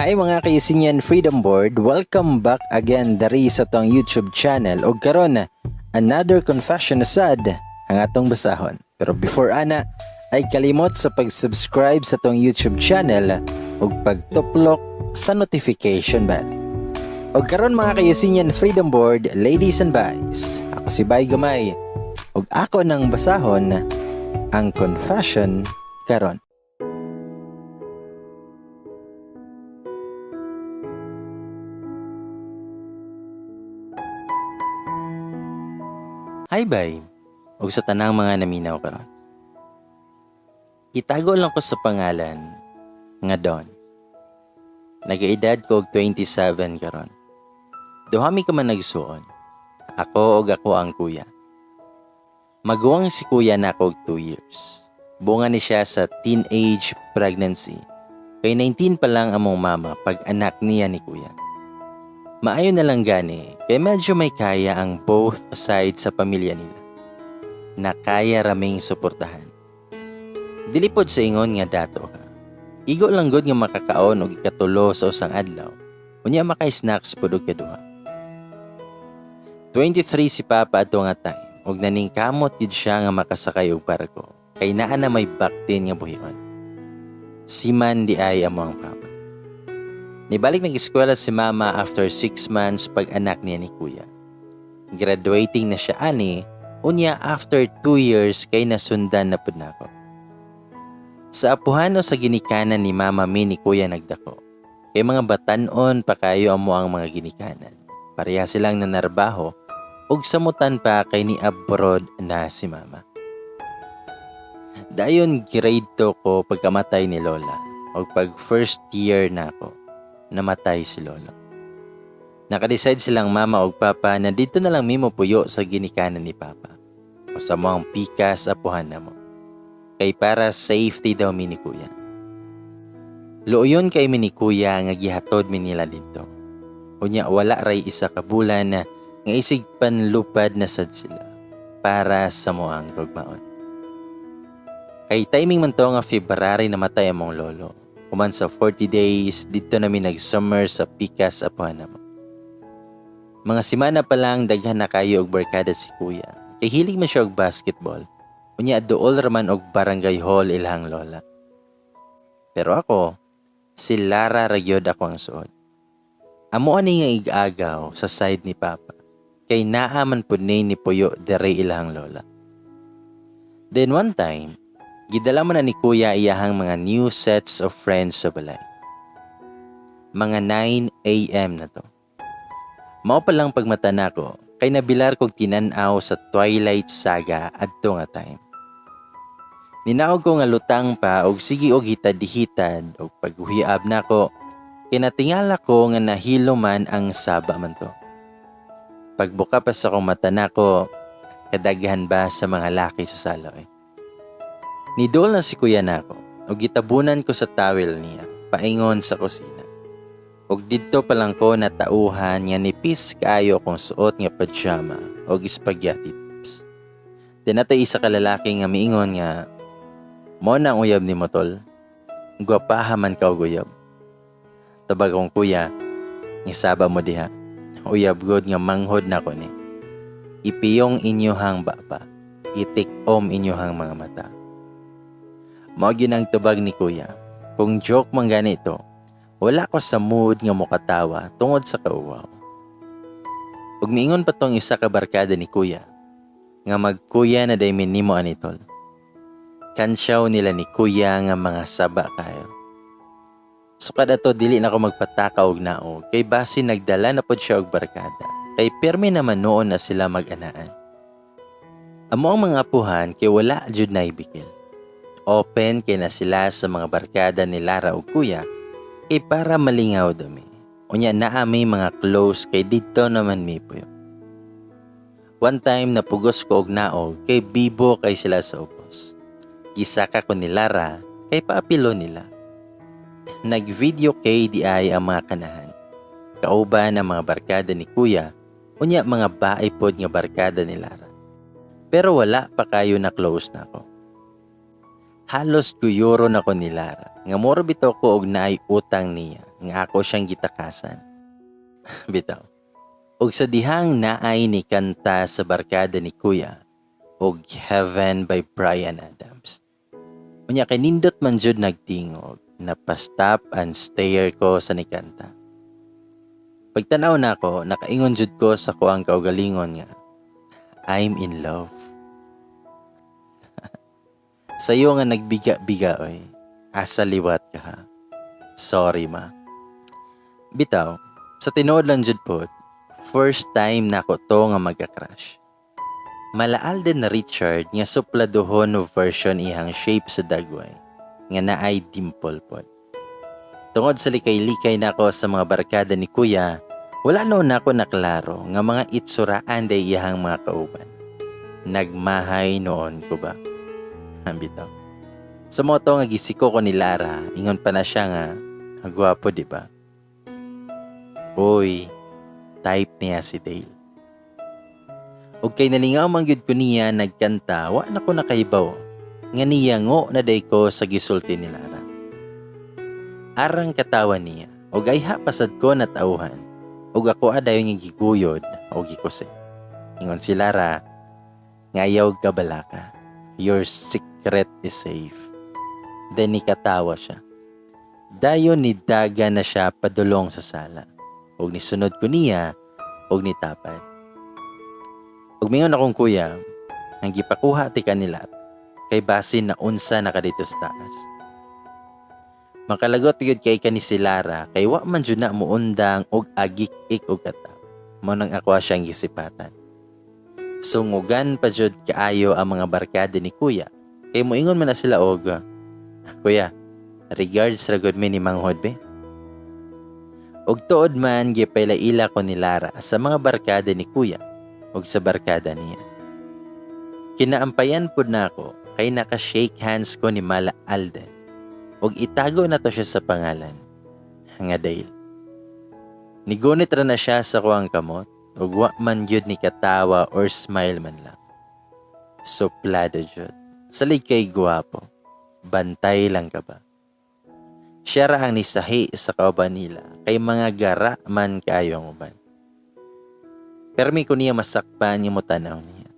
Hi mga ka-Eugenian Freedom Board, welcome back again dari sa tong YouTube channel. Og karon, another confession na sad ang atong basahon. Pero before ana, ay kalimot sa pag-subscribe sa tong YouTube channel ug pagtuplok sa notification bell. Og karon mga ka-Eugenian Freedom Board, ladies and boys, ako si Bay Gamay ug ako nang basahon ang confession karon. Hi bay, ug sa tanang mga naminaw karon. Itago lang ko sa pangalan nga Don. Nagaedad ko og 27 karon. Duha mi ka man nagsuon. Ako og ako ang kuya. Maguwang si kuya nako og 2 years. Bunga ni siya sa teenage pregnancy. Kay 19 pa lang among mama pag anak niya ni kuya. Maayo na lang gani kay medyo may kaya ang both sides sa pamilya nila. Na kaya raming suportahan. Dili pod sa ingon nga dato ha. Igo lang gud nga makakaon og ikatulo sa usang adlaw. Unya maka-snacks pod og kaduha. 23 si Papa adto nga time ug naningkamot gid siya nga makasakay og barko kay naa na may baktin nga buhion. Siman di ay amo ang papa. Nibalik nag-eskwela si Mama after 6 months pag anak niya ni Kuya. Graduating na siya ani, unya after 2 years kay nasundan na pud nako. Sa apuhan o sa ginikanan ni Mama mi ni Kuya nagdako. Kay mga batan-on pa kayo amo ang mga ginikanan. Pareha silang nanarbaho ug samutan pa kay ni abroad na si Mama. Dayon grade 2 ko pagkamatay ni Lola ug pag first year na ako, namatay si Lolo. Nakadecide silang mama ug papa na dito na lang mimo puyo sa ginikanan ni Papa. O sa mo ang pikas apuhan na mo. Kay para safety daw mi ni Kuya. Luoyon kay mi ni Kuya nga gihatod mi nila dito. Unya wala ray isa ka bulan na nga isig panlupad na sad sila para sa moang gugmaon. Kay timing man to nga February namatay among lolo. Human sa 40 days, dito nami nag-summer sa pikas apuhan namo. Mga simana pa lang daghan na kayo og barkada si Kuya. Kay hilig man siya og basketball. Unya duol raman og barangay hall ilahang lola. Pero ako, si Lara ra gyud ako ang suod. Amo ani nga ig-agaw sa side ni Papa. Kay naa man pud ni puyo dere ilahang lola. Then one time, gidala man na ni Kuya iyahang mga new sets of friends sa balay. Mga 9 a.m. na to. Mao pa lang pagmata nako kay nabilar kog tinan-aw sa Twilight Saga adto nga time. Ninaog ko nga lutang pa og sige og hitad-hitad og paghuhiab nako kay natingala ko nga nahilo man ang saba man to. Pagbuka pa sa akong mata nako, kadaghan ba sa mga laki sa sala eh. Nidol na si kuya nako og gitabunan ko sa towel niya paingon sa kusina. Og didto pa lang ko natauhan nga nipis kaayo akong suot nga pajama og spaghetti tops. Then ato isa ka lalaki nga miingon nga, "Mo na ang uyab ni mo tol. Gwapaha man ka og uyab." Tubag akong kuya, "Ngisaba mo diha. Uyab god nga manghod nako ni. Ipiyong inyohang baba. Itikom inyohang mga mata." Mao gyud ang tubag ni kuya. Kung joke man gani ito, wala ko sa mood nga mokatawa tungod sa kauwaw. Ug miingon pa tong isa ka barkada ni kuya, nga magkuya na day nimo ani tol. Kansyaw nila ni kuya nga mga saba kayo. Sukad ato dili na ko magpataka og naog kay basi nagdala na pod siya og barkada. Kay pirmi naman noon na sila mag-anaan. Amo ang mga apuhan kay wala jud na ibikil. Open kay na sila sa mga barkada ni Lara ug kuya kay para malingaw dami. Unya naa may mga close kay didto naman mi puyo. One time napugos ko og naog kay bibo kay sila sa ubos. Gisaka ko ni Lara kay paapilo nila. Nag-video kay di ay ang mga kanahan. Kauban ang mga barkada ni kuya, unya mga bae pod nga barkada ni Lara. Pero wala pa kayo na close na ako. Halos guyoro na ko ni Lara. Nga mura bitaw ko og naay utang niya. Nga ako siyang gitakasan. Bitaw. Og sa dihang naay ni kanta sa barkada ni Kuya og "Heaven" by Bryan Adams. Unya kay nindot man jud nagtingog, napa-stop and stare ko sa nikanta. Pagtanaw nako, nakaingon jud ko sa kuang kaugalingon nga, "I'm in love." Sayo nga nagbiga-biga oy. Asa liwat ka ha? Sorry, ma. Bitaw, sa tinuod lang jud pod, first time nako to nga magka-crush. Mala Alden na Richard nga supladuhon version ihang shape sa dagway nga naay dimple pod. Tungod sa likay-likay nako sa mga barkada ni Kuya, wala noon nako naklaro nga mga itsuraan day iyahang mga kauban. Nagmahay noon ko ba? Bitaw. Sa moto nga gisiko ko ni Lara, ingon pa na siya nga, "Gwapo, di ba?" Uy, type niya si Dale. Og kay nalingaw man gyud ko niya nagkanta, wa na ko nakaibaw nga niya ngo na day ko sa gisulti ni Lara. Arang katawa niya, og ayha pasad ko natauhan, og ako adayon nga giguyod og gikuse. Ingon si Lara, "Ngayaw ka balaka. Your secret is safe." Then nikatawa siya. Dayon ni daga na siya padulong sa sala. Og nisunod ko niya og nitapad. Og mingon akong kuya, ang gipakuha ti kanila kay basin na unsa na ka dito sa taas. Makalagot gyud kay kani si Lara kay wa man jud na muundang og agik-ik og katap. Mao nang ako siyang gisipatan. Sungugan pa jud kaayo ang mga barkada ni Kuya kay moingon man na sila og, "Ah, Kuya, regards ra gud mi ni manghod be." Og tuod man gipaila-ila ko ni Lara sa mga barkada ni Kuya ug sa barkada niya. Kinaampayan pud nako kay naka-shake hands ko ni Mala Alden ug itago na to siya sa pangalan nga Dale. Nigunit ra na siya sa kuang kamot ug wa man gyud ni katawa or smile man lang. Suplado jud. Salig kay guwapo. Bantay lang ka ba? Siya ra ang nisahi sa kauban nila kay mga gara man kaayo ang uban. Permi ko niya masakpan nga motanaw niya.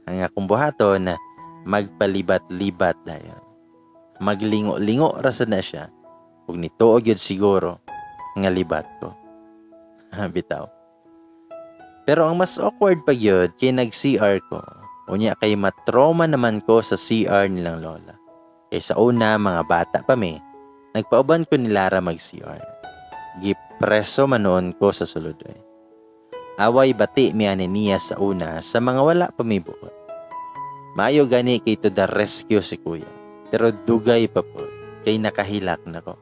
Ang akong buhaton na magpalibat-libat dayon. Maglingo-lingo ra sad na siya ug nituo gyud siguro nga libat ko. Bitaw. Pero ang mas awkward pa gyud kay nag-CR ko. Unya kay matrauma naman ko sa CR nilang lola. Kay sa una, mga bata pa mi, nagpauban ko ni Lara mag-CR. Gipreso man noon ko sa sulod oy. Away bati mi ani niya sa una sa mga wala pa mi buot. Maayo gani kay to the rescue si Kuya. Pero dugay pa po kay nakahilak na ko.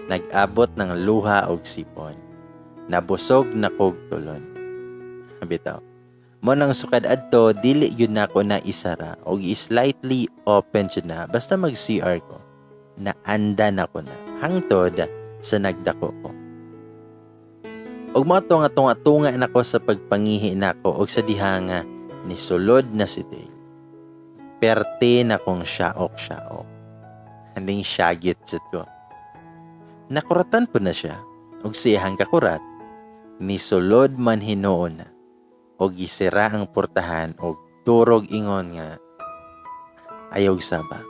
Nag-abot ng luha og sipon. Nabusog na kog tulon. Bitaw. Mo nang sukad adto, dili gyud nako na isara og slightly open jud na basta mag CR ko. Naanda na ko na hangtod sa nagdako ko. Og mao to nga tunga-tunga nako sa pagpangihi nako og sa diha nga nisulod na si Dale. Perte na kong siyaok-siyaok. Handing syagit jud ko. Nakuratan po na siya og siyahang kakurat nisulod man hinuon na og gisira ang portahan og turog ingon nga, "Ayaw saba."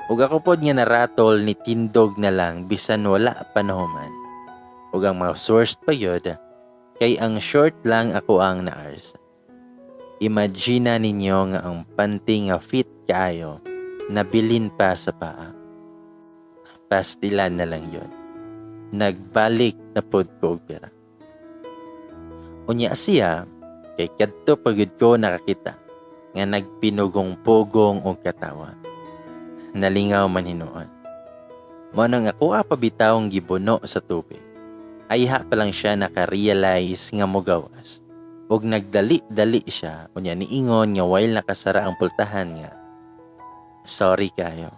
Ug ako pod nga naratol, ni tindog na lang bisan wala pa nahuman. Ug ang mga source pa yun, kay ang short lang ako ang naars. Imagine ninyo nga ang panty nga fit kaayo nabilin pa sa paa. Pastilan na lang yun. Nagbalik na pod ko og pera. Unya siya, kay kadto pagid ko nakakita nga nagpinugong-pugong og katawa. Nalingaw man hinuon. Mao nang ako pa bitawng gibuno sa tubig. Ayha pa lang siya naka-realize nga mogawas. Og nagdali-dali siya, unya niingon nga while nakasara ang pultahan nga, "Sorry kayo.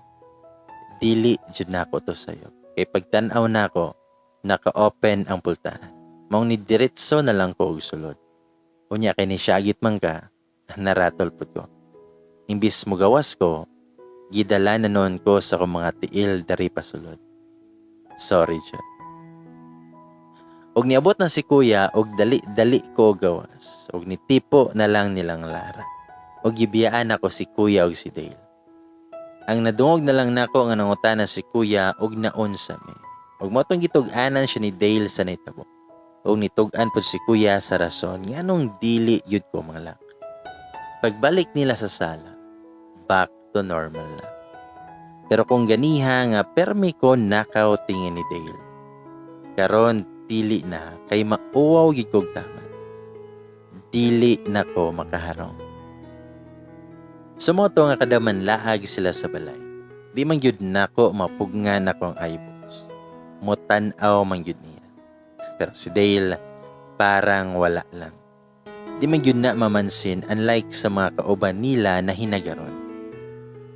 Dili jud nako to sayo. Kay pagtan-aw nako, naka-open ang pultahan. Maong ni diretso na lang ko og sulod. Unya kay ni syagit man ka, naratol pud ko. Imbis mogawas ko, gidala na noon ko sa akong mga tiil dari pasulod." Sorry jud. Og niabot na si kuya og dali-dali ko gawas. Og nitipo na lang nilang Lara. Og gibiyaan ako si kuya og si Dale. Ang nadungog na lang nako nga nangutana si kuya og naunsa mi. Og mao tong gitug-anan siya ni Dale sa nahitabo. Og nitug-an pod si kuya sa rason nganong dili yud ko mangalak. Pagbalik nila sa sala, back to normal na. Pero kung ganiha nga permi ko nakaw tingin ni Dale. Karon dili na kay mauwaw gyud kog taman. Dili na ko makaharong. Sumoto nga kada manlaag sila sa balay, di man gyud nako mapugngan akong eyeballs. Mutan-aw man gyud niya. Pero si Dale parang wala lang. Di man gyud na mamansin, unlike sa mga kauban nila na hinagaron.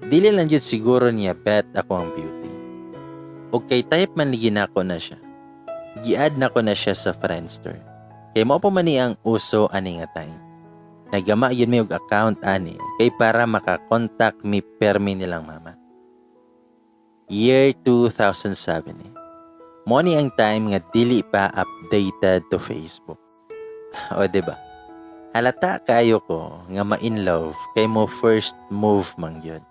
Dili lang gyud siguro niya bet ako ang beauty. Og kay type man lagi nako na siya. Gi-add nako na siya sa Friendster. Kay mao pa man ni ang uso ani nga time. Nagama yun mi og account ani kay para makakontak mi permi nilang mama. Year 2007 eh. Mo ni ang time nga dili pa updated to Facebook. O, di ba? Halata kayo ko nga ma-in love kay mo first move man gyud.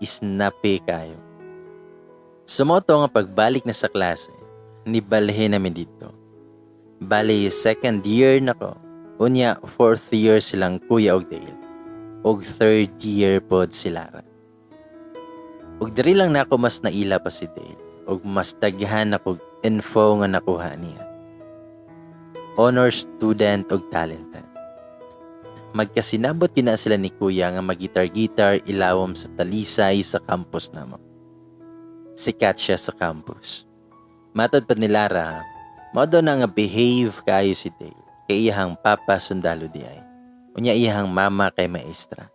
Snappy kayo. Sumoto nga pagbalik na sa klase, nibalhin namin dito. Bali, second year na ko. Unya, fourth year silang kuya og Dale. Og third year pod si Lara. Og diri lang nako mas naila pa si Dale. Og mas daghan ako info nga nakuha niya. Honor student og talented. Magkasinabot kina sila ni kuya nga magitar-gitar ilawom sa talisay sa campus namo. Sikat siya sa campus. Matod pa ni Lara, mao daw na nga behave kayo si Dale kay iyahang papa sundalo di ay. Unya iyahang mama kay maestra.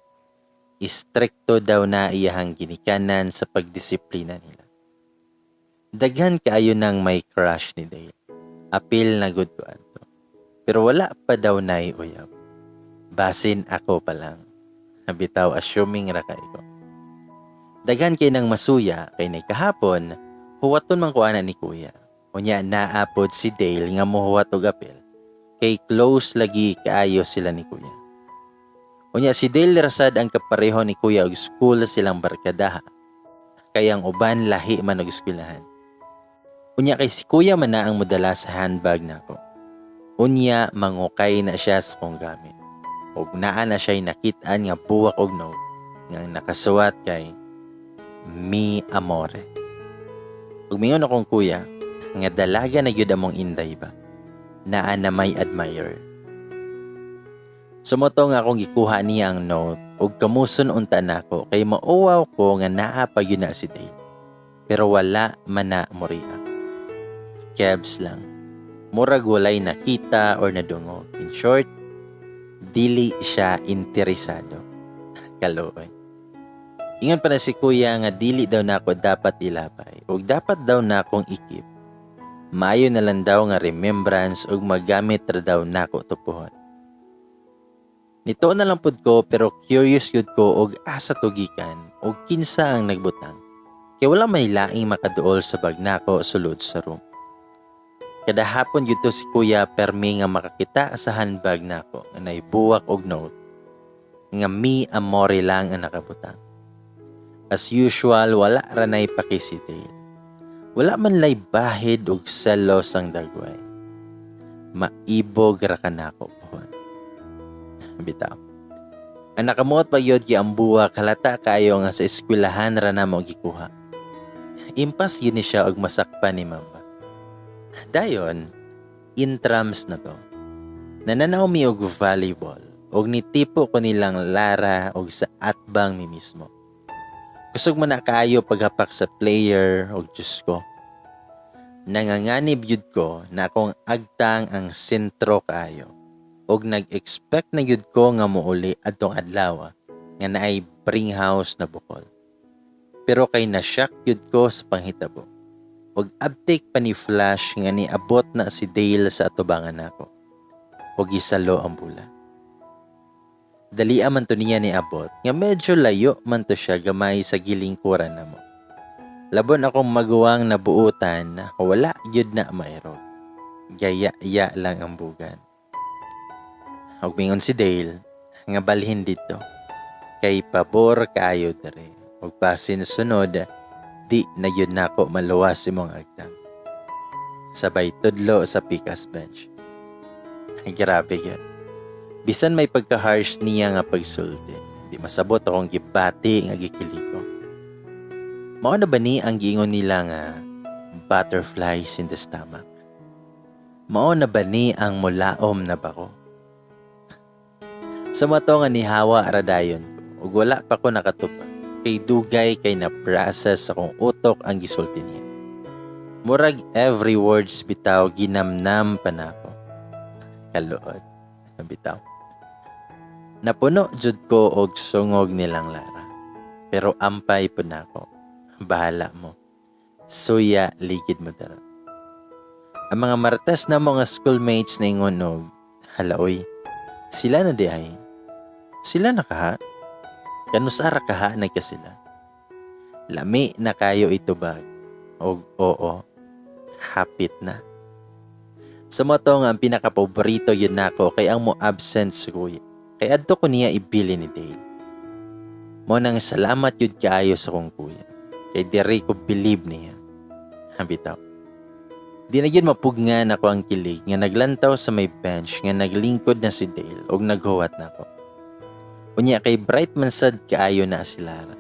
Istrikto daw na iyahang ginikanan sa pagdisiplina nila. Daghan kaayo nang may crush ni Dale. Apil na gud ko adto. Pero wala pa daw nay uyab. Basin ako pa lang. Bitaw, assuming ra kay ko. Daghan kay nang masuya kay nay kahapon, huwaton man ko ana ni kuya. Unya naa pod si Dale nga mohuwat og apil. Kay close lagi kaayo sila ni kuya. Unya si Dale rasad ang kapareho ni kuya og school silang barkadaha. Kay ang uban lahi man og eskwelahan. Unya kay si kuya man na ang modala sa handbag nako. Unya mangukay na siya sa kong gamit. Og naa na siya'y nakit-an nga buwak og note nga ang nakasuwat kay "Mi amore". Ug mingon akong kuya nga dalaga na gyud among inday ba. Naa na may admirer. Sumoto nga akong gikuha niya ang note ug kamuson unta nako kay mauwaw ko nga naa pa gyud na si Dale. Pero wala man na mo-react. Kebs lang. Murag walay nakita or nadungog. In short, dili siya interesado. Kaluoy. Ingon pa na si kuya nga dili daw nako dapat ilabay ug dapat daw nakong i-keep. Maayo na lang daw nga remembrance ug magamit ra daw nako tupuhon. Nito na lang pud ko, pero curious gyud ko og asa to gikan og kinsa ang nagbutang. Kay wala may laing makaduol sa bag nako sulod sa room. Kada hapon gyud to si kuya permi nga makakita sa handbag nako nga naibuwak og note nga "Mi amore" lang ang nakabutang. As usual, wala ra nay paki si Dale. Wala man lay bahid og selos ang dagway. Maibog ra ka nako pohon. Bitaw. Ang nakamuot pa gyud kay ang buwak, halata kaayo nga sa eskwelahan ra namo gikuha. Impas gyud ni siya og masakpan ni mamba. Dayon, intrams na to. Nananaw mi og volleyball og nitipo ko nilang Lara og sa atbang mi mismo. Kusog man na kaayo paghapak sa player og Diyos ko. Nanganganib yud ko na akong agtang ang sentro kaayo og nag-expect na yud ko nga muuli adtong adlaw nga naay bring house na bukol. Pero kay na-shock yud ko sa panghitabo. Og abtik pa ni flash nga niabot na si Dale sa atubangan nako. Og gisalo ang bula. Dali man to niya niabot nga medyo layo man to siya gamay sa gilingkuran namo. Labon akong maguwang nabuutan, wala gyud na mairog. Gaya-ya lang ang bugan. Og mingon si Dale nga balhin didto. Kay pabor kaayo dere. Og basin sunod, di na gyud nako maluwas imong agtang. Sabay tudlo sa pikas bench. Grabe gyud. Bisan may pagka-harsh niya nga pagsulti, di masabot akong gibati nga gikilig ko. Mao na ba ni ang giingon nila nga butterflies in the stomach? Mao na ba ni ang mulaom na bako? Sa mato nga nihawa ra dayon ko ug wala pa ko nakatupag kay dugay kay na process akong utok ang gisulti niya. Murag every words bitaw ginamnam pa nako. Kaluod. Bitaw. Napuno jud ko og sungog nilang Lara. Pero ampay pud nako. Bahala mo. Suya ligid mo dara. Ang mga Martes na mga schoolmates na ingon og, "Hala oy, sila na di ay. Sila na kaha. Kanusara kaha na ka sila. Lami na kayo itubag." Og oo, hapit na. Sa mo to nga ang pinakapaborito yun nako kay ang mo absent sa kuya. Kay adto ko niya ibili ni Dale. Mo nang salamat yun kaayo sa kong kuya. Kay diri ko believe niya. Bitaw. Di na yun mapugnan ako ang kilig nga naglantaw sa may bench nga naglingkod na si Dale og naghuwat na ako. Unya kay bright man sad kaayo na si Lara.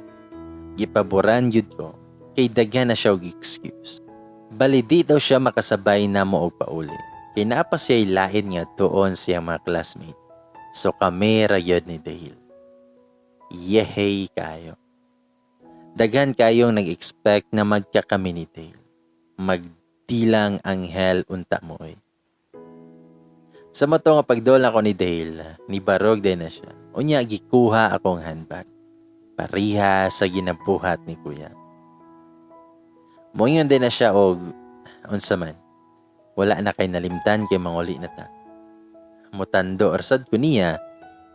Gipaboran yun ko kay daghan na siya og excuse. Bali di daw siya makasabay na mo og pauli. Kay naa pa siya lain nga tuon siyang mga classmate. So kami ra gyud ni Dale. Yehey kayo. Daghan kayong nag-expect na magkakami ni Dale. Magdilang anghel unta mo oy. Sa mato nga pagdol ako ni Dale, ni barog din na siya. Unya gikuha akong handbag. Pariha sa ginabuhat ni kuya. Moingon din na siya og unsa man. Wala na kay nalimtan kay manguli na ta. Mutando orsad ko niya,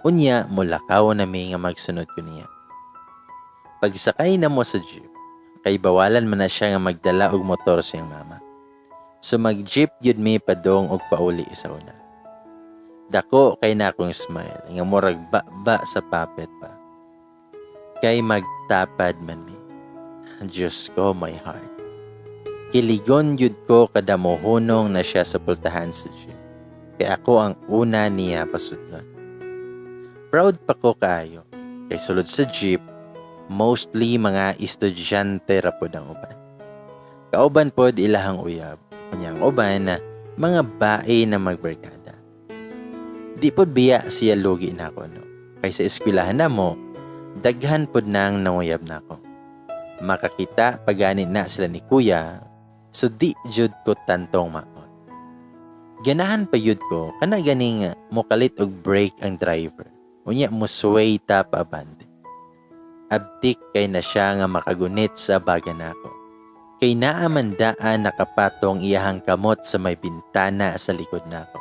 unya mulakaw na mi nga magsunod ko niya. Pagsakay na mo sa jeep, kay bawalan man na siya nga magdala og motor siyang mama. So mag-jeep gyud mi padong og pauli sa una. Dako kay na akong smile nga murag ba sa puppet pa. Kay magtapad man mi. Diyos ko, my heart. Kiligon yun ko kada mohunong na siya sa pultahan sa jeep. Kay ako ang una niya pasudlon. Proud pa ko kaayo. Kay sulod sa jeep, mostly mga estudyante ra pod ang uban. Kauban pod ilahang uyab. Unya ang uban na mga bae na magbarkada. Di pod biya siya lugi nako, no. Kay sa eskwelahan namo, daghan pod nang nanguyab nako. Makakita pagani na sila ni kuya, so di jud ko tantong maot. Ganahan pa yun ko kana ganing mokalit og brake ang driver. Unya mo sway ta paabante. Abtik kay na siya nga makagunit sa baga nako. Kay naa man daan nakapatong iyahang kamot sa may bintana sa likod nako.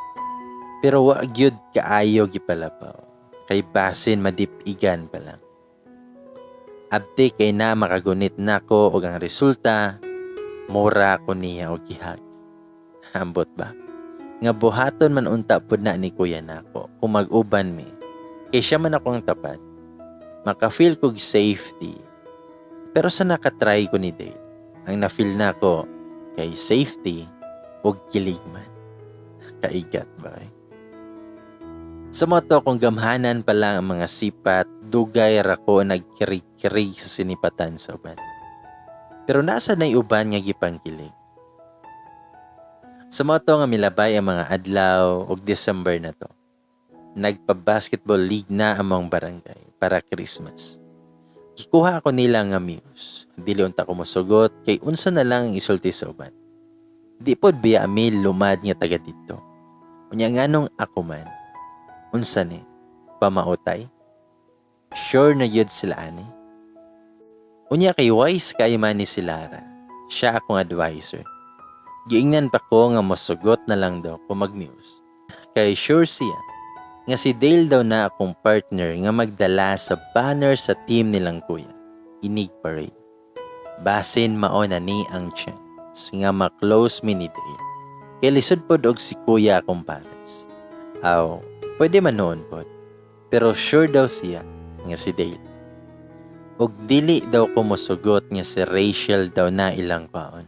Pero wa gyud kaayo gipalabaw. Kay basin madipigan pa lang. Abtik kay na makagunit nako og ang resulta mura ko niya og gihag. Ambot ba? Nga buhaton man unta pud na ni kuya nako kung mag-uban mi. Kay siya man akong tapad. Maka-feel kog safety. Pero sa nakatry ko ni Dale, ang na-feel nako kay safety ug kilig man. Kaigat ba eh? Sa moto kung gamhanan pa lang ang mga sipat, dugay ra ko nagkirig-kirig sa sinipatan sa uban. Pero nasa na'y uban nga gipangkilig. Sa moto nga milabay ang mga adlaw ug December na to. Nagpa-basketball league na among barangay para Christmas. Gikuha ako nila nga muse. Dili unta ko mosugot kay unsa na lang ang isulti sa uban. Di pod biya ami lumad nga taga didto. Unya nganong ako man? Unsa ni? Pamautay? Sure na yun sila ani? Unya kay wise kay man ni si Lara. Siya akong advisor. Giingnan pa ko nga mosugot na lang daw kung mag-muse. Kay sure siya nga si Dale daw na akong partner nga magdala sa banner sa team nilang kuya. Inig parade. Basin mao na ni ang chance nga ma-close mi ni Dale. Kay lisod pod og si kuya akong pares. Aw, pwede man noon pod. Pero sure daw siya nga si Dale. Og dili daw ko mosugot nga si Rachel daw na ilang kwaon.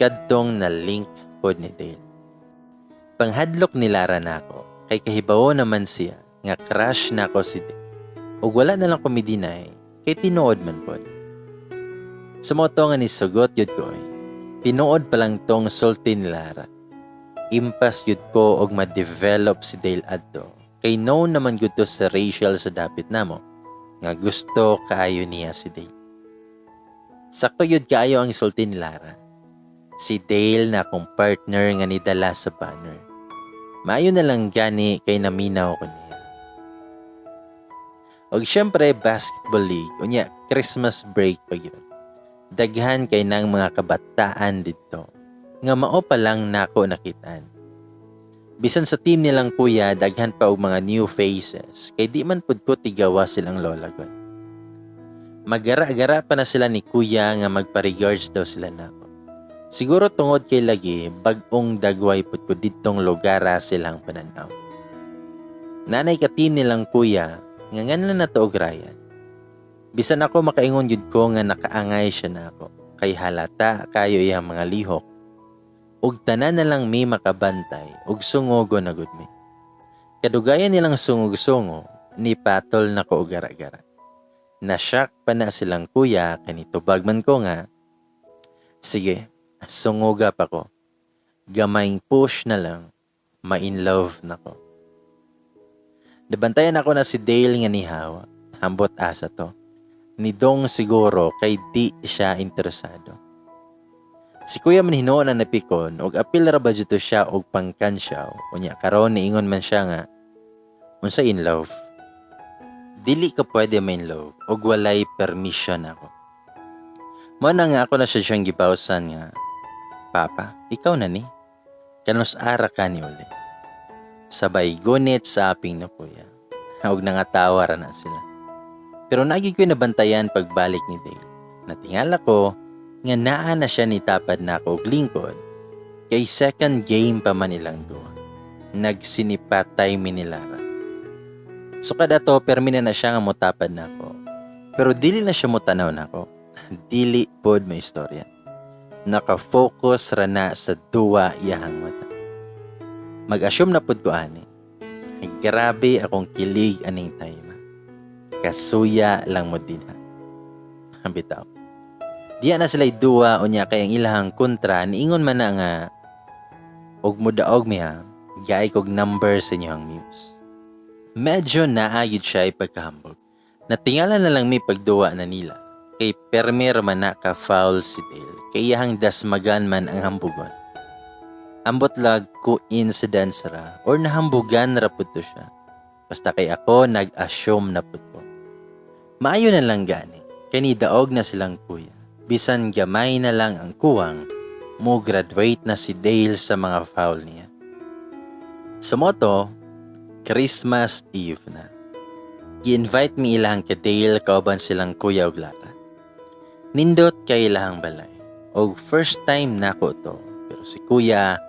Kadtong na link pod ni Dale. Panghadlok ni Lara nako kay kahibawo naman siya nga crush nako si Dale. Og wala na lang ko mi-deny kay tinuod man pod. Sa mao to nga nisugot yun ko eh. Tinuod pa lang tong sulti ni Lara. Impas yun ko og ma-develop si Dale adto. Kay known naman gud to sa Rachel sa dapit namo nga gusto kaayo niya si Dale. Sakto yun kaayo ang sulti ni Lara. Si Dale na akong partner nga nidala sa banner. Maayo na lang gani kay naminaw ko niya. Og syempre basketball league, unya Christmas break pa yun. Daghan kay nang mga kabataan didto nga mao pa lang nako nakitaan. Bisan sa team nilang kuya, daghan pa og mga new faces kay di man pud ko tigawa silang lola gon. Magara-gara pa na sila ni kuya nga magpa-regards daw sila nako. Siguro tungod kay lagi bag-ong dagway pud ko didtong lugara silang pananaw. Nanay ka team nilang kuya nga nganlan na to og Ryan. Bisan ako makaingon jud ko nga nakaangay siya nako kay halata kayo iyang mga lihok. Ug tanan na lang mi makabantay ug sungogo na gud mi. Kadugayan nilang sungog-sungo ni patol na ko og gara-gara. Na-shock pa na silang kuya kay nitubag man ko nga, "Sige, sunguga pa ko. Gamayng push na lang, ma-in love na ko." Nabantayan ako na si Dale nga nihawa. Hambot asa to. Nidong siguro kay di siya interesado. Si kuya man hinuon na napikon og apil ra ba jud to siya og pangkansyaw. Unya karon niingon man siya nga, "Unsa in love? Dili ka pwede ma in love og walay permission ako." Mo na nga ako na siya siyang gibawsan nga, "Papa, ikaw na ni. Kanus ara ka ni uli." Sabay gunit sa aping na kuya. Og nangatawa ra na sila. Pero nagi ko'y nabantayan pagbalik ni Dale. Natingala ko nga naa na siya ni tapad na ako og lingkod kay second game pa man ilang duha. Nagsinipatay mi ni Lara. So kada to permi na na siya nga motapad na ako. Pero dili na siya motanaw nako. Dili pod may istorya. Naka-focus ra na sa duwa iyahang mata. Mag-assume na pod ko ani. Grabe akong kilig aning time. Kasuya lang mo din ha. Bitaw. Diya na sila duwa unya kay ang ilahang kontra niingon man na nga, "Og mudaog mi ha, gaay kog number sa inyong muse." Medyo naagid siya ipagkahambog. Natingala na lang mi pagduwa na nila. Kay permi man na ka foul si Dale. Kay iyahang dasmagan man ang hambugon. Ambot lag coincidence ra or nahambugan ra pud to siya. Basta kay ako nag-assume na pud ko. Maayo na lang gani, kay nidaog na silang kuya. Bisan gamay na lang ang kuwang, mo graduate na si Dale sa mga foul niya. Sa moto, Christmas Eve na. Gi-invite mi ilang ka Dale kauban silang kuya og Lara. Nindot kay ilahang balay. Og first time nako to, pero si kuya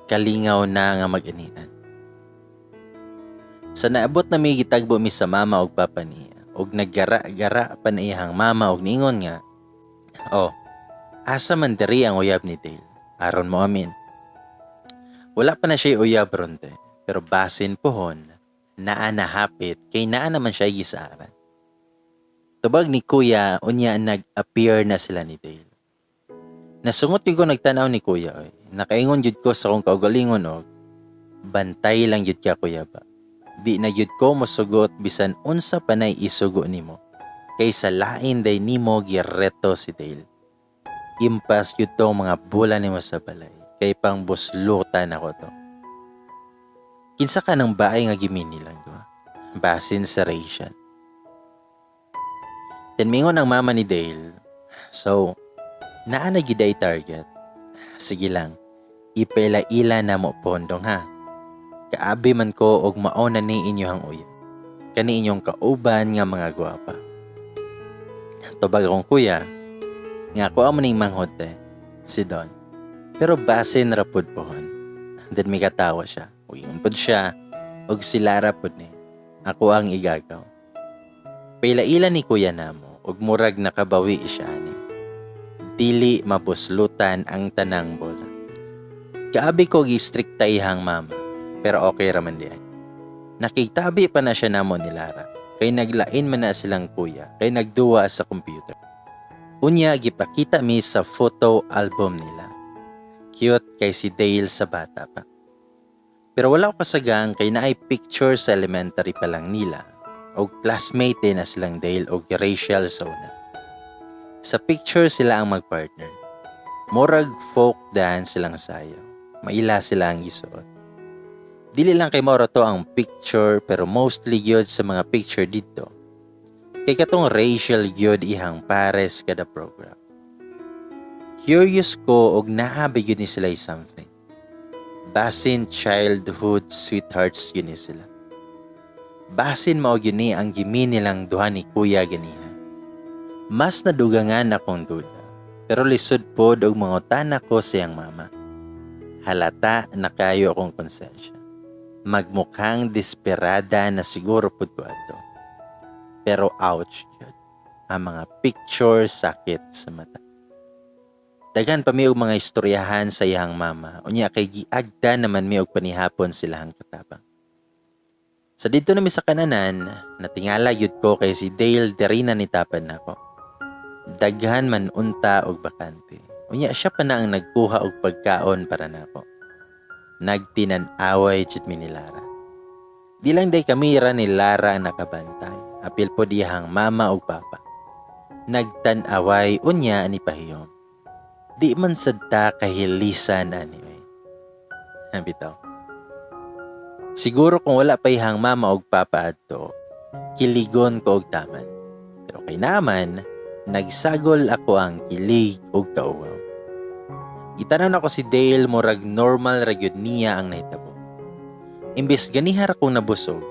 kalingaw na nga mag-anian. Sa naabot na mi, gitagbo mi sa mama og papa niya og naggara-gara pa na iyang mama og niingon nga, "Oh, asa man diri ang uyab ni Dale? Aron mo amin." Wala pa na siya uyab ron te, pero basin pohon, naa na hapit kay naa naman siya gisaaran. Tubag ni kuya, unya nag-appear na sila ni Dale. Nasungot yun ko nagtanaw ni kuya oy. Nakaingon jud ko sa akong kaugalingon og, "Bantay lang jud ka, kuya ba. Di na jud ko mosugot bisan unsa panay isugo nimo. Kay sa lain day nimo gireto si Dale. Impas jud tong mga bola nimo sa balay kay pang buslutan ako to." Kinsa ka ng baay nga gimini lang duha? Basin sa Rachel. Then mingon ang mama ni Dale, "So, naa na giday target. Sige lang, ipaila-ila na mo pondong ha. Kaabi man ko og mao na ni inyohang uyab. Kani inyong kauban nga mga gwapa." Tubag akong kuya, Nga ako amo ning manghod te, si Don. Pero basin ra pud pohon. Then may katawa siya. Uingon pud siya og si Lara pud ni. Ako ang igagaw. Paila-ila ni kuya namo og murag nakabawi siya ani. Dili mabuslutan ang tanang bola. Kaabi ko gi-strikta ihang mama, pero okay raman diay. Nakitabi pa na siya namo ni Lara, kay naglain man na silang kuya, kay nagduwa sa computer. Unya gipakita mi sa photo album nila. Cute kay si Dale sa bata pa. Pero wala ko kasagang kay naay picture sa elementary pa lang nila og classmate din na silang Dale og Rachel sa una. Sa picture sila ang magpartner. Murag folk dance silang sayaw. Maila sila ang gisuot. Dili lang kay mao ra to ang picture, pero mostly gyud sa mga picture dito. Kay katong Rachel gyud ihang pares kada program. Curious ko og naa ba gyud ni sila something. Basin childhood sweethearts gyud ni sila. Basin mao gyud ni ang gimi nilang duha ni kuya ganiha. Mas nadugangan akong duda, pero lisod pod og mangutana ko sa iyang mama. Halata na kayo akong konsensya. Magmukhang desperada na siguro pod ko ato. Pero ouch gyud. Ang mga picture, sakit sa mata. Daghan pa mi og mga istoryahan sa iyang mama. Unya kay giagda naman mi og panihapon silahang katabang. Sa didto na mi sa kananan, natingala gyud ko kay si Dale diri na nitapad nako. Daghan man unta og bakante. Unya siya pa na ang nagkuha og pagkaon para nako. Nagtinan-away jud mi ni Lara. Di lang day kami ra ni Lara ang nakabantay. Apil pod iyahang mama ug papa. Nagtan-away unya ni pahiyom. Di man sad ta kahilisan ani oy. Bitaw. Siguro kung wala pa iyang mama ug papa adto, kiligon ko og taman. Pero kay naman, nagsagol ako ang kilig ug kauwaw. Gitanan ako si Dale, murag normal ra gyud niya ang nahitabo. Imbes ganiha ra kong nabusog,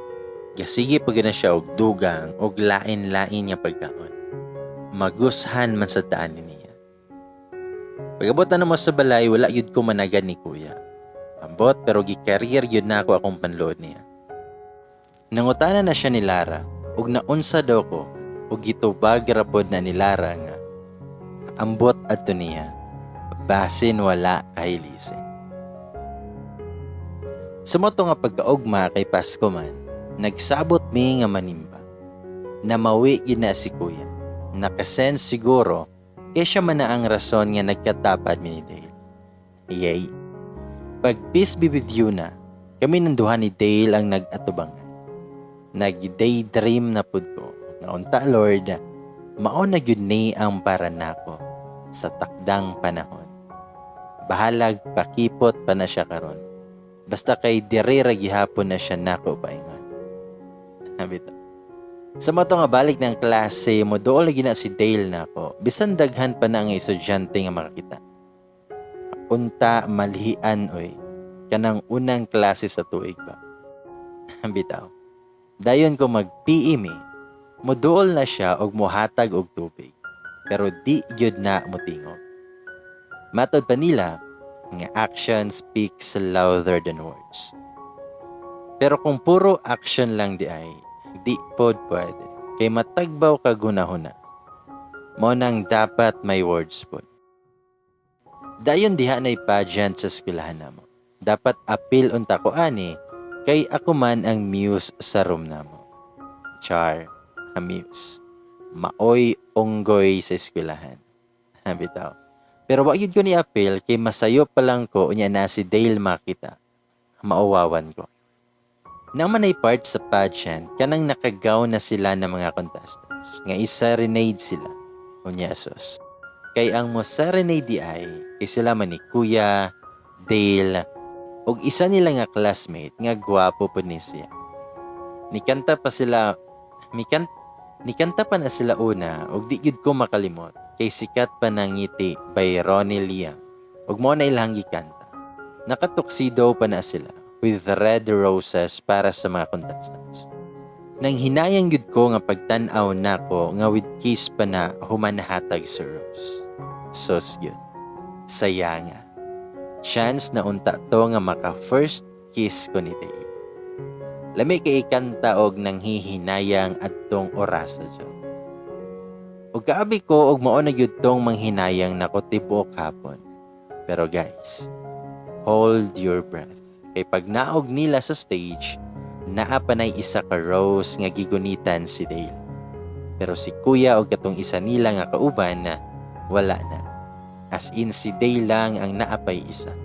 gasige pa gyud na siya og dugang og lain-lain nga pagkaon. Magushan man sa taan niya. Pag-abot na namo sa balay, wala gyud ko managad ni kuya. Ambot, pero gi-carrier gyud na ako akong panluod niya. Nangutana na siya ni Lara ug naunsa daw ko, ug gitubag ra pod na ni Lara nga ambot adto niya, basin wala kahilisi. Sa mao to nga pagkaugma kay Pasko man, nagsabot mi nga manimba. Namawi gid na si kuya. Nakasense siguro kay siya man na ang rason nga nagkatapad mi ni Dale. Yay! Pag peace be with you na, kami nang duha ni Dale ang nag-atubangan. Nag-daydream na pud ko nga unta Lord, mao na gyud ni ang para nako sa takdang panahon. Bahalag pakipot pa na siya karon. Basta kay dire ra gihapon na siya nako paingon. Bitaw. Sa mao to nga balik ng klase, mo dool lagi na si Dale nako. Bisan daghan pa na ang estudyante nga makakita. Unta malihian oy, kanang unang klase sa tuig ba. Bitaw. Dayon ko mag-PE mi, moduol na siya og mohatag og tubig. Pero di gyud na motingog. Matod pa nila nga action speaks louder than words. Pero kung puro action lang di ay, di pod pwede. Kay matagbaw ka gunahuna. Mao nang dapat may words pod. Dayon diha na pageant sa eskwelahan namo. Dapat apil unta ko ani kay ako man ang muse sa room namo. Char, a muse. Maoy unggoy sa eskwelahan. Bitaw. Pero wa gyud ko ni apil kay masayo pa lang ko unya na si Dale makita. Mauwawan ko. Naman ay part sa pageant kanang nakagaw na sila ng mga contestants nga i-serenade sila. Unya sus. Kay ang mo serenade di ay kay sila man ni Kuya, Dale, ug isa nila nga classmate nga gwapo pod ni siya. Nikanta pa sila, nikanta pa na sila una ug di gyud ko makalimot kay "Sikat pa ng Ngiti" by Ronnie Liang ug mao na ilang gikanta. Nakatuxedo pa na sila with red roses para sa mga contestants. Nang hinayang gyud ko nga pagtan-aw nako nga with kiss pa na human hatag sa rose. Sos gyud. Saya nga. Chance na unta to nga maka first kiss ko ni Dale. Lami kay ikanta og nang hihinayang adtong orasa jud. Ug kaabi ko og mao na gyud tong manghinayang nako tibuok hapon. Pero guys, hold your breath. Kay pag naog nila sa stage, naa pa nay isa ka rose nga gigunitan si Dale. Pero si kuya og katong isa nila nga kauban na wala na. As in, si Dale lang ang naapay isa.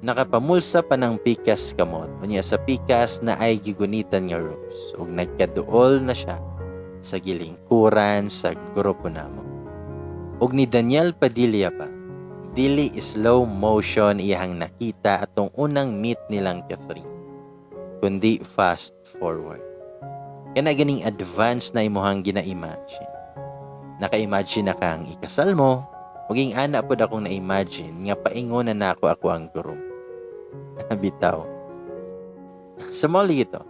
Nakapamulsa pa ng pikas kamot. Unya sa pikas na ay gigunitan nga rose. Ug nagkaduol na siya sa gilingkuran sa grupo namo. Ug ni Daniel Padilla pa, dili slow motion iyang nakita atong unang meet nilang Catherine, kundi fast forward. Kana ganing advance na imuhang gina-imagine. Naka-imagine na kang ikasal mo, maging ana pod akong na-imagine nga paingon na nako ako ang groom. Bitaw. Sa mall ito,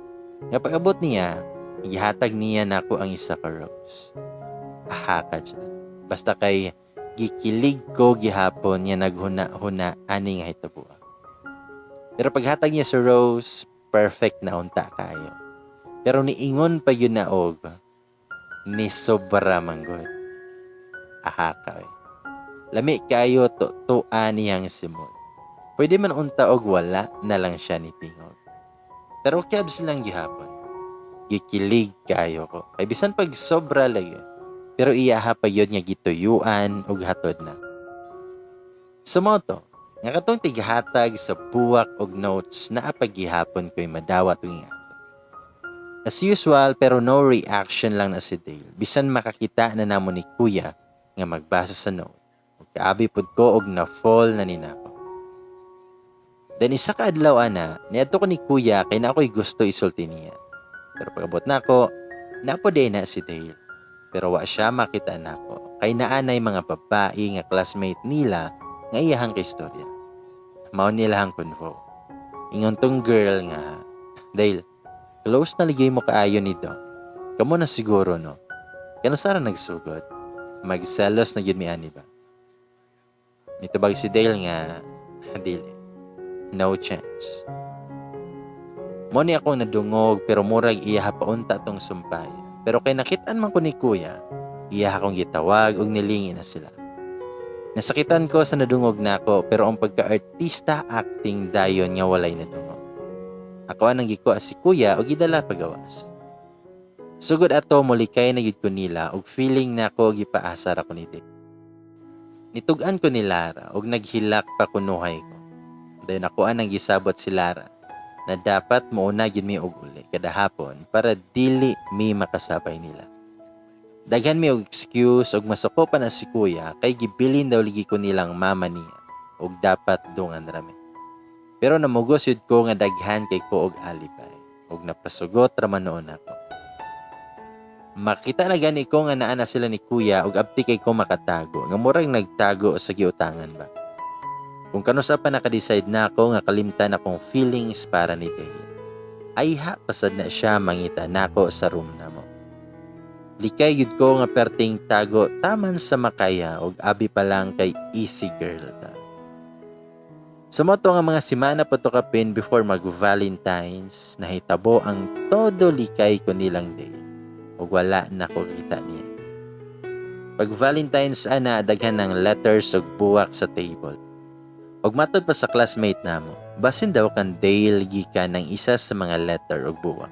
nga pag-abot niya, gihatag niya nako ang isa ka rose. Aha ka dyan. Basta kay gikilig ko gihapon niya naghuna-huna ani nga hitabo. Pero paghatag niya sa rose, perfect na unta kayo. Pero niingon pa yun na og ni sobra manggod. Aha ka eh. Lami kayo tutuan niyang simod. Pwede man unta og wala na lang siya ni tingog. Pero kebs lang gihapon. Gikilig kayo ko. Kay bisan pag sobra lagi. Pero iyaha pa yun nga gituyuan og hatod na. Sumoto, nga katong tighatag sa buwak og notes na gihapon ko'y madawat tuwing ato. As usual, pero no reaction lang na si Dale. Bisan makakita na namo ni Kuya nga magbasa sa note. Ug kaabi pud ko og na-fall na ni nako. Then isa ka adlaw ana, niadto ko ni Kuya kay na ako'y gusto isulti niya. Pero pag-abot nako, napo na si Dale. Pero wa siya makita nako kay naanay mga babae nga classmate nila nga iyahang kaistorya. Mao nila ang convo. Ingon tong girl nga, "Dale, close na ligay mo kaayo ni Dong. Kamo na siguro, no? Kano sara nagsugod? Magselos na gyud mi ani ba?" Nitubag si Dale nga, "Dili. No chance." Mo ni akong nadungog, pero murag iya paunta tong sumpay. Pero kay nakitaan man ko ni Kuya, iya akong gitawag ug nilingi na sila. Nasakitan ko sa nadungog nako, pero ang pagka-artista acting dayon nga walay nadungog. Ako anang gikuha si Kuya ug gidala pagawas. Sugod ato, mulikay na gid ko nila ug feeling nako gipaasar ako ni Dale. Nitug-an ko ni Lara ug naghilak pa kunuhay ko. Dayon ako anang gisabot si Lara na dapat mouna gyud mi og uli kada hapon para dili mi makasabay nila. Daghan mi og excuse ug masuko pa na si Kuya kay gibilin daw ligi ko nilang mama niya ug dapat dungan rami. Pero namugos yun ko nga daghan kay ko og alibay ug napasugot ra man noon ako. Makita na gani ko nga naa na sila ni Kuya ug abti kay ko makatago nga murag nagtago sa giutangan ba. Kung kanusa pa naka-decide na ako nga kalimtan akong feelings para ni Dale. Ay ha, pasad na siya mangita nako sa room namo. Likay yun ko nga perting tago taman sa makaya ug abi pa lang kay easy girl ta. Sa moto nga mga simana po to kapin before mag Valentine's, nahitabo ang todo likay ko nilang Dale ug wala na ko kita niya. Pag Valentine's ana, daghan ng letters ug buwak sa table. Ug matod pa sa classmate namo, basin daw kan Dale gikan ng isa sa mga letter ug buwak.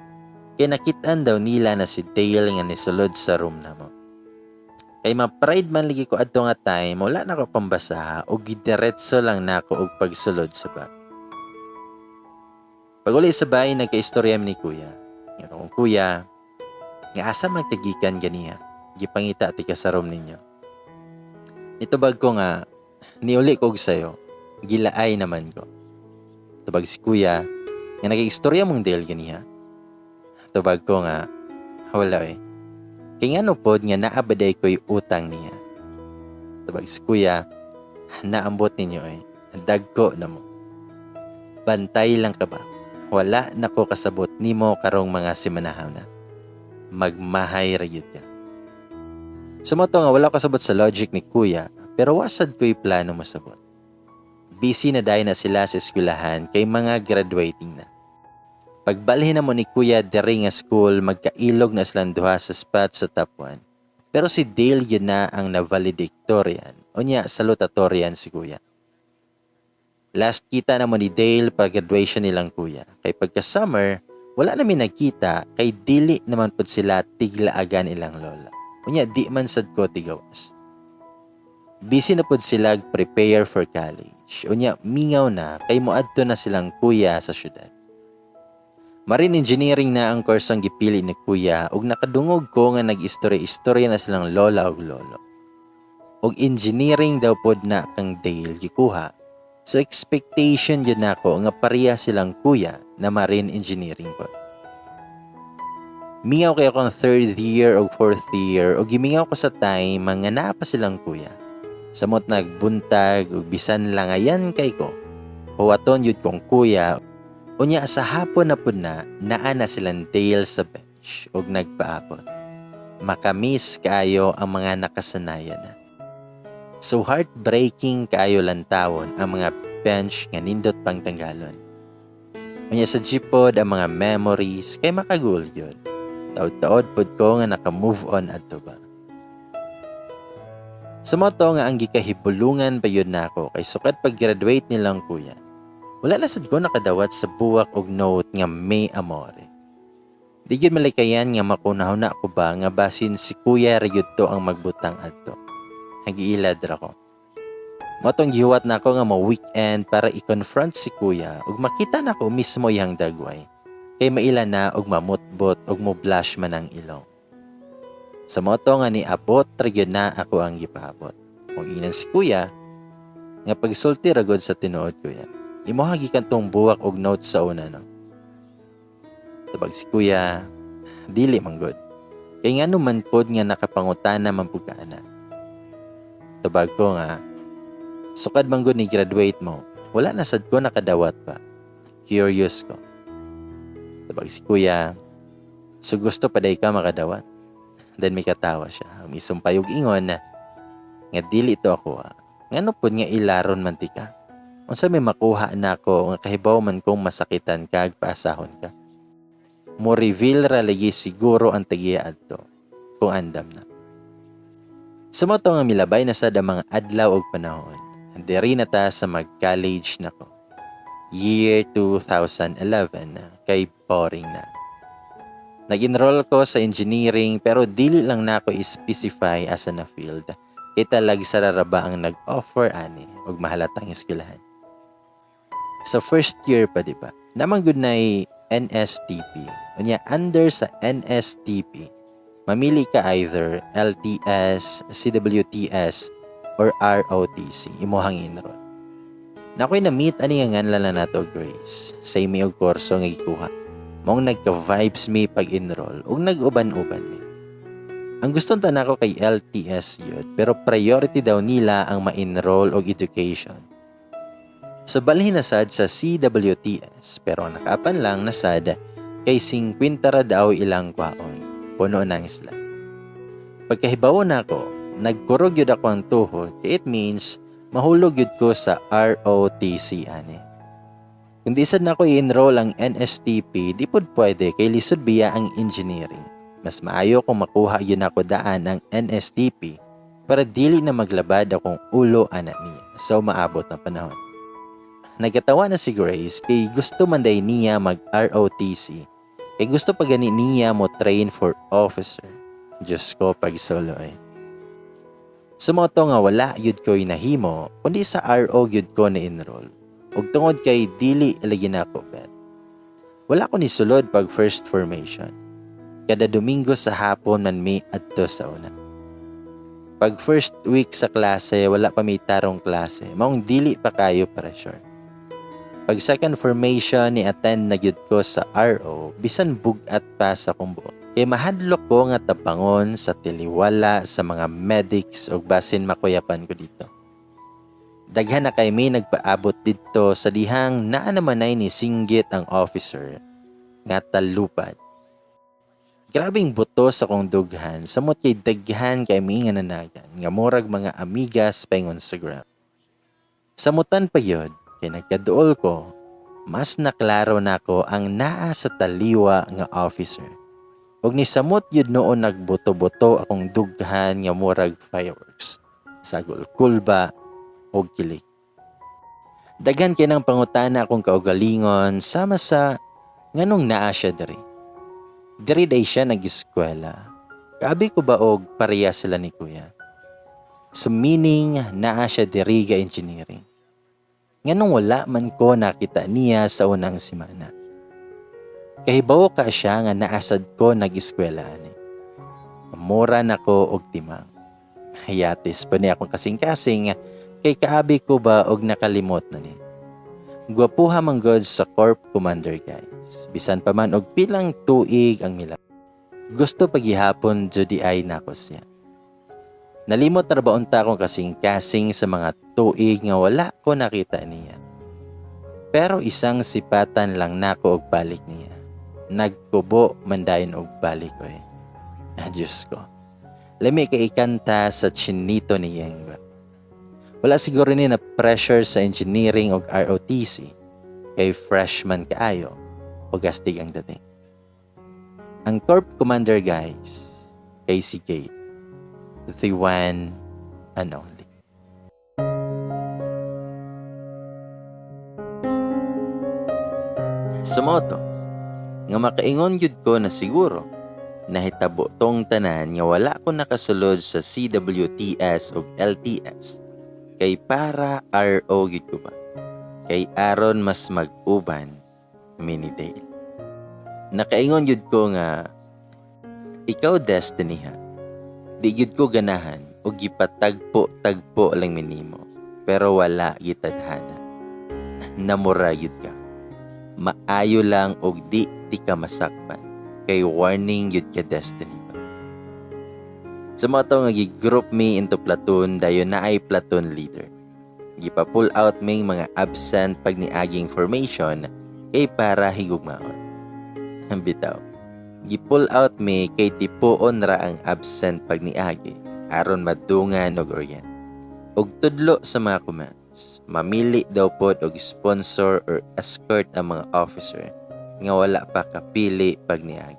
Kay nakitaan daw nila na si Dale nga nisulod sa room namo. Kay ma-pride man lagi ko adto nga time, wala na ko pambasaha ug gidiretso lang nako og pagsulod sa bag. Pag uli sa bahay, nagkaistorya mi ni Kuya. Ingon akong kuya, nga asa magtagikan ganiya? Gipangita ti ka sa room ninyo. Nitubag ko nga, niuli ko og sayo, gilaay naman ko. Tubag si Kuya, nga nag-istorya mong Dale ganiya. Tubag ko nga, wala eh. Kay ngano pod nga naabaday ko'y utang niya. Tubag si Kuya, naambot ninyo eh. Dagko na mo. Bantay lang ka ba? Wala na ko kasabot nimo karong mga simanahaw na. Magmahay ra gyud ka. Sa mao to nga wala ko kasabot sa logic ni kuya, pero wa sad ko'y plano mosabot. Busy na dayon na sila sa eskwelahan kay mga graduating na. Pagbalhin namo ni kuya diri nga school, magkailog na silang duha sa spot sa top 1. Pero si Dale yun na ang na-valedictorian. Unya, salutatorian si kuya. Last kita namo ni Dale pag graduation nilang kuya. Kay pagka summer, wala na mi nagkita kay dili naman pud sila tiglaagan ilang lola. Unya, di man sad ko tigawas. Busy na pud sila prepare for college. Unya, mingaw na kay moadto na silang kuya sa syudad. Marine engineering na ang kursong gipili ni kuya ug nakadungog ko nga nag-istorya-istorya na silang lola ug lolo. Og engineering daw pod na kang Dale gikuha. So expectation yun nako nga pareha silang kuya na marine engineering pod. Mingaw kay akong third year o fourth year o gimingaw ko sa time nga naa pa silang kuya. Samot nagbuntag ug bisan langayan kay ko. Huwaton yun kong kuya. Unya sa hapon na pud na naa na silang Dale sa bench ug nagpaabot. Makamis kaayo ang mga nakasanayan na. So heartbreaking kaayo lantawon ang mga bench nga nindot pang tanggalon. Unya sa jeep pod ang mga memories kay makagul yun. Taod-taod pod ko nga naka-move on adto ba. Sa mao to nga ang gikahibulungan pa yun nako kay sukad pag-graduate nilang kuya. Wala na sad ko nakadawat sa buwak og note nga may amore. Di gyud malikayan nga makunahuna ko ba nga basin si kuya ra gyud to ang magbutang adto. Nagiilad ra ko. Mao tong gihuwat nako nga mo weekend para i-confront si kuya ug makita nako mismo iyang dagway. Kay maila na og mamutbot ug mo blush man ang ilong. Sa mao to nga niabot ra gyud na ako ang gipaabot. Kung ingnan si kuya nga pagsulti ra gud sa tinuod, "Kuya. Imo gikan tong buwak og notes sa una, no?" Tabag si kuya, "Dili man gud. Kay ngano man pod nga nakapangutana man pud ka ana?" Tubag ko nga, "Sukad man gud ni graduate mo, wala na sad ko nakadawat pa. Curious ko." Tubag si kuya, "So gusto pa day ka makadawat?" Then may katawa siya. Misumpay og ingon na, nga dili to ako ah. Ngano pod nga ilaron man ti ka? Unsa may makuha nako nga kahibaw man kong masakitan ka ag paasahon ka? Mo reveal ra lagi siguro ang tagiya adto kung andam na." Sa mao to nga milabay na sad ang mga adlaw ug panahon. Diri na ta sa mag-college na ko. Year 2011 kay boring na. Nag-enroll ko sa engineering pero dili lang nako i-specify asa na field. Kay talagsa ra ba ang nag-offer ani ug mahalatang eskwelahan. Sa first year pa, di ba? Naa man gud na NSTP. Unya under sa NSTP, mamili ka either LTS, CWTS, or ROTC imuhang enroll. Naa ko'y na-meet ani nga nganlan na nato Grace. Same mi og kurso nga gikuha. Maong nagka-vibes mi pag-enroll ug nag-uban-uban mi. Ang gusto ta nako kay LTS yun, pero priority daw nila ang ma-enroll og education. So balhin na sad sa CWTS, pero ang nakaapan lang na sad kay 50 ra daw ilang kwaon. Puno na ang isla. Pagkahibawo nako, nagkurog yun ako ang tuhod kay it means mahulog yun ko sa ROTC ani. Kung di sad nako i-enroll ang NSTP, di pod pwede kay lisod biya ang engineering. Mas maayo kung makuha yun ako daan ang NSTP para dili na maglabad akong ulo ana niya sa umaabot na panahon. Nagatawa na si Grace kay gusto man day niya mag ROTC kay gusto pa gani niya mo train for officer. Diyos ko, pag solo eh. Sa mao to nga wala yud ko'y nahimo kundi sa RO gyud ko na-enroll. Ug tungod kay dili lagi nako bet. Wala ko ni sulod pag first formation. Kada Domingo sa hapon man mi adto sa una. Pag first week sa klase, wala pa may tarong klase. Maong dili pa kayo pressure. Pag second formation, ni attend na gyud ko sa RO bisan bug-at pa sa akong buot. Kay mahadlok ko nga tabangon sa tiliwala sa mga medics ug basin makuyapan ko dito. Daghan na kay may nagpaabot didto sa dihang naa naman ay ni singgit ang officer nga talupad. Grabing buto sa kong dughan samot kay daghan kay mi nga nanagan nga murag mga amigas paingon sa gram. Samutan pa gyud kay nagkaduol ko, mas naklaro nako ang naa sa taliwa nga officer. Ug ni samot gyud noon nagbuto-buto akong dughan nga murag fireworks. Sagol kulba og kilig. Daghan kay nang pangutana akong kaugalingon sama sa nganong naa siya diri. Diri day siya nag-eskwela. Kaabi ko ba og pareha sila ni kuya? So meaning naa siya diri ga engineering. Nganong wala man ko nakita niya sa unang semana? Kahibaw ka siya nga naasad ko nag-eskwela ani. Mura na ko og timang. Hayatis pa niya akong kasing-kasing kay kaabi ko ba og nakalimot na ni. Gwapuha man god sa corp commander, guys. Bisan pa man og pilang tuig ang mila. Gusto pagihapon jud ay nako siya. Nalimot na ba unta akong kasing-kasing sa mga tuig nga wala ko nakita niya. Pero isang sipatan lang nako og balik niya. Nagkubo man dayon og balik ko eh. Ah, Diyos ko. Lami kay ikanta sa Chinito ni Yeng ba. Wala siguro ni na pressure sa engineering og ROTC kay freshman kaayo o gastig ang dating. Ang corp commander, guys, kay si Kate, the one and only. Sumoto, nga makaingon gyud ko na siguro nahitabo tong tanan nga wala ko nakasulod sa CWTS ug LTS kay para RO gyud ko ba kay aron mas mag-uban mini Dale. Nakaingon gyud ko nga ikaw, destiny, ha. Di gyud ko ganahan og gipatagpo-tagpo lang minimo pero wala gitadhana. Namura gyud ka. Maayo lang og di ti ka masakpan kay warning gyud ka, destiny ba. Sa mga to nga gi-group me into platoon, dayon naay platoon leader. Gipa-pull out ming mga absent pag niaging formation kay para higugmaon. Ang bitaw. Gi-pull out me kay tipuon ra ang absent pag niagi aron madungan og orient. Og tudlo sa mga commands. Mamili daw pod og sponsor or escort ang mga officer nga wala pa kapili pag niagi.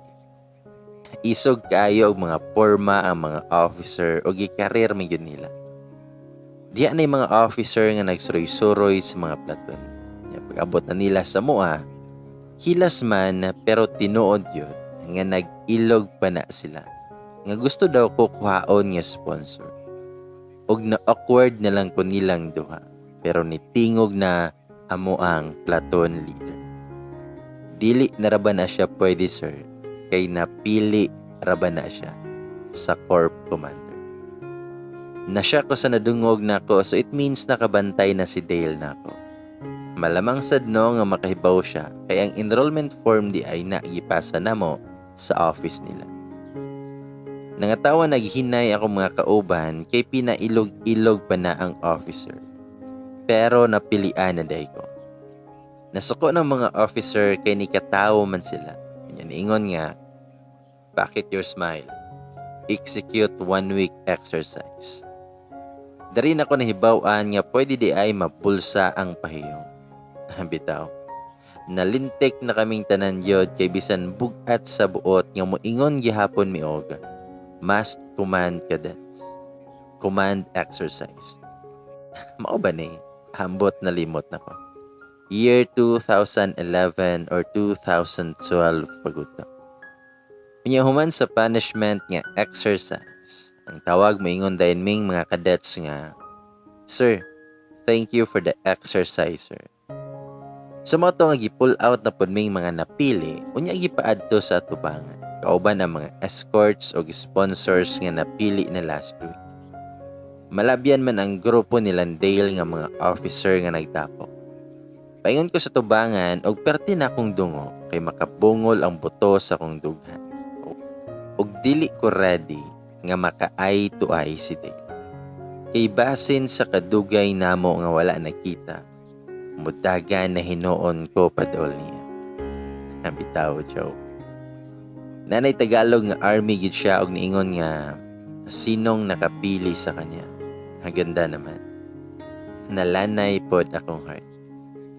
Isog kaayo og mga porma ang mga officer og gikarir man gyud nila. Diha na yung mga officer nga nagsuroy-suroy sa mga platoon. Nya pag-abot na nila sa mua, hilas man pero tinuod yun nga nag-ilog pa na sila. Nga gusto daw ko kuhaon nga sponsor. Og na awkward na lang ko nilang duha. Pero nitingog na amo ang platoon leader. Dili na ra ba na siya pwede, sir, kay napili ra ba na siya sa corp commander. Nasya ko sa nadungog nako, so it means nakabantay na si Dale nako. Malamang sad no nga makahibaw siya kay ang enrollment form di ay naipasa namo sa office nila. Nangatawa naghinay ako mga kauban kay pinailog-ilog pa na ang officer. Pero napilian na day ko. Nasuko ng mga officer kay nikatawo man sila. Yan ingon nga, "Bakit your smile? Execute one week exercise." Dari na ko nahibaw-an nga pwede di ay mapulsa ang pahiyong. Bitaw. Nalintik na kaming tanan yod kay bisan bugat sa buot nga moingon gihapon mi og must command cadence. Command exercise. Mao ba ni? Ambot na limot na ko. Year 2011 or 2012 pagud to. Unya human sa punishment nga exercise, ang tawag moingon dayon ming mga cadets nga, "Sir, thank you for the exercise, sir." Sa mga to nga gi-pull out na pud ming mga napili, unya gipaadto sa atubangan kauban ang mga escorts o sponsors nga napili na last week. Malabyan man ang grupo ni Landale nga mga officer nga nagtapok. Paingon ko sa tubangan og perti na akong dungo kay makabungol ang buto sa akong dughan. Og dili ko ready nga maka eye to eye si Dale. Kay basin sa kadugay namo nga wala nakita, mudagan na hinuon ko padol niya. Bitaw, joke. Nanay Tagalog nga army gid siya og niingon nga sinong nakapili sa kanya. Ang ganda naman. Nalanay pod akong heart.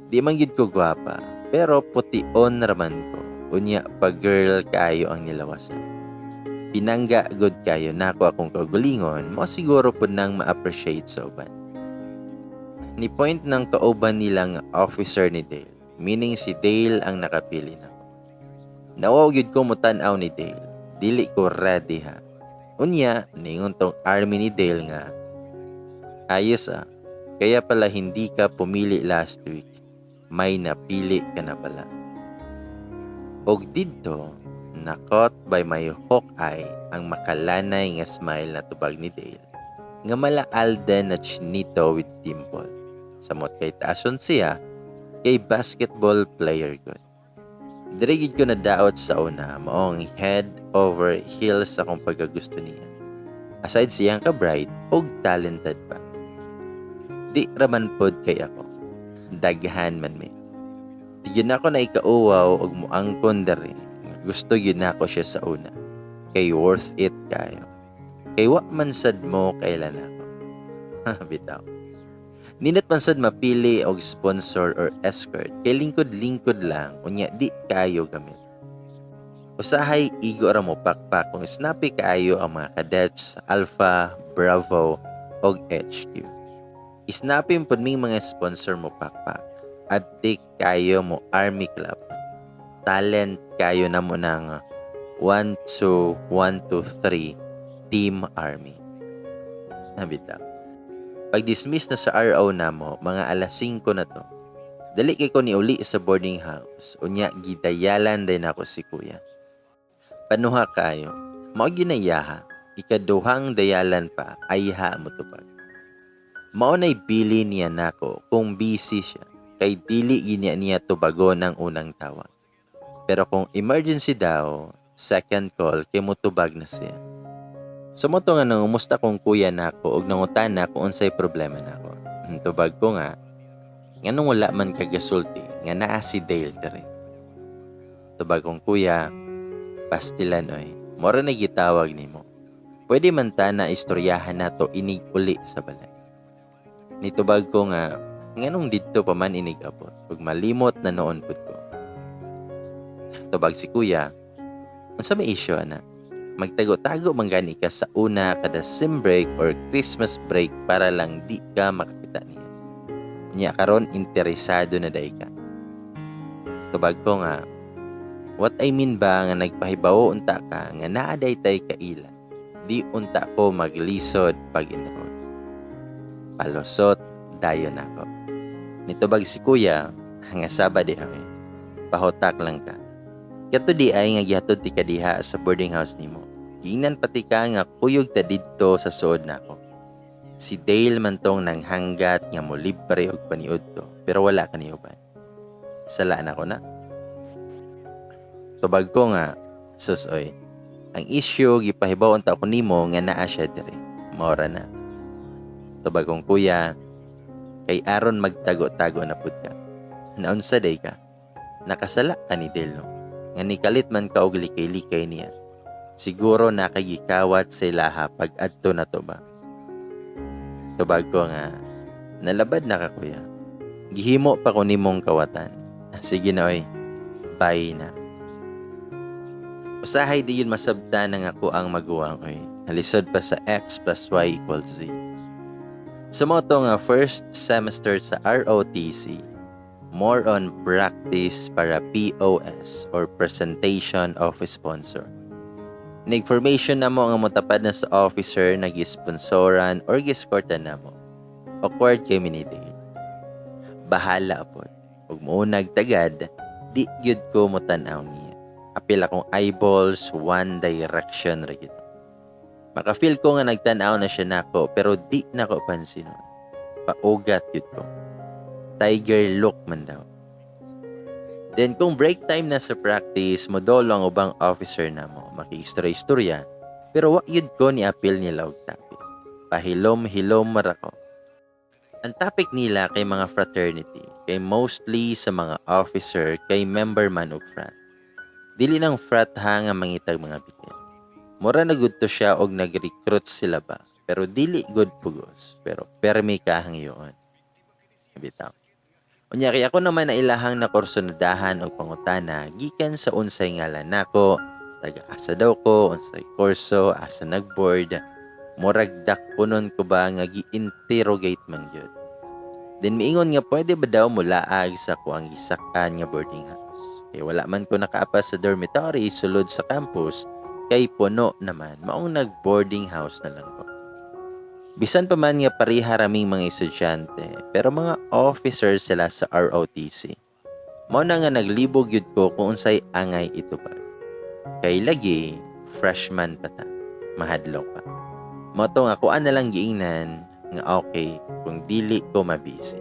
Di man gid ko gwapa, pero pution raman ko. Unya pa girl kaayo ang nilawasan. Pinangga gud kayo nako akong kaugalingon, mo siguro pod nang ma-appreciate sa uban. Ni point ng kauban nila nga officer ni Dale, meaning si Dale ang nakapili nako. Nawaw gyud ko motan-aw ni Dale. Dili ko ready ha. Unya, ningon tong army ni Dale nga, "Ayos ah, kaya pala hindi ka pumili last week. May napili ka na pala." Og didto, na-caught by my hawk eye ang makalanay nga smile na tubag ni Dale, nga mala Alden na chinito with dimple. Samot kay taason siya, kay basketball player gud. Diri gid ko nadaot sa una, maong head over heels akong pagkagusto niya. Aside siyang ka-bright og talented pa. Di raman pod kay ako. Daghan man mi. Di gyud nako na ikauwaw og muangkon diri. Gusto gyud nako siya sa una. Kay worth it kayo. Kay wa man sad mo kailan ako. Bitaw. Nindot man sad mapili og sponsor or escort kay lingkod-lingkod lang, unya di kayo gamit. Usahay igo ra mo pakpak kung snappy kaayo ang mga cadets, Alpha, Bravo og HQ. Snappy pud ming mga sponsor mo pakpak. Adtik kayo mo army club. Talent kayo na mo ng 1, 2, 1, 2, 3 Team Army. Nabitaw. Pag-dismiss na sa RO namo, mga alas 5 na to. Dali kay ko ni uli sa boarding house. Unya gidayalan din ako si kuya. Panuha kayo. Mao ginayaha. Ikaduhang dayalan pa ayha mo tubag. Mao na'y bili niya nako kung busy siya kay dili ginya niya tubagon ang unang tawag. Pero kung emergency daw, second call kay motubag na siya. Sumoto nga nangumusta kong kuya nako og nangutana kung unsay problema nako. Tubag ko nga, nganong wala man kagasulti nga naa si Dale diri. Tubag kong kuya, "Pastilan oy, mora na gitawag nimo. Pwede man ta na istoryahan nato inig uli sa balay." Nitubag ko nga, nganong didto pa man inig abot, ug malimot na noon pud ko. Tubag si kuya, "Unsa may issue ana? Magtago-tago man gani ka sa una kada sem break or Christmas break para lang di ka makakita niya. Nya karon interesado na day ka." Tubag ko nga, "What I mean ba nga nagpahibawo unta ka nga naa day tay kaila. Di unta ko maglisod pag-enroll." Palusot dayon ako. Nitubag si kuya, nga saba di ay. "Pahutak lang ka. Kato di ay nga gihatod ti ka diha sa boarding house nimo. Giingnan pati ka nga kuyog ta didto sa suod nako. Si Dale man tong nanghanggat nga mo libre og paniud to, pero wala ka niuban. Sala na ko na." Tubag ko nga, "Sus oy, ang issue gipahibaw unta ko nimo nga naa siya diri. Maora na." Tubag kong kuya, "Kay aron magtago-tago na pud ka. Naunsa day ka? Nakasala ka ni Dale, no? Nga nikalit man ka og likay-likay niya. Siguro nakagikawat sa ilaha pag adto na to ba?" Tubag ko nga, "Nalabad na ka, kuya. Gihimo pa ko nimong kawatan. Sige na oy, bye na." Usahay di yun masabtan ng ako ang maguwang oy. Nalisod pa sa x plus y equals z. Sa mo to nga first semester sa ROTC, more on practice para POS or presentation of sponsor. Nag-formation na mo nga motapad na sa officer na gisponsoran or giskortan na mo. Awkward kay ni Dale. Bahala pod. Ug muunag tagad, di gyud ko motan-aw niya. Apil akong eyeballs, one direction ra gyud. Maka-feel ko nga nagtan-aw na siya nako pero di nako pansinon. Paugat gyud ko. Tiger look man daw. Then kung break time na sa practice, modolo ang ubang officer namo, makiistorya-istorya, pero wa gyud ko ni apil nila og topic. Pahilom-hilom ra ko. Ang topic nila kay mga fraternity, kay mostly sa mga officer kay member man og frat. Dili nang frat ha nga mangitag mga bitin. Mura na gud to siya og nag-recruit sila ba, pero dili gud pugos, pero permi ka hangyoon. Bitaw. Unya kay ako naman na ilahang nakursunadahan og pangutana gikan sa unsay ngalan nako, taga asa daw ko, unsay kurso, asa nagboard, murag dakpunon ko ba nga gi-interrogate man gyud. Then miingon nga pwede ba daw mulaag sa kuang gisak-an nga boarding house. Kay wala man ko nakaapas sa dormitory sulod sa campus kay puno naman, maong nag-boarding house na lang ko. Bisan pa man nga pareha raming mga estudyante, pero mga officers sila sa ROTC. Mao na nga naglibog gyud ko kung unsay angay itubag. Kay lagi, freshman pa ta, mahadlok pa. Mao to nga kuan na lang giingnan nga okay kung dili ko mabisi.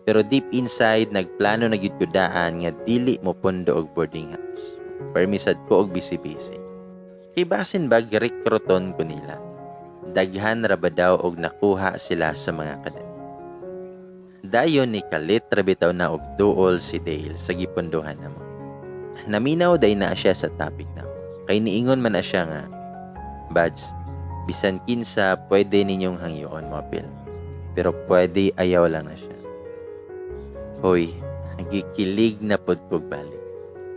Pero deep inside, nagplano na gyud ko daan nga dili mo pundo og boarding house. Permisad ko og busy-busy. Kay basin ba rekruton ko nila. Daghan ra ba daw og nakuha sila sa mga kadet. Dayon ni kalit ra bitaw na og duol si Dale sa gipunduhan namo. Naminaw day na siya sa topic namo. Kay niingon man na siya nga, "Buds, bisan kinsa pwede ninyong hangyoon mo apil. Pero pwede ayaw lang na siya." Hoy, gikilig na pod kog balik.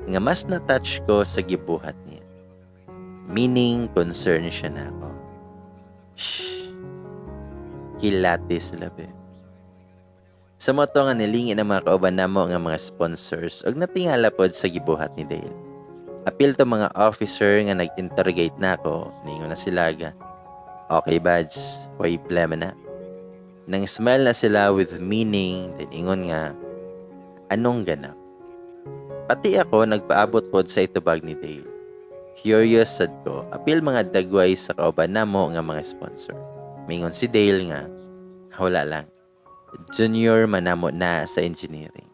Nga mas na-touch ko sa gibuhat niya. Meaning, concern siya na ako. Shh. Kilatis labi. Sa mao to nga nilingin ang mga kauban namo nga mga sponsors ug natingala pod sa gibuhat ni Dale. Apil to mga officer nga nag-interrogate nako, ningon na sila ga, "Okay buds, way plema na." Nang smile na sila with meaning, then ingon nga, "Anong ganap?" Pati ako nagpaabot pod sa itubag ni Dale. Curious sad ko, apil mga dagway sa kauban namo nga mga sponsor. Mingon si Dale nga, "Wala lang. Junior man namo na sa engineering.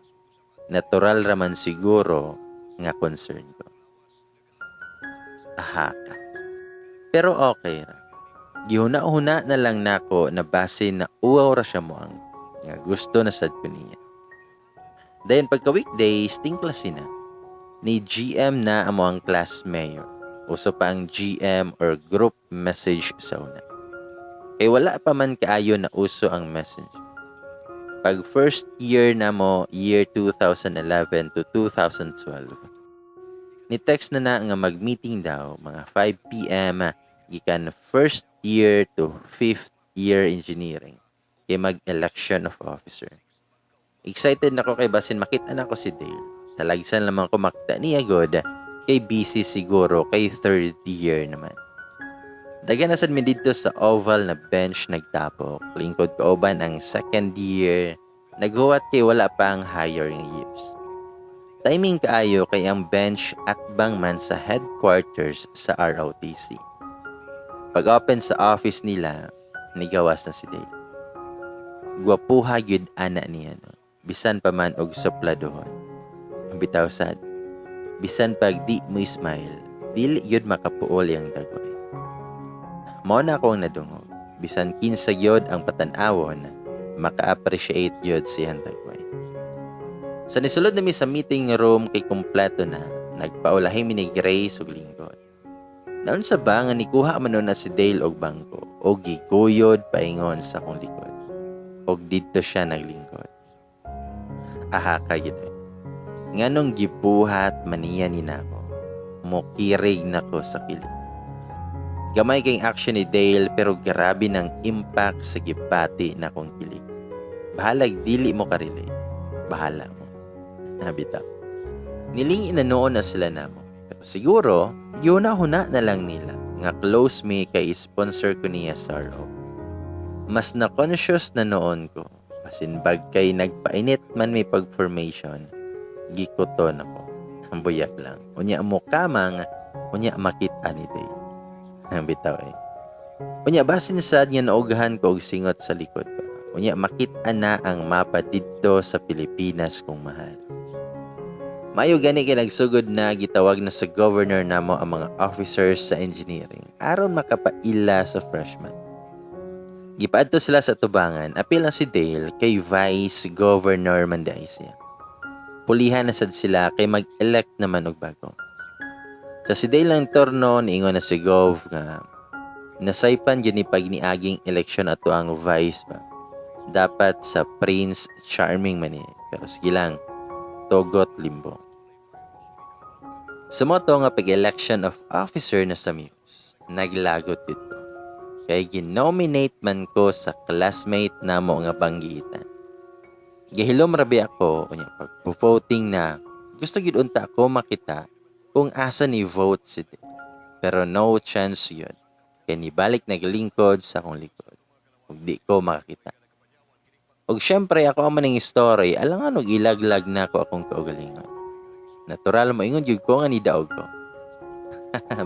Natural raman siguro nga concern ko." Aha ka. Pero okay ra. Gihuna-huna na lang nako na base na uwaw ra siya mo ang nga gusto na sad ko niya. Dayon pagka weekdays, ting klase na. Ni GM na amo ang class mayor. Uso pa ang GM or group message sa una. Kay wala pa man kaayo na uso ang messenger. Pag first year na mo, year 2011 to 2012, ni text na na nga mag-meeting daw mga 5 p.m. gikan first year to fifth year engineering kay mag-election of officer. Excited na ko kay basin makita na ko si Dale. Talagsan lamang ko makita niya god kay busy siguro kay third year naman. Daghan na sad mi didto sa oval na bench nagtapok. Lingkod kauban ang second year. Naghuwat kay wala pa ang higher nga years. Timing kaayo kay ang bench atbang man sa headquarters sa ROTC. Pag-open sa office nila, nigawas na si Dale. Gwapuha gyud ana niya no. Bisan pa man og supladohon. Bitaw sad. Bisan pag di mo smile, dili gyud makapuol yang dagway. Mao na akong nadungog. Bisan kinsa gyud ang patan-awon, maka-appreciate gyud siyang dagway. Sa nisulod nami sa meeting room kay kumpleto na, nagpaulahi mi ni Grace ug lingkod. Naunsa ba nga nikuha man nun na si Dale og bangko o giguyod paingon sa akong likod. Og didto siya naglingkod. Aha ka gid eh. Nganong gibuhat maniya ni nako. Mokirig nako sa kilig. Gamay kay action ni Dale pero grabe ng impact sa gibati na akong kilig. Bahalag dili mo ka-relate. Bahala mo. Nabitaw. Nilingin na noon na sila namo. Pero siguro, gihuna-huna na lang nila nga close me kay sponsor ko niya sa RO. Mas na-conscious na noon ko. Basin bag kay nagpainit man may pag-formation, gikuton ako. Ang buyag lang. Unya mo kamang, unya makita ni Dale. Ang bitaw eh. Unya basin sad nga naughan ko og singot sa likod pa. Unya makita na ang mapa didto sa Pilipinas kung mahal. Mayo gani kay nagsugod na gitawag na sa governor namo ang mga officers sa engineering aron makapaila sa freshman. Gipaadto sila sa tubangan, apil na si Dale kay Vice Governor man diay siya. Pulihan na sad sila kay mag-elect naman og bago. Sa si Dale lang torno, niingon na si Gov nga nasaypan gyud ni pag niaging eleksyon ato ang vice ba. Dapat sa Prince Charming man ni. Pero sige lang, togot limbo. Sa moto nga pag-election of officer na sa Muse, naglagot dito. Kay ginominate man ko sa classmate namo nga banggitan. Gihilom rabi ako unya pag voting na gusto gid unta ako makita kung asa ni vote si Dale. Pero no chance yun. Kay nibalik naglingkod sa akong likod. Ug di ko makakita. Ug syempre ako ang maning story, alangan og ilaglag na ko akong kaugalingon. Natural mo ingon gyud ko nga nidaog ko.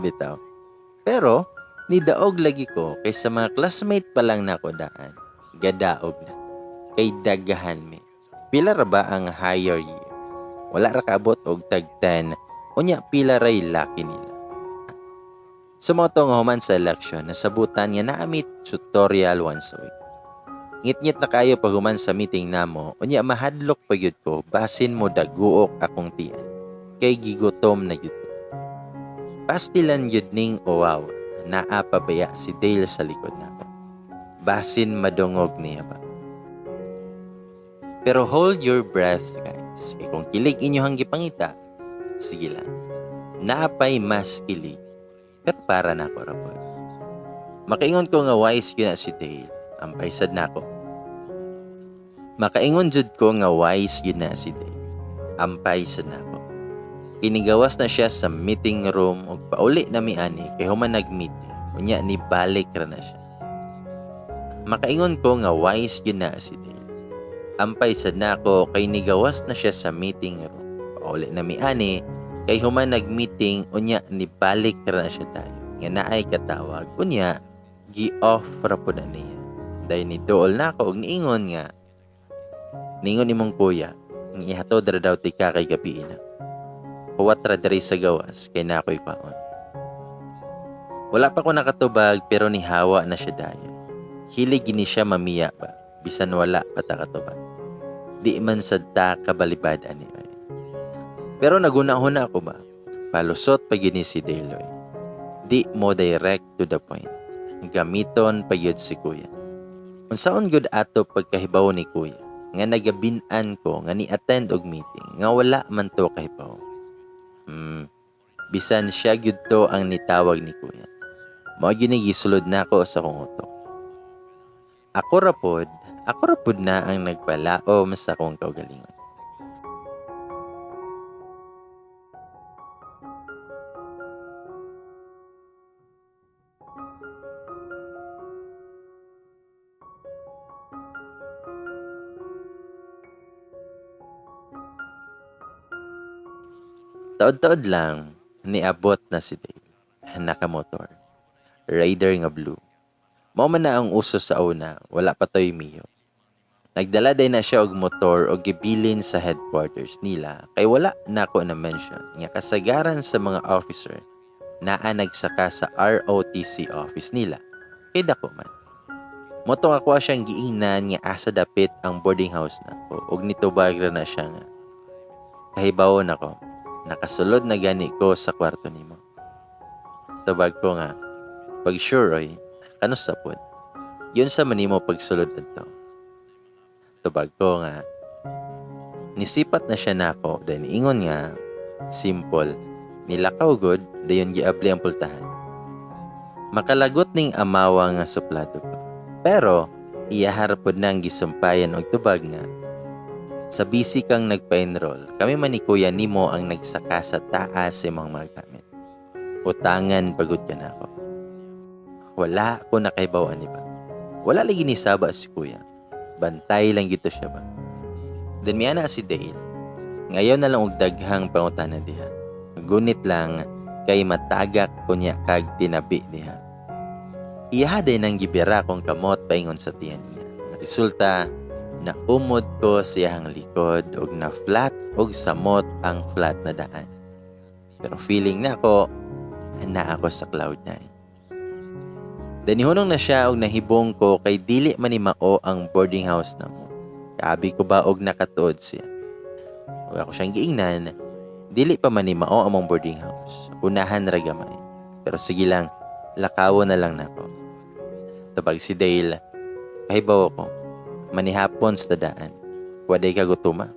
Bitaw. Pero nidaog lagi ko kay sa mga classmate pa lang nako daan. Gadaog na. Kay daghan mi. Pila ra ba ang higher year? Wala ra kaabot og tag 10. Unya pila ray laki nila. Sumoto nga human sa election, nasabutan nga naamit tutorial once a week. Ngit-ngit na kayo pag human sa meeting namo, unya mahadlok pa gyud ko basin mo daguok akong tiyan. Kay gigutom na gyud ko. Pastilan gyud ning uwaw, naa pa baya si Dale sa likod nako. Basin madungog niya ba. Pero hold your breath, guys. Kay kung kilig inyohang gipangita, sige lang. Naapay mas kilig. Pero para na ako rapod. Makaingon ko nga wise yun na si Dale. Ampay sad na ako. Makaingon jud ko nga wise yun na si Dale. Ampay sad na ako. Inigawas na siya sa meeting room ug pauli na mi ani kay human nag-meeting. Unya ni balik ra na siya. Makaingon ko nga wise yun na si Dale. Ampay sad na ako kay nigawas na siya sa meeting room. Pauli na mi ani kay human nag-meeting unya ni balik ra na siya tayo. Nga naay katawag unya gi-off ra pud na niya. Dahil ni dool na ako og niingon nga niingon imong kuya nga ihatod ra daw tika kay gabi na. Huwat ra diri sa gawas kay na ako'y kwaon. Wala pa ko nakatubag pero nihawa na siya dayon. Hilig gini siya mamiya ba bisan wala pa ta katubag. Di man sad ta kabalibad ani ay. Pero naguna-huna ako ba, palusot pa gini si Deloy. Di mo direct to the point. Gamiton pa yun si kuya. Unsaon gud ato pagkahibaw ni kuya, nga nagabinan ko nga ni-attend og meeting, nga wala man to kahibaw. Bisan siya gyud to ang nitawag ni kuya. Mao gyud ni gisulod nako sa akong utok. Ako ra pod na ang nagpalaom sa akong kaugalingon. Taod-taod lang, niabot na si Dale. Nakamotor. Raider nga blue. Mao man na ang uso sa una, wala pa to'y Mio. Nagdala day na siya og motor og gibilin sa headquarters nila kay wala na ko na mention nga kasagaran sa mga officer naa nagsaka sa ROTC office nila kay dako man. Moto ako siyang giingnan nga asa dapit ang boarding house nako og nitubag ra na siya nga kahibawon ako. Nakasulod na gani ko sa kwarto nimo. Tubag ko nga, pag sure oy, kanus sa pod. Yun sa manimo pagsulod adto. Tubag ko nga, nisipat na siya nako, then ingon nga, simple, nilakaw good, dayon giabli ang pultahan. Makalagot ning amawa nga suplado pa. Pero, iyahar pod nang gisumpayan og tubag nga, sa busy kang nagpa-enroll, kami man ni kuya nimo ang nagsaka sa taas sa imong mga gamit. Utangan pagod ka na ako. Wala ko nakaibawan ni ba. Wala lagi ni saba si kuya. Bantay lang gito siya ba. Then miya na si Dale. Ngayon na lang og daghang pangutana diha. Gunit lang kay matagak kunya kag tinabi diha. Iyaha din ang gibira kong kamot paingon sa tiyan niya. Ang resulta, naumod ko siyang likod og na flat og samot ang flat na daan. Pero feeling na ako, na ako sa cloud 9. Danihunong na siya og nahibong ko kay dili man ni mao ang boarding house namo. Kaabi ko ba og nakatuod siya. Ug ako siyang giingnan, dili pa man ni mao among boarding house. Unahan ra gamay. Pero sige lang, lakawo na lang nako. Tabag si Dale, kahibaw ko, manihapon sa dadaan. Waday ka gutuma.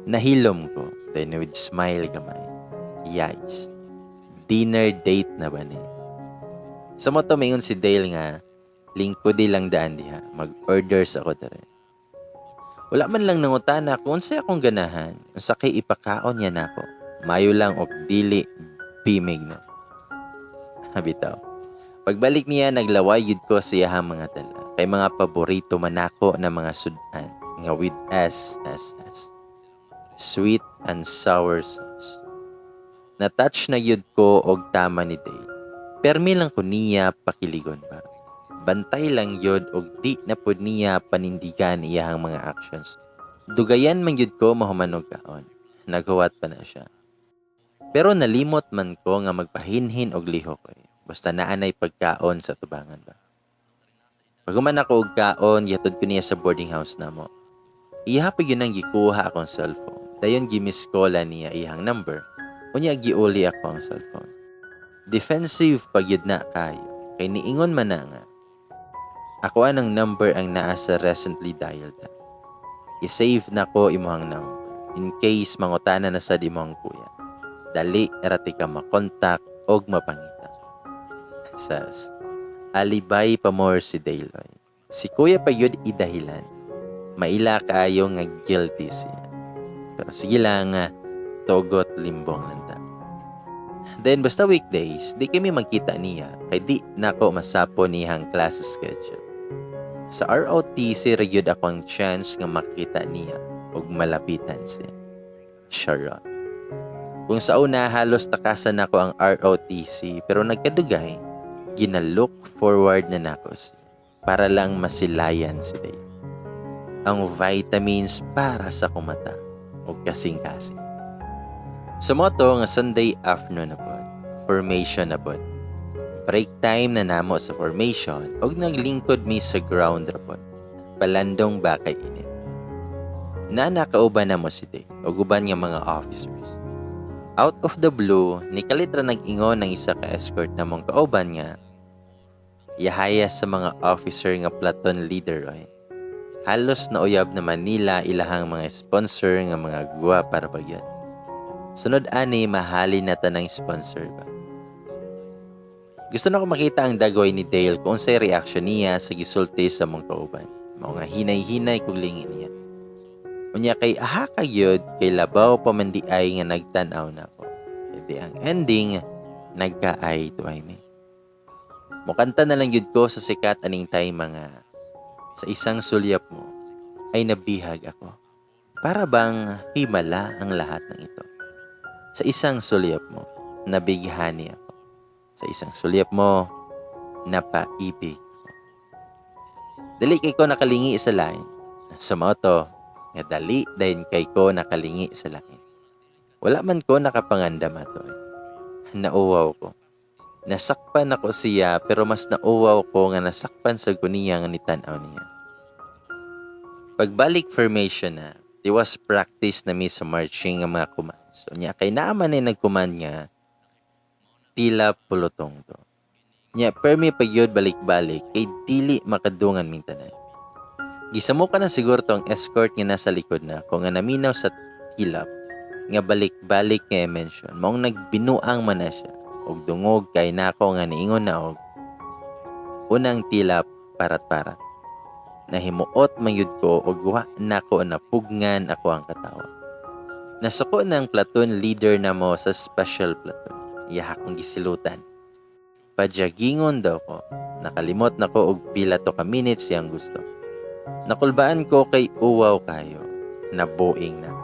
Nahilom ko, then with smile gamay. Yikes. Dinner date na ba ni? Sa mao to mingon si Dale nga, lingkod di lang daan diha, mag-order sa ako dere. Wala man lang nangutana kung unsay akong ganahan, unsa kay ipakaon niya nako. Mayo lang og dili bimig no. Bitaw. Pagbalik niya, naglaway yun ko sa iyahang mga dala. Kay mga paborito man nako na mga sudan nga with SSS. Sweet and sour sauce. Na-touch na yun ko og tama ni Dale. Permi lang ko niya pakiligon ba. Bantay lang yun og di na pud niya panindigan iyahang mga actions. Dugayan man yun ko mahuman og kaon. Naghuwat pa na siya. Pero nalimot man ko nga magpahinhin og lihok eh. Basta naanay pagkaon sa tubangan ba. Paghuman ako og kaon, gihatod ko niya sa boarding house namo. Iyaha pa yun ang gikuha akong cellphone. Dayon gi-miss call niya iyang number. Unya giuli ako ang cellphone. Defensive pag yun na kayo. Kay niingon man na nga. Ako anang number ang naa sa recently dialed. I-save na ko imuhang number in case mangutana na sad imong kuya. Dali ra ti ka makontak og mapangita. Sas, alibay pa more si Daloy. Si kuya pa yun idahilan. Maila kaayo nga guilty siya. Pero sige lang, tugot limbong lang ta. Then basta weekdays, di kami magkita niya kay di nako masapo niyang class schedule. Sa ROTC ra gyud ako ang chance nga makita niya ug malapitan siya. Charot. Kung sa una halos takasan nako ang ROTC, pero nagkadugay, gina-look forward na nako siya para lang masilayan si Dale. Ang vitamins para sa kumata ug kasing-kasing. Sa mao to nga Sunday afternoon na pod, formation na pod. Break time na namo sa formation ug naglingkod mi sa ground ra pod. Palandong ba kay init. Na nakauban na mo si Dale ug uban nga mga officers. Out of the blue, nikalit ra nag-ingon ng isa ka escort namong kauban nga yahaya sa mga officer nga platoon leader oy. Halos nauyab naman nila ilahang mga sponsor nga mga guwa para bagyan. Sunod ani mahali na tanang sponsor ba. Gusto na ko makita ang dagway ni Dale kung unsay reaction niya sa gisulti sa mong kauban. Mao nga hinay-hinay kog lingi niya. Unya kay aha ka gyud kay labaw pa man di ay nga nagtan-aw nako. Edi ang ending, nagka-eye to eye mi. Mukanta na lang gyud ko sa sikat aning time mga sa isang sulyap mo ay nabihag ako. Para bang himala ang lahat ng ito. Sa isang sulyap mo, nabighani ako. Sa isang sulyap mo, napaibig ako. Dali kay ko nakalingi sa lain. Sa mao to, nga dali dayon kay ko nakalingi sa lain. Wala man ko nakapangandam ato eh. Nauwaw ko. Nasakpan ako siya, pero mas nauwaw ko nga nasakpan sa guniya nga nitan-aw niya. Pagbalik formation na, tiwas practice na mi sa marching nga mga command. So niya kay naaman ay nag-command nga tila pulutong to. Nya permi pagyod balik-balik kay dili makadungan ming tanan. Gisamo ka na siguro tong escort nga nasa likod na kung nga naminaw sa tilap nga balik-balik nga mention, maong nagbinuang man na siya og dungog kay nako nga niingon na og unang tilap, parat-parat. Nahimuot man yun ko og wa nako napugngan ako ang katawa. Nasuko ng platoon leader namo sa special platoon. Iyaha kong gisilutan. Pajagingon daw ko. Nakalimot na ko og pila to ka minutes siyang gusto. Nakulbaan ko kay uwaw kayo. Nabuing na.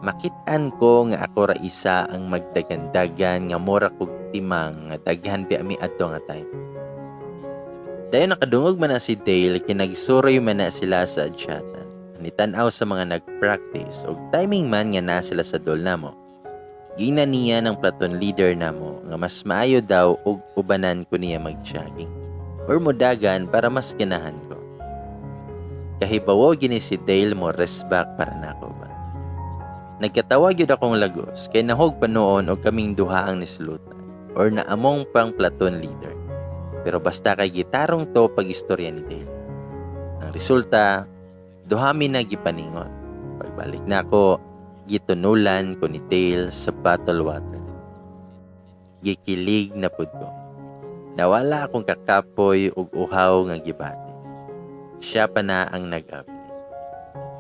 Makitaan ko nga ako ra isa ang magdagandagan nga mura kog timang nga daghan bi ami adto nga time. Dayon nakadungog man na si Dale kay nagsuroy man na sila sa adyatan. Nitan-aw sa mga nag-practice og timing man nga na sila sa dol namo. Giingnan niya ng platoon leader namo nga mas maayo daw og ubanan ko niya mag-jogging or mudagan para mas ganahan ko. Kahibawo gini si Dale mo resbak para nako ba. Nagkatawa gyud akong lagos kay nahog pa noon og kaming duha ang nisulutan or naamong pang platoon leader. Pero basta kay gitarong to pag istorya ni Dale. Ang resulta, duha mi na gipaningot. Pagbalik nako, gitunulan ko ni Dale sa bottle water. Gikilig na pud ko. Nawala akong kakapoy ug uhaw nga gibati. Siya pa na ang nag-abli.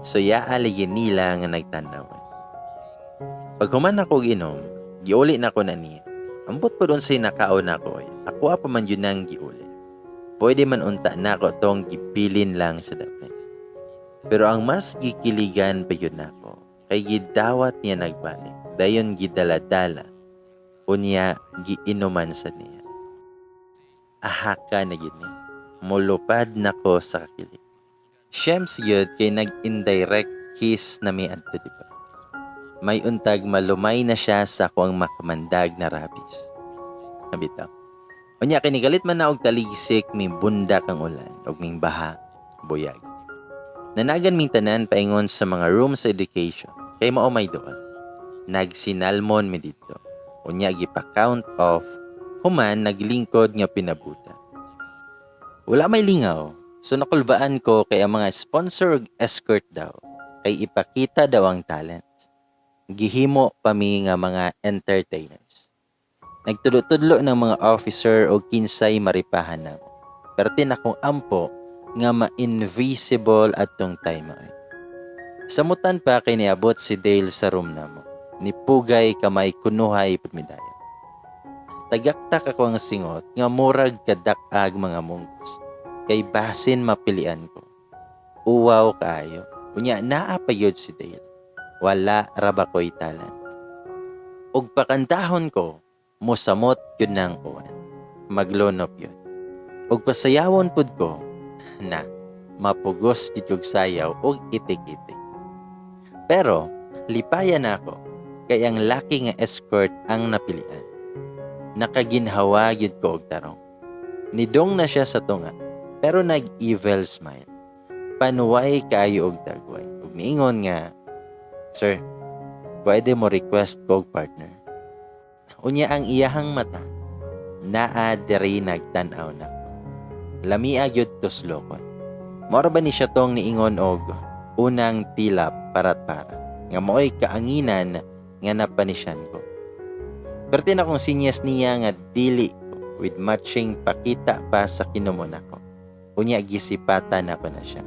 So yaa lagi nila nga nagtanawan. Paghuman ako og inom, giuli na ko na niya. Ambot po doon sa'y nakaon nako. Ako pa man yun ang giuli. Pwede man unta nako tong gibilin lang sa dapit. Pero ang mas gikiligan pa yun nako, kay gidawat niya nagbalik. Dayon gidala-dala. Unya giinuman sa niya. Ahaka na gid ni. Mulupad nako sa kakilig. Shems yun kay nag-indirect kiss na mi adto, di ba? May untag malumay na siya sa akuang makamandag na rabis. Nabitaw. Unya kinigalit man na og taligsik, may bundak ang ulan og ming baha buyag. Nanagan ming tanan paingon sa mga room sa education kay mao may doon. Nagsinalmon mi didto. Unya gipa-count off human naglingkod nga pinabuta. Wala may lingaw, so nakulbaan ko kay ang mga sponsor og escort daw kay ipakita daw ang talent. Gihimo pa mi nga mga entertainers. Nagtudlo-tudlo ng mga officer og kinsay maripahan namo. Pero tin akong ampo nga ma-invisible atong time ay. Samutan pa kay niabot si Dale sa room namo. Nipugay kamay kunuhay pud mi dayon. Tagaktak ako ang singot nga murag kadak-ag mga munggos. Kay basin mapilian ko. Uwaw kaayo. Unya naa pa yun si Dale. Wala ra ba ko'y talent. Ug pakantahon ko, mosamot yun ng uwan. Maglunop yun. Ug pasayawon pud ko, na mapugos gyud kog sayaw ug itik-itik. Pero lipayan na ako kay ang laki nga escort ang napilian. Nakaginhawa gyud ko og tarong. Nidong na siya sa tunga pero nag-evil smile. Panuway kaayo og dagway. Ug niingon nga, "Sir, pwede mo request ko og partner." Unya ang iyahang mata, naa diri nagtan-aw nako. Lamia gyud tuslokon. Mora ba ni siya tong niingon og unang tilap parat-parat nga maoy kaanginan nga napanisyan ko. Pero tin akong sinyas niya nga dili ko with matching pakita pa sa kinumon ako. Unya gisipatan ako na siya.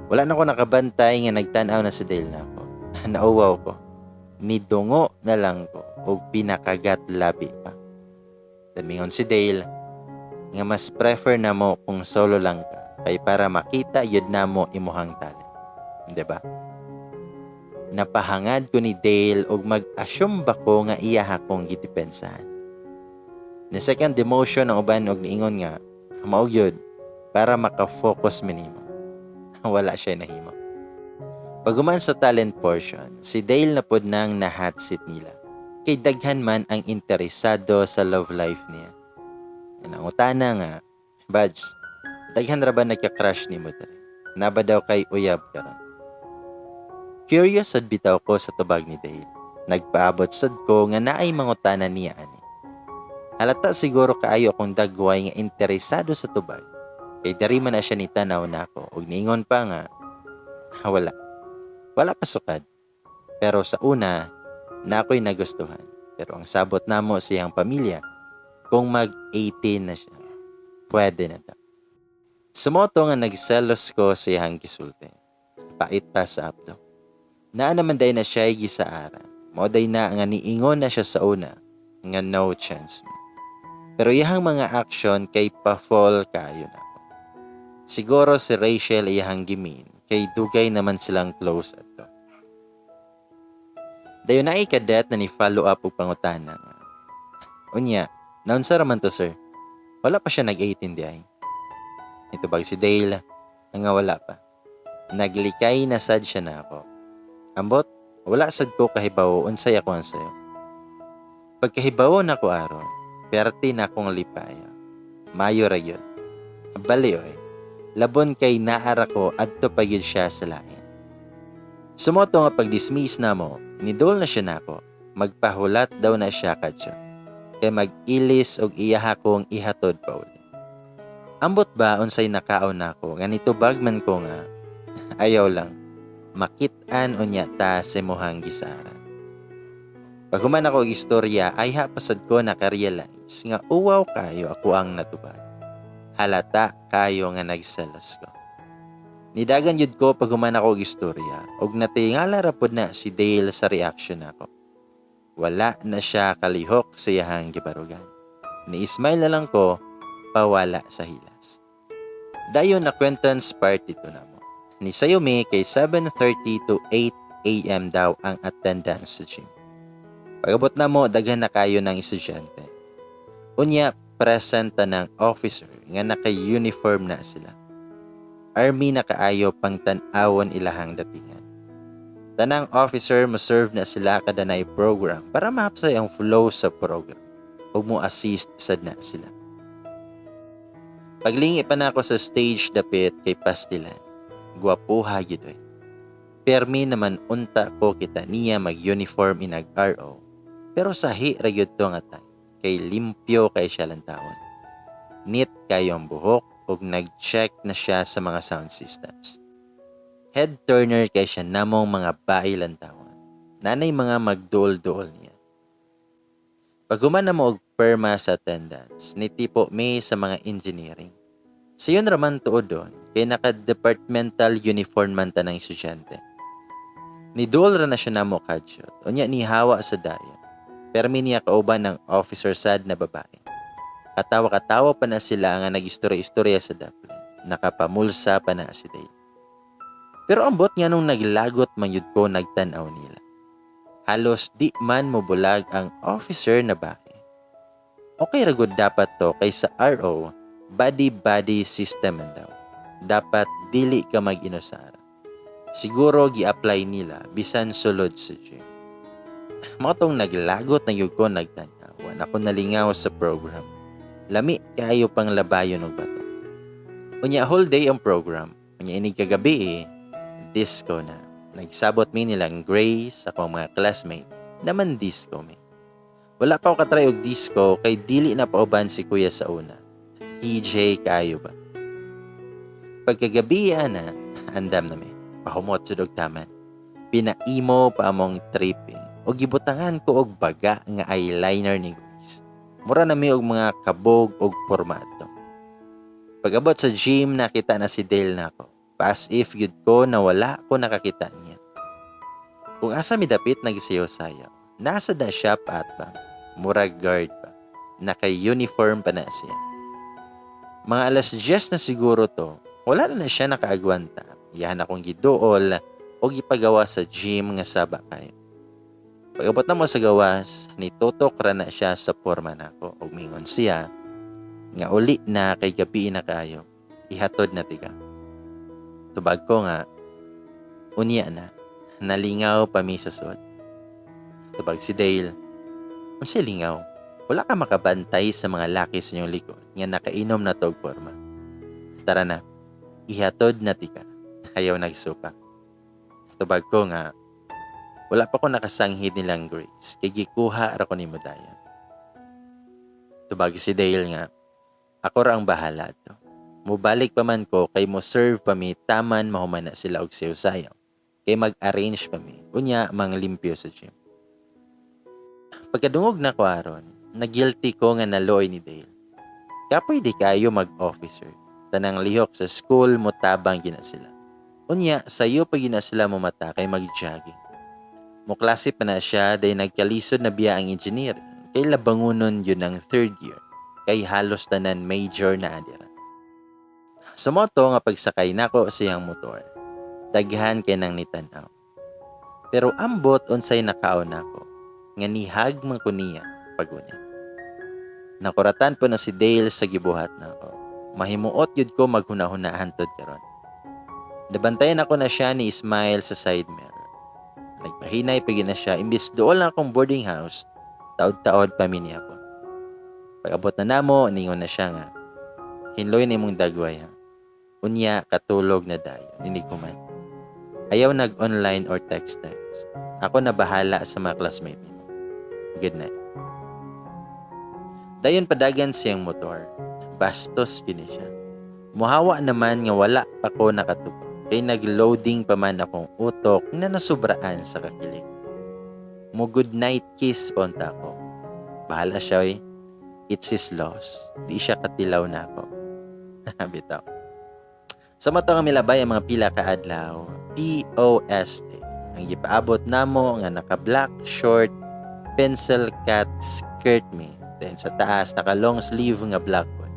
Wala na ko nakabantay nga nagtan-aw na sa Dale na ako. Nauwaw ko. Nidungo na lang ko og pinakagat labi pa. Damingon si Dale nga mas prefer na mo kung solo lang ka kay para makita yun na mo imuhang talent. 'Di ba? Napahangad ko ni Dale og mag-assume ba ko nga iya akong gidepensahan. Ni second demotion ang uban og niingon nga mao gyud para maka-focus minimo. Wala siya nahimo. Paghuman sa talent portion, si Dale na pod nang na-hot seat nila. Kay daghan man ang interesado sa love life niya. Nangutana nga, "Buds, daghan ra ba nagka-crush nimo diri? Naba daw kay uyab karon?" Curious sad bitaw ko sa tubag ni Dale. Nagpaabot sad ko nga naay mangutana niya ani. Halata siguro kaayo akong dagway nga interesado sa tubag. Kay dari man na siya ni tanaw nako ug niingon pa nga, "Ah, wala. Wala pa sukad. Pero sa una, na ako'y nagustuhan. Pero ang sabot namo siyang pamilya, kung mag-18 na siya, pwede na daw." Sumoto nga nagselos ko sa iyang gisulti. Pait pa sa abdo. Naa naman day na siya gisaaran. Mao day na nga niingon na siya sa una nga no chance me. Pero iyahang mga action kay pa-fall kayo na ako. Siguro si Rachel iyahang gimin kay dugay naman silang close adto. Dayon na cadet na ni follow up og pangutana nga, "Unya, naunsa ra man to, sir? Wala pa siya nag-18 di ay?" Nitubag si Dale nga wala pa. Naglikay na sad siya na ako. Ambot, wala sad ko kahibaw unsay ako ang sayo. Pagkahibawo nako aron, perti na akong lipaya. Mayo ra gyud. Bali oy. Labon kay naara ko adto pa gyud siya sa lain. Sumoto nga pag-dismiss namo, nidol na siya nako. Magpahulat daw na siya kadyo. Kay mag-ilis og iyaha kong ihatod pa uli. Ambot ba unsay nakaon nako nga nitubag man ko nga ayaw lang makit-an unya ta sa imuhang gisaran. Paghuman ako og istorya, ayha pasad ko naka-realize nga uwaw kayo ako ang natubag. Halata kayo nga nagselos ko. Nidagan yun ko paghuman ako og istorya og natingala ra pod na si Dale sa reaction nako. Wala na siya kalihok sa iyahang gibarugan. Ni-smile na lang ko pawala sa hilas. Dayon acquaintance party to namo. Ni sayo mi kay 7:30 to 8 a.m. daw ang attendance sa gym. Pag-abot namo, daghan na kayo ng estudyante. Unya, present ng officer nga naka-uniform na sila. Army na kaayo pang tan-awon ilahang datingan. Tanang officer mo serve na sila kada naay program para mahapsay ang flow sa program ug mo assist sad na sila. Paglingi pa na ako sa stage dapit kay Pastilan. Gwapuha gyud oy. Permi naman unta ko kita niya mag-uniform inag RO. Pero sahi ra gyud to nga time kay limpyo kay siya lantawon. Neat kayo ang buhok ug nag-check na siya sa mga sound systems. Head turner kay siya namong mga bae lantawon. Nanay mga magduol-duol niya. Paghuman na mo og perma sa attendance, nitipo mi sa mga engineering. Sayon raman tuod doon, kay naka-departmental uniform man tanang estudyante. Niduol ra na siya namo kadyot, unya nihawa sa dayon. Permi niya kauban ng officer sad na babae. Katawa-katawa pa na sila nga nag-istorya-istorya sa daplin. Nakapamulsa pa na si Dale. Pero ambot nga nung naglagot man yun ko nagtanaw nila. Halos di man mobulag ang officer na bae. Okay ra gud dapat to kay sa RO, body-body system man daw. Dapat dili ka mag-inusara. Siguro gi-apply nila bisan sulod sa gym. Mao tong naglagot na gyud ko nagtanaw. Wa na ko nalingaw sa program. Lami kaayo pang labayon og bato. Unya whole day ang program. Unya inig kagabi eh, disco na. Nagsabot mi nilang Grace, akong mga classmate, naman disco mi. Wala pa ako katry og disco kay dili na pauban si kuya sa una. PJ kayo ba? Pagkagabi ana, andam na mi. Pahumot sa og taman. Pinaimo pa among tripping o gibutangan ko og baga nga eyeliner ni Grace. Mura na mi og mga kabog og pormato. Pag-abot sa gym, nakita na si Dale nako. As if gyud ko na wala ko nakakita niya. Kung asa mi dapit nagsayaw-sayaw, nasa da siya paatbang. Murag guard pa. Naka-uniform pa na siya. Mga alas 10 na siguro to, wala na na siya nakaagwanta. Iyahan akong giduol o gipagawa sa gym nga saba kayo. Pag-abot na mo sa gawas, nitutok ra na siya sa porma nako ug mingon siya nga uli na kay gabi na kayo. Ihatod na tiga. Tubag ko nga, unya na, nalingaw pa mi sa sud. Tubag si Dale, unsay lingaw? Wala ka makabantay sa mga laki sa inyong likod nga nakainom na tog porma. Tara na, ihatod na tika. Ayaw nagsupak. Tubag ko nga, wala pa ko nakasanghid nilang Grace, kay gikuha ra ko ni dayon. Tubag si Dale nga, ako ra ang bahala to. Mubalik pa man ko kay mo serve pa mi taman mahuman na sila og sayaw. Kay mag-arrange pa mi. Unya manglimpyo sa gym. Pagkadungog na ko aron, na-guilty ko nga naloy ni Dale. Kapoy di kayo mag-officer. Tanang lihok sa school mo tabang gina sila. Unya, sayo pa gina sila mo mata kay mag-jogging. Moklase pa na siya dahil nagkalisod na biya ang engineering kay labangunon yun ang third year kay halos tanan major na adira. Sumoto nga pagsakay nako sa iyang motor. Daghan kay nang nitanaw. Pero ambot unsay nakaon nako nga nihag man ko niya pagunit. Nakuratan po na si Dale sa gibuhat nako. Mahimuot yun ko maghuna-huna hantod karon. Nabantayan ako na siya ni Ismail sa side mirror. Nagpahinay pa na siya imbis dool lang akong boarding house, Taod-taod pa mi niabot. Pag-abot na namo, ningon na siya nga, "Hinloy na imong dagway ha. Unya, katulog na dayon." Inig human, "Ayaw nag-online or text-text. Ako na bahala sa mga classmate nimo. Good night." Dayon padagan siyang motor. Bastos gyud ni siya. Muhawa naman nga wala pa ko nakatubag. Kay nag-loading pa man akong utok na nasubraan sa kakilig. Mo good night kiss pa unta ko. Bahala siya oy. It's his loss. Di siya katilaw na ako. Bitaw. Sa mao to nga milabay ang mga pila ka adlaw, POS day. Ang gipaabot namo nga naka black short pencil cut skirt mi. Then sa taas naka long sleeve nga black one.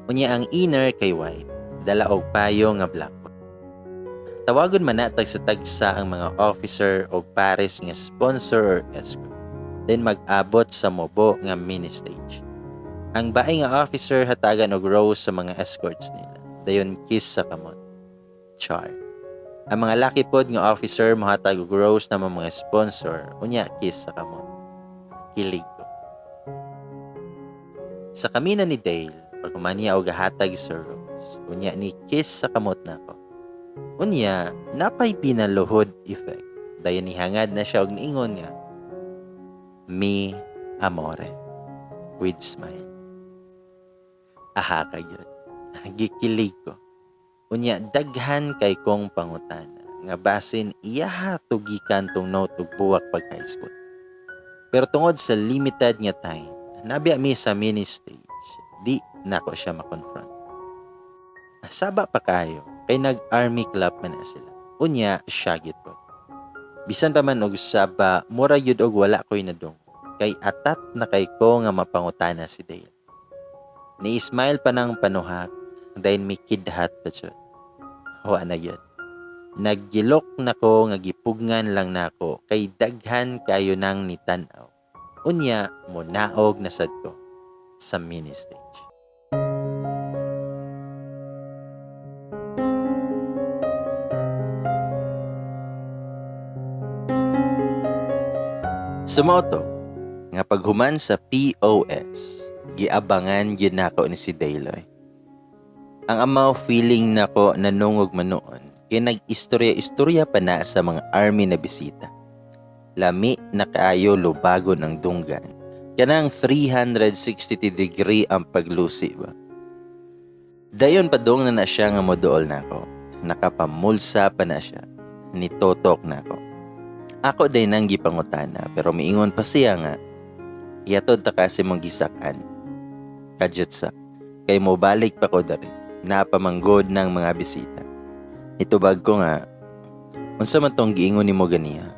Unya ang inner kay white, dala og payo nga black one. Tawagon man na tagsa-tagsa ang mga officer og pares nga sponsor or escort. Then mag-abot sa mobo nga mini stage. Ang bae nga officer hatagan og rose sa mga escorts nila. Dayon kiss sa kamot. Char. Ang mga laki pod nga officer mohatag og rose na mga sponsor, unya kiss sa kamot. Kilig ko. Sa kamina ni Dale, paghuman niya og hatag sa rose, unya ni kiss sa kamot nako. Unya, napay pinaluhod effect. Dayon nihangad na siya og niingon nga, "Mi amore," with smile. Aha ka gyud. Gikilig ko. Unya daghan kay kong pangutana nga basin iyaha tugikan tong note og buwak pag high school. Pero tungod sa limited nga time, nabiya mi sa mini stage, di nako siya makonfront. Saba pa kayo, kay nag-army clap man na sila. Unya, siya gyud po. Bisan pa man og saba, mura gyud og wala ko'y nadung. Kay atat na kay ko nga mapangutana si Dale. Ni-smile pa ng panuhak, dayon mikidhat pa jud. Wa na gyud. Naggilok na ko nga gipugngan lang nako kay daghan kayo nang nitan-aw. Unya, munaog na sad ko sa mini stage. Sumao to, nga paghuman sa POS, giabangan gyud nako ni si Daloy. Ang amaw feeling nako nanungog man noon, kay nag-istorya-istorya pa na sa mga army na bisita. Lami na kaayo lubagon ang dunggan. Kanang 360 degree ang paglusi ba. Dayon padung na na siya nga moduol nako. Nakapamulsa pa na siya. Nitotok nako. Ako day nang gipangutana pero miingon pa siya nga iatod ta kasi mong gisakan. Kadyot sa kay mobalik pa ko dari napamanggod ng mga bisita. Itubag ko nga unsa man tong giingon nimo ganiha.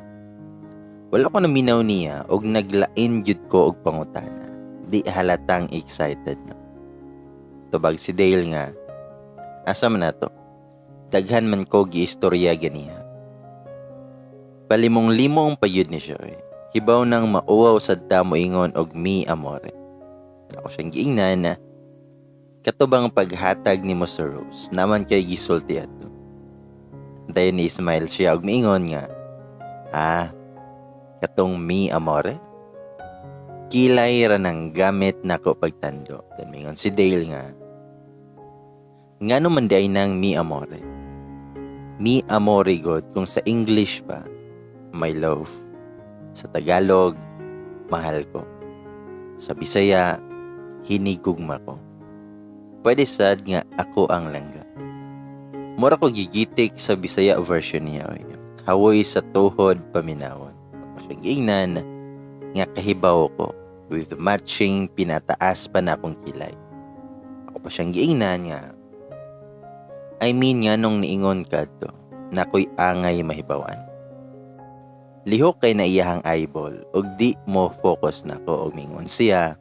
Wala ko naminaw niya og naglain gyud ko og pangutana. Di halatang excited no. Tubag si Dale nga asa man nato. Daghan man ko giistorya ganiha. Palimong-limong payud ni siya. Eh. Hibaw nang mauwaw sa moingon og mi amore. Ako siyang giingnan na katubang paghatag nimo sa rose naman kay gisulti ato. Dayon ni smile siya og miingon nga, "Ah, katong mi amore? Kilay ra nang gamit nako pagtando." Then miingon si Dale nga, "Ngano man diay nang mi amore?" Mi amore god kung sa English pa, my love. Sa Tagalog, mahal ko. Sa Bisaya, hinigugma ko. Pwede sad nga ako ang langga. Mura ko gigitik sa Bisaya version niya. Oy. Hawoy sa tuhod paminawon. Ako siyang giingnan nga kahibaw ko with matching pinataas pa na akong kilay. Ako pa siyang giingnan nga I mean nga nung niingon ka to na ako'y angay mahibawan. Lihok kay na iyahang eyeball ug di mo focus nako og mingon siya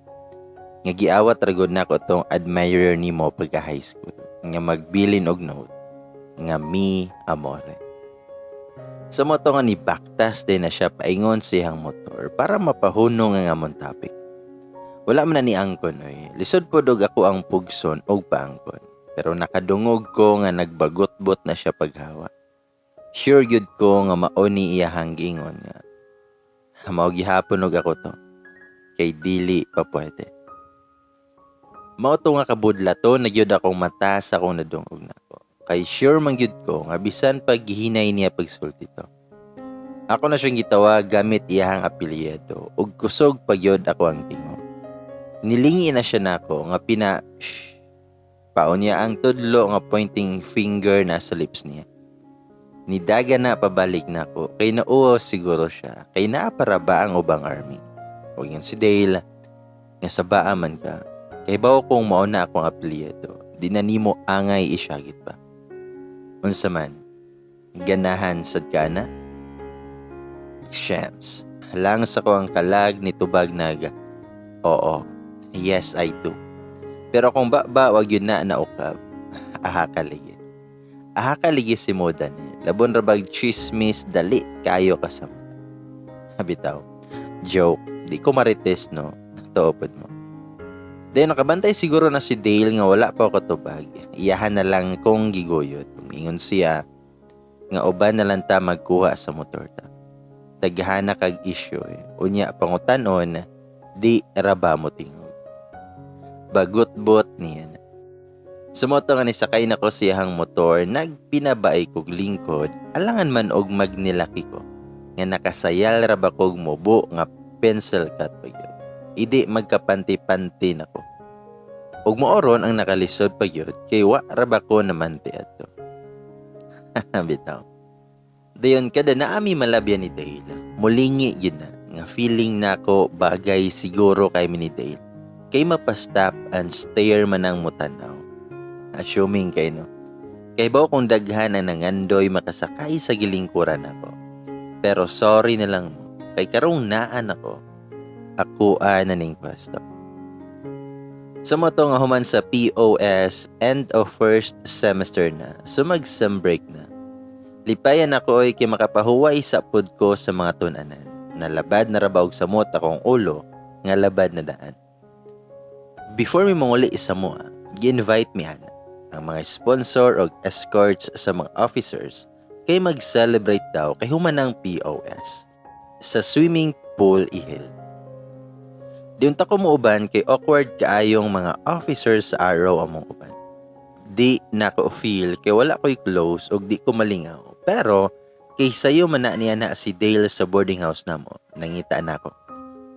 nga giawat ra gud nako tong admirer nimo pagka high school nga magbilin og note nga mi amore. Sa mo to nga ni baktas din na siya paingon siyang motor para mapahunong ang amon topic. Wala man na ni angkon oy. Lisod pod og ako ang pugson og paangkon. Pero nakadungog ko nga nagbagotbot na siya paghawa. Sure gyud ko nga mao ni iyahang giingon nga mao gihapon og ako to. Kay dili pa pwede. Mao to nga kabudlato na gyud akong mata sa akong nadungog nako. Kay sure man gyud ko nga bisan pag gihinay niya pagsulti to. Ako na siyang gitawag gamit iyahang apelyido ug kusog pa gyud ako ang tingog. Nilingi na siya nako nga pina shh. Paunya ang tudlo nga pointing finger na sa lips niya. Nidaga na pabalik nako kay nauwaw siguro siya kay naa pa ra ba ang ubang army. Ug ingon si Dale nga sabaa man ka. Kay bawo kung mao na akong apelyido, di na nimo angay isyagit pa. Unsa man, ganahan sad ka na? Shams, lang sa ko ang kalag ni tubag nag, "Oo, yes I do." Pero kung ba wag yun na naukab, aha kaligi. Aha kaligi si Moda ni, labon rabag chismis dali kayo kasama. Bitaw, joke, di ko marites no, tuopod mo. Dayon nakabantay siguro na si Dale nga wala pa ako tubag. Iyahan na lang kong giguyod. Ingon siya nga uban na lang ta magkuha sa motor ta. Taghana kag issue eh. Unya pangutanon, di raba mo tingog. Bagot-bot niya na. Sumoto nga nisakay na ko siyahang motor, nagpinabaay kog lingkod, alangan man og magnilaki ko. Nga nakasayal ra ba kog mubo nga pencil cut pa gyud. Idi magkapanti-panti nako. Ug mao ron ang nakalisod pa gyud kay wa ra ba ko namanti adto. Bitaw. Dayon kada naami malabyan ni Dale, mulingi gyud na nga feeling nako bagay siguro kay mi ni Dale. Kay mapa-stop and stare man ang mutanaw. Assuming kay no. Kay bawo kung daghan ang nangandoy makasakay sa gilingkuran nako. Pero sorry na lang mo kay karong naan ako. Akoa na ning pwesto. Sa mo to nga human sa POS, end of first semester na, so mag-sem break na. Lipayan ako oy kay makapahuway sa pud ko sa mga tun-anan. Nalabad na ra ba og samot akong ulo nga labad na daan. Before mi manguli isa mo, gi-invite mi ana ang mga sponsor og escorts sa mga officers kay mag-celebrate daw kay human ang POS sa swimming pool ihil. Di unta ko muuban kay awkward kaayong mga officers sa araw among uban. Di na ko feel kay wala ko'y close og di ko malingaw. Pero kay sayo man na niya na si Dale sa boarding house namo, nangita nako.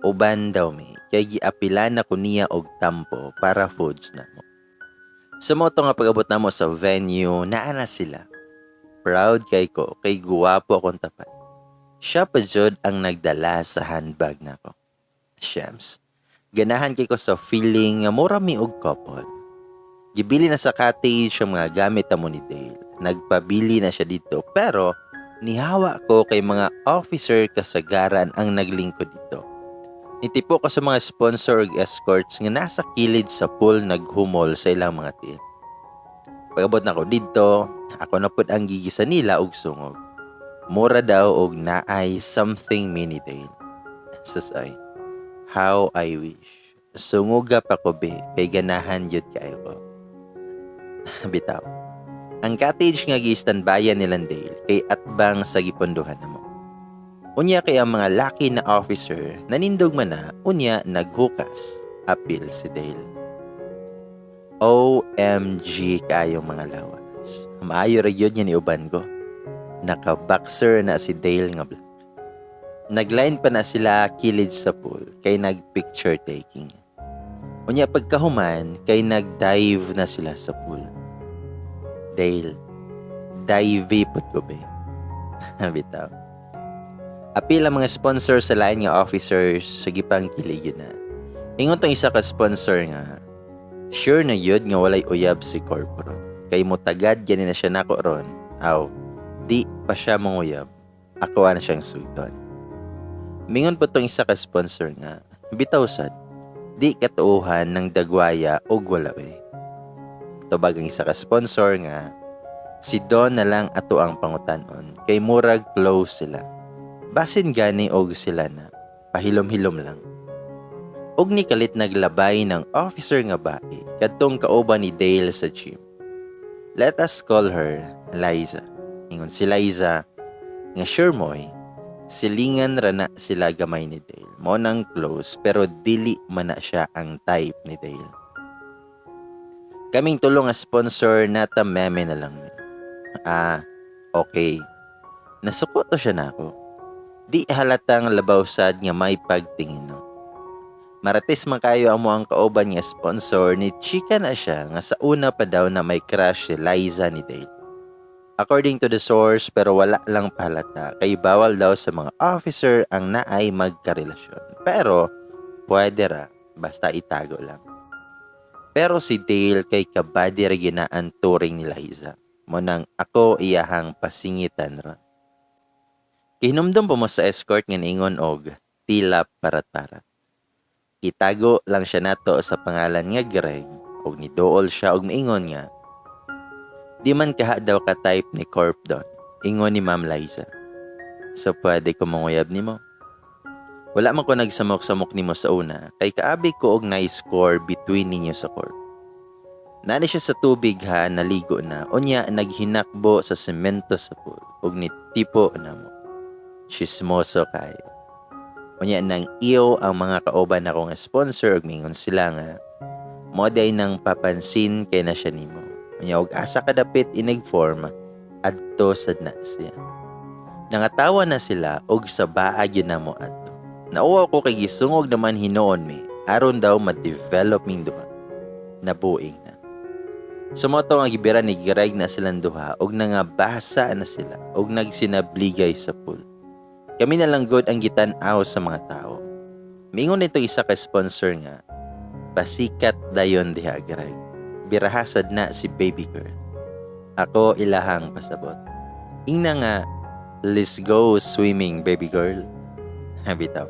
Uban daw mi kay giapilan na ko niya og tampo para foods namo. Sa mo to nga pag-abot namo sa venue, naa na sila. Proud kay ko kay guwapo akong tapat. Siya pa jud ang nagdala sa handbag nako. Shams. Ganahan kay ko sa feeling nga mura mi og couple. Gibili na sa cottage ang mga gamit amo ni Dale. Nagpabili na siya dito pero nihawa ko kay mga officer kasagaran ang naglingkod dito. Nitipo ko sa mga sponsor ug escorts nga nasa kilid sa pool naghumol sa ilang mga tiil. Pag-abot na ko didto, ako na pud ang gigisa nila og sungog. Mura daw og naay something mi ni Dale. Sus ay, how I wish. Sunguga pa ko be, kay ganahan jud kaayo ko. Bitaw. Ang cottage nga gi-standbyan nilang Dale kay atbang sa gipondohan namo. Unya kay ang mga laki na officer nanindog man na, unya naghukas. Apil si Dale. OMG kaayong mga lawas. Maayo ra gyud nga niuban ko. Naka-boxer na si Dale nga black. Nagline pa na sila kilid sa pool kay nag-picture taking. Unya pagkahuman kay nag-dive na sila sa pool. Dale, dive pud ko be. Bitaw. Apil ang mga sponsor sa lain nga officers sa gipang kilig na. Ingon tong isa ka sponsor nga, sure na yun nga walay uyab si Corp ron. Kay mutagad gani na siya nako ron. Aw, di pa siya manguyab. Ako na siyang sugton. Mingon po tong isa ka sponsor nga, bitaw sad, di katuuhan ng dagwaya og wala be. Tubag ang isa ka sponsor nga, si Don na lang ato ang pangutanon kay murag close sila. Basin gani og sila na, pahilom-hilom lang. Og ni kalit naglabay ng officer nga bae kadtong kauban ni Dale sa gym. Let us call her Liza. Ingon si Liza nga sure moy, Silingan ra na sila gamay ni Dale. Mao nang close, pero dili man na siya ang type ni Dale. Kaming tulo nga sponsor, nata meme na lang mi. Ah, okay. Nasuko to siya nako. Di halatang labaw sad nga may pagtingin, no. Marites man kayo amo ang kauban nga sponsor, ni chika na siya nga sa una pa daw na may crush si Liza ni Dale. According to the source, pero wala lang pahalata kay bawal daw sa mga officer ang naay magkarelasyon. Pero pwede ra basta itago lang. Pero si Dale kay ka-buddy ra gyud na ang turing ni Liza. Mao nang ako iyahang pasingitan ron. Kihinumdum pa mo sa escort nga niingon og tila parat-parat. Itago lang siya nato sa pangalan nga Greg, og niduol siya og miingon nga di man kaha daw ka type ni Corp Don, ingon ni Ma'am Liza. So pwede ko manguyab nimo. Wala man ko nagsamok-samok nimo sa una kay kaabi ko og nice score between ninyo sa Corp. Nani siya sa tubig ha, naligo na. Unya naghinakbo sa semento sa pool ug nitipo namo. Chismoso kayo. Unya nang iyo ang mga kauban ako nga sponsor ug mingon sila nga mo day nang papansin kay na siya nimo. Unya og asa kadapit inig-form adto sad na siya. Nangatawa na sila og sa baag yun na mo adto. Nauwaw ko kay gisungog naman hinuon mi aron daw ma-develop ming duha. Nabuing na. Sumoto nga gibira ni Greg na silang duha og nangabasa na sila og nagsinabligay sa pool. Kami na lang gud ang gitan-aw sa mga tao. Mingon nito isa ka sponsor nga pasikat dayon diha, Greg. Birahasad na si baby girl. Ako ilahang pasabot. Ingna nga, "Let's go swimming, baby girl." Bitaw.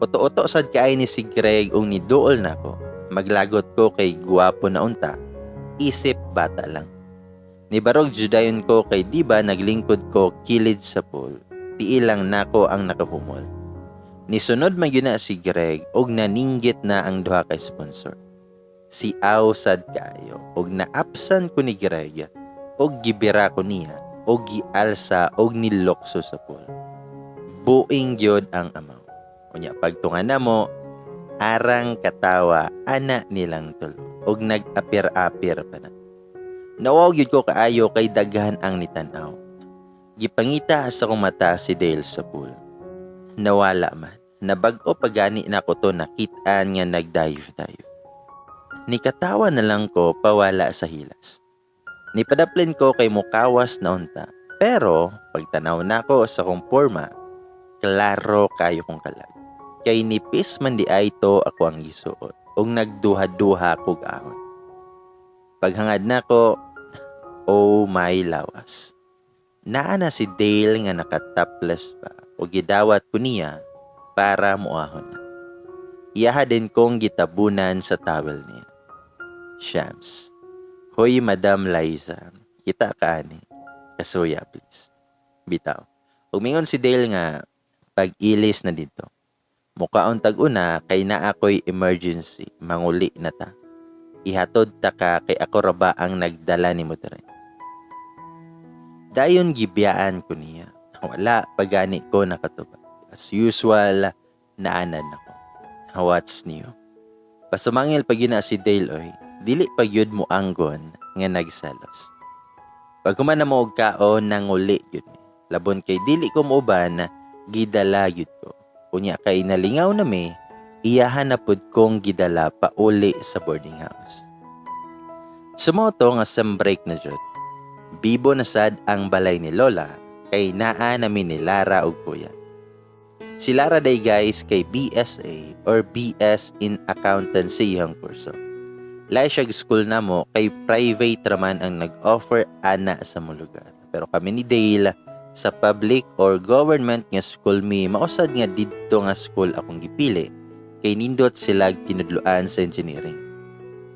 Uto-uto sad kaay ni si Greg ug niduol nako. Maglagot ko kay guwapo na unta. Isip bata lang. Nibarog judayon ko kay di ba naglingkod ko kilid sa pool. Tiil lang nako ang nakahumol. Nisunod man gyud na si Greg ug naninggit na ang duha ka sponsor. Si Aw sad kaayo ug naapsan ko ni Greg ug gibira ko niya ug gialsa og nilokso sa pool. Buing gyud ang amaw. Unya pagtunga namo, arang katawa ana nilang tulo ug nag-apir-apir pa na. Nawaw gyud ko kaayo kay daghan ang nitan-aw. Gipangita sa akong mata si Dale sa pool. Nawala man. Nabag-o pagani na ko to nakit-an nga nag-dive-dive. Nikatawa na lang ko pawala sa hilas. Nipadaplin ko kay mukawas na unta. Pero pagtanaw nako sa akong porma, klaro kayo kong kalag. Kay nipis man di ay to ako ang gisuot ug nagduha-duha kog ahon. Paghangad nako, oh my lawas. Naa na si Dale nga nakatopless pa o gidawat ko niya para muahon na. Iyaha din kong gitabunan sa towel niya. Shams. Hoy, Madam Liza, kita ka ani. Kasuya, please. Bitaw. Ug mingon si Dale nga pag-ilis na dito. Mukaon tag una kay naa ko'y emergency, manguli na ta. Ihatod ta ka kay ako ra ba ang nagdala nimo diri. Dayon gibiyaan ko niya. Wala pagani ko nakatubag. As usual, naanad nako. What's new? Pasumangil pag yun na si Dale oy, dili pa gyud mo anggon nga nagselos. Pag human na mo og kaon, nanguli gyud mi. Labon kay dili ko mooban, gidala gyud ko. Unya kay nalingaw na mi, iyahan na pud kong gidala pauli sa boarding house. Sumoto nga sem break na jud. Bibo na sad ang balay ni Lola kay naa nami ni Lara ug kuya. Si Lara day, guys, kay BSA or BS in Accountancy ang kurso. Lahi siya school namo kay private raman ang nag-offer ana sa mo lugar. Pero kami ni Dale, sa public or government nga school mi, mausad nga didto nga school akong gipili kay nindot sila tinudloan sa engineering.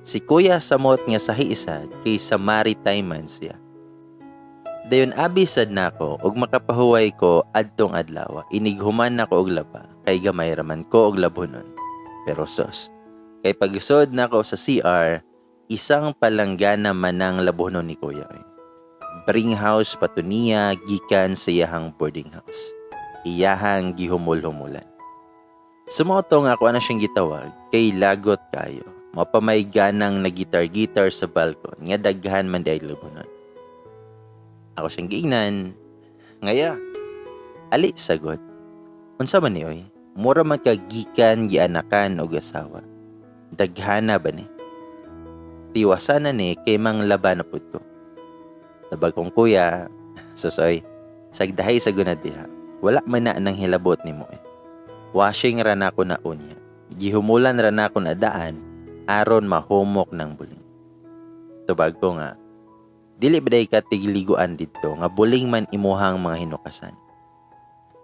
Si Kuya samot nga sa hiisad kay sa maritime man siya. Dayon abi sad nako og makapahuway ko adtong adlaw. Inighuman nako og laba kay gamay raman ko og labhonon. Pero sos, kay pagsod nako sa CR, isang palanggana man ang labhonon ni Kuya. Oy. Bring house pa to niya gikan sa iyahang boarding house. Iyahang gihumul-humulan. Sa mao to nga ako na siyang gitawag kay lagot kayo. Mapamay ganang nagitar-gitar sa balkon nga daghan man di ay lubonon. Ako siyang giingnan, ngaya, ali sagot. Unsa man ni oy? Mura man ka gikan gianakan og asawa. Daghana ba ni? Tiwasan na ni kay manglaba na pud ko. Tabag kong kuya, susoy, sagdahay sa gunad diha. Wala man na nang hilabot nimo eh. Washing ra na ko na unya. Gihumulan ra na ko na daan aron mahumok ng buling. Tubag ko nga, dili ba ka tigliguan didto nga buling man imuhang mga hinukasan.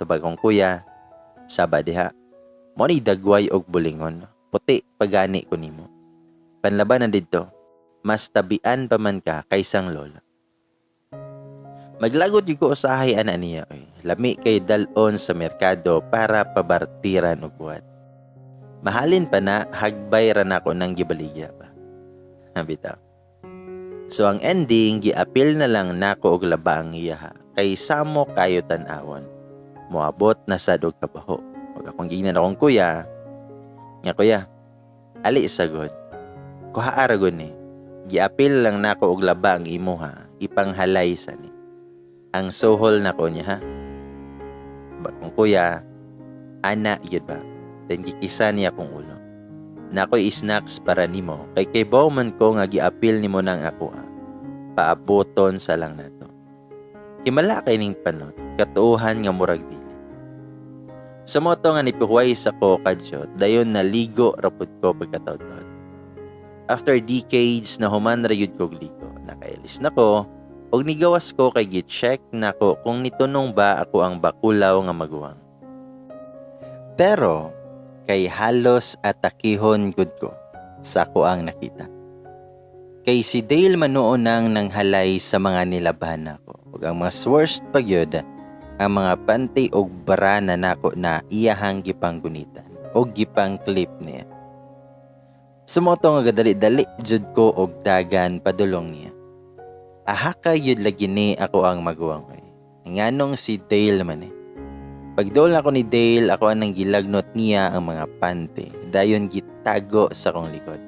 Tubag kong kuya, saba diha. Mo ni dagway og bulingon, puti pagani ko nimo. Panlaban na didto, mas tabian pa man ka kaysang lola. Maglagot yung ko usahay ana niya oy. Lami kay dalon sa merkado para pabartiran og buhat. Mahalin pa na hagbay ra nako nang gibaligya pa. Bitaw. So ang ending, giapil na lang nako og laba ang iyaha kay samo kayo tan-awon. Moabot na sad og kabaho. Ug akong giingnan akong kuya, nga kuya, ali sagod. Kuha ra gud ni. Giapil lang nako og laba ang imuha, ipanghalay sa ni. Ang suhol nako niya ha. Ba kung kuya, ana yun ba? Then gikisa niya akong ulo. Nakoy snacks para nimo kay kaybaw man ko nga giapil nimo nang ako ah. Paabuton sa lang nato. Himala kay ning panot, katuohan nga murag dili. Sa mao to nga nipihuway sa ko kadyot, dayon naligo rapod ko pagkataod-taod. After decades na human ra yud kog ligo, nakailis na ko, og nigawas ko kay gi-check nako kung nitunong ba ako ang bakulaw nga maguwang. Pero kay halos atakihon gud ko sa ako ang nakita. Kay si Dale manuon nang nanghalay sa mga nilaban nako. Ug ang mas worst pa gyud, ang mga panty og bra na nako na iyahang gipanggunitan og gipang clip niya. Sa mao to nga gadali-dali jud ko og dagan padulong niya. Ahaka yun lagi ni ako ang maguwang oy. Nganong si Dale man eh. Pagdol ako ni Dale, ako ang gilagnot niya ang mga panty. Dayon gitago sa kong likod.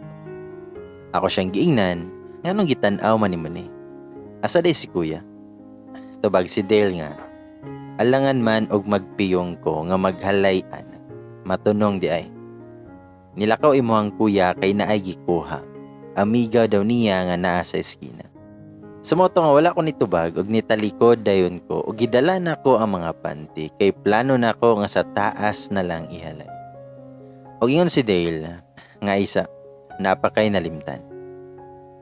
Ako siyang giingnan, nganong gitan-aw man ni mo ni. Asa day si kuya? Tubag si Dale nga, alangan man og magpiyong ko nga maghalay ana. Matunong di ay. Nilakaw imo ang kuya kay naay gikuha. Amiga daw niya nga naa sa eskina. Sa mao to nga wala ko nitubag og nitalikod dayon ko og gidala nako ang mga panty kay plano nako nga sa taas na lang ihalay. Og ingon si Dale nga isa napakay nalimtan.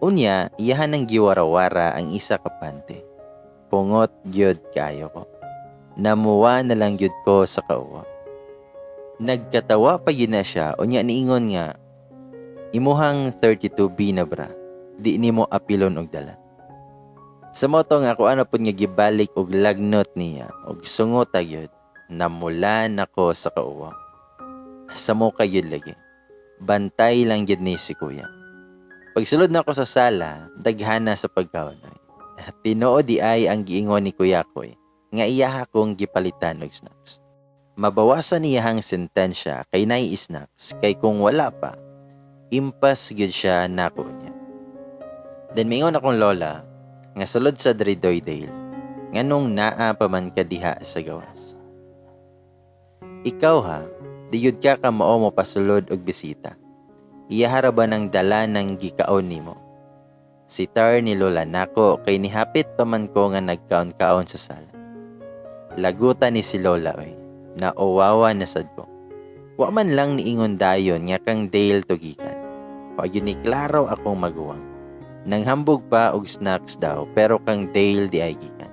Unya, iyahan ang giwarawara ang isa ka panty. Pungot gyud kayo ko. Namuwa na lang gyud ko sa kauwa. Nagkatawa pa gyud na siya, unya niingon nga imuhang 32B na bra, di nimo apilon og dala. Sa mao to nga ako ano pud nga gibalik og lagnot niya og sungot gyud, namula nako sa kauwa. Sa muka gyud lagi. Bantay lang gyud ni si kuya. Pagsulod na ako sa sala, daghana sa pagkaon. Tinuod di ay ang giingon ni Kuya Koy nga iyaha kong gipalitan og snacks. Mabawasan niyahang sentensya kay nay snacks kay kung wala pa, impas gyud siya nako niya. Then mingon akong lola nga sulod sa diri Dale, nganong naa pa man ka diha sa gawas. Ikaw ha, di yud ka kamao mo pasulod og bisita. Iyahara ba ng dala ng gikaon nimo? Sitar ni lola nako kay nihapit pa man ko nga nagkaon-kaon sa sala. Lagutan ni si lola oy, nauwawa na sad ko. Wa man lang niingon dayon nga kang Dale tugikan. Wa yun ni klaro akong maguwang. Nanghambog pa og snacks daw pero kang Dale di ay gikan.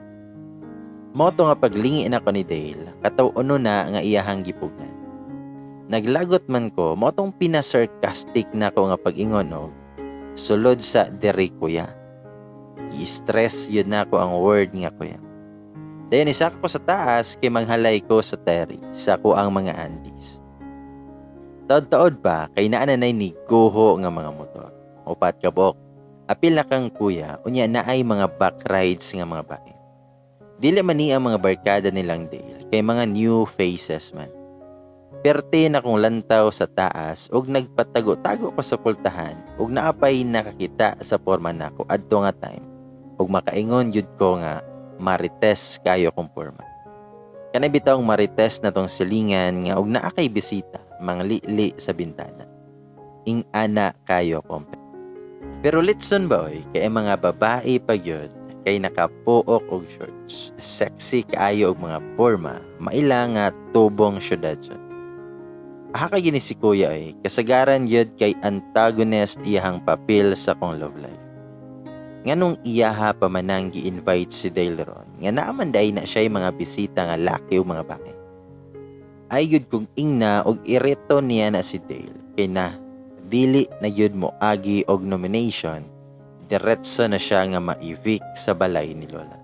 Mao to nga paglingi na ko ni Dale, kataw-uno na nga iyahang gipugnan. Naglagot man ko, mao tong pina-sarcastic na ko nga pag-ingon og sulod sa diri kuya. I-stress yun na ko ang word nga kuya. Dayon isaka ko sa taas kay manghalay ko sa Terry sa ko ang mga aunties. Taod-taod pa kay naa na nay niguho nga mga motor. Upat ka buok. Apil na kang kuya, unya naay mga back rides nga mga bae. Dili man ni ang mga barkada nilang Dale. kay mga new faces man. Perte na kong lantaw sa taas ug nagpatago-tago ko sa pultahan ug naapay nakakita sa porma nako adto nga time ug makaingon jud ko nga marites kayo kong porma. Kanay bitawng marites na tong silingan nga og naa kay bisita manglili sa bintana. Ing-ana kayo ko. Pero litson ba oy, kay ang mga babae pa gyud kay nakapuok og shorts. Sexy kaayo og mga porma, maila nga tubong syudad jud. Aha ka gini si kuya ay, kasagaran gyud kay antagonist iyahang papel sa kong love life. Nganong iyaha pa manang gi-invite si Dale ron, nga naaman day na siya mga bisita nga laki o mga bae. Ay gyud kong ingna og ireto niya na si Dale, kay na dili na gyud mo agi og nomination, diretso na siya nga ma-evict sa balay ni Lola.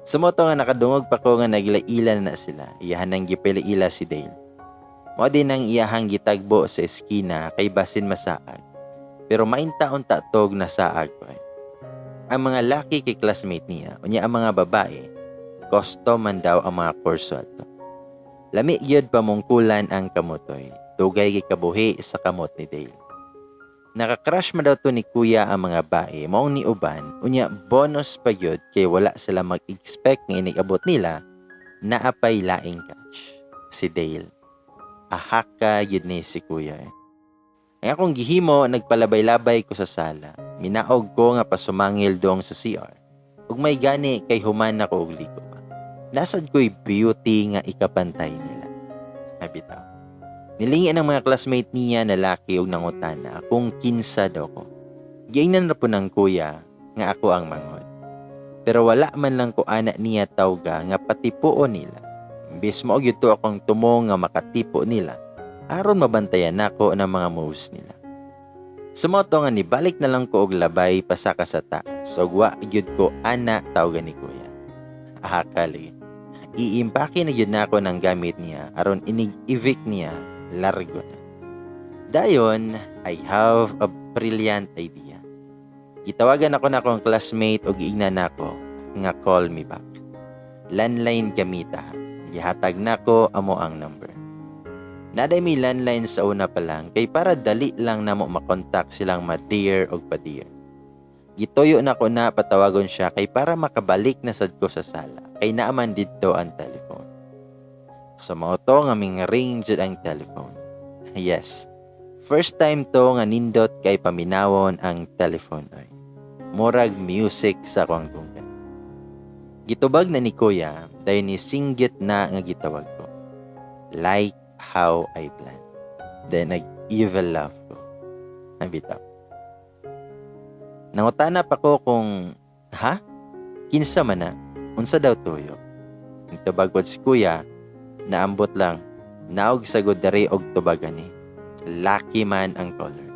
Sumoto nga nakadungog pa ko nga naglaila na sila, iyahan nang gipailaila si Dale. Mao din ang iyahang gitagbo sa eskina kay basin masaag. Pero mainta-unta tog nasaag pa. Ang mga laki kay classmate niya, unya ang mga babae, custom man daw ang mga kurso ato. Lami gyud pamungkulan ang kamutoy. Dugay kay kabuhi sa kamot ni Dale. Naka-crush man daw to ni kuya ang mga bae, maong ni uban, unya bonus pa gyud kay wala sila mag-expect nga inig-abot nila, naapay laing catch, si Dale. Ahaka gyud ni si kuya. Ang akong gihimo, nagpalabay-labay ko sa sala. Minaog ko nga pasumangil dong sa CR. Ug may gani kay human ako og ligo. Nasad ko'y beauty nga ikapantay nila. Habitaw. Nilingi ng mga classmate niya na laki og nangutana kung kinsa daw ko. Giingnan ra po ng kuya nga ako ang manghod. Pero wala man lang ko ana niya tawga nga patipuon nila. Imbes mao gyud to akong tumong nga makatipo nila aron mabantayan nako ng mga moves nila. Sumoto nga nibalik na lang ko og labay pasaka sa taas ug wa gyud ko ana tawga ni kuya. Ahakali. Iimpake na gyud nako ng gamit niya aron inig-evict niya largo na. Dayon, I have a brilliant idea. Gitawagan ako na akong classmate og giingnan nako nga call me back. Landline gamita. Gihatag nako amo ang number. Naday mi landline sa una pa lang kay para dali lang namo makontak silang ma-dear og pa-dear. Gituyo nako na patawagon siya kay para makabalik na sad ko sa sala kay naaman didto ang telephone. So mao to nga ming ring jud ang telephone. Yes. First time to nga nindot kay paminawon ang telephone oy. Murag music sa akong dunggan. Gitubag na ni kuya dayon ni singgit na nga gitawag ko. Like how I planned. Then nag-evil laugh ko. Ang bitaw. Nangutana pa ko kung, ha? Kinsa man na? Unsa daw tuyo? Nagtubag si kuya, naambot lang, naog sagod dari og tubagan ni. Lucky man ang caller.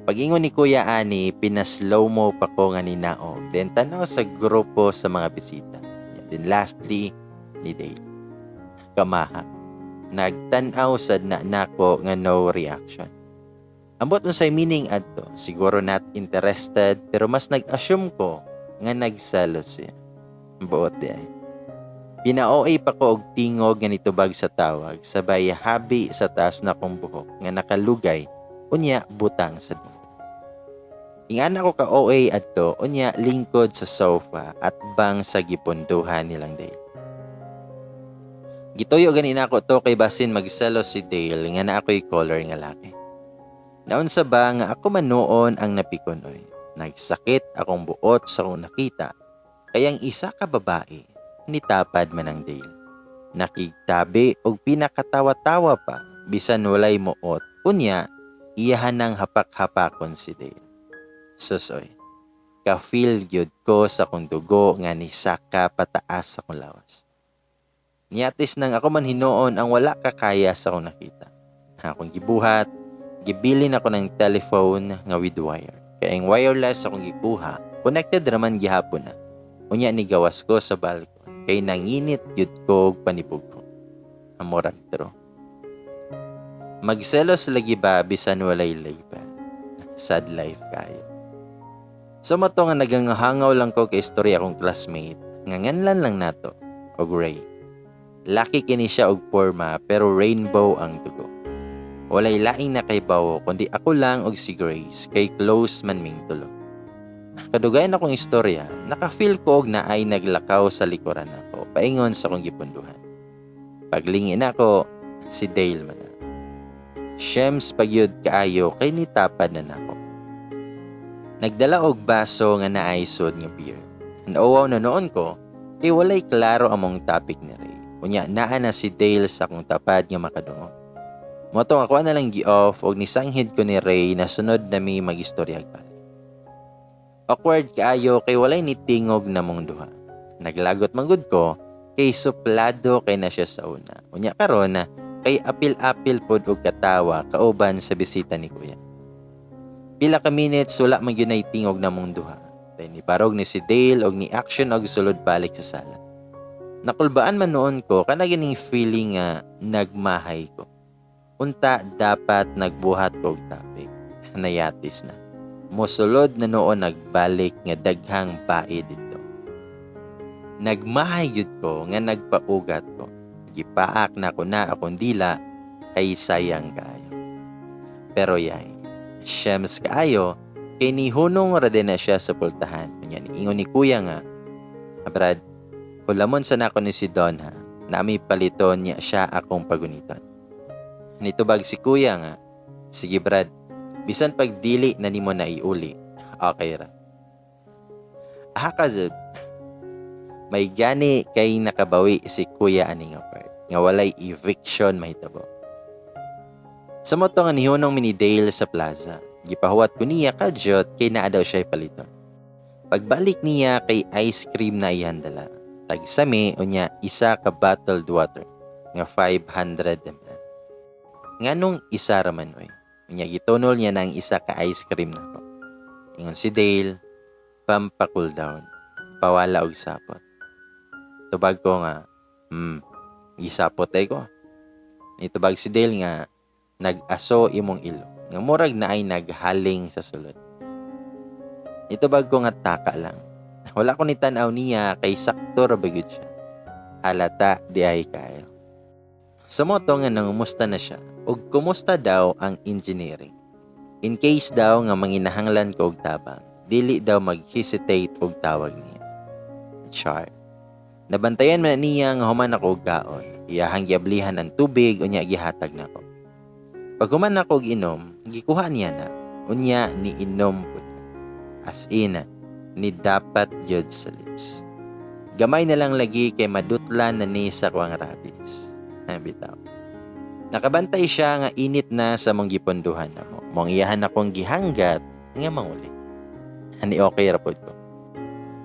Pag-ingon ni Kuya ani, pinaslow mo pa ko nga ninaog. Then tanaw sa grupo sa mga bisita. Then lastly, ni Dale. Kamaha. Nagtanaw sad na nako nga no reaction. Ambot unsay meaning adto, siguro not interested, pero mas nag-assume ko nga nagselos siya. Buot di ay. Pina-OA pa ko og tingog nga nitubag sa tawag sabay habi sa taas na kong buhok nga nakalugay unya butang sa dunggan. Ingana ko ka OA adto unya lingkod sa sofa at bang sa gipunduhan nilang Dale. Gituyo gani nako to kay basin magselos si Dale nga na ako'y caller nga laki. Naunsa ba nga ako man noon ang napikon oy. Nagsakit akong buot sa akong nakita kay ang isa ka babae nitapad man ang Dale. Nakigtabi og pinakatawa-tawa pa bisan walay muot. Unya, iyahan ng hapak-hapakon si Dale. Susoy, ka-feel gyud ko sa kong dugo nga nisaka pataas sa kong lawas. Niatis nang ako man hinuon ang wala kakaya sa akong nakita. Akong gibuhat, gibilin ako ng telephone nga with wire. Kaya ang wireless akong gikuha, connected raman gihapon na. Unya ni gawas ko sa balkon kay nanginit gyud ko og panibog ko. Amorag true. Magselos lagi ba bisan walay label? Sad life kayo. So mato nga naganghangaw lang ko kay istorya akong classmate nga nganlan lang nato. og Ray. Laki kini siya og porma pero rainbow ang dugo. Walay laing nakaibawo kundi ako lang og si Grace kay close man ming tulo. Kadugayan akong istorya, naka-feel ko og naay naglakaw sa likuran nako paingon sa akong gipunduhan. Paglingi nako, si Dale man na. Shems pagyud kaayo kay nitapad na nako. Nagdala og baso nga naay sud nga beer. Nauwaw na noon ko kay walay klaro among topic ni Ray. Unya naa na si Dale sa akong tapad nga makadungog. Mao to ako na lang gi-off og nisanghid ko ni Ray na sunod na mi magistoryag balik. Awkward kaayo kay walay nitingog namong duha. Naglagot man gud ko kay suplado kay na siya sa una. Unya karon na kay apil-apil pod og katawa kauban sa bisita ni kuya. Pila ka minutes, wala man gyud nay tingog namong duha. Then nibarog ni si Dale og ni action og sulod balik sa sala. Nakulbaan man noon ko, kana gining feeling nga nagmahay ko. Unta dapat nagbuhat ko og topic. Nayatis na. Mosulod na noon nagbalik nga daghang bae dito. Nagmahay gyud ko nga nagpaugat ko. Gipaak na ko na akong dila kay sayang kaayo. Pero yay, shems kaayo kay nihunong ra din na siya sa pultahan. Unya niingon ni kuya nga, "Brad, hulamon sa nako ni si Don ha, nami paliton niya siya akong paguniton." Nitubag si kuya nga, "Sige Brad, bisan pag dili na nimo na iuli, okay ra." Ah ka jud. May gani kay nakabawi si kuya ani nga part, nga walay eviction mahitabo. Sa mao to nga nihunong mi ni Dale sa plaza. Gipahuwat ko niya kadyot kay naa daw siya paliton. Pagbalik niya kay ice cream na iyang dala. Tagsami unya isa ka bottled water nga 500 ml. Nganong isa ra man oy? Unya gitunol niya na ang isa ka ice cream nako. Ingon si Dale, "Pampa-cool down. Pawala og sapot." Tubag ko nga, "Gisapot ay ko." Nitubag si Dale nga, "Nag-aso imong ilo." Nga murag na ay naghaling sa sulod. Nitubag ko nga taka lang. Wala ko ni tan-aw niya kay sakto ra ba gyud siya. Halata di ay kayo. Sa mao to nga nangumusta na siya ug kumusta daw ang engineering. In case daw nga manginahanglan ko og tabang, dili daw mag-hesitate og tawag niya. Char. Nabantayan man na niya nga human ako og kaon. Iyahang giablihan ang tubig unya gihatag nako. Pag human ako og inom, gikuha niya na. Unya ni inom pud. As in, ni dapat gyud sa lips. Gamay na lang lagi kay madutlan na ni sa kuang rabies. Ha, bitaw. Nakabantay siya nga init na sa mong giponduhan na mo. Mong iyahan akong gihanggat nga manguli. Hani okay ra pod ko.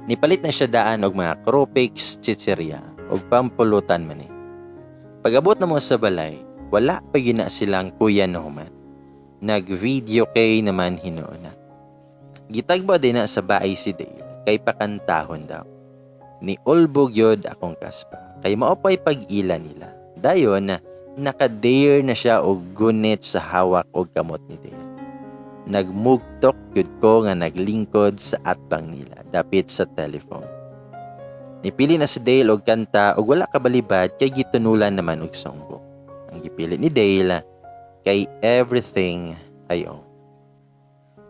Nipalit na siya daan og mga Krupex, chichirya og pampulutan man ni. Pag-abot na mo sa balay, wala pa gina silang kuya no human. Nag-video kay naman hinuon na. Gitagbo din na sa baay si Dale kay pakantahon daw. Ni ulbog yod akong kaspa kay mao pa'y pag-ila nila. Dayon na naka-dare na siya og gunit sa hawak og kamot ni Dale. Nagmugtok yun ko nga naglingkod sa atbang nila dapit sa telephone. Nipili na si Dale og kanta og wala kabalibad kay gitunulan naman og songbook. Ang gipili ni Dale kay Everything I Own.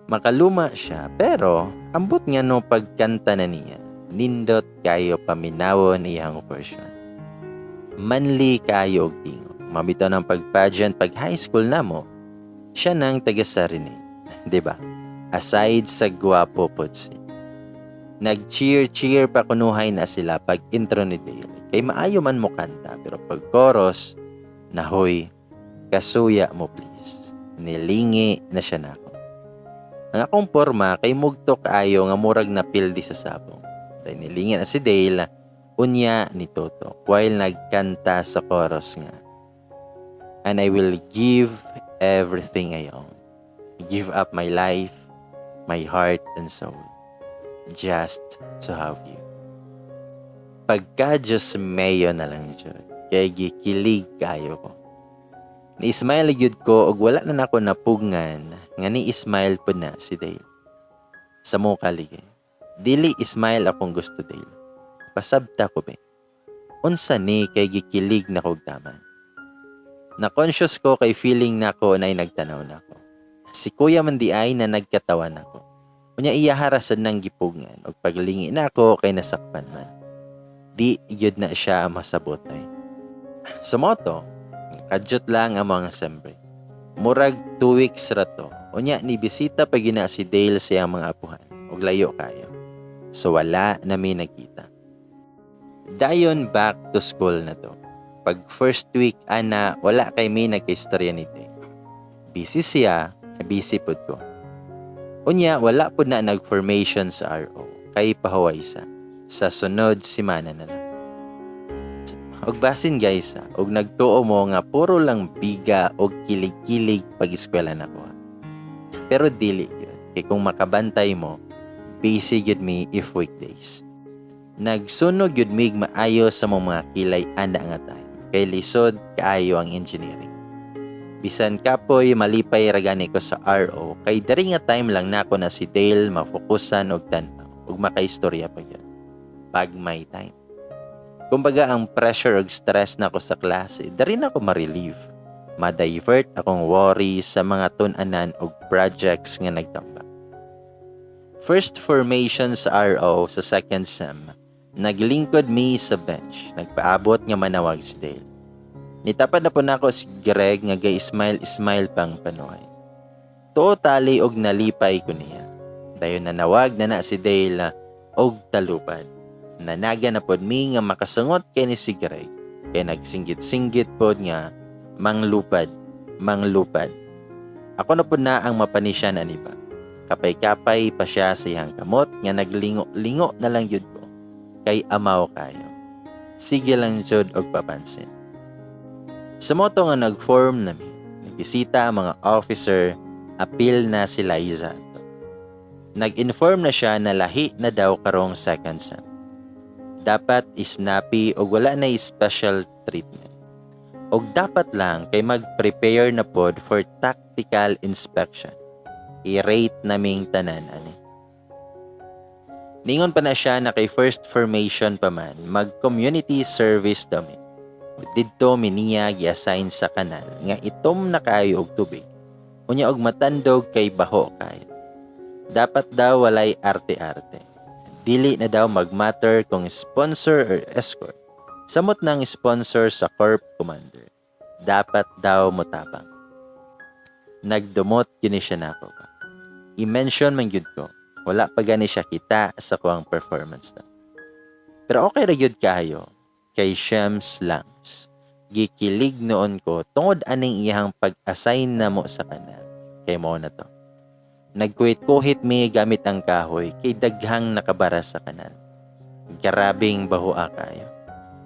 Makaluma siya pero ambot nga no pagkanta na niya, nindot kayo paminawon iyang version. Manly kayo og tingog. Mabitaw ng pag-pageant pag high school namo, siya nang taga-serenade, 'di ba? Aside sa gwapo pod siya. Nag-cheer-cheer pa kunuhay na sila pag intro ni Dale. Kay maayo man mo kanta pero pag chorus, nahoy, kasuya mo please. Nilingi na siya nako. Ang akong porma kay mugto kaayo nga murag na pildi sa sabong. Dahil nilingi na si Dale, unya ni Toto while nagkanta sa chorus nga, "And I will give everything I own. Give up my life, my heart and soul, just to have you." Pagka Diyos mayo na lang jud, kay gikilig kayo ko. Ni-smile gyud ko og wala na nako napugngan nga ni-smile pod na si Dale. Sa muka ligi. Dili smile akong gusto, Dale. Pasabta ko be. Unsa ni kay gikilig na kog taman. Na-conscious ko kay feeling nako na nagtanaw nako. Si kuya man di ay na nagkatawa nako. Unya iya harasan ng gipugngan og paglingi nako kay nasakpan man. Di gyud na siya masabot ay. Sa moto, kadyot lang ang mga sem break. Murag 2 weeks ra to. Unya ni bisita pa gina si Dale sa iyang mga apuhan og layo kayo. So wala na mi nagkita. Dayon back to school na to. Pag first week ana, wala kay mi nagkaistorya ni Dale. Busy siya, busy pod ko. Unya wala pod na nag-formation sa RO kay pahuway sa. Sa sunod semana na lang. Og basin, guys, ha, og nagtuo mo nga puro lang biga og kilig-kilig pag eskwela nako, ha. Pero dili gyud kay kung makabantay mo, busy gyud mi if weekdays. Nagsunog gyud mig maayo sa mga kilay ana nga time kay lisod kaayo ang engineering. Bisan kapoy, malipay ra gani ko sa RO kay diri nga time lang nako na si Dale mafokusan og tan-aw ug makaistorya pa gyud. Pag may time. Kumbaga ang pressure ug stress nako sa klase, diri na ako ma-relieve. Ma-divert akong worry sa mga tun-anan ug projects nga nagtamba. First formation sa RO sa second sem, naglingkod mi sa bench. Nagpaabot nga manawag si Dale. Nitapad na po nako si Greg nga gay smile smile pang panuhay. Totally og nalipay ko niya. Dayon nanawag na na si Dale og talupad. Nanaga na pod mi nga makasungot kay ni si Greg. Kay nagsinggit-singgit pod nga manglupad, manglupad. Ako na pod na ang mapanisya na niba. Kapay-kapay pa siya sa iyang kamot nga naglingo-lingo na lang yun ko. Kay amaw kayo. Sige lang jud og papansin. Sa moto nga nag-form nami, nagbisita ang mga officer, apil na si Liza. Nag-inform na siya na lahi na daw karong second sem. Dapat snappy og wala na special treatment. Og dapat lang kay mag-prepare na pod for tactical inspection. I-rate naming tanan ani. Ningon pa na siya na kay first formation pa man, mag-community service daw mi. Didto mi niya gi-assign sa kanal nga itom na kaayo og tubig. Unya og matandog kay baho kayo. Dapat daw walay arte-arte. Dili na daw mag-matter kung sponsor or escort. Samot ng sponsor sa corps commander. Dapat daw motabang. Nagdumot kini siya nako ba. I-mention man gyud ko. Wala pa gani siya kita sa kuang performance na. Pero okay ra gyud kayo kay Shems Langs. Gikilig noon ko tungod aning iyang pag-assign na mo sa kanal. Kay mo na to. Nagkuhit-kuhit mi gamit ang kahoy kay daghang nakabara sa kanal. Grabing bahua kayo.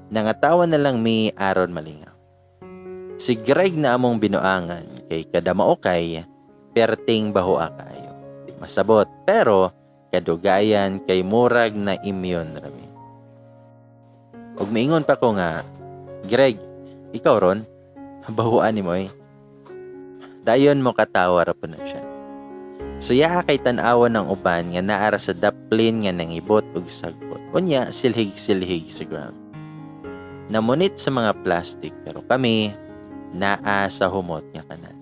Nangatawa na lang mi aron malingaw. Si Greg na among binuangan kay kada maukay perting bahua kayo. Di masabot pero kadugayan kay murag na immune rami. Og miingon pa ko nga, "Greg, ikaw ron, bahuan ni mo eh." Dayon mo katawa ra po na siya. So yaa kay tan-awan ng uban nga naara sa daplin nga nangibot og sagbot. Unya silhig-silhig sa ground. Namunit sa mga plastic pero kami naa sa humot nga kanal.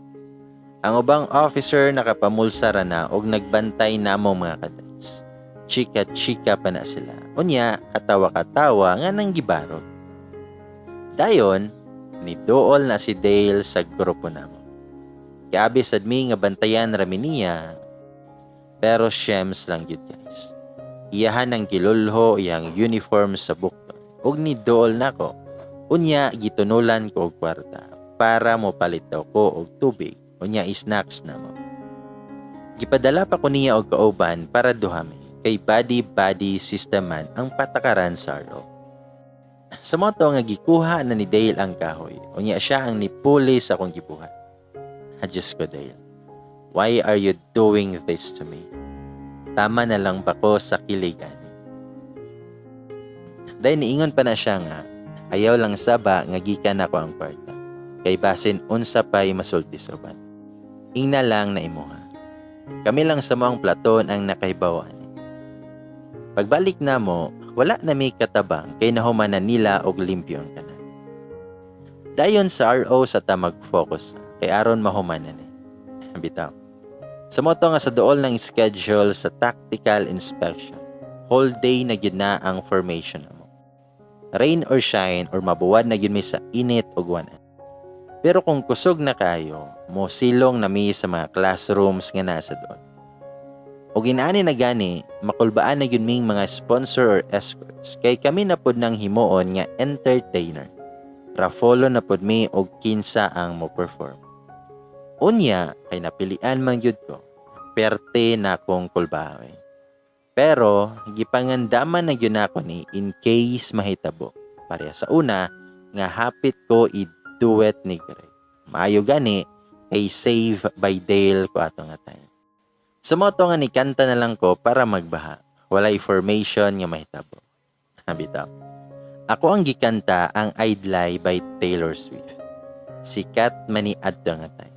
Ang ubang officer nakapamulsa ra na og nagbantay namo mga cadets. Chika-chika pa na sila. Unya, katawa-katawa nga nang gibarog. Dayon, niduol na si Dale sa grupo namo. Kaabi sad mi nga bantayan rami niya, pero shems lang gyud, guys. Iyahan ang gilulho iyang uniform sa bukton ug niduol nako. Unya gitunulan ko og kwarta para mo palit daw ko og tubig unya snacks namo. Gipadala pa ko niya og kauban para duha mi kay buddy buddy system man ang patakaran sa RO. Sa moto nga gikuha na ni Dale ang kahoy, unya siya ang nipuli sa akong gibuhat. Ha, Diyos ko, Dale. Why are you doing this to me? Tama na lang ba ko sa kilig ani? Dahil niingon pa na siya nga, ayaw lang saba nga gikan ako ang kwarta. Kay basin unsa pa'y masulti sa uban. Ingna lang na imuha. Kami lang sa moang platoon ang nakahibaw ani. Pagbalik namo, Wala na mi katabang kay nahuman na nila og limpyo ang tanan. Dayon sa RO sa ta mag-focus kay aron mahuman na ni. Bitaw. Sa mao to nga sa duol ng schedule sa tactical inspection, whole day na gyud na ang formation namo. Rain or shine or mabuwad na gyud mi sa init og wana. Pero kung kusog na kayo, mo silong na mi sa mga classrooms nga nasa doon. Og inaani na gani, makulbaan na gyud ming mga sponsor or escorts kay kami na pod nang himuon nga entertainer. Rafolo na pod mi og kinsa ang mo perform. Unya kay napilian man gyud ko, perte na akong kulbaoy. Pero gipangandaman na gyud nako ni in case mahitabo. Pareha sa una nga hapit ko i-duet ni Greg. Maayo gani kay save by Dale ko ato nga time. Sa mao to nga nikanta na lang ko para magbaha. Walay formation nga mahitabo. Bitaw. Ako ang gikanta ang "I'd Lie" by Taylor Swift. Sikat man ni adto nga time.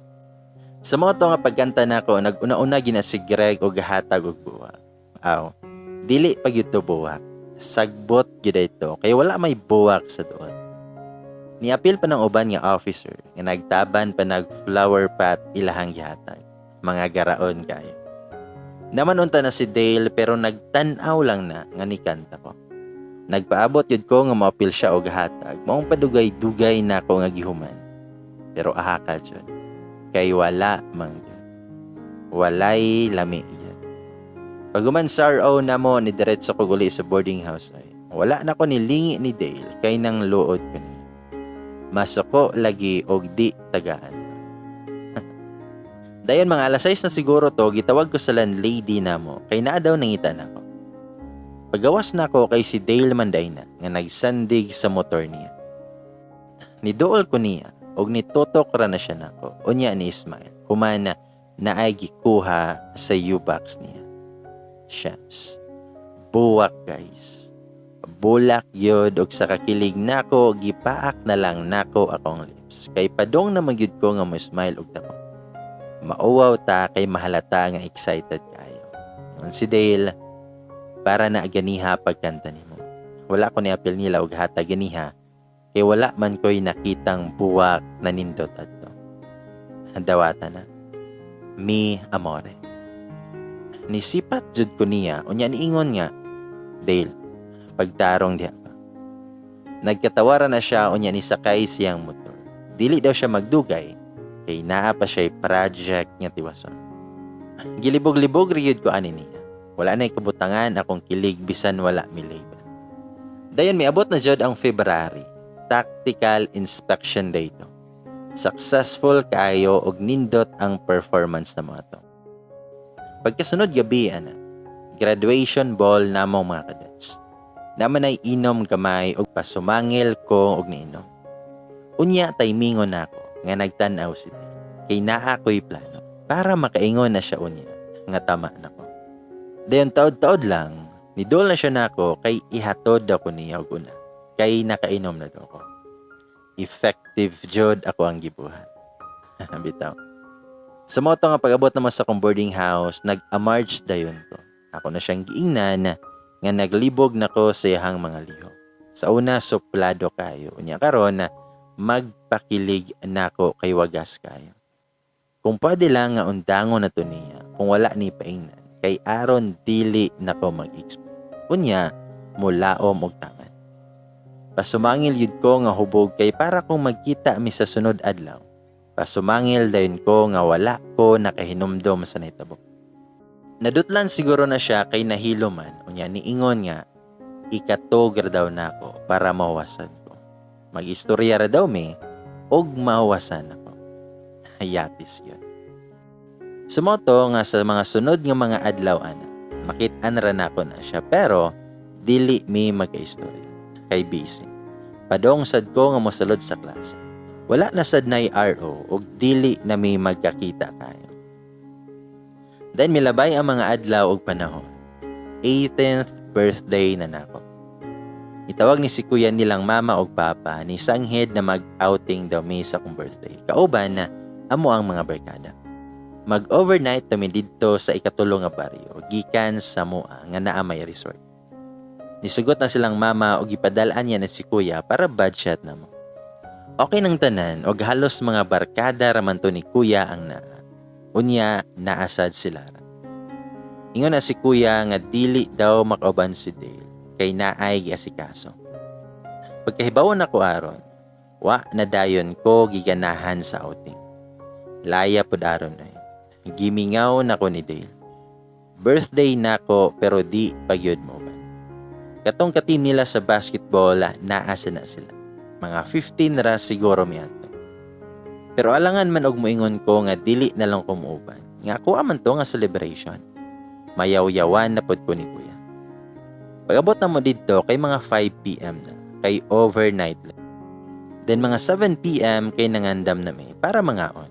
Sa mao to nga pagkanta nako, nag-una-una gina si Greg og hatag og buwak. Aw, dili pa gyud to buwak. Sagbot gyud ito kay wala may buwak sa doon. Niapil pa ng uban nga officer nga nagtaban pa nag flower pot ilahang gihatag. Mga garaon kayo. Naman unta na si Dale pero nagtan-aw lang na nga nikanta ko. Nagpaabot yun ko nga maapil siya og hatag. Maong padugay-dugay na ako nga gihuman. Pero aha ka jud. Kay wala man gyud. Walay lami yun. Paghuman sa RO namo, ni diretso ko guli sa boarding house ay. Wala na ko nilingi ni Dale kay nang luod ko niya. Masuko lagi og di tagaan. Dayon mga alas 6 na siguro to, gitawag ko sa landlady namo kay naa daw nangita nako. Pagawas nako kay si Dale man day na nga nagsandig sa motor niya. Niduol ko niya og nitutok ra na siya nako. Unya ni smile. Humana naay gikuha sa U-box niya. Shucks. Buwak, guys. Bulak yun og sa kakilig nako, gipaak na lang nako akong lips. Kay padong na magyud ko nga mo smile og dako. Mauwaw ta kay mahalata nga excited kayo. Ingon si Dale, "Para na ganiha pagkanta nimo." Wala ko ni apil nila og hatag ganiha kay wala man ko'y nakitang buwak na nindot adto. Dawata na. "Mi Amore." Nisipat jud ko niya, unya niingon nga, "Dale, pagtarong diha pa." Nagkatawara na siya, unya nisakay siyang motor. Dili daw siya magdugay kay naa pa siya project nga tiwason. Gilibog-libog riyod ko ani niya. Wala na kabutangan akong kilig bisan wala mi label. Dayon miabot na jud ang February. Tactical Inspection Day to. Successful kaayo og nindot ang performance na mga to. Pagkasunod gabi ana, graduation ball namong mga cadets. Naman ay inom gamay og pasumangil ko og niinom. Unya timingon nako nga nagtan-aw si Dale. Kay naa ko'y plano para makaingon na siya unya nga tama nako. Dayon taod-taod lang, nidol na siya nako kay ihatod ako niya og una kay nakainom na daw ko. Effective jud ako ang gibuhat. Bitaw. Sa mao to nga pag-abot naman sa akong boarding house, nag-amarch dayon ko. Ako na siyang giingnan nga naglibog nako sa iyahang mga lihok. Sa una, suplado kayo. Unya karon magpakilig nako kay wagas kayo. Kung pwede lang nga undangon na to niya kung wala ni paingnan kay aron dili nako mag-expect. Unya mulaom og taman. Pasumangil yun ko nga hubog kay para kung magkita mi sa sunod adlaw. Pasumangil dayon ko nga wala ko nakahinumdom sa nahitabo. Nadutlan siguro na siya kay nahilo man, unya niingon nga ikatog ra daw nako para mahuwasan ko. Mag-istorya ra daw mi og mahuwasan ako. Hayatis yun. Sa mao to nga sa mga sunod nga mga adlaw ana, makit-an ra nako na siya pero dili mi magkaistorya kay busy. Padong sad ko nga mosulod sa klase. Wala na sad nay RO og dili na mi magkakita kayo. Then milabay ang mga adlaw og panahon. 18th birthday na nako. Itawag ni si kuya nilang mama og papa ni sanghid na mag-outing daw mi sa akong birthday. Kauban na amo ang mga barkada. Mag-overnight kami didto sa ikatulo nga baryo gikan sa mua nga naa may resort. Nisugot na silang mama og gipadal-an niya na si kuya para budget na mo. Okay nang tanan og halos mga barkada raman to ni kuya ang naa. Unya naasad sila. Ingon na si kuya nga dili daw makauban si Dale kay naay giasikaso. Pagkahibaw na ko aron, wa na dayon ko giganahan sa outing. Laya pud aron ay. Gimingaw na ko ni Dale. Birthday nako pero di pagyud mo ba. Katong ka-team nila sa basketball, naasa na sila. Mga 15 ra siguro miadto. Pero alangan man og moingon ko nga dili na lang ko muuban. Nga ako man to nga celebration. Mayawyawan na pod ko ni kuya. Pag-abot na mo didto kay mga 5 p.m. na, kay overnight lang. Then mga 7 p.m. kay nangandam na mi para mangaon.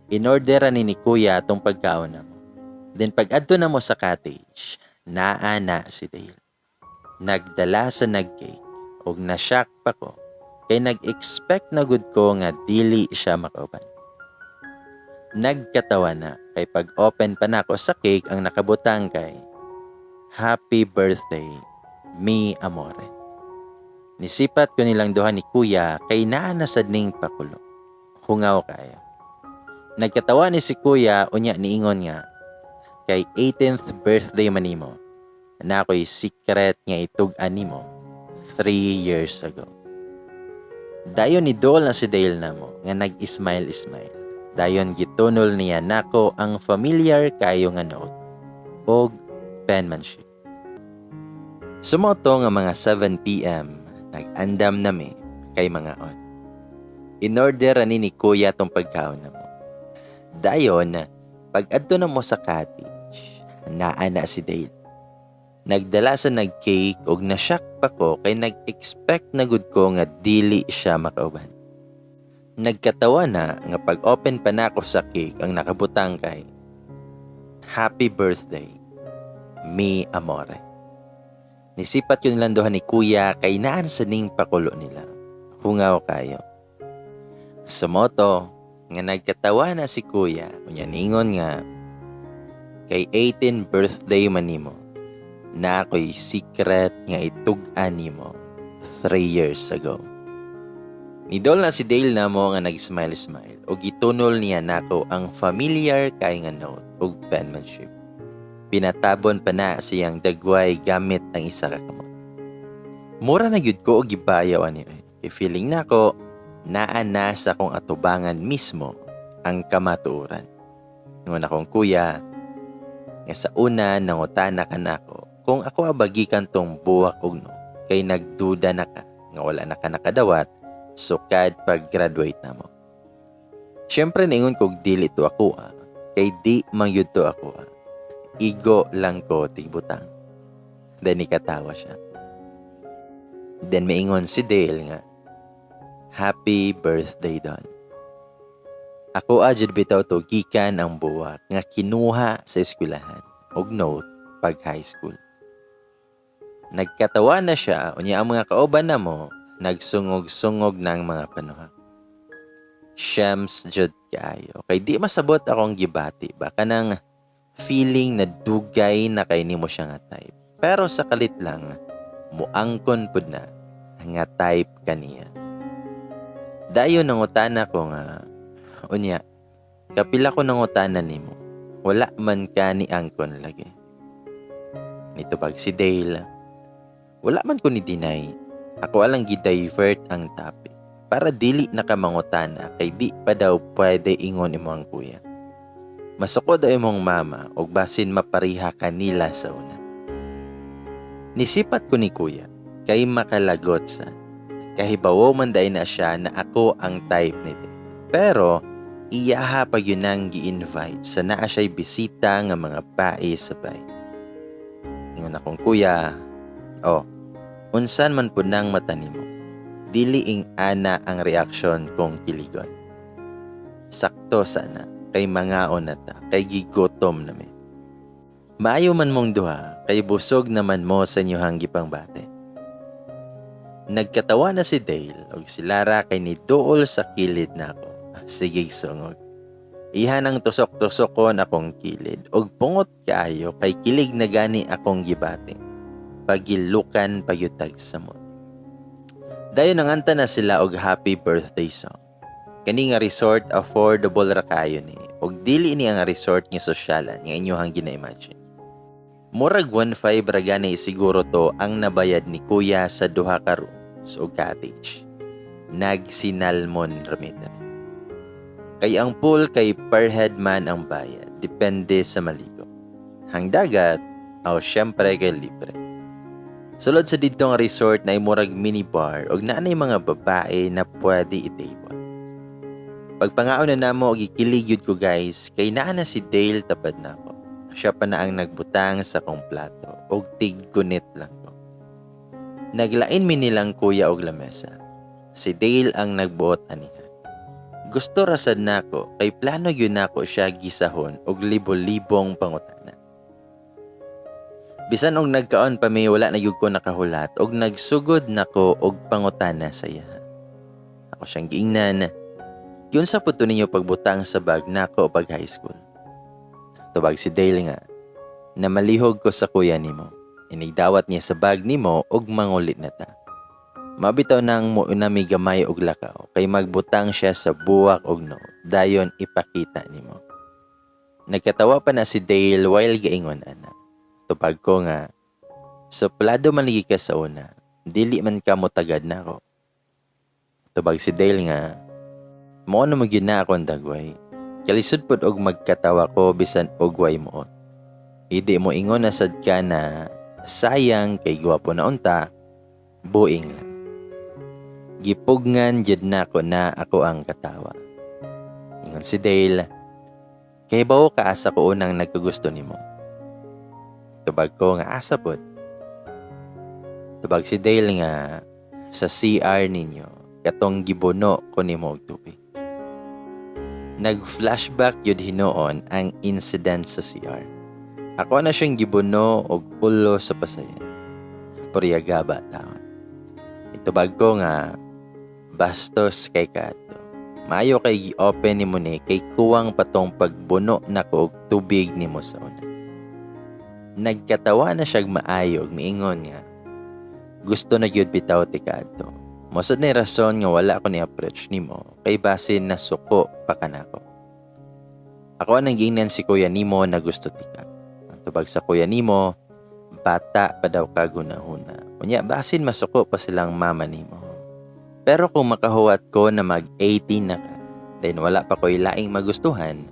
In-order ni kuya tong pagkaon na mo. Then pag adto na mo sa cottage, naa na si Dale. Nagdala sa nag-cake og na-shock pa ko kay nag-expect na gud ko nga dili siya makauban. Nagkatawa na kay pag-open pa nako sa cake, ang nakabutang kay "Happy birthday, mi amore." Nisipat ko nilang duha ni kuya kay naa na sad ning pakulo. Hungaw kayo. Nagkatawa ni si kuya, unya niingon nga kay 18th birthday man nimo na ako'y secret nga itug-an nimo 3 years ago. Dayon ni Dol na si Dale namo nga nag-smile-smile. Dayon gitunol niya nako ang familiar kayo nga note og penmanship. Sumoto nga mga 7 p.m., nag-andam nami kay mangaon. In-order ani ni kuya tong pagkaon namo. Dayon, pag adto na mo sa cottage, naa na si Dale. Nagdala sa nag-cake og na-shock pa ko kay nag-expect na gud ko nga dili siya makauban. Nagkatawa na nga pag-open pa nako sa cake, ang nakabutang kay "Happy birthday, mi amore." Nisipat yun lang duha ni kuya kay naan sa ning pakulo nila. Hungaw kayo. Sumoto nga nagkatawa na si kuya, unya ningon nga kay 18 birthday man nimo na ako'y secret nga itug-an nimo 3 years ago. Nidol na si Dale namo nga nag-smile-smile o gitunol niya nako ang familiar kay nga note ug penmanship. Pinatabon pa na siyang dagway gamit ang isa ka kamot. Mura na gyud ko og gibayaw ani eh. Kay feeling nako naa na sa akong atubangan mismo ang kamatuoran. Ingon akong kuya nga sa una nangutana ka nako kung ako abagikan tong buwak og no kay nagduda na ka nga wala na ka nakadawat sukad pag-graduate na mo. Siyempre ningon kog dili to ako ah, kay di man gyud to ako ah. Igo lang ko tigbutang. Then nikatawa siya. Then maingon si Dale nga, "Happy birthday, Don." Ako jud bitaw to gikan ang buwak nga kinuha sa eskwelahan og note pag high school. Nagkatawa na siya, unya ang mga kauban na mo nagsungog-sungog ng mga panuha. Shems jud kaayo. Kay di masabot akong gibati ba kanang feeling na dugay na kay nimo siya nga type. Pero sa kalit lang muangkon pud na nga type kaniya. Dayon nangutana ko nga, "Unya, kapila ko nangutana nimo, wala man ka ni angkon lagi?" Nitubag si Dale, "Wala man ko ni deny. Ako alang gi-divert ang topic para dili na ka mangutana kay di pa daw pwede ingon imo ang kuya. Masuko daw imong mama og basin mapariha kanila sa una." Nisipat ko ni kuya kay makalagot sa. Kahibawo man day na siya na ako ang type ni Dale. Pero iyaha pag yun ang gi-invite sa naa siya'y bisita nga mga bae sa bay. Ingon akong kuya, "Oh, unsan man pud nang mata nimo? Dili ing ana ang reaksyon kong kiligon." Sakto sana kay mangaon na ta kay gigutom na mi. Maayo man mong duha kay busog naman mo sa inyuhang gipangbate. Nagkatawa na si Dale og si Lara kay niduol sa kilid nako. Sige sungog. Ihan ang tusok-tusokon akong kilid og pungot kaayo kay kilig na gani akong gibati. Pagilukan pa gyud tag samot. Dayon nanganta na sila og happy birthday song. Kani nga resort, affordable ra kaayo ni og dili ni ang resort nga sosyalan nga inyohang gina-imagine. Murag 1.5 ra gani siguro to ang nabayad ni kuya sa duha ka rooms og cottage. Nagsinalmon ra mi diri. Kay ang pool kay per head man ang bayad, depende sa maligo. Ang dagat, aw, syempre kay libre. Sulod sa didto nga resort na murag mini bar og naa nay mga babae na pwede i-table. Pagpangaon na namo, gikilig yun ko, guys, kay naa na si Dale tapad nako. Siya pa na ang nagbutang sa kong plato og tiggunit lang ko. Naglain mi nilang kuya og lamesa. Si Dale ang nagbuot aniha. Gusto ra sad nako kay plano gyud nako siya gisahon og libo-libong pangutana. Bisan og nagkaon pa mi, wala na gyud ko nakahulat og nagsugod nako og pangutana sa iya. Ako siyang giingnan, "Giunsa pud to ninyo pagbutang sa bag nako pag high school?" Tubag si Dale nga, "Namalihog ko sa kuya nimo. Inigdawat niya sa bag nimo og mangulit na ta. Mabitaw nang mo mi gamay og lakaw kay magbutang siya sa buwak og note. Dayon ipakita nimo." Nagkatawa pa na si Dale while gaingon ana. Tubag ko nga, "Suplado man lagi ka sa una, dili man ka mo tagad nako." Tubag si Dale nga, "Mao na mo gyud na akong dagway. Kalisod pod og magkatawa ko bisan og way muot. Idi mo ingon na sad ka na sayang kay gwapo na unta, buing lang." Gipugngan jud nako na ako ang katawa. Ingon si Dale, "Kay bawo ka asa ko unang nagkagusto nimo?" Tubag ko nga, "Asa pod?" Tubag si Dale nga, "Sa CR ninyo, katong gibuno ko nimo og tubig." Nag-flashback yun hinuon ang incident sa CR. Ako na siyang gibuno og ulo sa pasayan. Puriyagaba taon. Itubag ko nga, "Bastos kay kato. Maayo kay gi-open nimo ni kay kuwang patong pagbuno nako og tubig nimo sa una." Nagkatawa na siyag maayo ug miingon nga, "Gusto na gyud bitaw ti kaadto. Mao sad ni rason nga wala ko ni approach nimo kay basin na suko pa kanako. Ako ang giingnan si kuya nimo na gusto tika. Ang tubag sa kuya nimo, bata pa daw ka gunahuna. Unya basin masuko pa silang mama nimo. Pero kung makahuwat ko na mag 18 na ka, then wala pa ko'y laing magustuhan,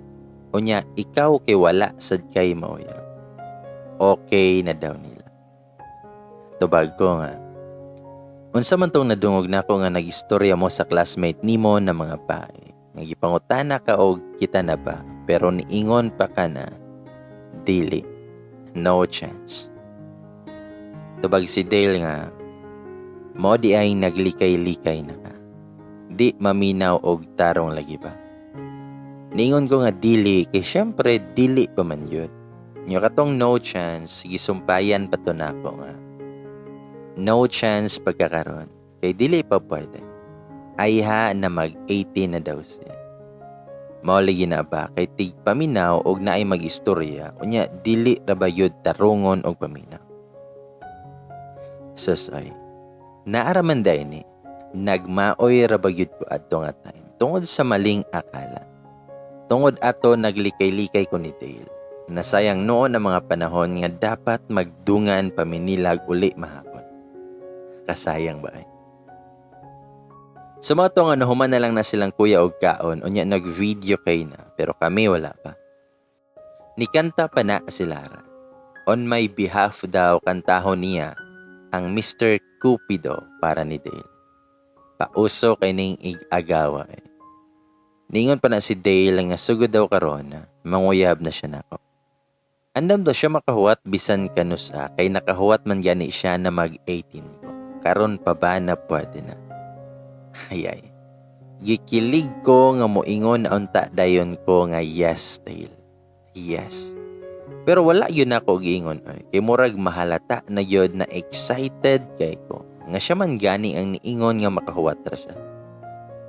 unya ikaw kay wala sad kay mauyab. Okay na daw nila." Tubag ko nga, "Unsa man tong nadungog nako nga nagistorya mo sa classmate nimo na mga bae? Nga gipangutana ka og kita na ba, pero niingon pa ka na dili. No chance." Tubag si Dale nga, "Mo di ay naglikay-likay na ka. Di maminaw og tarong lagi ba?" Niingon ko nga dili kay syempre dili pa man yun. Nya katong no chance, gisumpayan pa to nako nga, "No chance pagkakaron kay dili pa pwede. Ayha na mag-18 na daw siya." Mao lagi na ba kay tig paminaw og naay mag-istorya, unya dili ra ba yud tarungon og paminaw. Sus ay, naara man day ni, nagmaoy ra ba gyud ko adto nga time tungod sa maling akala. Tungod ato naglikay-likay ko ni Dale. Nasayang noon ang mga panahon nga dapat magdungan pa minilag uli mahapon. Kasayang ba ay? Sa mga to nga nahuman na lang na silang kuya og kaon, unya nag-video kay na, pero kami wala pa. Nikanta pa na si Lara. On my behalf daw kantahon niya ang Mr. Cupido para ni Dale. Pauso kay ning ig-agawa eh. Ningon pa na si Dale nga sugod daw karon, manguyab na siya nako. Andam daw siya makahuwat bisan kanusa kay nakahuwat man gani siya na mag-18 ko. Karon pa ba na pwede na? Ay ay. Gikilig ko nga moingon na unta dayon ko nga, "Yes, Dale. Yes." Pero wala yun ako giingon oy. Kay murag mahalata na yun na excited kay ko. Nga siya man gani ang niingon nga makahuwat ra siya.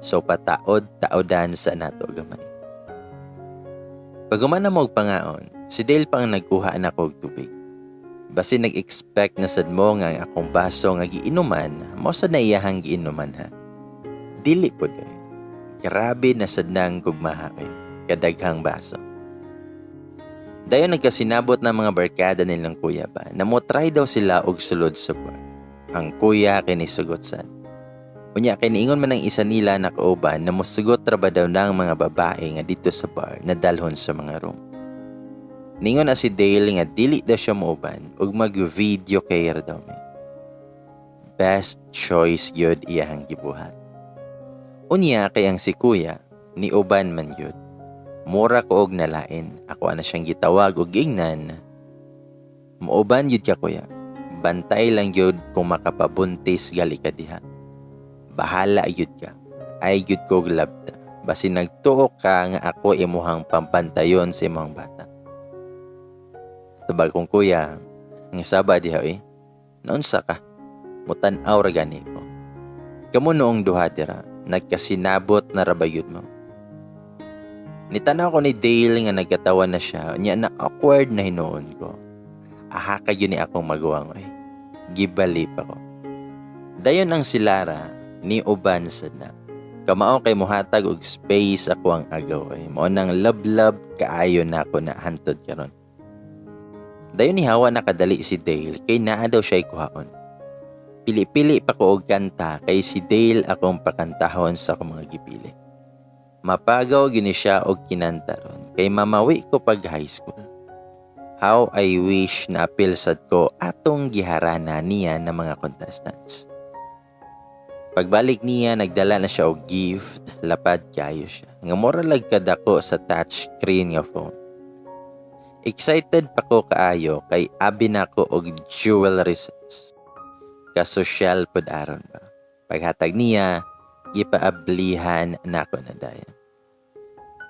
So pataod taodan sa nato gamay. Pag na mo og pangaon, si Dale pa ang nagkuha na og tubig. Basin nag-expect na sad mo nga ang akong baso nga giinuman, mao sad na iyahang giinuman ha. Dili pod eh. Grabe na sad nang gugmaha eh. Kadaghang baso. Dayon nagkasinabot na mga barkada nilang kuya ba na mo try daw sila og sulod sa bar. Ang kuya kay nisugot sad. Unya kay niingon man ang isa nila na kauban na mosugot ra ba daw ng mga babae nga dito sa bar na dalhon sa mga room. Ningon na si Dale nga dili daw siya muuban ug mag-video kay ra daw mi. Best choice gyud iyahang gibuhat. Unya kay ang si kuya ni uban man gyud. Mura ko og nalain. Ako ana siyang gitawag og giingnan. "Muuban gyud ka, kuya. Bantay lang gyud kung makapabuntis gali ka diha. Bahala gyud ka. Ay gyud ko og labta. Basin nagtuo ka nga ako imuhang pampantayon sa imong bata." Tubag kong kuya, nga saba diha eh. "Naunsa ka? Mutan-aw ra gani ko." Kamo noong duha dira, nagkasinabot na ra ba gyud mo? Nitanaw ko ni Dale nga nagkatawa na siya, nya na awkward na hinuon ko. Aha ka gyud ni akong maguwang oy. Gibali pa ko. Dayon ang si Lara ni uban sad na. Kamao kay mohatag og space ako ang agaw ay. Mao nang love-love kaayo na ako na hantod karon. Dayon ni hawa nakadali si Dale kay naa daw siya kuhaon. Pili-pili pa ko og kanta kay si Dale akong pakantahon sa akong mga gipili. Mapagaw gini siya og kinanta ron kay mamawi ko pag high school. How I wish na apil sad ko atong giharana niya ng mga contestants. Pagbalik niya, nagdala na siya og gift, lapad kayo siya. Nga mura lag kadako sa touch screen nga phone. Excited pa ko kaayo kay abi nako og jewelry sets. Kasosyal pod aron ba. Paghatag niya, gipaablihan nako na dayon.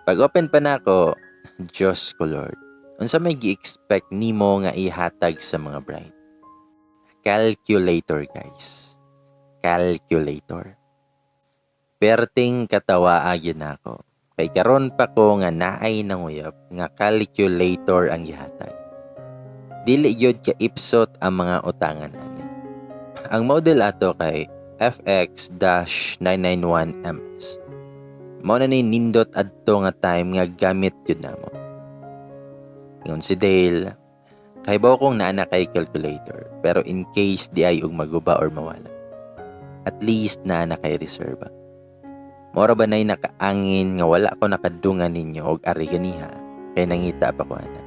Pag open pa nako, Diyos ko Lord, unsa may gi-expect nimo nga ihatag sa mga bride? Calculator, guys. Calculator. Perting katawa gyud nako. Kay karon pa ko nga naay nanguyab nga calculator ang gihatag. Dili gyud ka ipsot ang mga utangan ani. Ang model ato kay FX-991MS. Mao na ni nindot adto nga time nga gamit gyud namo. Ingon si Dale, "Kahibaw kong naa na kay calculator, pero in case di ay og maguba or mawala. At least naa na kay reserva. Mora ba na'y nakaangin nga wala ko nakadungan ninyo og ari ganiha kay nangita pa ko ana."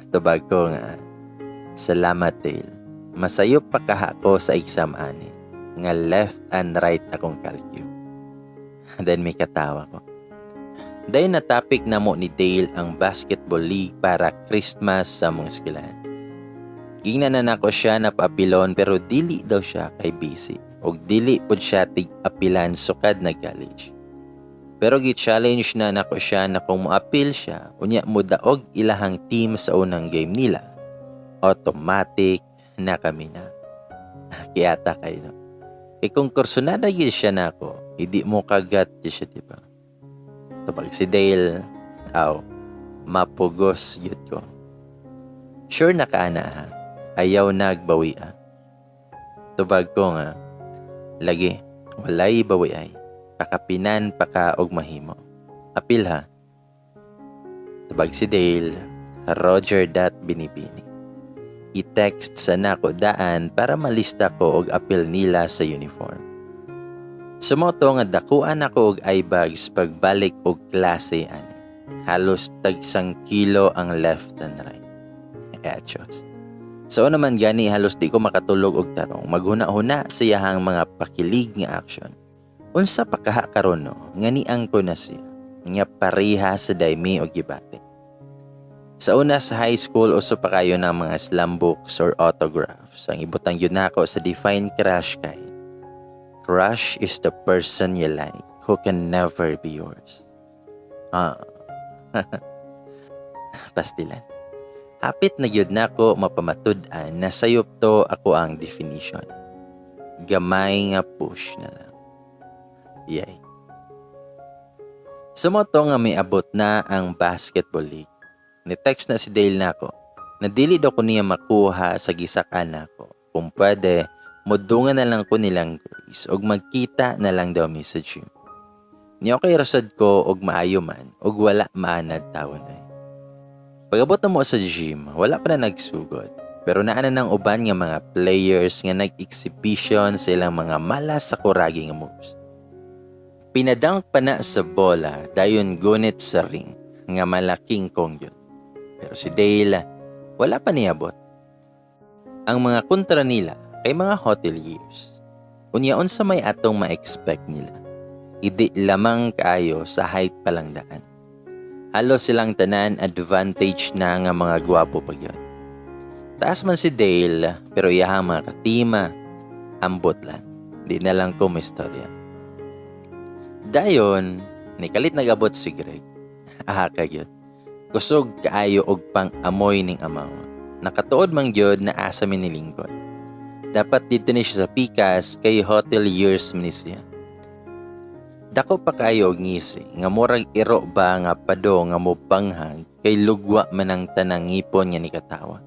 Tubag ko nga, "Salamat, Dale. Masayop pa kaha ko sa exam ani nga left and right akong calcu." Then may katawa ko. Dayon na topic na mo ni Dale ang basketball league para Christmas sa mga eskwelahan. Gingnan na nako siya na paapilon pero dili daw siya kay busy og dili pud siya tig-apilan sukad na college. Pero gi-challenge na nako siya na kung moapil siya, unya modaog ilahang team sa unang game nila, automatic na kami na. Kiyata kayo no. Kay kung kursunada gyud siya nako, hindi mo kagat di siya, di ba? Tubag si Dale, "Aw, mapugos gyud ko. Sure na ka ana ha. Ayaw nagbawi ah." Tubag ko nga, "Lagi, walay bawi ay. Pakapinan pa ka og mahimo. Apil ha." Tubag si Dale, "Roger that, binibini." I-text sa nako daan para malista ko og apil nila sa uniform. Sumoto nga dakuan ako og eye bags pagbalik og klase ani. Halos tagsang kilo ang left and right. Echos. Sa una man gani halos di ko makatulog og tarong maghuna-huna sa iyahang mga pakilig nga action. Unsa pa kaha karon no nga niang ko na siya nga pareha sa daymi og gibati. Sa una sa high school, uso pa kayo ng mga slam books or autographs. Ang ibutang yun nako sa define crush kay, "Crush is the person you like who can never be yours." Ah. Pastilan. Hapit na gyud nako mapamatud-an na sayop to ako ang definition. Gamay nga push na lang. Yay. Sumoto nga may abot na ang basketball league. Ni-text na si Dale nako. Na dili daw ko niya makuha sa gisak-an nako. Kung pwede, mudungan na lang ko nilang Grace og magkita na lang daw mi sa gym. Ni okay rasad ko og maayo man og wala maanad tawon ay. Pag-abot na mo sa gym, wala pa na nagsugod. Pero naa na ng uban nga mga players nga nag-exhibition sa ilang mga malas sa kuragi nga moves. Pinadunk pa na sa bola dayon gunit sa ring nga malaking kong yun. Pero si Dale, wala pa niabot. Ang mga kontra nila kay mga hoteliers. Unya, unsa may atong ma-expect nila? Idi lamang kaayo sa height pa lang daan. Halos silang tanan advantage na nga mga gwapo pa gyud. Taas man si Dale, pero iyahang mga ka-team, ambot lang. Di na lang ko mistorya. Dayon, nikalit nagabot si Greg. Aha ka gyud. Kusog kaayo og pang amoy ning amaw. Nakatuod man gyud na asa mi nilingkod. Dapat dito ni siya sa pikas kay hoteliers man ni siya. Dako pa kaayo og ngisi nga murag iro ba nga pado nga mobanghag kay lugwa man ang tanang ngipon nga nikatawa.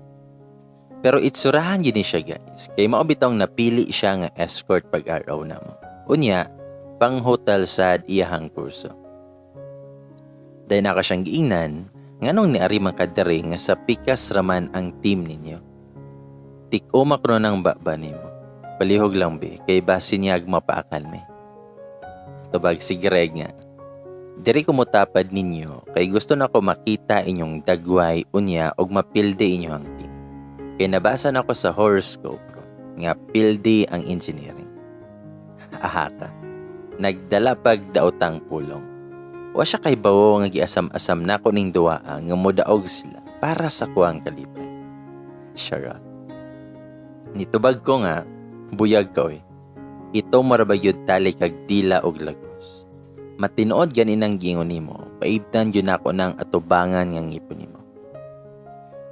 Pero itsurahan gyud ni siya, guys, kay mao bitong napili siya nga escort pag RO namo. Unya, pang hotel sad iyahang kurso. Dahil naka siyang giingnan, nganong niari man ka diri nga sa pikas raman ang team ninyo? Tik-uma kuno ng baba nimo. Palihog lang be, kay basin niyag mapaakal me. Tubag si Greg nga, "Diri ko mutapad ninyo kay gusto na ko makita inyong dagway unya og mapilde inyo ang team. Kay nabasa na ko sa horoscope ron nga pildi ang engineering." Aha ka. Nagdala pag daotang pulong. Wa siya kay bawo nga giasam-asam nako ning duwa nga modaog sila para sa kuang kalipay. Charot. Nitubag ko nga, "Buyag ka oy. Ito mura ba gyud tali kag dila og lagos. Matinuod gani nang giingon nimo, paibtan gyud nako ng atubangan nga ngipon nimo."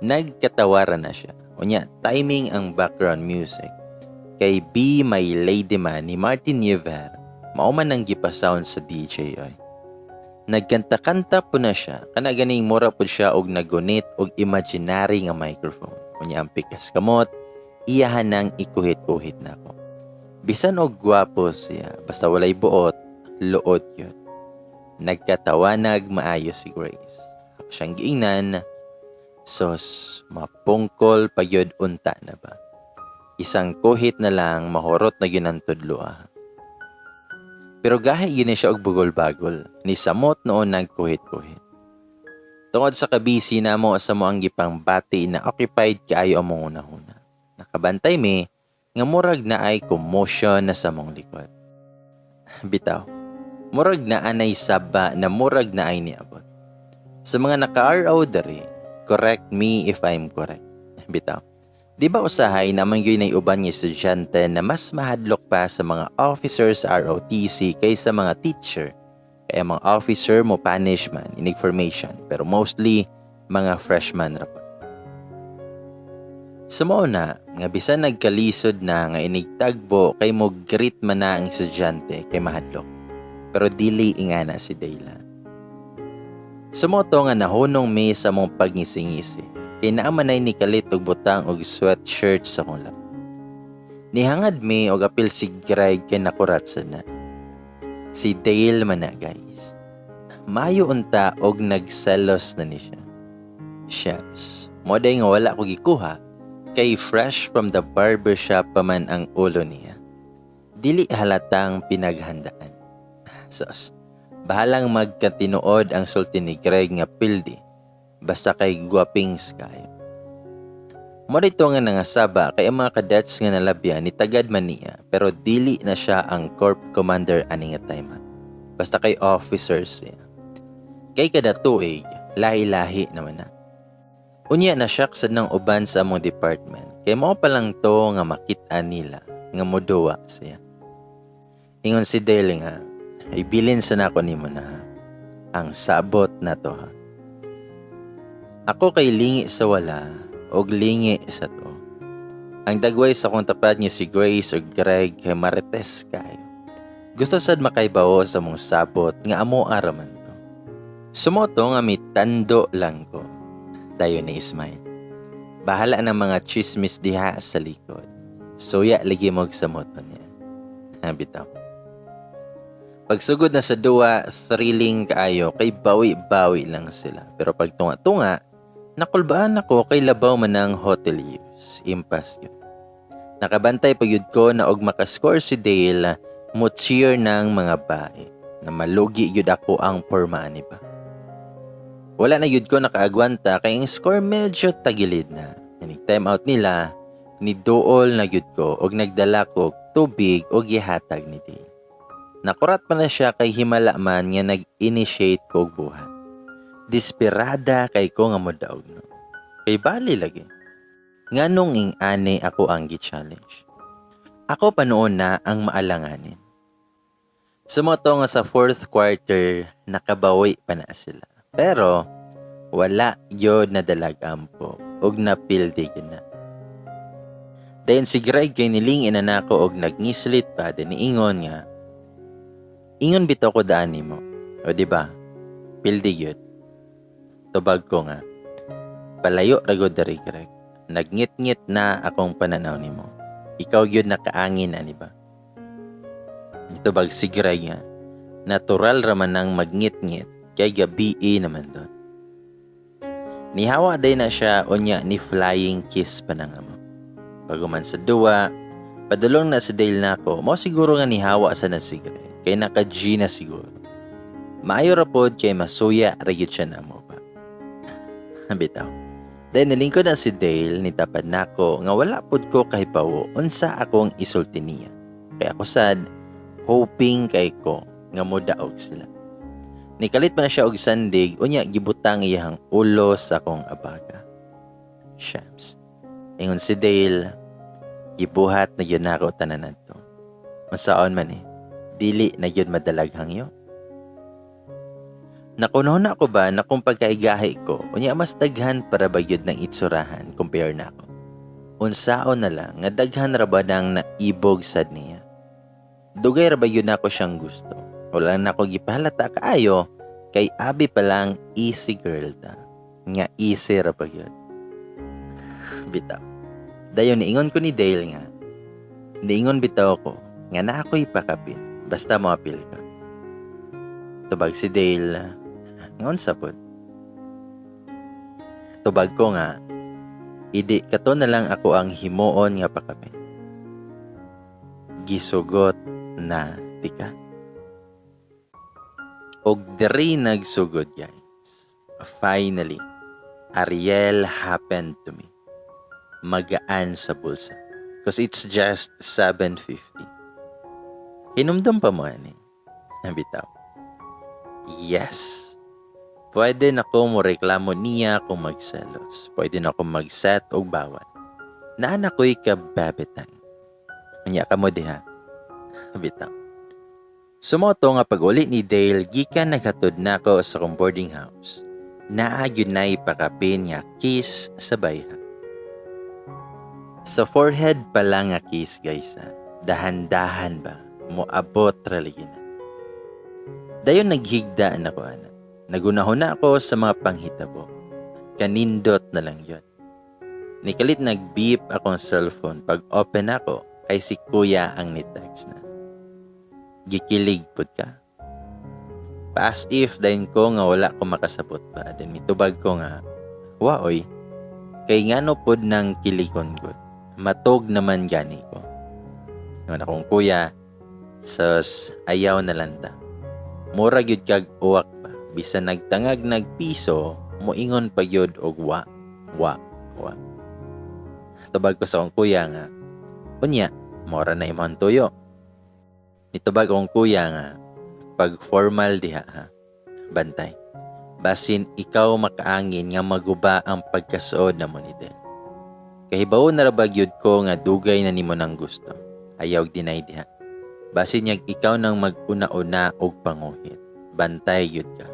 Nagkatawaran na siya. Unya, timing ang background music. Kay Be My Lady Man ni Martin Nievera, mao man ang gipa-sound sa DJ oy. Nagkanta-kanta po na siya, kana ganing mura po siya og nagunit og imaginary nga microphone. Unya ang pikas kamot, iyahan nang ikuhit-kuhit nako. Bisan og gwapo siya, basta walay buot, luod yun. Nagkatawanag maayo si Grace. Ako siyang giingnan, "Sos, mapungkol pa gyud unta na ba? Isang kuhit na lang, mahurot na gyud ang tudlo ah." Pero gahi gyud ni siya og bugol-bagol, ni samot noon nagkuhit-kuhit. Tungod sa kabisi namo sa mo ang gipangbati na occupied kaayo among unahuna. Nakabantay mi nga murag na ay commotion na sa mong likod. Bitaw, murag na anay saba na murag na ay niabot. Sa mga naka-RO diri, correct me if I'm correct. Bitaw. Di ba usahay naman gyud nay uban nga estudyante na mas mahadlok pa sa mga officers sa ROTC kaysa mga teacher? Kaya mga officer mo punishment in information, pero mostly mga freshman ra pa. Sa mao na, nga bisan nagkalisod na nga inigtagbo kay mo greet man na ang estudyante kay mahadlok. Pero dili ingana si Dayla. Sumoto nga nahunong mi sa mong pagngisi-ngisi kay naa man ay nikalit og butang og sweatshirt sa kong lap. Nihangad mi og apil si Greg kay nakurat sad na. Si Dale man na, guys. Mayo unta og nagselos na ni siya. Shucks, mo day nga wala ko gikuha kay fresh from the barbershop pa man ang ulo niya. Dili halatang pinaghandaan. Sos, bahalang magkatinuod ang sulti ni Greg nga pildi, basta kay guwapings kayo. Mo dito nga nangasaba kay ang mga cadets nga nalabya ni tagad man niya, pero dili na siya ang corps commander ani nga time. Basta kay officers siya. Kay kada tuig, lahi-lahi naman na. Unya na siya sad ng uban sa among department kay mao pa lang to nga makit-an nila nga moduwa siya. Ingon si Dale nga, "Ibilin sa nako nimo na ang sabot na to ha." Ako kay lingi sa wala og lingi sa to. Ang dagway sa akong tapad nga si Grace ug Greg kay marites kayo. Gusto sad makaibawo sa mong sabot nga amo araman to. Sumoto nga mitando lang ko. Dayon ni smile. Bahala ng mga chismis diha sa likod. Suya lagi mo sa moto niya. Ha, bitaw. Pagsugod na sa duwa, thrilling kaayo kay bawi-bawi lang sila. Pero pag tunga-tunga, nakulbaan ako kay labaw man ang hoteliers. Impas yun. Nakabantay pa gyud ko na og makascore si Dale, mo cheer ng mga bae. Na malugi gyud ako ang porma ni ba. Wala na gyud ko nakaagwanta kay ang score medyo tagilid na. Inig time out nila, ni duol na gyud ko og nagdala ko og tubig og gihatag ni Dale. Nakurat pa na siya kay himala man nga nag-initiate ko og buhat. Desperada kay ko nga modaog no. Kay bali lagi. Nganong ing-ani ako ang gi-challenge? Ako pa noon na ang maalanganin. Sumoto nga sa fourth quarter, nakabawi pa na sila. Pero wala gyud nadalag ampo og napildi gyud na. Dayon si Greg kay nilingin na nako og nagngislit pa din niingon nga, "Ingon bitaw ko daan nimo. O di ba? Pildi gyud." Tubag ko nga, "Palayo ra gud diri, Greg. Nagngit-ngit na akong pananaw nimo. Ikaw gyud nakaangin ani ba?" Nitubag si Greg nga, "Natural ra man ang magngit-ngit kay gabii naman doon." Nihawa day na siya unya ni flying kiss pa na nga mo. Pag-uman sa duwa, padulong na si Dale nako, mo siguro nga nihawa sa na si Greg, kay naka-G na siguro. Maayo ra pod kay masuya ra gyud siya namo ba. Bitaw. Dahil nilingkod na si Dale, nitapad nako nga wala pod ko kahibawo unsa akong isulti niya. Kaya ako sad, hoping kay ko nga modaog sila. Nikalit pa na siya og sandig, unya gibutang iyang ulo sa akong abaga. Shams. Ingon si Dale, "Gibuhat na gyud nako tanan adto. Unsaon man eh, dili na gyud madalag hangyo." Nakuno na ako ba na kung pagkaigahi ko, unya mas daghan para ba gyud ng itsurahan compare na ako. Unsaon na lang nga daghan ra ba nang naibog sad niya. Dugay ra ba gyud nako siyang gusto. Wala na ako gipahalata kaayo kay abi pa lang easy girl ta. Nga easy ra ba gyud. Bitaw. Dayon niingon ko ni Dale nga, "Niingon bitaw ko nga na ako'y pakapin basta moapil ka." Tubag si Dale, "Nga unsa pod?" Tubag ko nga, "Idi kato na lang ako ang himuon nga pakapin." Gisugot na tika. Og diri nagsugod, guys. Finally, Ariel happened to me. Magaan sa bulsa. 'Cause it's just 750. Hinumdum pa mo ani? Bitaw. Yes. Pwede na ko mo reklamo niya kung magselos. Pwede na ko mag-set og bawal. Naa na ko'y ka-bebe time. Anya ka mo diha. Bitaw. Sumoto nga pag uli ni Dale gikan naghatod nako sa akong boarding house. Naa gyud nay pakapin nga kiss sa bayha. Sa forehead pa lang nga kiss, guys ha. Dahan-dahan ba? Moabot ra lagi na. Dayon naghigda na ko ana. Nagunahon na ako sa mga panghitabo. Kanindot na lang yon. Nikalit nag-beep akong cellphone, pag open ako kay si kuya ang ni-text na. "Gikilig pud ka." Pa-as if dayon ko nga wala ko makasabot ba. Then mitubag ko nga, "Wa oy. Kay ngano pod nang kilikon gud? Matog naman gani ko." Ingon akong kuya, "Sus, ayaw na lang ta. Mura gyud kag uwak ba. Bisan nagtangag nagpiso, moingon pa gyud og wa, wa, wa." Tubag ko sa akong kuya nga, "Unya, mora na imong tuyo." Nitubag akong kuya nga, "Pag formal diha ha, bantay. Basin ikaw makaangin nga maguba ang pagkasuod na mo ni Del. Kahibaw na ra ba gyud ko nga dugay na nimo nang gusto. Ayaw deny diha. Basin yag ikaw nang mag-una-una og panguhit. Bantay gyud ka.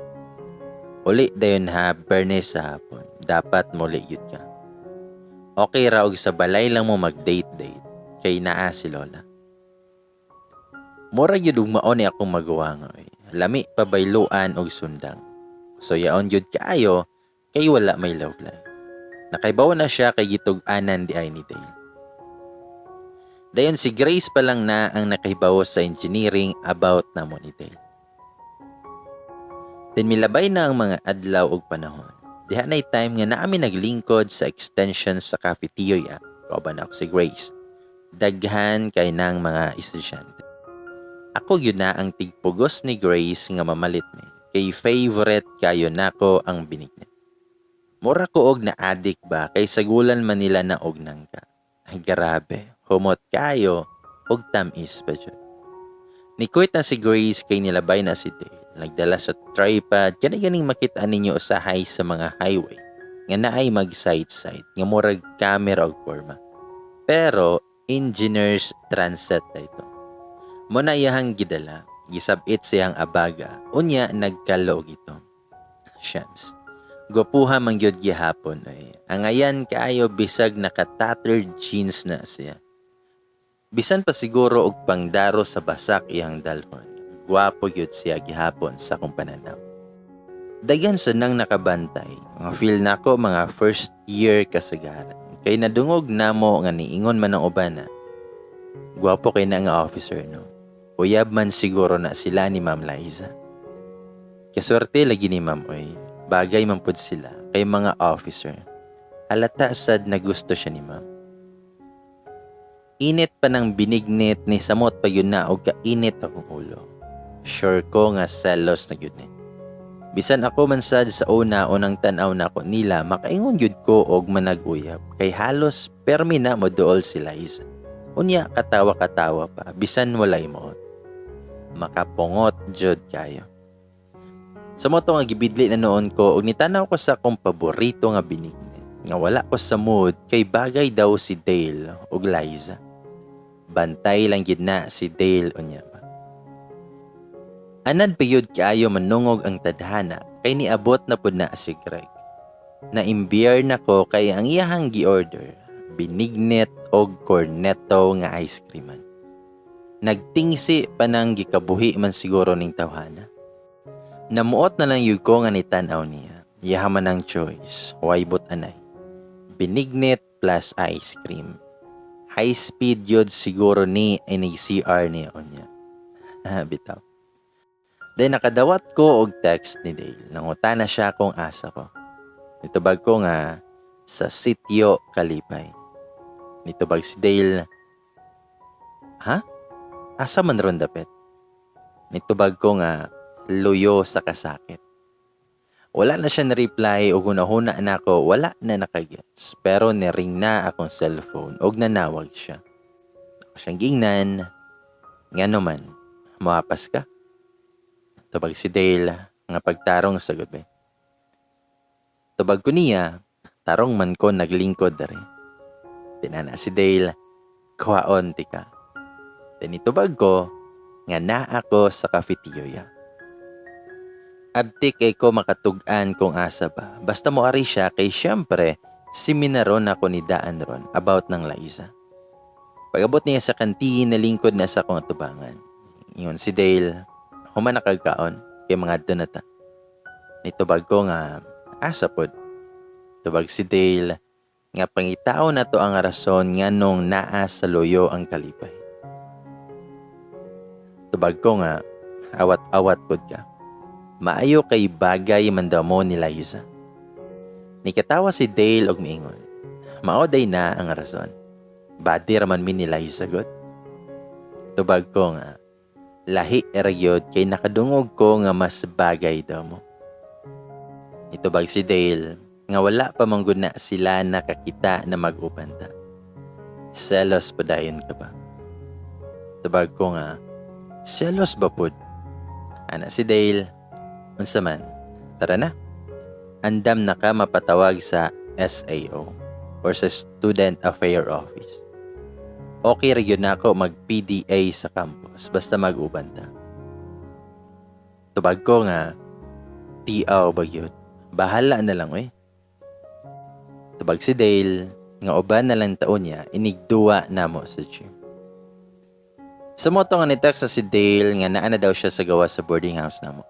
Uli dayon ha, Bernes sa hapon. Dapat muli gyud ka. Okay ra og sa balay lang mo mag-date-date kay naa si Lola." Mura gyud og mao ni akong magawa nga oy. Lami pabayluan og sundang. So yaon gyud kaayo kay wala may love life. Nakaibaw na siya kay gitug-anan di ay ni Dale. Dayon si Grace pa lang na ang nakahibaw sa engineering about namo ni Dale. Then milabay na ang mga adlaw ug panahon. Diha na'y time nga naa mi naglingkod sa extension sa cafeteria. Kauban ako si Grace. Daghan kay nang mga estudyante. Ako gyud na ang tigpugos ni Grace nga mamalit ni. Kay favorite kayo nako ang binignit. Mura ko og na-addict ba kay sagulan man nila na og nangka. Ay grabe, humot kayo og tamis pa jud. Ni-quit na si Grace kay nilabay na si Dale. Nagdala sa tripod kani ganing makita ninyo usahay sa mga highway nga naay mag side side nga murag camera og porma. Pero engineers transit na ito. Mao na iyahang gidala, gisab-it siyang abaga, unya nagkalo og ito. Shams. Gwapuha man gyud gihapon ay. Angayan kaayo bisag naka-tattered jeans na siya. Bisan pa siguro og pangdaro sa basak iyang dalhon. Gwapo gyud siya gihapon sa akong pananaw. Daghan sa nang nakabantay. Nga feel nako mga first year kasagaran. Kay nadungog namo nga niingon man ang uban na, "Gwapo kay na nga officer, no. Uyab man siguro na sila ni Ma'am Liza." Kaswerte lagi ni Ma'am oy. Bagay man pud sila kay mga officer. Halata sad na gusto siya ni Ma'am. Init pa ng binignit ni samot pa yun na og kainit akong ulo. Sure ko nga selos na gyud ni. Bisan ako man sad sa una, unang tan-aw nako nila, makaingon gyud ko og manag-uyab kay halos permi na mo duol si Liza. Unya katawa-katawa pa bisan walay muot. Makapungot jud kayo. Sa mao to nga gibidli na noon ko og nitanaw ko sa akong paborito nga binignit nga wala ko sa mood kay bagay daw si Dale ug Liza. Bantay lang gid na si Dale unya ba. Anad pa yun kaayo manungog ang tadhana kay niabot na pud na si Greg. Naimbiyer na ko kay ang iyahang gi-order, binignit og cornetto nga ice creaman. Nagtingsi pa nang gikabuhi man siguro ning tawhana. Namuot na lang yun ko nga nitan-aw niya. Iyaha man ang choice, way but anay. Binignit plus ice cream. High speed yun siguro ni inig CR niya unya. Ah, bitaw. Then nakadawat ko og text ni Dale. Nangutana siya kung asa ko. Nitubag ko nga sa sitio Kalipay. Nitubag si Dale, "Ha? Asa man ron dapit?" Nitubag ko nga luyo sa kasakit. Wala na siya na-reply ug hunahuna nako wala na nakagets. Pero ni-ring na akong cellphone ug nanawag siya. Ako siyang giingnan, "Ngano man, moapas ka?" Tubag si Dale nga pagtarong sa gabi. Tubag ko niya, tarong man ko naglingkod diri. Tinana si Dale, "Kwaon tika." Then nitubag ko nga naa ako sa cafeteria. Abtik kay ko makatug-an kung asa ba. Basta mo ari siya kay syempre seminaron ako ni daan ron about ng Liza. Pag-abot niya sa kantin, nalingkod na sa akong atubangan. Ingon si Dale, "Human na kag kaon, kay mga na ta." Nitubag ko nga, "Asa pod?" Tubag si Dale, nga pangitao na to ang rason nga nung naa sa luyo ang Kalipay. Tubag ko nga, "Awat-awat pod ka. Maayo kay bagay man daw mo ni Liza." Nikatawa si Dale og miingon, "Mao day na ang rason. Body raman mi ni Liza god." Tubag ko nga, "Lahi ra gyud kay nakadungog ko nga mas bagay daw mo." Nitubag si Dale nga wala pa man gud na sila nakakita na mag-uban ta. "Selos pa dayon ka ba?" Tubag ko nga, "Selos ba pod?" Ana si Dale, "Unsa man, tara na. Andam na ka mapatawag sa SAO or sa Student Affair Office. Okay ra gyud nako mag PDA sa campus basta mag-uban ta." Tubag ko nga, "Tiaw ba gyud? Bahala na lang oy." Tubag si Dale nga uban na lang taon niya inigduwa namo sa gym. Sa mao to nga ni-text na si Dale nga naa na daw siya sa gawas sa boarding house namo.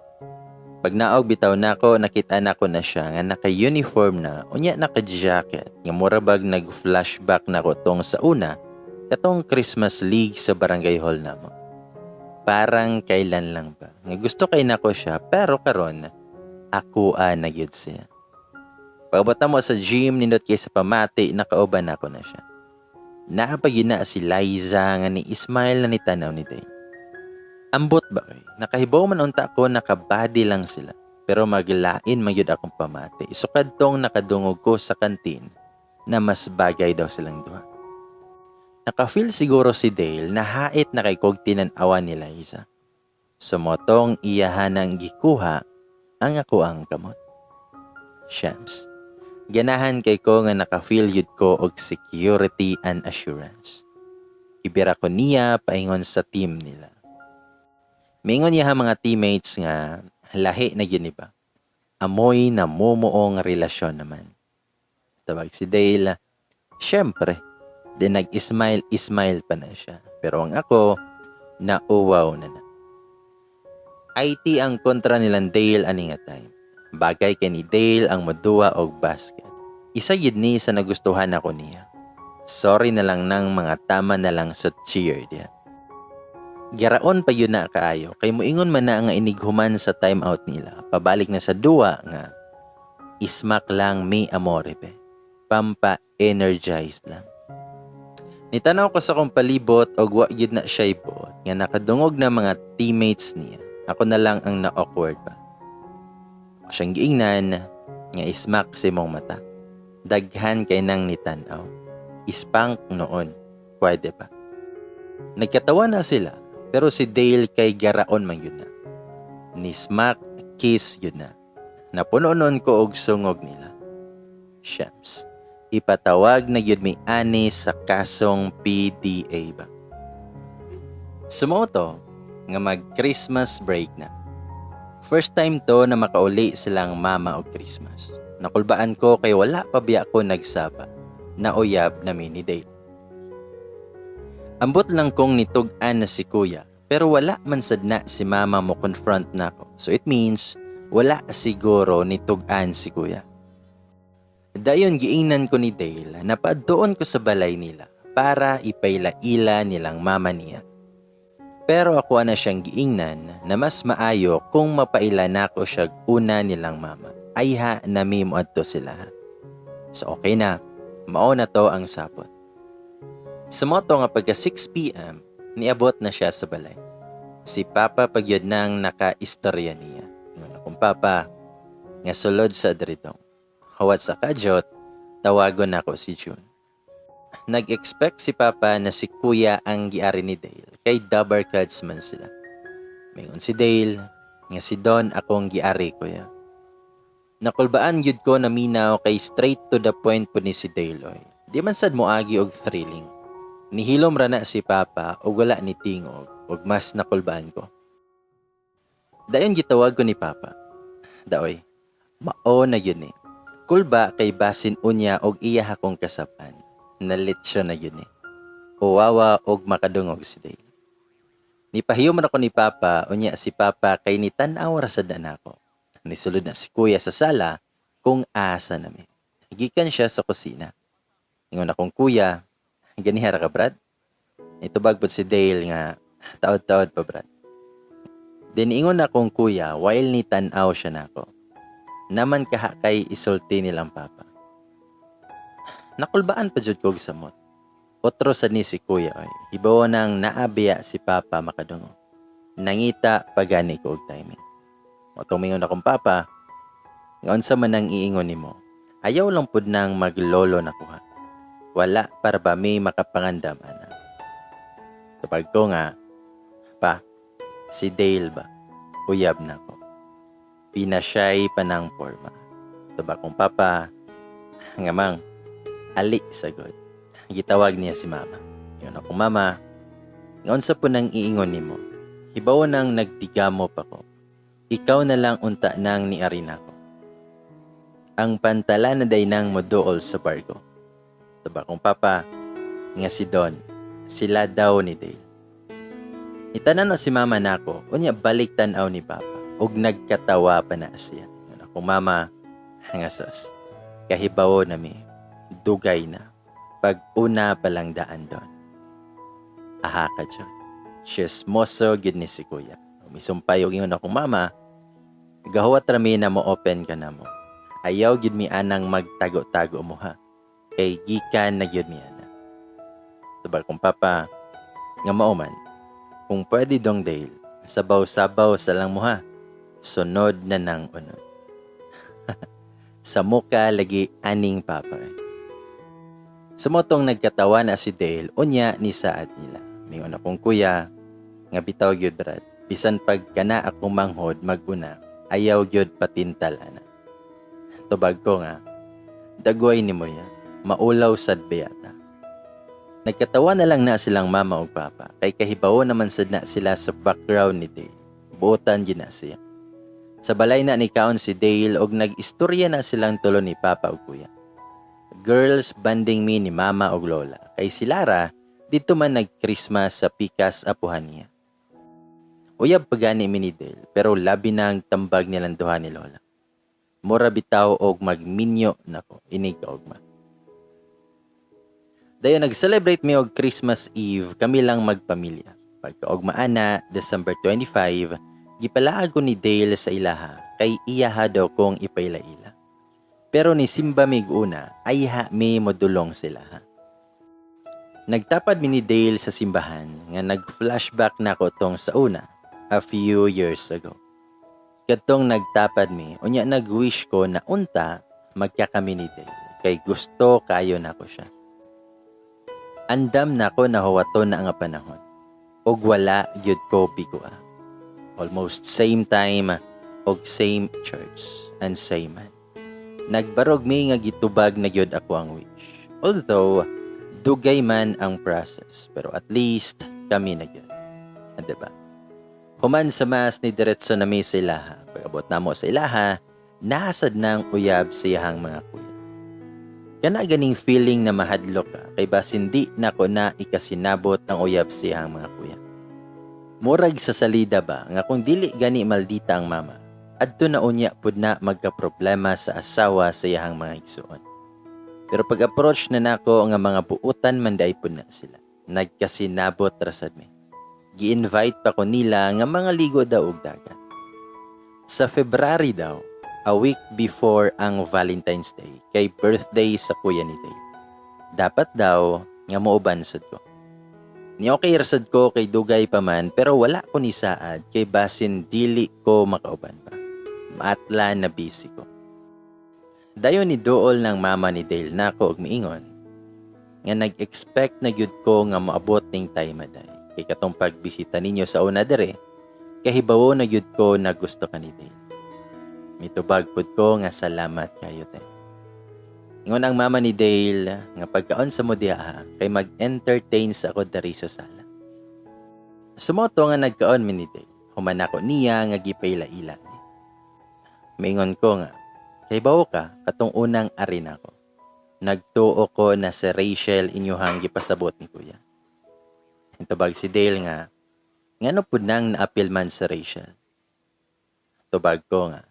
Pagnaog bitaw nako, nakita nako na siya nga naka-uniform na, unya naka-jacket nga mura bag nag-flashback nako tong sa una katong Christmas League sa barangay hall namo. Parang kailan lang ba nga gusto kay nako siya, pero karon akoa na gyud siya. Pag-abot mo sa gym, nindot kay sa pamati, nakauban nako na siya. Naa pa gyud na si Liza nga ni smile na ni tanaw ni Dale. Ambot ba oy? Nakahibaw man unta ko naka-buddy lang sila. Pero maglain man gyud akong pamati. So kadtong nakadungog ko sa kantin na mas bagay daw silang duha. Naka-feel siguro si Dale na hait na kay kog tinan-awan ni Liza. So mao tong iyahan ang gikuha ang ako ang kamot. Shams. Ganahan kay ko nga naka-feel yun ko og security and assurance. Ibira ko niya paingon sa team nila. Mingon niya mga teammates nga lahi na gyud ni ba. Amoy na mumuong relasyon naman. Tawag si Dale, syempre, di nag-smile smile pa na siya. Pero ang ako, nauwaw na na. IT ang kontra nilang Dale ani nga time. Bagay kay ni Dale ang moduwa og basket. Isa gyud ni sa nagustuhan ako niya. Sorry na lang nang mga tama na lang sa cheer diya. Garaon pa yun na kaayo kay moingon man na nga inighuman sa time out nila. Pabalik na sa duwa nga ismak lang mi amore be. Pampa-energized lang. Nitanaw ko sa akong palibot og wa gyud na siya buot nga nakadungog na mga teammates niya. Ako na lang ang na-awkward ba. Ako siyang giingnan nga ismak sa imong mata. Daghan kay nang nitanaw. Ispank noon. Pwede pa. Nagkatawa na sila, pero si Dale kay garaon man yun na. Ni smack kiss yun na. Napuno noon ko og sungog nila. Shams. Ipatawag na gyud mi ani sa kasong PDA ba. Sumo to nga mag Christmas break na. First time to na makauli silang mama og Christmas. Nakulbaan ko kay wala pa biya ko nagsaba na uyab na mini date. Ambot lang kong nitug-an na si kuya, pero wala man sad na si mama mo confront nako. So it means wala siguro nitug-an si kuya. Dayon giingnan ko ni Dale na paadtoon ko sa balay nila para ipaila-ila nilang mama niya. Pero ako na siyang giingnan na mas maayo kung mapaila nako siya una nilang mama. Ayha na mi moadto sila. So okay na, mao na to ang sapot. Sumoto nga pagka 6 p.m., niabot na siya sa balay. Si Papa pagyud nang naka-istorya niya. Ingon akong papa, nga sulod sa dridong. Hawat sa kadyot, tawagon nako si June. Nag-expect si Papa na si Kuya ang giari ni Dale, kay Dabarkads man sila. Mingon si Dale, nga si Don akong giari, kuya. Nakulbaan gyud ko na minaw kay straight to the point po ni si Dale oy. Di man sad moagi og thrilling. Nihilom ra na si Papa ug wala ni tingog ug mas nakulbaan ko. Dayon gitawag ko ni Papa. Daoy, mao na yun eh. Kulba kay basin unya og iya akong kasapan. Nalitsyo na yun eh. Uwawa og makadungog si Dale. Nipahiyo man ako ni Papa, unya si Papa kay ni tan-aw ra sad na nako. Nisulod na si Kuya sa sala kung asa nami. Gikan siya sa kusina. Ingon akong kuya, "Ganiha ra ka, Brad?" Nitubag pod si Dale nga, "Taod-taod pa, Brad." Then ingon akong kuya while ni tan-aw siya nako. "Naman kaha kay isulti nilang papa." Nakulbaan pa jud kog samot. Otro sad ni si kuya oy. Hibaw nang naabiya si papa makadungog. Nangita pagani ko og timing. Mao mingon akong papa, nga unsa man ang iingon nimo. Ayaw lang pud nang maglolo na kuha. Wala para ba may makapangandam ana. Tubag ko nga, "Pa, si Dale ba? Uyab na ko." Pinasyay pa ng forma. Tubag kong papa, nga mang, ali sagod. Gitawag niya si mama. Yun akong mama, nga unsa po nang iingon nimo. Hibaw nang nagdigamo pa ko. Ikaw na lang unta nang niari nako. Ang pantala na day nang moduol sa barko. Tubag kong papa, nga si Don, sila daw ni Dale. Itanan si mama nako, unya balik tanaw ni papa. Og nagkatawa pa na siya. Ingon akong mama nga, "Sus, kahibawo na mi, dugay na. Pag una pa lang daan doon." Aha ka dyan. Chismoso gyud ni si kuya. Misumpay og ingon akong mama, "Gahuwat rami na mo open ka na mo. Ayaw gyud mi anang magtago-tago mo ha. Kay gikan na gyud mi ana." Tubag kong papa, nga mao man, "Kung pwede dong Dale, sabaw-sabaw sa lang mo ha. Sunod na nang unod." Sa muka lagi aning papa. Sumotong nagkatawa na si Dale, unya ni saad nila. Mingon akong kuya, nga bitaw gyud Brad, bisan pag kana akong manghod maguna, ayaw gyud patintal ana. Tubag ko nga, "Dagway ni mo ya, maulaw sad biyata." Nagkatawa na lang na silang mama ug papa, kay kahibawo naman sad na sila sa background ni Dale. Buotan gyud na siya. Sa balay na ni kaon si Dale og nag-istorya na silang tulo ni papa ug kuya. Girls banding mi ni mama ug lola. Kay si Lara, dito man nag-Christmas sa pikas apuhan niya. Uyab pa gani mi ni Dale, pero labi na ang tambag nilang duha ni lola. Mura bitaw og magminyo nako inig kaugma. Dayon nag-celebrate mi og Christmas Eve kami lang magpamilya. Pagkaugma ana, December 25, gipalaag ko ni Dale sa ilaha kay iyaha daw kong ipaila-ila. Pero ni simba mig una, ayha mi modulong sila ha. Nagtapad mi ni Dale sa simbahan nga nag-flashback na ko tong sa una a few years ago. Kadtong nagtapad mi, unya nag-wish ko na unta magkakami ni Dale kay gusto kayo nako siya. Andam nako na huwaton na nga panahon ug wala gyud ko bigua. Almost same time og same church and same man. Nagbarog mi nga gitubag na gyud ako ang wish. Although dugay man ang process, pero at least kami na gyud. Ah, diba? Human sa mass ni diretso na mi sa ilaha. Pag-abot namo sa ilaha, nasad nang uyab sa iyahang mga kuya. Kana ganing feeling na mahadlok ka kay basin di nako na ikasinabot ang uyab sa iyahang mga kuya. Murag sa salida ba nga kung dili gani maldita ang mama, adto na unya pud na magka-problema sa asawa sa iyahang mga igsuon. Pero pag-approach na nako nga mga buutan man diay pud na sila. Nagkasinabot ra sad mi. Gi-invite pa ko nila nga mga ligo daw og dagat. Sa February daw, a week before ang Valentine's Day, kay birthday sa kuya ni Dale. Dapat daw nga mooban sad ko. Ni okay ra sad ko kay dugay pa man, pero wala ko ni saad kay basin dili ko makauban pa. Maatla na busy ko. Dayon ni duol ng mama ni Dale nako og miingon nga nag-expect na gyud ko nga moabot ning time aday. Kay katong pagbisita ninyo sa una dere, kahibawo na gyud ko na gusto ka ni Dale. Mitubag pud ko nga salamat kayo te. Ingon ang mama ni Dale nga pagkaon sa mo diha kay mag-entertain sa ako diri sa sala. Sumoto nga nagkaon mi ni Dale. Human ako niya nga gipaila-ila ni. Maingon ko nga, kay bawo ka katong unang ari nako. Nagtuo ko na si Rachel inyuhang gipasabot ni kuya. Tubag si Dale nga, ngano pud nang naapil man sa Rachel? Tubag ko nga,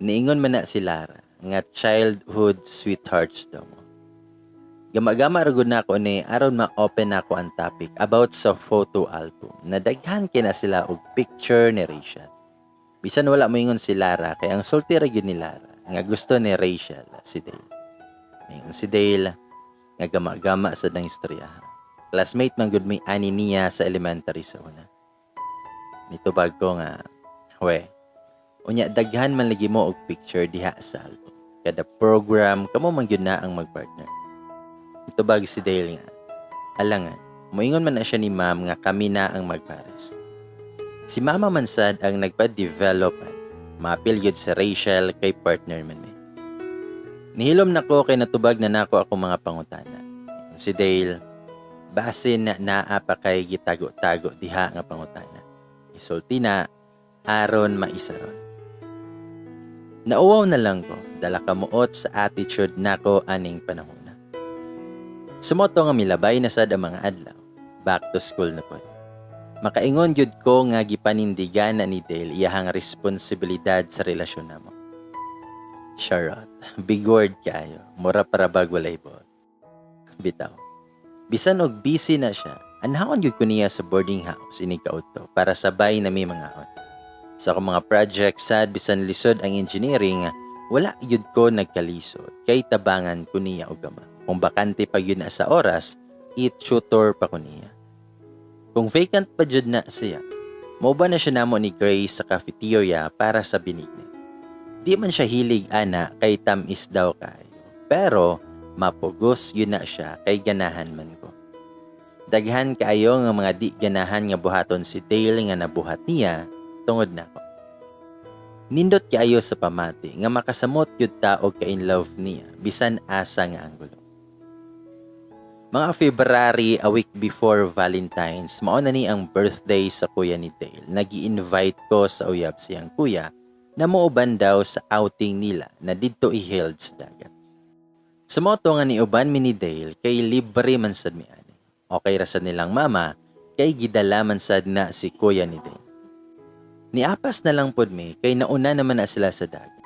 niingon man na si Lara nga childhood sweethearts daw mo. Gama-gama ra gud nako ni aron ma-open nako ang topic about sa photo album na daghan kay na sila og picture ni Rachel. Bisan wala moingon si Lara kay ang sulti ra gyud ni Lara nga gusto ni Rachel si Dale. Moingon si Dale nga gama-gama sa dang istorya. Classmate man gud may ani niya sa elementary sa una. Nitubag ko nga, we, unya daghan man lagi mo og picture diha sa album. Kada program, kamo man gyud na ang magpartner. Nitubag si Dale nga, alangan, moingon man na siya ni ma'am nga kami na ang magpares. Si mama man sad ang nagpa-develop maapil gyud si Rachel kay partner man mi. Nihilom nako kay natubag na nako ako mga pangutana. Si Dale, basin na naa pa kay gitago-tago diha nga pangutana. Isulti na aron maisaron. Nauwaw na lang ko, dala kamuot sa attitude nako aning panahon na. Sumoto nga milabay na sad ang mga adlaw. Back to school na pod. Makaingon gyud ko nga gipanindigan na ni Dale iyahang responsibilidad sa relasyon namo. Charot. Big word kaayo. Mura para bag walay buot. Bitaw. Bisan og busy na siya, anhaon gyud ko niya sa boarding house inig kaudto para sabay na mi mangaon. Sa akong mga project sad, bisan lisod ang engineering, wala gyud ko nagkalisod kay tabangan ko niya og ama. Kung bakante pa gyud na sa oras, i-tutor pa ko niya. Kung vacant pa jud na siya, mauban na siya namo ni Grace sa cafeteria para sa binignit. Di man siya hilig ana kay tamis daw kayo. Pero mapugos yun na siya kay ganahan man ko. Daghan kaayo nga mga di ganahan nga buhaton si Dale nga nabuhat niya tungod nako. Nindot kaayo sa pamati nga makasamot yun ta og ka-in love niya bisan asa nga anggulo. Mga February, a week before Valentine's, mao na ni ang birthday sa kuya ni Dale. Nagi-invite ko sa uyab siyang kuya na muuban daw sa outing nila na didto i-held sa dagat. Sa mao to nga niuban mi ni Dale kay libre man sad mi ani. Okay ra sad nilang mama kay gidala man sad na si kuya ni Dale. Niapas na lang pod mi kay nauna naman na sila sa dagat.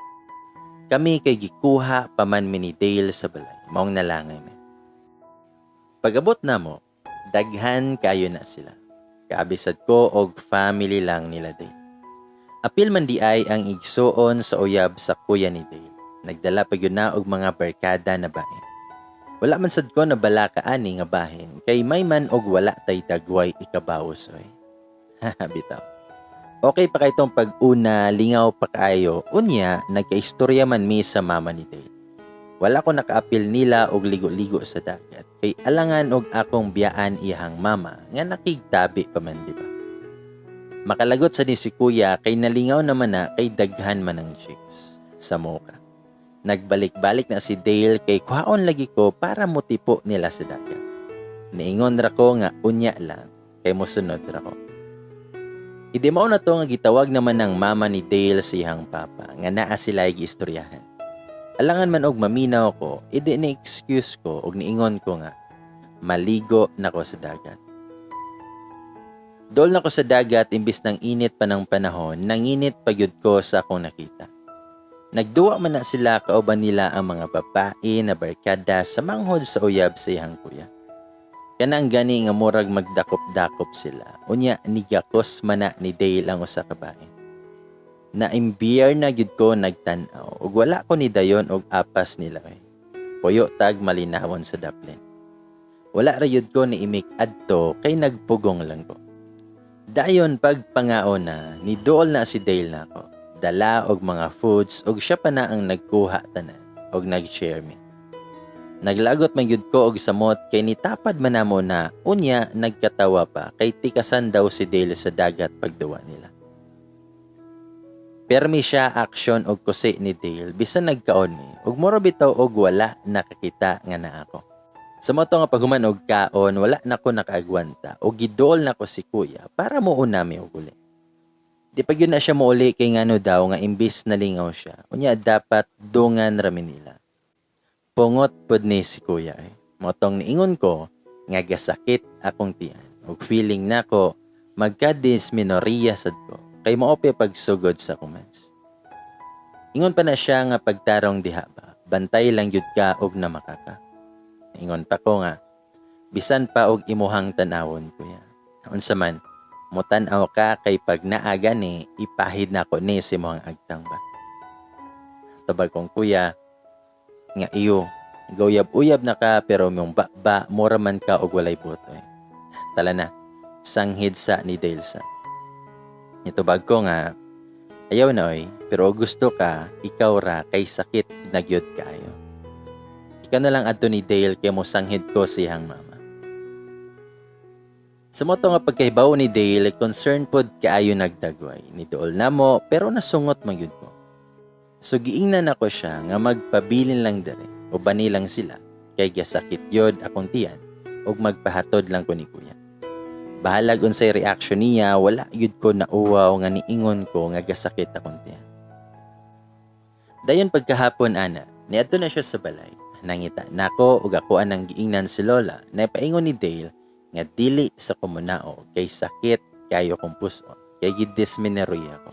Kami kay gikuha pa man mi ni Dale sa balay. Maong nalangay mi. Pag-abot namo, daghan kayo na sila. Kaabisad ko og family lang nila Dale. Apil man di ay ang igsuon sa uyab sa kuya ni Dale. Nagdala pa gyud na og mga barkada na bahin. Wala man sad ko nabalaka ani nga bahin kay may man og wala tay dagway ikabawos oy. Bitaw. Okay pa kay tong pag-una, lingaw pa kaayo. Unya, nagkaistorya man mi sa mama ni Dale. Wala ko nakaapil nila og ligo-ligo sa dagat kay alangan og akong biyaan iyahang mama nga nakigtabi pa man, di ba? Makalagot sa ni si kuya kay nalingaw naman na kay daghan man ang chicks sa moka. Nagbalik-balik na si Dale kay kuhaon lagi ko para motipo nila sa dagat. Niingon ra ko nga unya lang kay mosunod ra ko. Idi mao na to nga gitawag naman ng mama ni Dale sa iyang papa nga naa sila giistoryahan. Alangan man og maminaw ko, idi ni excuse ko og niingon ko nga maligo na ko sa dagat. Dol na ko sa dagat, imbis ng init pa ng panahon, nanginit pa gyud ko sa akong nakita. Nagduwa man na sila kauban nila ang mga babae na barkada sa manghod sa uyab sa iyang kuya. Kanang gani nga murag magdakop-dakop sila. Unya nigakos man na ni Dale ang usa ka bahin. Naimbiyar na gid ko nagtan-aw ug wala ko ni dayon og apas nila eh. Puyo tag malinawon sa daplin. Wala ra yud ko ni imik adto kay nagpugong lang ko. Dayon pagpangaon na, ni duol na si Dale nako. Dala og mga foods ug siya pa na ang nagkuha tanan og nag-share mi. Naglagot man gyud ko og samot kay nitapad man namo na, unya nagkatawa pa kay tikasan daw si Dale sa dagat pagduwa nila. Permi siya action og kusi ni Dale bisan nagkaon mi ug mura bitaw og wala nakakita nga naa ko. Sa mao to nga paghuman og kaon, wala na ko nakaagwanta og giduol na ko si kuya para muuna mi og uli. Di pa gyud na siya mouli kay ngano daw nga imbis nalingaw siya. Unya dapat dungan ra mi nila. Pungot pod ni si kuya eh. Mao tong niingon ko nga gasakit akong tiyan ug feeling nako magka-dysmenorrhea sad ko kay mao pa pagsugod sa akong mens. Ingon pa na siya nga pagtarong diha ba, bantay lang gyud ka og namakaka. Ingon pa ko nga bisan pa og imuhang tan-awon, kuya. Unsa man, motan-aw ka kay pag naa gani ipahid nako ni sa imong agtang ba. Tabag kong kuya nga iyo gauyab-uyab na ka pero mong ba mura man ka og walay butoy. Tala na, sanghid sa ni Dale sa. Nitubag ko nga ayaw na oy, pero og gusto ka, ikaw ra kay sakit na gyud kaayo. Ikaw na lang adto ni Dale kay mo sanghid ko siyang mama. Sa mao to nga pagkahibaw ni Dale, concern pod kaayo nagdagway. Ni duol namo pero nasungot man gyud ko. So giingnan nako siya nga magpabilin lang dere o bani lang sila kay gasakit gyud akong tiyan ug magpahatod lang ko ni kuya. Bahalag unsay reaction niya, wala gyud ko nauwaw nga niingon ko nga gasakit akong tiyan. Dayon pagkahapon ana, niadto na siya sa balay. Nangita nako ug ako anang giingnan si Lola na paingon ni Dale nga dili sa kumunao kay sakit kaayo kong puson kay gidismineruya ko.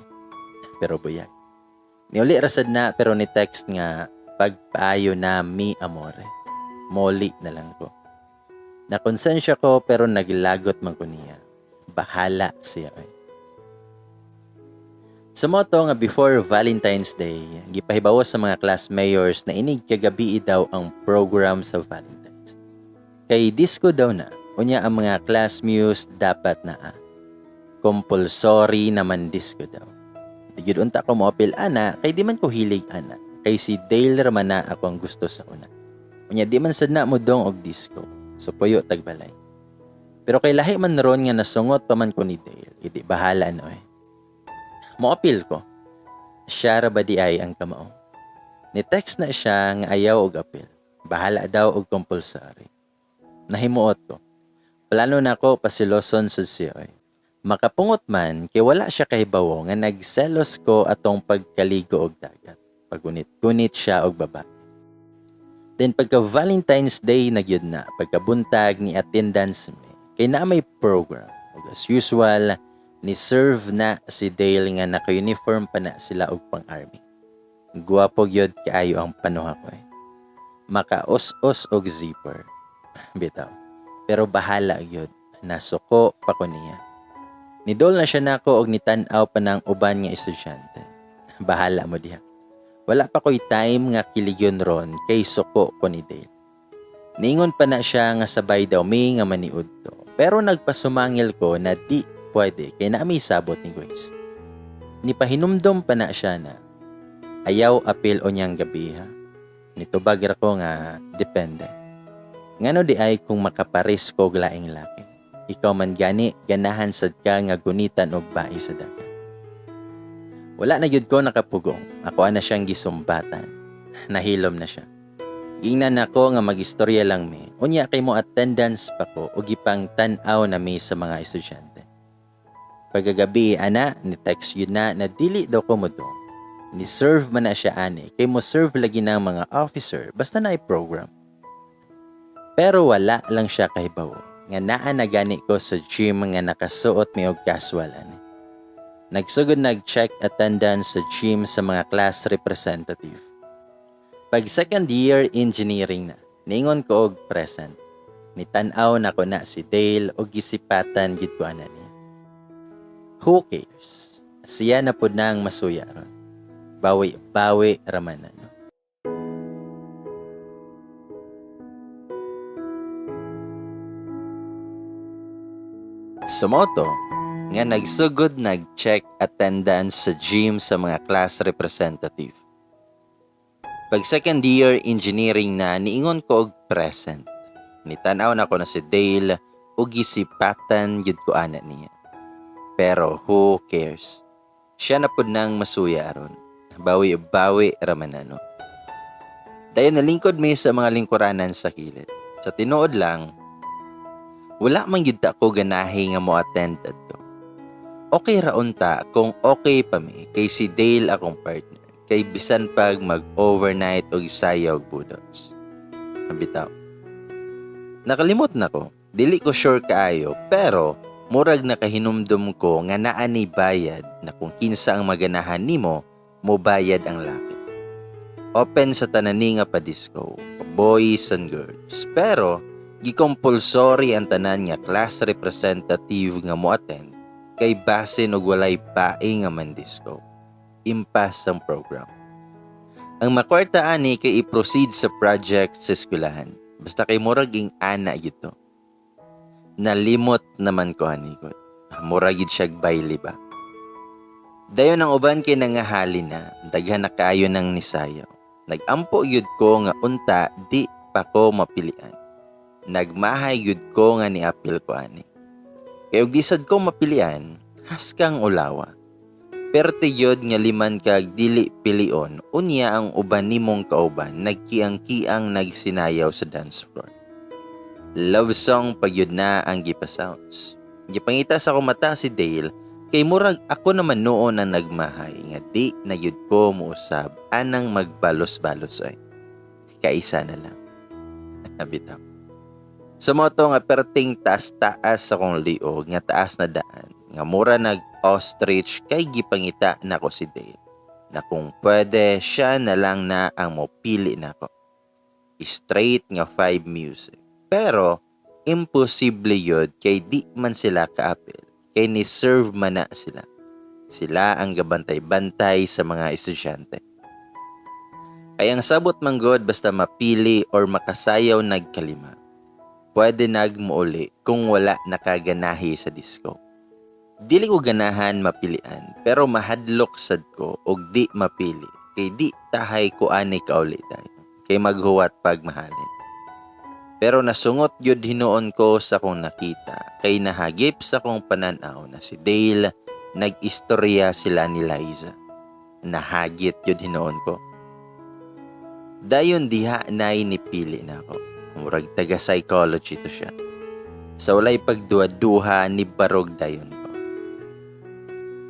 Pero buyag. Niuli ra sad na pero ni text nga pagpaayo na mi amore. Moli na lang ko. Nakonsensya ko pero naglagot man ko niya. Bahala siya oy. Sa moto nga before Valentine's Day, gipahibawo sa mga class mayors na inig kagabi daw ang program sa Valentine's. Kay disco daw na, unya ang mga class muse dapat na ah. Compulsory naman disco daw. Di gyud unta ko moapil ana kay di man ko hilig ana. Kay si Dale ra man na ako ang gusto sa una. Unya di man sad na mo dong og disco. So puyo tagbalay. Pero kay lahi man ron nga nasungot pa man ko ni Dale, idi bahala no eh. Moapil ko. Siya ra ba di ay ang kamao? Ni text na siya nga ayaw og apil. Bahala daw og compulsory. Nahimuot ko. Plano na ko pasiloson sa siya. Oy. Makapungot man kay wala siya kahibawo nga nagselos ko atong pagkaligo og dagat. Pagunit-gunit siya og babae. Then pagka Valentine's Day na gyud na, pagkabuntag ni attendance mi. Kay naa may program. Ug as usual, ni serve na si Dale nga naka-uniform pa na sila og pang-army. Guwapo gyud kaayo ang panuha ko eh. Makaos-os og zipper. Bitaw. Pero bahala gyud. Nasuko pa ko niya. Nidol na siya nako og nitan-aw pa ng uban nga estudyante. Bahala mo diha. Wala pa ko'y time nga kiligyon ron kay suko ko ni Dale. Ningon pa na siya nga sabay daw mi nga maniud to. Pero nagpasumangil ko na di pwede kay naa mi sabot ni Grace. Nipahinumdom pa na siya na ayaw apil o niyang gabi ha. Nitubag ra ko nga depende. Ngano di ay kung makapares ko og laing laki. Ikaw man gani ganahan sad ka nga gunitan og bae sa dagat. Wala na gyud ko nakapugong. Ako ana siyang gisumbatan. Nahilom na siya. Gingnan nako nga magistorya lang mi. Unya kay mo attendance pa ko og gipang tan-aw na mi sa mga estudyante. Pagkagabi ana ni text yun na na dili daw ko mo dong. Ni serve man na siya ani kay mo serve lagi ng mga officer basta na program. Pero wala lang siya kahibawo nga naa na gani ko sa gym nga nakasuot mi og casual ani. Nagsugod nag-check attendance sa gym sa mga class representative. Pag second year engineering na, ningon ko og present. Nitan-aw na ko na si Dale og gisipatan gid ko ana niya. Who cares? Siya na pud nang masuya ron. Bawi-bawi raman na, no? Sumoto nga nagsugod nag-check attendance sa gym sa mga class representative. Pag second year engineering na, niingon ko og present. Nitan-aw na ko na si Dale ug gisipatan gyud ko ana niya. Pero who cares? Siya na pud nang masuya aron. Bawi-bawi raman na, no. Dayon nalingkod mi sa mga lingkuranan sa kilid. Sa tinuod lang, wala man gyud ta ko ganahi nga mo-attend adto. Okay ra unta kung okay pa mi kay si Dale akong partner. Kay bisan pag mag-overnight og sayaw og budots. Bitaw. Nakalimot na ko. Dili ko sure kaayo pero murag nakahinumdum ko nga naa ni bayad na kung kinsa ang maganahan nimo, mobayad ang laki. Open sa tanan ni nga pa-disco, boys and girls. Pero gikompulsory ang tanan nga class representative nga mo-attend kay basin og walay bae nga man-disco. Impas ang program. Ang makwarta ani kay i-proceed sa project sa eskwelahan. Basta kay murag ing ana gito. Nalimot naman ko ani gud. Murag gid siyag bayli ba. Dayon ang uban kay nangahali na, daghan na kaayo nang nisayaw. Nagampo gyud ko nga unta di pa ko mapilian. Nagmahay gyud ko nga niapil ko ani. Kay og di sad ko mapilian, haskang ulawa. Perte gyud nga liman kag dili pilion, unya ang uban nimong kauban nagkiang-kiang nagsinayaw sa dance floor. Love song pagyud na ang gipa-sounds. Gipangita sa akong mata si Dale kay murag ako naman noon ang nagmahay nga di na gyud ko mousab anang magbalos-balos ay. Kaisa na lang. Bitaw. Sa moto nga perting taas-taas akong liog nga taas na daan. Nga mura nag ostrich kay gipangita nako si Dale. Na kung pwede siya na lang na ang mopili nako. Straight nga 5 music. Pero imposible yun kay di man sila kaapil. Kay ni serve man na sila. Sila ang gabantay-bantay sa mga estudyante. Kaya ang sabot man god, basta mapili or makasayaw nagkalima. Pwede nagmuuli kung wala nakaganahi sa disco. Dili ko ganahan mapilian, pero mahadlok sad ko og di mapili kay di tahay ko ani kauli tayo kay maghuwat pag mahalin. Pero nasungot gyud hinuon ko sa akong nakita kay nahagip sa akong pananaw na si Dale nag-istorya sila ni Liza. Nahagit gyud hinuon ko. Dayon diha nay nipili na ako. Murag taga psychology to siya. Sa walay pagduha-duha, ni barog dayon ko.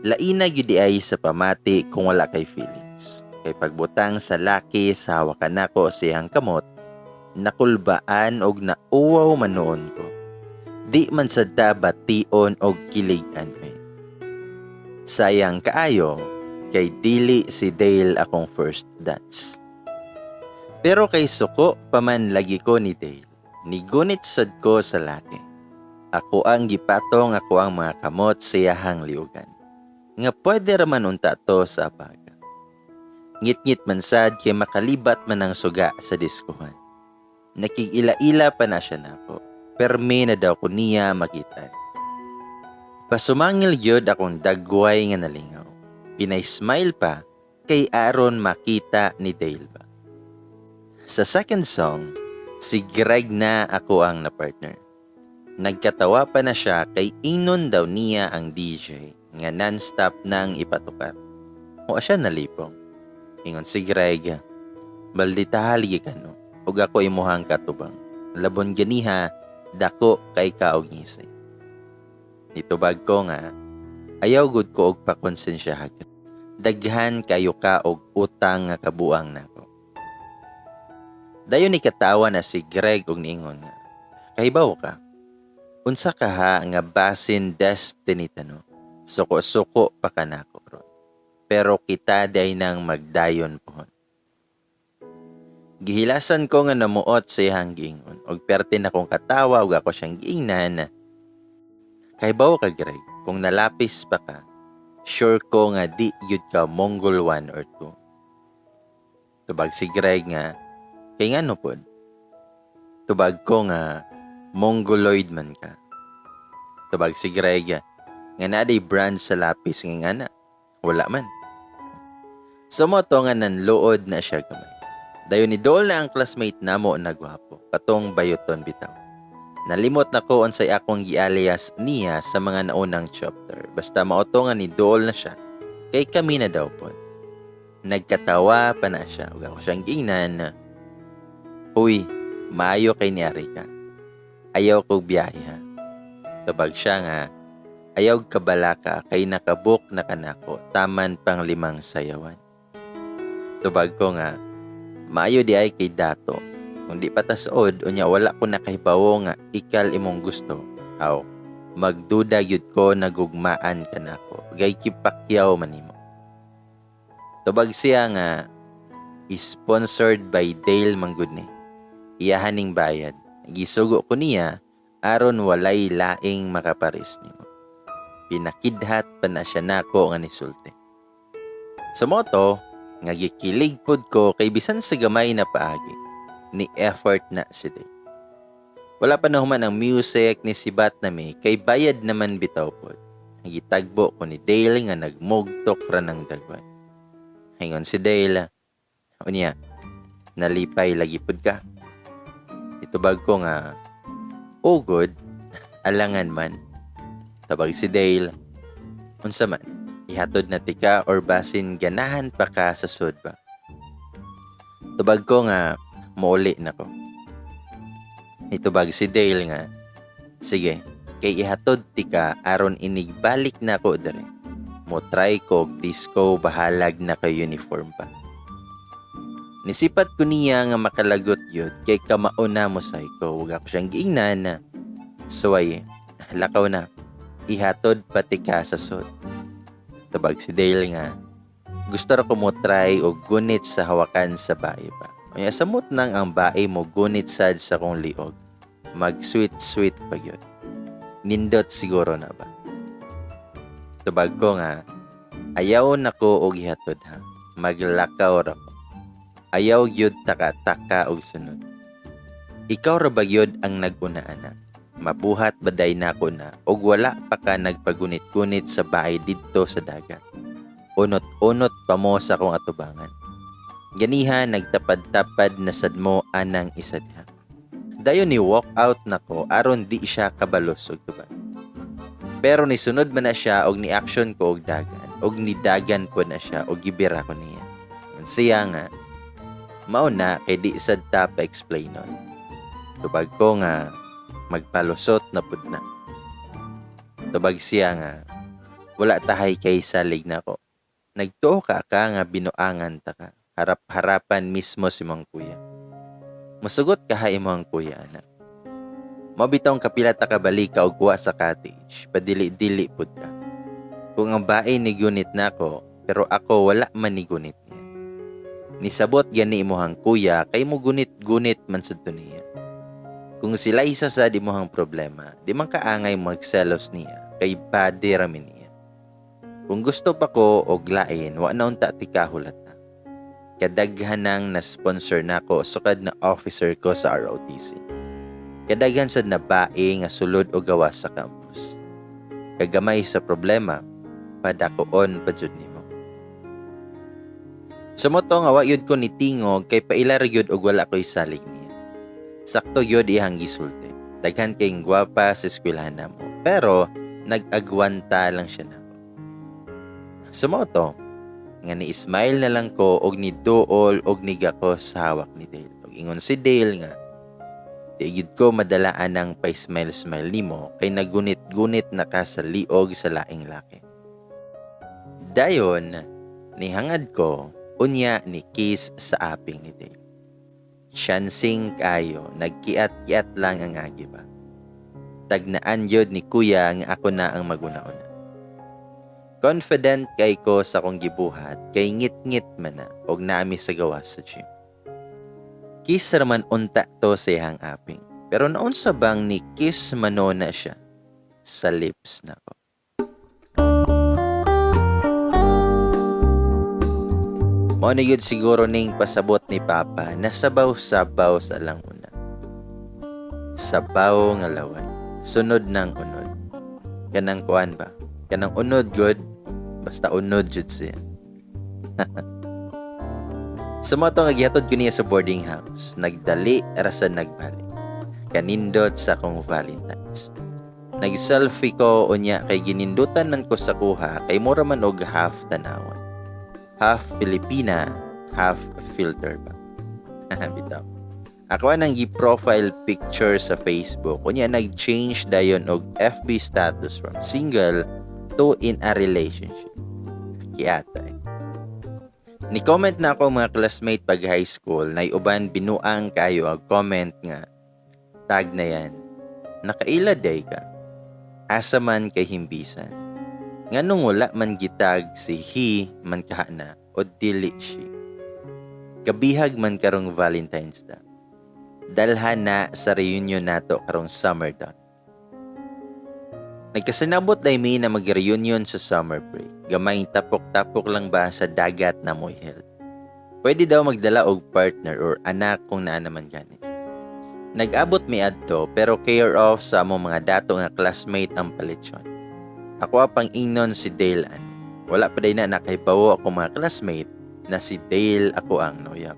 Laina gyud ay sa pamati kung wala kay feelings. Kay pagbutang sa laki sa hawakan nako siyang kamot, nakulbaan og nauwaw man nuon ko. Di man sad ta bation og kiligan eh. Sayang kaayo kay dili si Dale akong first dance. Pero kay suko pa man lagi ko ni Dale, nigunit sad ko sa laki. Ako ang gipatong ako ang mga kamot sa iyahang liugan. Nga pwede raman unta to sa abaga. Ngit-ngit man sad kay makalibat man ang suga sa diskuhan. Nakig-ila-ila pa na siya nako. Perme na daw ko niya makita. Pasumangil gyud akong dagway nga nalingaw. Pinay-smile pa kay aron makita ni Dale ba. Sa second song, si Greg na ako ang na-partner. Nagkatawa pa na siya kay ingnon daw niya ang DJ nga non-stop nang ipatukar. O siya nalipong. Ingon si Greg, "Baldita lagi ka no, ug ako imuhang katubang. Labon ganiha, dako kay ka og ngisi." Nitubag ko nga, "Ayaw gud ko og pakonsensyaha. Daghan kayo ka og utang nga kabuang nako." Dayon ni katawa na si Greg og niingon nga, "Kahibaw ka, unsa ka ha nga basin destiny tano. Suko-suko pa ka nako ron. Pero kita day nang magdayon pohon." Gihilasan ko nga namuot sa iyang giingon og perte na kong katawa ug ako siyang giingnan, "Kahibaw ka, Greg, kung nalapis pa ka, sure ko nga di gyud ka Mongol 1 or 2." Tubag si Greg nga, "Kay ngano pod?" Tubag ko nga, "Mongoloid man ka." Tubag si Greg nga, "Naa brand sa lapis nga ngana. Wala man." So mo to nga nanluod na siya gamay. Dayon ni dool na ang classmate namo na gwapo, katong bayuton bitaw. Nalimot na ko unsay akong gialias niya sa mga naunang chapter. Basta mao to nga ni dool na siya. Kay kami na daw pod. Nagkatawa pa na siya. Ug ako siyang giingnan, "Uy, maayo kay ni ka. Ayaw kog biyahe ha." Tubag siya nga, "Ayaw kabalaka kay nakabook na kanako taman pang limang sayawan." Tubag ko nga, "Maayo di ay kay dato. Kung di pa ta suod, unya wala ko nakahibawo nga ikal imong gusto. Aw, magduda gyud ko nagugmaan ka nako. Gay kipakyaw man nimo." Tubag siya nga, "Sponsored by Dale manggud ni. Iyahan ning bayad. Gisugo ko niya aron walay laing makaparis nimo." Pinakidhat pa na siya nako nga nisulti. Sa moto, nga gikilig pod ko kay bisan sa gamay na paagi, ni effort na si Dale. Wala pa na human ang music, ni sibat nami kay bayad naman bitaw pod. Gitagbo ko ni Dale nga nagmugtok ra ng dagway. Ingon si Dale, "Unya, nalipay lagi pud ka?" Itubag ko nga, "Oh good, alangan man." Tabag si Dale, "Unsa man, ihatod na tika or basin ganahan pa ka sa sudba?" Tubag ko nga, "Muuli na ko." Nitubag si Dale nga, "Sige, kay ihatod tika aron inigbalik na ko dere. Mo try ko og disco bahalag na kay uniform pa." Nisipat ko niya nga makalagot yun kay kamao na mo ko. Wag ako siyang giingnan na, "Suway, lakaw na." Ihatod pati ka sa sud. Tubag si Dale nga, gusto ra ko mo try og gunit sa hawakan sa bae ba. Unya samot nang ang bae mo gunit sad sa kong liog. Mag sweet sweet pa gyud. Nindot siguro na ba. Tubag ko nga, ayaw na ko og ihatod ha. Maglakaw ra ko. Ayaw gyud taka-taka og sunod. Ikaw ra ba gyud ang nag-una ana? Mabuhat baday nako na og wala pa ka nagpagunit-gunit sa bae didto sa dagat. Unot-unot pa mo sa akong atubangan. Ganiha nagtapad-tapad na sad mo anang isa diha. Dayon ni walk out nako aron di siya kabalos og tubag. Pero nisunod man na siya og ni action ko og dagan og nidagan po na siya og gibira ko niya. Siya nga mao na kay di sad ta pa-explain nun. Tubag ko nga magpalusot na pud na. Tubag siya nga wala tahay kay salig nako. Nagtuo ka ka nga binuangan ta ka. Harap-harapan mismo si imong kuya. Musugot ka ha imong kuya ana. Mao bitawng kapila ta ka balika og kuha sa cottage, padili-dili pud ka. Kung ang bae ni gunit nako, pero ako wala man ni gunit niya. Nisabot gani imong kuya kay mo gunit-gunit man sad to niya. Kung sila isa sad imong problema, di man kaangay magselos niya kay body ra mi niya. Kung gusto pa ko og lain, wa na unta ti kahulat na. Kadaghan nang na-sponsor nako sukad na officer ko sa ROTC. Kadaghan sad na bae nga sulod o gawas sa campus. Kagamay sa problema, padakoon pa jud nimo. Sumuto nga wa yud ko ni tingog kay paila ra gyud og wala ko'y salig niya. Sakto gyud iyang gisulti. Daghan kayong gwapa sa eskwelahan namo, pero nag-agwanta lang siya nako. Sumoto nga ni-smile na lang ko og niduol og nigakos sa hawak ni Dale. Og ingon si Dale nga, di gyud ko madalaan ang pa-smile-smile nimo kay nagunit-gunit na ka sa liog sa laing laki. Dayon, nihangad ko, unya ni kiss sa aping ni Dale. Chansing kayo, nagkiat-kiat lang ang agi ba. Tagnaan yun ni kuya nga ako na ang maguna-una. Confident kay ko sa akong gibuhat kay ngit-ngit man na og naami sa gawas sa gym. Kiss raman unta to sa iyang aping. Pero naunsa bang ni kiss mano na siya sa lips nako. Mao na yun siguro ning pasabot ni Papa na sabaw-sabaw sa lang una. Sabaw nga laway. Sunod ng unod. Kanang kuan ba? Kanang unod good. Basta unod jud siya. Sa mga to nga gihatod ko niya sa boarding house, nagdali ra sa nagbalik. Kanindot sa akong Valentine's. Nag-selfie ko unya kay ginindutan man ko sa kuha kay mura man og half tanawan. Half Filipina, half filter ba. Bitaw. Ako ang gi-profile picture sa Facebook. Unya nag-change dayon og FB status from single to in a relationship. Kiata eh. Ni-comment na ako mga classmate pag high school na uban binuang kayo ang comment nga tag na yan. Nakaila day ka. Asa man kay himbisan. Nganong wala man gitag si he man kahana o dili she. Kabihag man karong Valentine's Day. Dalhan na sa reunion nato karong summer dawn. Nagkasinabot day mi na mag-reunion sa summer break. Gamay tapok-tapok lang ba sa dagat na mo'y held. Pwede daw magdala og partner or anak kung naa naman gani. Nag-abot mi adto pero care of sa among mga dato nga classmate ang palitsyon. Ako pang ingnon si Dale ani. Wala pa day na nakaibawo ako mga classmate na si Dale ako ang noyab.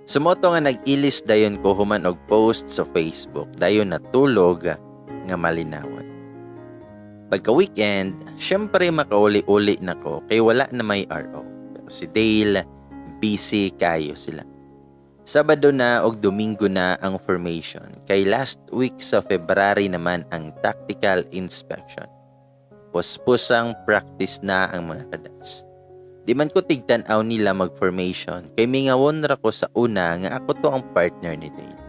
Sumoto nga nag-ilis dayon ko human og post sa Facebook dayon natulog nga malinawan. Pagka weekend, syempre makauli-uli na ko kay wala na may RO. Pero si Dale, busy kayo sila. Sabado na og Domingo na ang formation kay last week sa February naman ang tactical inspection. Puspusang practice na ang mga cadets. Di man ko tigtan-aw nila mag-formation kay mingawon ra ko sa una nga ako to ang partner ni Dale.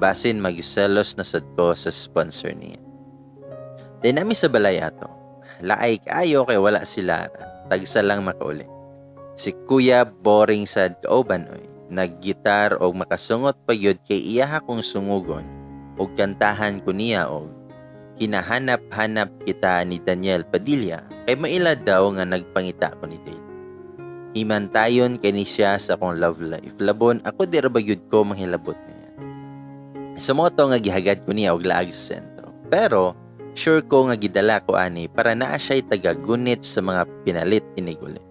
Basin magselos na sad ko sa sponsor niya. Then nami sa balay ato. Laay kaayo kay wala sila. Tagsa lang makauli. Si Kuya boring sad kauban oy. Naggitar og makasungot pa gyud kay iyaha kong sungugon og kantahan ko niya og "Hinahanap-hanap Kita" ni Daniel Padilla kay maila daw nga nagpangita ko ni Dale. Himantayon kay ni siya sa akong love life. Labon ako di ra ba gyud ko manghilabot niya. Sumoto nga gihagad ko niya og laag sa sentro. Pero sure ko nga gidala ko ani para naa siya'y tagagunit sa mga pinalit iniguli.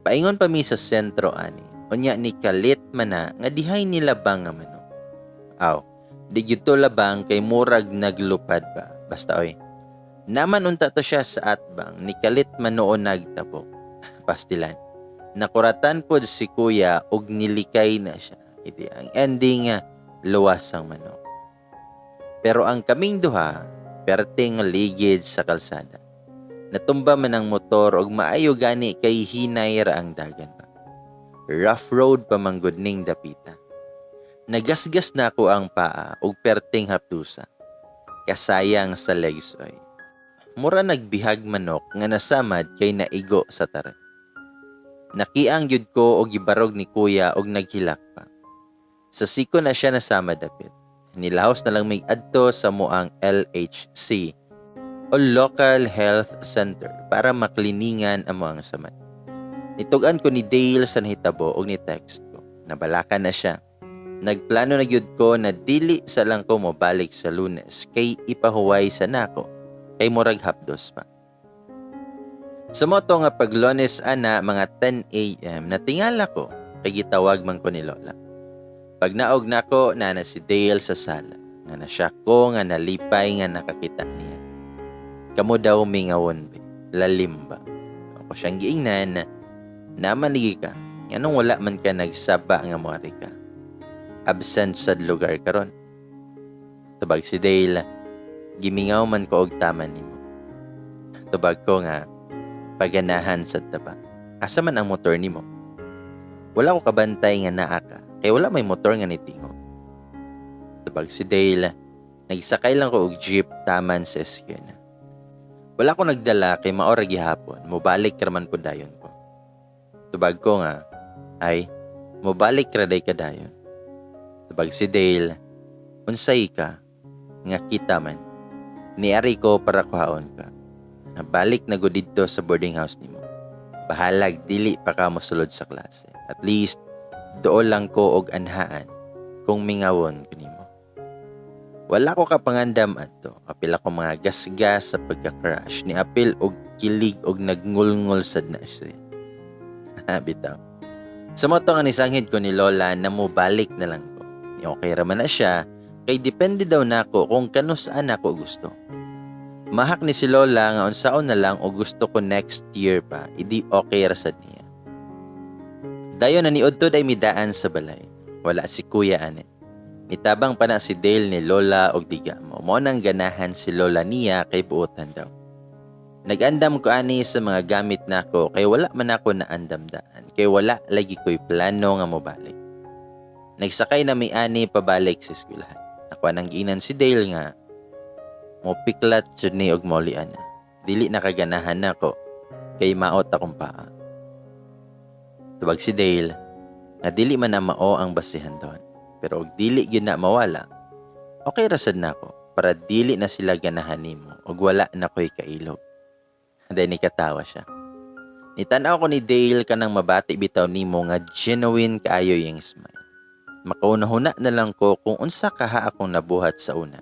Paingon pa mi sa sentro ani. Unya ni kalit man na nga dihay nilabang nga manok. Aw, di gyud to labang kay murag naglupad ba. Basta oy. Naman unta to siya sa atbang ni kalit man noon nagtabok. Pastilan. Nakuratan pod si Kuya og nilikay na siya. Idi ang ending nga luwas ang manok. Pero ang kaming duha, perting ligid sa kalsada. Natumba man ang motor og maayo gani kay hinay ra ang dagan ba. Rough road pa man gud ning dapita. Nagasgas na ako ang paa og perting hapdusa. Kasayang sa legs oy. Mura nagbihag manok nga nasamad kay naigo sa tare. Nakiang gyud ko og gibarog ni Kuya og naghilak pa. Sa siko na siya nasama dapit. Nilahos na lang may adto sa moang LHC o Local Health Center para makliningan amo ang samad. Nitug-an ko ni Dale sa nahitabo og ni text ko. Nabalakan na siya. Nagplano na gyud ko na dili sa lang ko mobalik sa Lunes kay ipahuway sa nako kay murag hapdos pa. Sa moto nga pag Lunes ana mga 10 a.m. natingala ko kay gitawag man ko ni Lola. Pag naog nako na na si Dale sa sala nga nasya ko nga nalipay nga nakakita niya. Kamo daw mingawon be, lalim ba? Ako siyang giingnan, naman ligi ka, nganong wala man ka nagsaba nga moari ka? Absent sa lugar karon. Tubag si Dale, gimingaw man ko og tama nimo. Tubag ko nga, paganahan sa taba. Asa man ang motor nimo? Wala ko kabantay nga naa ka, kay wala may motor nga nitingog. Tubag si Dale, nagsakay lang ko og jeep taman sa eskina. Wala ko nagdala kay maora gihapon, mobalik ra man pud dayon ko. Tubag ko nga, ay, mobalik ra day ka dayon. Tubag si Dale, unsay ka, nga kita man. Niari ko para kuhaon ka. Nabalik na gud didto sa boarding house nimo. Bahalag dili pa ka mosulod sa klase. At least, dool lang ko og anhaan kung mingawon ko nimo. Wala ko kapangandam adto. Apil ako mga gasgas sa pagka-crush. Ni apil og kilig og nagngulngol sad na siya. Bitaw. Sa moto nga nisanghid ko ni Lola na mobalik na lang ko. Ni okay ra man na siya kay depende daw nako kung kanus-an ako gusto. Mahak ni si Lola nga unsaon na lang o gusto ko next year pa, idi okay ra sad niya. Dayon na niudto day midaan sa balay. Wala si Kuya ane. Nitabang pa na si Dale ni Lola og digamo. Mo nang ganahan si Lola niya kay buotan daw. Nag-andam ko ani sa mga gamit nako kay wala man ako naandam daan kay wala lagi ko'y plano nga mobalik. Nagsakay na mi ani pabalik sa eskwelahan. Ako nang giinan si Dale nga mo piklat jud ni og moli ana. Dili nakaganahan nako kay maot akong paa. Tubag si Dale nga dili man na mao ang basihan doon. Pero og dili gyud na mawala, okay ra sad nako para dili na sila ganahan nimo og wala na ko'y kailog. Then nikatawa siya. Nitan-aw ko ni Dale kanang mabati bitaw nimo nga genuine kaayo yung smile. Makauna-huna na lang ko kung unsa kaha akong nabuhat sa una.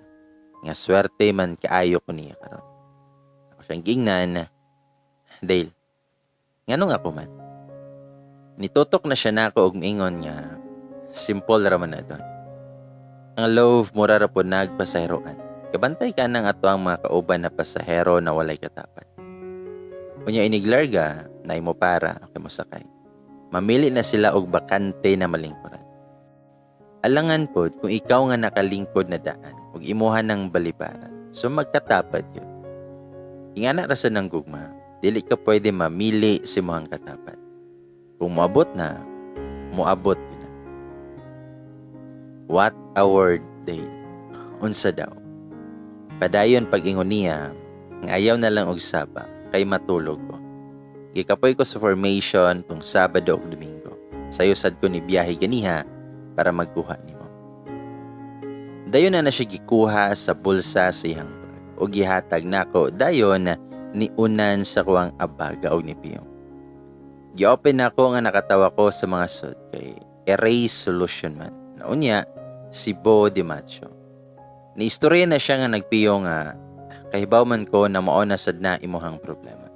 Nga swerte man kaayo ko niya karon. Ako siyang giingnan, "Dale, nganong ako man?" Nitutok na siya nako og miingon nga simple ra man na doon. Ang love mura ra pod nagpasaheroan. Kabantay ka nang ato ang mga kauban na pasahero na walay katapat. Unya iniglarga, na imo para kay mosakay. Mamili na sila og bakante na malingkuran. Alangan pod kung ikaw nga nakalingkod na daan ug imuha ng balibaran. So magkatapad yun. Ingana ra sa ng gugma, dili ka pwede mamili sa imuhang katapat. Kung moabot na, moabot yun na. What a word, Dale. Unsa daw? Padayon pag-ingon niya nga ayaw na lang og saba kay matulog ko. Gikapoy ko sa formation tong Sabado ug Domingo. Sayo sad ko ni biyahe ganiha para magkuha nimo. Dayon na na siya gikuha sa bulsa sa iyang bag ug gihatag nako, dayon niunan sa kuang abaga og nipiyong. Gi-open nako nga nakatawa ko sa mga sud kay erase solution man. Naunya si Bo Dimacho. Ni istorya na siya nga nagpiyong nga kahibaw man ko na mao na sad na imuhang problema.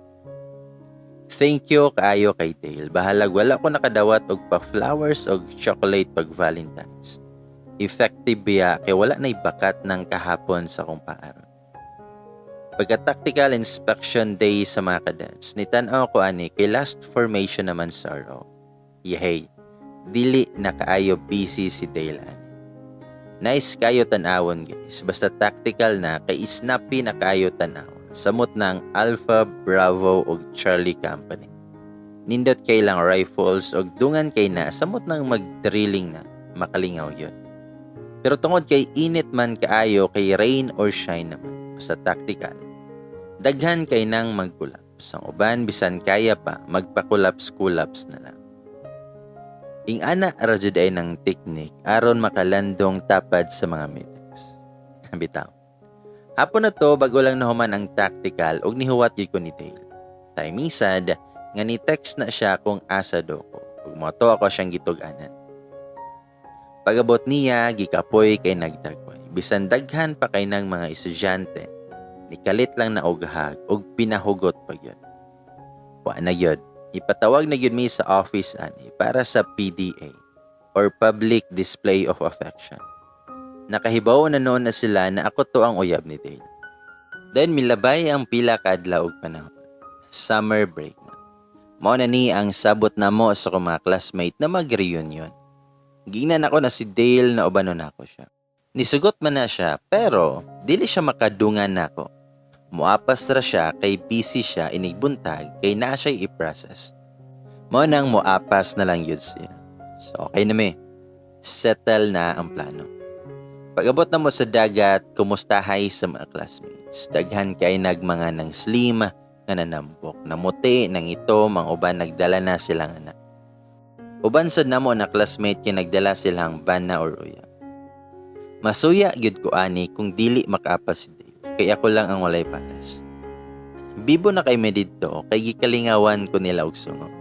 Thank you kaayo kay Dale. Bahalag wala ko nakadawat og pa flowers og chocolate pag Valentine's. Effective biya kay wala na'y bakat ng kahapon sa akong paa. Pagka tactical inspection day sa mga cadets, nitan-aw ko ani kay last formation naman sa RO. Yehey, dili na kaayo busy si Dale ani. Nice kayo tan-awon, guys. Basta tactical na kay snappy na kayo tan-awon. Samot ng Alpha, Bravo ug Charlie Company. Nindot kay lang rifles ug dungan kay na samot nang mag-drilling na makalingaw yun. Pero tungod kay init man kaayo kay rain or shine naman basta tactical. Daghan kay nang mag-collapse. Ang uban bisan kaya pa, magpa-collapse-collapse na lang. Ing-ana ra jud ay ng technique aron makalandong tapad sa mga medics. Bitaw. Hapon na to, bago lang nahuman ang tactical ug nihuwat gyud ko ni Dale. Timing sad nga ni text na siya kung asa do ko. Ug moto ako siyang gitug-anan. Pag-abot niya, gikapoy kay nagdagway. Bisan daghan pa kay nang mga estudyante, nikalit lang na og hug ug pinahugot pa gyud. Wa na gyud. Ipatawag na gyud mi sa office ani para sa PDA or Public Display of Affection. Nakahibaw na noon na sila na ako to ang uyab ni Dale. Then milabay ang pila ka adlaw og panahon. Summer break na. Mao na ni ang sabot namo sa akong mga classmate na mag-reunion. Giingnan ako na si Dale na ubanon nako siya. Nisugot man na siya, pero dili siya makadungan nako. Muapas ra siya kay busy siya inigbuntag kay naa siya i-process. Mao nang muapas na lang yun siya. So okay na mi. Settle na ang plano. Pag-abot na mo sa dagat, kumustahay sa mga classmates. Daghan kay nagmanga ng slim nga nanambok. Namuti nang ito, mga uban nagdala na silang anak. Uban sad namo na classmate kay nagdala silang bana or uyab. Masuya gyud ko ani kung dili makaapas si Dale, kay ako lang ang walay pares. Bibo na kay me didto kay gikalingawan ko nila og sungo.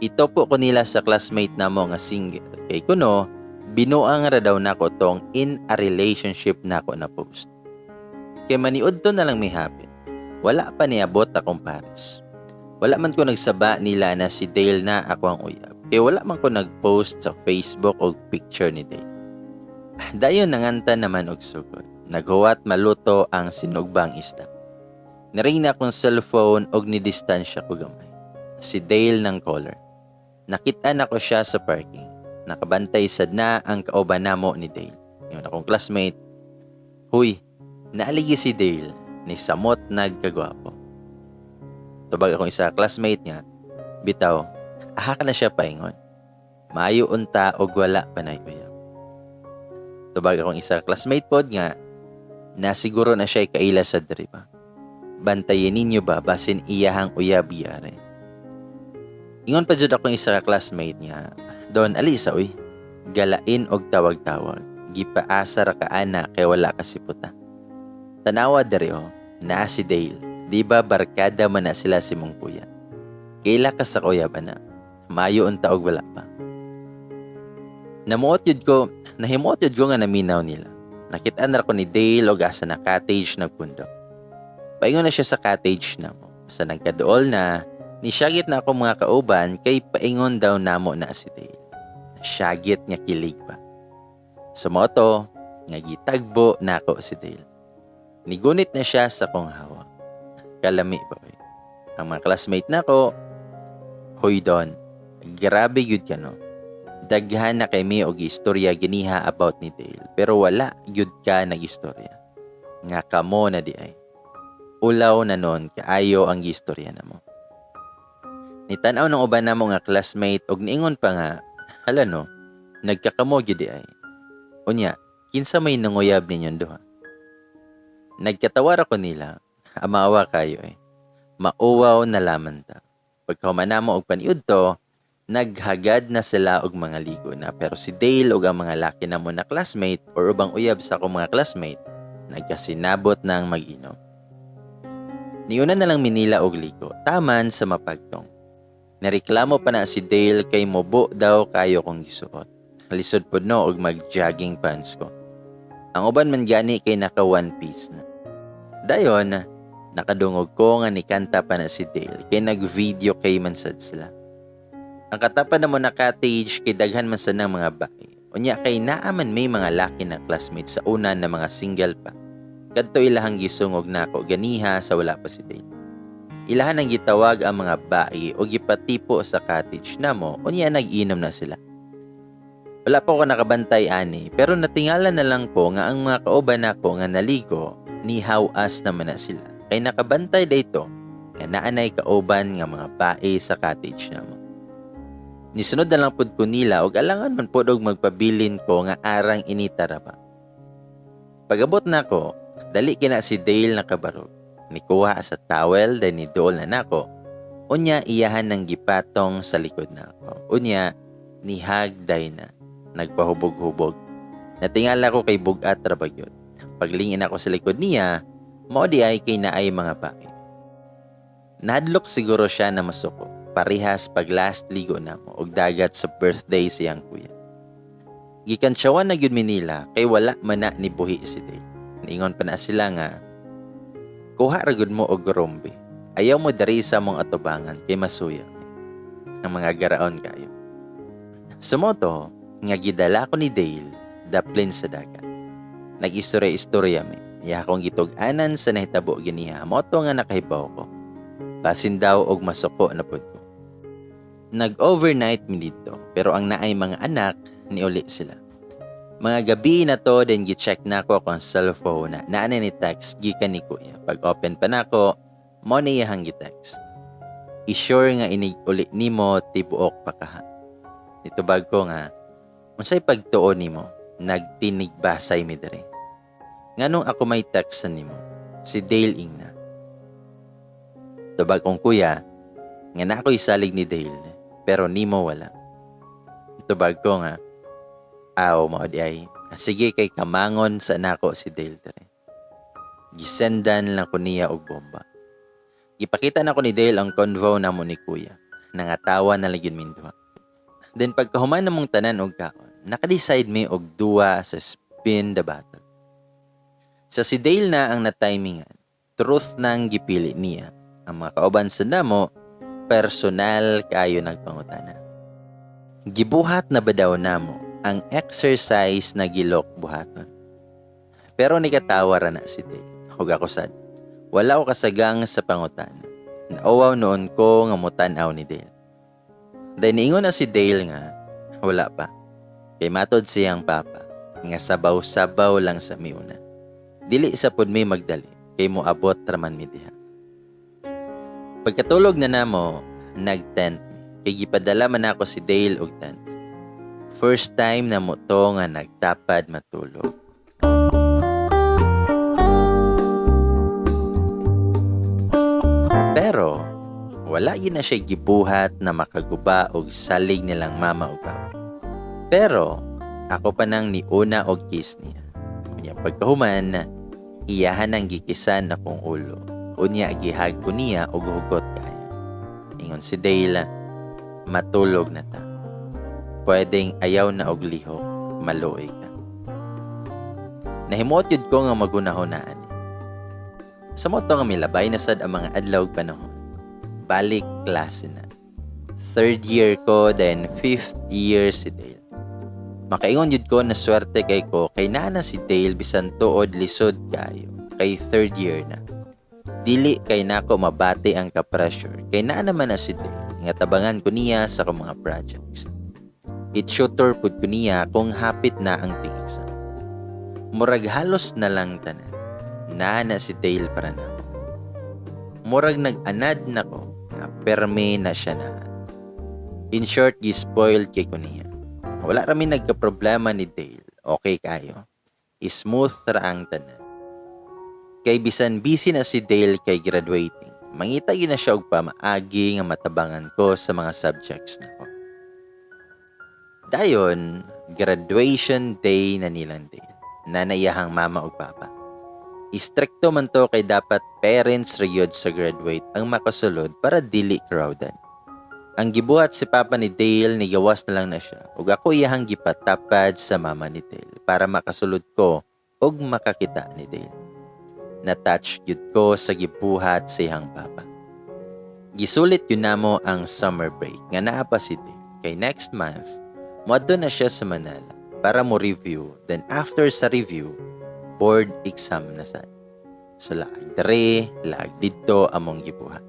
Ito po ko nila sa classmate namo nga single kay kuno binuang ra daw nako tong in a relationship nako na post. Kay maniud to na lang mi hapit. Wala pa niabot akong pares. Wala man ko nagsaba nila na si Dale na ako ang uyab. Kay wala man ko nag-post sa Facebook og picture ni Dale. Dayon nanganta naman og sugod. Naghuwat maluto ang sinugbang isda. Naring na akong cellphone og ni-distansya ko gamay. Si Dale ng caller. Nakita na ko siya sa parking. Nakabantay sad na ang kauban namo ni Dale. Yun akong classmate. "Huy, naaligi si Dale." Ni samot nagkagwapo. Tubag akong isa classmate nga, "Bitaw, aha ka na siya paingon. Maayo unta og wala pa na uyab." Tubag akong isa classmate pod nga, "Nasiguro na siya kaila sa diri ba. Bantayan ninyo ba, basin iyahang uyab yare." Ingon pa jud akong isa ka classmate nga, "Don, alisa uy. Galain og tawag-tawag. Gipaasa ra ka ana kay wala ka siputa. Tanawa diri oh, naa si Dale. Di ba barkada man na sila si mong kuya? Kaila ka sa kuya ba na? Maayo unta og wala pa." Namuot yun ko, nahimuot yun ko nga naminaw nila. Nakita na ko ni Dale og asa na cottage nagpundo. Paingon na siya sa cottage namo. Sa nagkaduol na, nisyagit na ako mga kauban kay paingon daw namo na si Dale. Syagit nga kilig pa. Sumoto, nga gitagbo nako si Dale. Nigunit na siya sa kong hawa. Kalami ba oy? Ang mga classmate nako, "Hoy Don, grabe gyud ka no. Daghan na kay mi og istorya giniha about ni Dale, pero wala gyud ka nag-istorya. Nga kamo na di ay. Ulaw na nun kaayo ang gistorya namo." Nitan-aw ng uban namo nga classmate og niingon pa nga, "Hala no, nagkakamo gyud di ay. Unya, kinsa may nanguyab ninyong duha?" Nagkatawa ra ko nila, amawa kayo eh. Mauwaw na laman ta. Pagkahuman namo og paniudto, naghagad na sila og mga ligo na, pero si Dale ug ang mga laki namo na classmate or ubang uyab sa akong mga classmate nagkasinabot na ang mag-inom. Niuna na lang mi nila og ligo, taman sa mapagtong. Nareklamo pa na si Dale kay mubo daw kayo kong gisuot. Lisod pod no og mag-jogging pants ko. Ang uban man gani kay naka one piece na. Dayon, nakadungog ko nga nikanta pa na si Dale kay nag-video kay man sad sila. Ang katapad namo na cottage kay daghan man sad ng mga bae. Unya kay naa man may mga laki na classmates sa una na mga single pa. Kadto ilahang gisungog nako ganiha sa wala pa si Dale. Ilahan ang gitawag ang mga bae o gipatipo sa cottage namo, unya nag-inom na sila. Wala pa ko nakabantay ani, pero natingala na lang ko nga ang mga kauban nako nga naligo ni hawas naman na sila. Kay nakabantay dayto nga naanay kauban nga mga bae sa cottage namo. Nisunod na lang pud ko nila og alangan man pud og magpabilin ko nga arang inita ra ba. Pag-abot nako, dali kina si Dale nakabarog. Nikuha sa towel then niduol na nako. Unya iyahan ng gipatong sa likod nako. Unya nihag day na. Nagpahubog-hubog. Natingala ko kay bugat ra ba gyud. Paglingin ako sa likod niya, mao di ay kay naay mga bae. Nahadlok siguro siya na masuko. Parehas pag last ligo namo og dagat sa birthday siyang kuya. Gikantsawan na gyud mi nila kay wala man na ni buhi si Dale. Niingon pa na sila nga kuha ra gud mo og rombe. Ayaw mo dari sa mong atubangan kay masuya. Ang mga garaon kayo. Sumoto nga gidala ko ni Dale daplin sa dagat. Nag-istorya-istorya mi. Iya akong gitug-anan sa nahitabo ganiha. Mao to nga nakahibaw ko. Basin daw og masuko na pud ko. Nag-overnight mi dito, pero ang naay mga anak niuli sila. Mga gabi na to, then gi-check na ako akong cellphone na naa ni text gikan ni kuya. Pag open pa nako, mo na iyahang gi-text. "I-sure nga inig uli nimo tibuok pa kaha." Nitubag ko nga, "Unsay pagtuo nimo, nagtinig basay mi diri? Nganong ako may text sa nimo?" Si Dale ingna. Tubag kong kuya, nga na ako'y salig ni Dale, pero nimo wala. Tubag ko nga, "Aw, mao di ay. Sige kay kamangon sa nako si Dale dere." Gisendan lang ko niya og bomba. Gipakita na ko ni Dale ang convo namo ni kuya. Nangatawa na lang yun minduha. Then pagkahuman namong tanan og kaon, naka-decide mi og duwa sa spin the bottle. Sa si Dale na ang na-timingan, truth nang gipili niya. Ang mga kauban sa namo, personal kayo nagpangutana. Gibuhat na ba daw namo ang exercise na gilok buhaton? Pero nikatawa ra na si Dale. Ug ako sad. Wala ko kasagang sa pangutana. Nauwaw noon ko nga mutan-aw ni Dale. Dahil niingon na si Dale nga, wala pa. Kay matod siyang papa, nga sabaw-sabaw lang sa miuna. Dili sa pud mi magdali, kay moabot raman mi diha. Pagkatulog na namo, nag-tent mi. Kay gipadala man ako si Dale og tent. First time na mo to nga nagtapad matulog. Pero wala gyud na siya gibuhat na makaguba og salig nilang mama ug papa. Pero ako pa nang niuna og kiss niya. Unya pagkahuman, iyahan ang gikisan akong ulo. Unya gihag ko niya og hugot kaayo. Ingon si Dale, "Matulog na ta. Pwedeng ayaw na og lihok, maluoy ka." Nahimuot yun ko nga magunahunaan. Sa mo to nga milabay na sad ang mga adlaw ug panahon. Balik klase na. Third year ko, then fifth year si Dale. Makaingon yun ko na swerte kay ko kay naa na si Dale bisan tuod lisod kayo kay third year na. Dili kay nako mabati ang ka-pressure kay naa naman na si Dale nga tabangan ko niya sa akong mga projects. It-shooter pud ko niya kung hapit na ang ting-exam. Murag halos na lang tanan. Naa na si Dale para nako. Murag nag-anad nako nga perme na siya na. In short, gi-spoiled kay ko niya. Wala rami nagka-problema ni Dale. Okay kayo. Smooth ra ang tanan. Kay bisan busy na si Dale kay graduating, mangita gyud na siya og pamaagi nga matabangan ko sa mga subjects nako. Dayon, graduation day na nilang Dale, na naiyahang mama ug papa. Istrikto man to kay dapat parents ra gyud sa graduate ang makasulod para dili crowded. Ang gibuhat si papa ni Dale, nigawas na lang na siya ug ako iyahang gipatapad sa mama ni Dale para makasulod ko ug makakita ni Dale. Na-touch gyud ko sa gibuhat sa iyang papa. Gisulit gyud namo ang summer break nga naa pa si Dale kay next month moadto na siya sa Manila para mo review, then after sa review, board exam na sad. So laag dere, laag didto among gibuhat.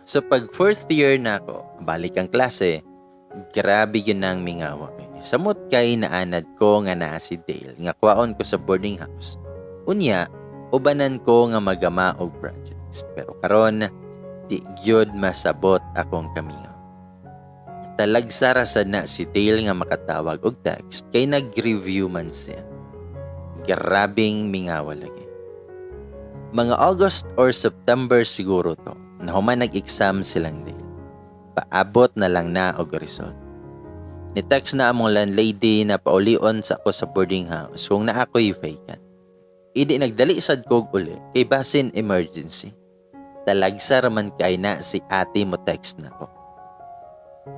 So pag fourth year na ako, balik ang klase, grabe gyud nang mingawa. Samot kay naanad ko nga naa si Dale nga kwaon ko sa boarding house. Unya, ubanan ko nga magama og projects. Pero karon, di gyud masabot akong kamingaw. Talagsa ra sad na si Dale nga makatawag og text kay nag-review man siya. Grabing mingawa lagi. Mga August or September siguro to, nahuman nag-exam silang Dale. Paabot na lang na og result. Ni-text na among landlady na paulion sa ako sa boarding house kung naa ko'y vacant. Idi nagdali sad kog uli kay basin emergency. Talagsa raman kay na si ate mo text na ko.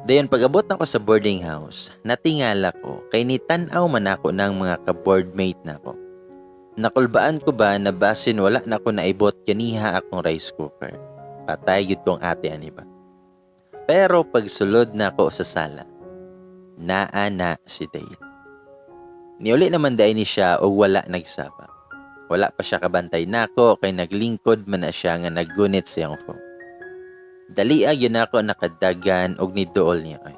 Dayon pag-abot nako sa boarding house, natingala ko kay nitan-aw man ako ng mga ka-boardmate nako. Nakulbaan ko ba na basin wala na ko naibot kaniha akong rice cooker. Patay gyud kong ate ani ba. Pero pagsulod na ako sa sala, naa na si Dale. Niuli naman diay ni siya og wala nagsaba. Wala pa siya kabantay nako kay naglingkod man na siya nga naggunit sa iyang phone. Dali gyud nako nakadagan og niduol niya ay.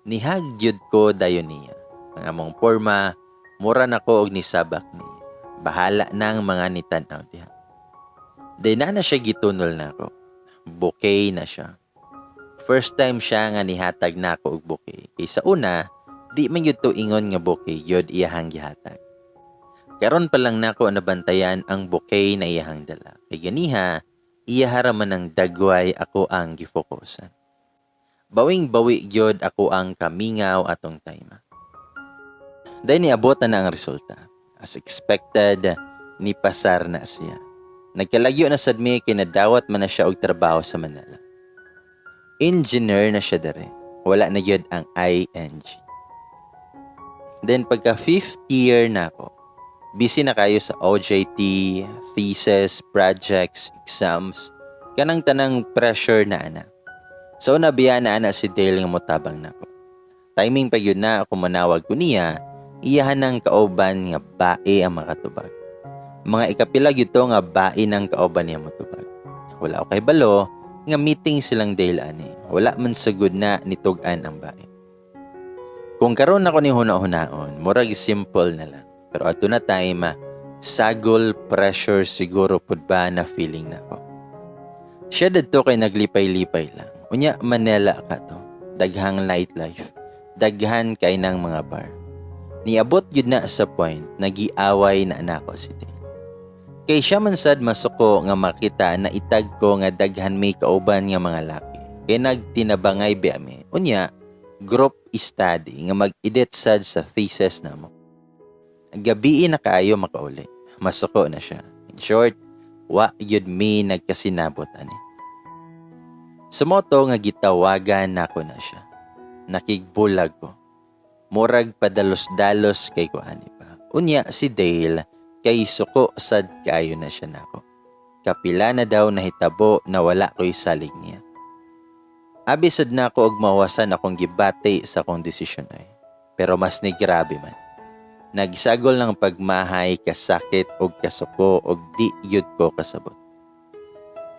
Ni-hug gyud ko dayon niya. Ang among porma, mura nako og nisabak niya. Bahala nang mga nitan-aw diha. Day na na siya gitunol nako. Bouquet na siya. First time siya nga nihatag nako og bouquet. Kay sa una, di man gyud to ingon nga bouquet gyud iyahang gihatag. Karon pa lang nako nabantayan ang bouquet na iyahang dala. Kay ganiha, iyaha ra man ang dagway ako ang gifokusan. Bawing-bawi gyud ako ang kamingaw atong time. Dahil niabot na na ang resulta. As expected, nipasar na siya. Nagkalagyo na sad mi kay nadawat man na siya og trabaho sa Manila. Engineer na siya dere. Wala na gyud ang ING. Then pagka fifth year na ako, busy na kayo sa OJT, thesis, projects, exams, kanang tanang pressure na ana. So nabiya na ana si Dale nga motabang nako. Timing pa gyud na ako manawag ko niya, iyahan ng kauban nga bae ang makatubag. Mga ikapila gyud to nga bae ng kauban niya motubag. Wala ko kay balo nga meeting silang Dale ani. Wala man sagud na nitug-an ang bae. Kung karon ako ni huna-hunaon, murag simple na lang. Pero ato na time, sagol pressure siguro pud ba na feeling nako. Siya dadto kay naglipay-lipay lang. Unya Manila ka to. Daghang nightlife. Daghan kay ng mga bar. Niabot gyud na sa point nagiaway na nako si Dale. Kay siya man sad masuko nga makita na itag ko nga daghan may kauban nga mga laki. Kay nagtinabangay biya mi. Unya, group study nga mag-edit sad sa thesis namo. Gabii na kaayo makauli. Masuko na siya. In short, wa gyud mi nagkasinabot ani. Sumoto nga gitawagan nako na siya. Nakigbulag ko. Murag padalos-dalos kay ko ani pa. Unya si Dale kay suko sad kaayo na siya nako. Kapila na daw nahitabo na wala ko'y salig niya. Abi sad nako og mawasan akong gibati sa akong desisyon ay. Pero mas ni grabe man. Nagsagol ng pagmahay, kasakit og kasuko og di gyud ko kasabot.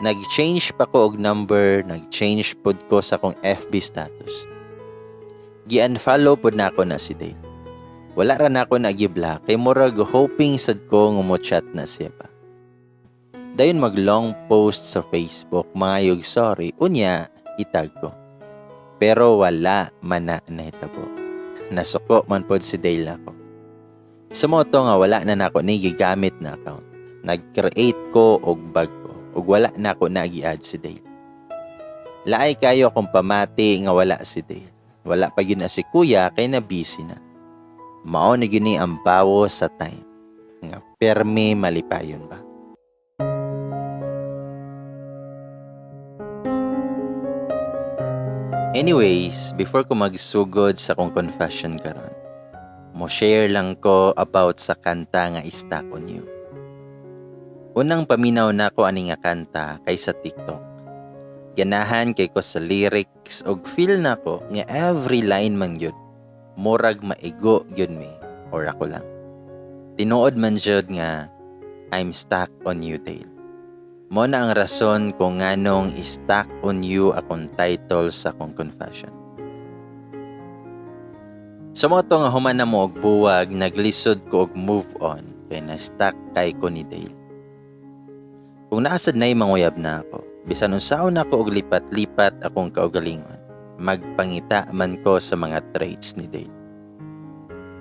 Nag-change pa ko og number, nag-change pod ko sa akong FB status. Gi-unfollow pod nako na si Dale. Wala ra nako na gi-block kay murag hoping sad ko nga mo chat na siya pa. Dayon mag long post sa Facebook, mangayog sorry, unya itag ko. Pero wala man na nahitabo. Nasuko man pod si Dale nako. Sumoto nga wala na nako ni gigamit na account. Nag-create ko og bag-o ug wala na ako na gi-add si Dale. Laay kayo akong pamati nga wala si Dale. Wala pa gyud na si Kuya kay na busy na. Mao na gyud ni ang bawo sa time nga permi malipayon ba. Anyways, before ko magsugod sa akong confession karon, mo share lang ko about sa kanta nga Stuck on You. Unang paminaw nako ani nga kanta kay sa TikTok. Ganahan kay ko sa lyrics og feel nako nga every line man gyud murag maigo gyud mi or ako lang. Tinuod man jud nga I'm stuck on you, Dale. Mo na ang rason kung nganong Stuck on You akong title sa akong confession. Sa mga to nga human na mo og buwag, naglisod ko og move on kay na-stuck kay ko ni Dale. Kung naasad na'y manguyab na ako, bisan unsaon nako og lipat-lipat akong kaugalingon, magpangita man ko sa mga traits ni Dale.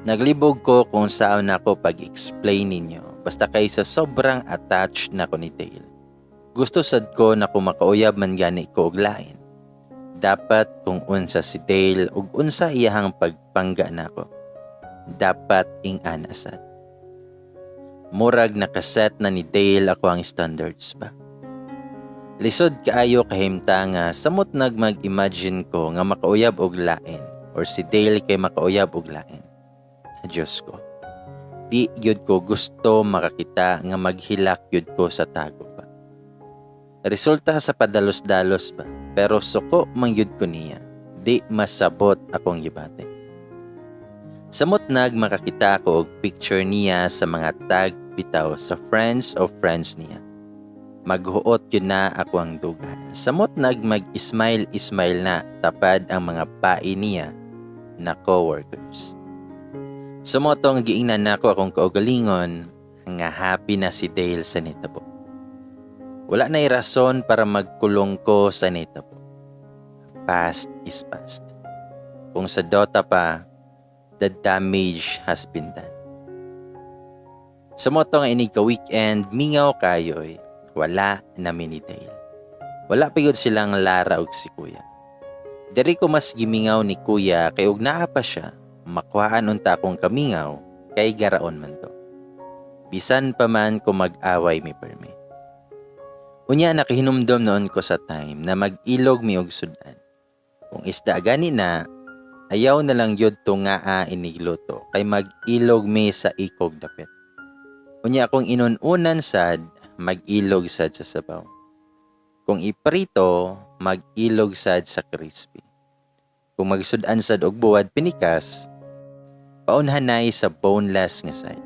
Naglibog ko kung saan nako pag-explain ninyo, basta kay sa sobrang attached na ko ni Dale. Gusto sad ko na kung makauyab man gani ko og lain. Dapat kung unsa si Dale ug unsa iyahang pagpangga nako. Dapat ing-ana sad. Murag nakaset na ni Dale ako ang standards ba. Lisod kaayo kahimta nga samot nag mag-imagine ko nga makauyab og lain or si Dale kay makauyab og lain. Diyos ko. Di gyud ko gusto makakita nga maghilak gyud ko sa tago ba. Resulta sa padalos-dalos ba, pero suko man gyud ko niya. Di masabot akong gibati. Samot nag makakita ko og picture niya sa mga tag bitaw sa friends of friends niya. Maghuot yun na ako ang dugan. Samot nag mag-smile-smile na tapad ang mga pai niya na coworkers. Sumoto nga giingnan nako akong kaugalingon nga happy na si Dale sa nitabo. Wala na'y rason para magkulong ko sa nitabo. Past is past. Kung sa Dota pa, the damage has been done. Sumoto nga inig ka weekend, mingaw kayoy, wala na mi ni Dale. Wala pa yun silang Lara og si Kuya. Diri ko mas gimingaw ni Kuya kay og naa pa siya, makuhaan unta akong kamingaw kay garaon man to. Bisan pa man kung mag-away mi permi. Unya nakahinumdom noon ko sa time na mag-ilog mi og sudan. Kung isda gani na, ayaw na lang yun to nga inigluto kay mag-ilog mi sa ikog dapit. Unya akong inununan sad, mag-ilog sad sa sabaw. Kung iprito, mag-ilog sad sa crispy. Kung magsudan sad og buwad pinikas, paunhanay sa boneless nga side.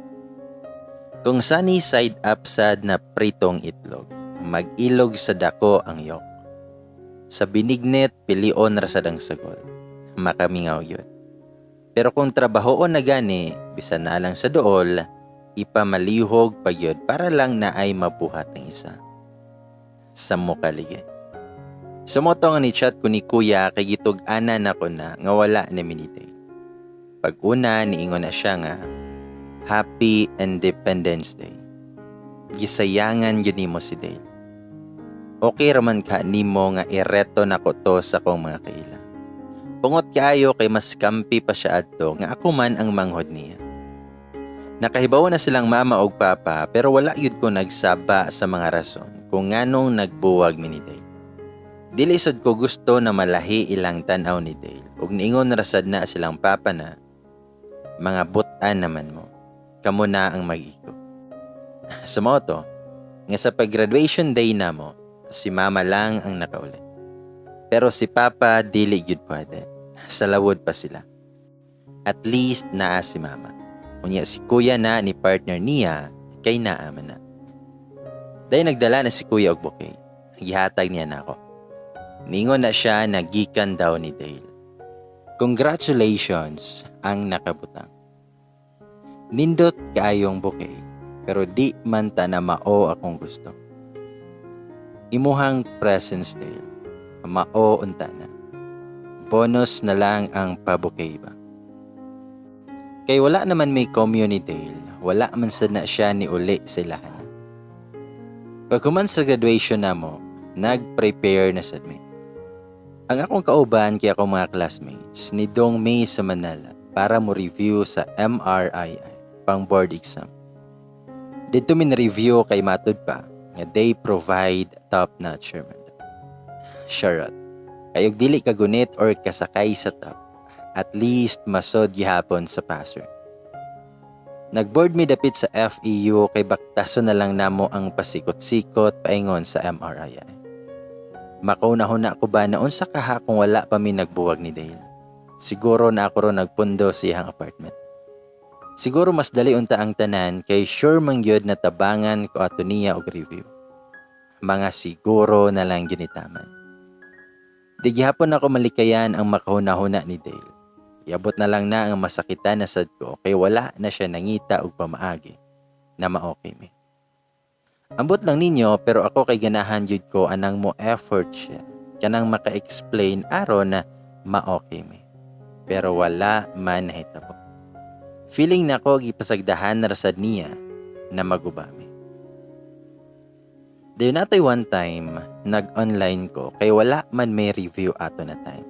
Kung sunny side up sad na pritong itlog, mag-ilog sa dako ang yolk. Sa binignit, pilion ra sad ang sagol. Makamingaw yun. Pero kung trabahoon na gani, bisan na lang sa dool, ipamalihog pa gyud para lang na ay mabuhat ang isa. Sa mukalige. Sumoto nga ni chat ko ni Kuya kay gitug-anan nako na nga wala na mi ni Dale. Pag una niingon na siya nga Happy Independence Day. Gisayangan gyud nimo si Dale. Okay raman ka nimo nga ireto nako to sa akong mga kaila. Pungot kaayo kay mas kampi pa siya adto nga ako man ang manghod niya. Nakahibaw na silang mama og papa pero wala gyud ko nagsaba sa mga rason kung nganong nagbuwag mi ni Dale. Dili sad ko gusto na malahi ilang tan-aw ni Dale ug niingon ra sad na silang papa na mga butan naman mo. Kamo na ang mag-igo. Sa mao to, nga sa pag-graduation day namo, si mama lang ang nakauli. Pero si papa dili gyud pwede. Sa lawod pa sila. At least naa si mama. Unya si kuya na ni partner niya kay naa man na. Dahil nagdala na si kuya og bouquet. Gihatag niya nako. Ningon na siya na gikan daw ni Dale. Congratulations ang nakabutang. Nindot kaayong bouquet pero di man ta na mao akong gusto. Imuhang presence, Dale. Mao unta na. Bonus na lang ang pa-bouquet ba. Kay wala naman may community Dale, wala man sad na siya ni uli sa ilahan. Paghuman sa graduation namo, nag-prepare na sad mi. Ang akong kauban kay akong mga classmates nidong mi sa Manila para mo review sa MRII pang board exam. Didto mi review kay matud pa nga they provide top notch man. Charot. Kay og dili ka gunit or kasakay sa top, at least masod gihapon sa passer. Nagboard mi dapit sa FEU kay baktaso na lang namo ang pasikot-sikot paingon sa MRII. Makahuna-huna ko ba na unsa kaha kung wala pa mi nagbuwag ni Dale. Siguro na ako ron nagpundo sa iyang apartment. Siguro mas dali unta ang tanan kay sure man gyud na tabangan ko ato niya og review. Mga siguro na lang ginitaman. Di gihapon ako malikayan ang makahuna-huna ni Dale. Iabot na lang na ang masakitan na sad ko kay wala na siya nangita og pamaagi na ma-okay mi. Ambot lang ninyo, pero ako kay ganahan jud ko anang mo effort siya kanang maka-explain aron na ma-okay mi. Pero wala man nahitabo. Feeling nako gipasagdahan na rasad niya na maguba mi. Dayon natoy one time, nag-online ko kay wala man may review ato na time.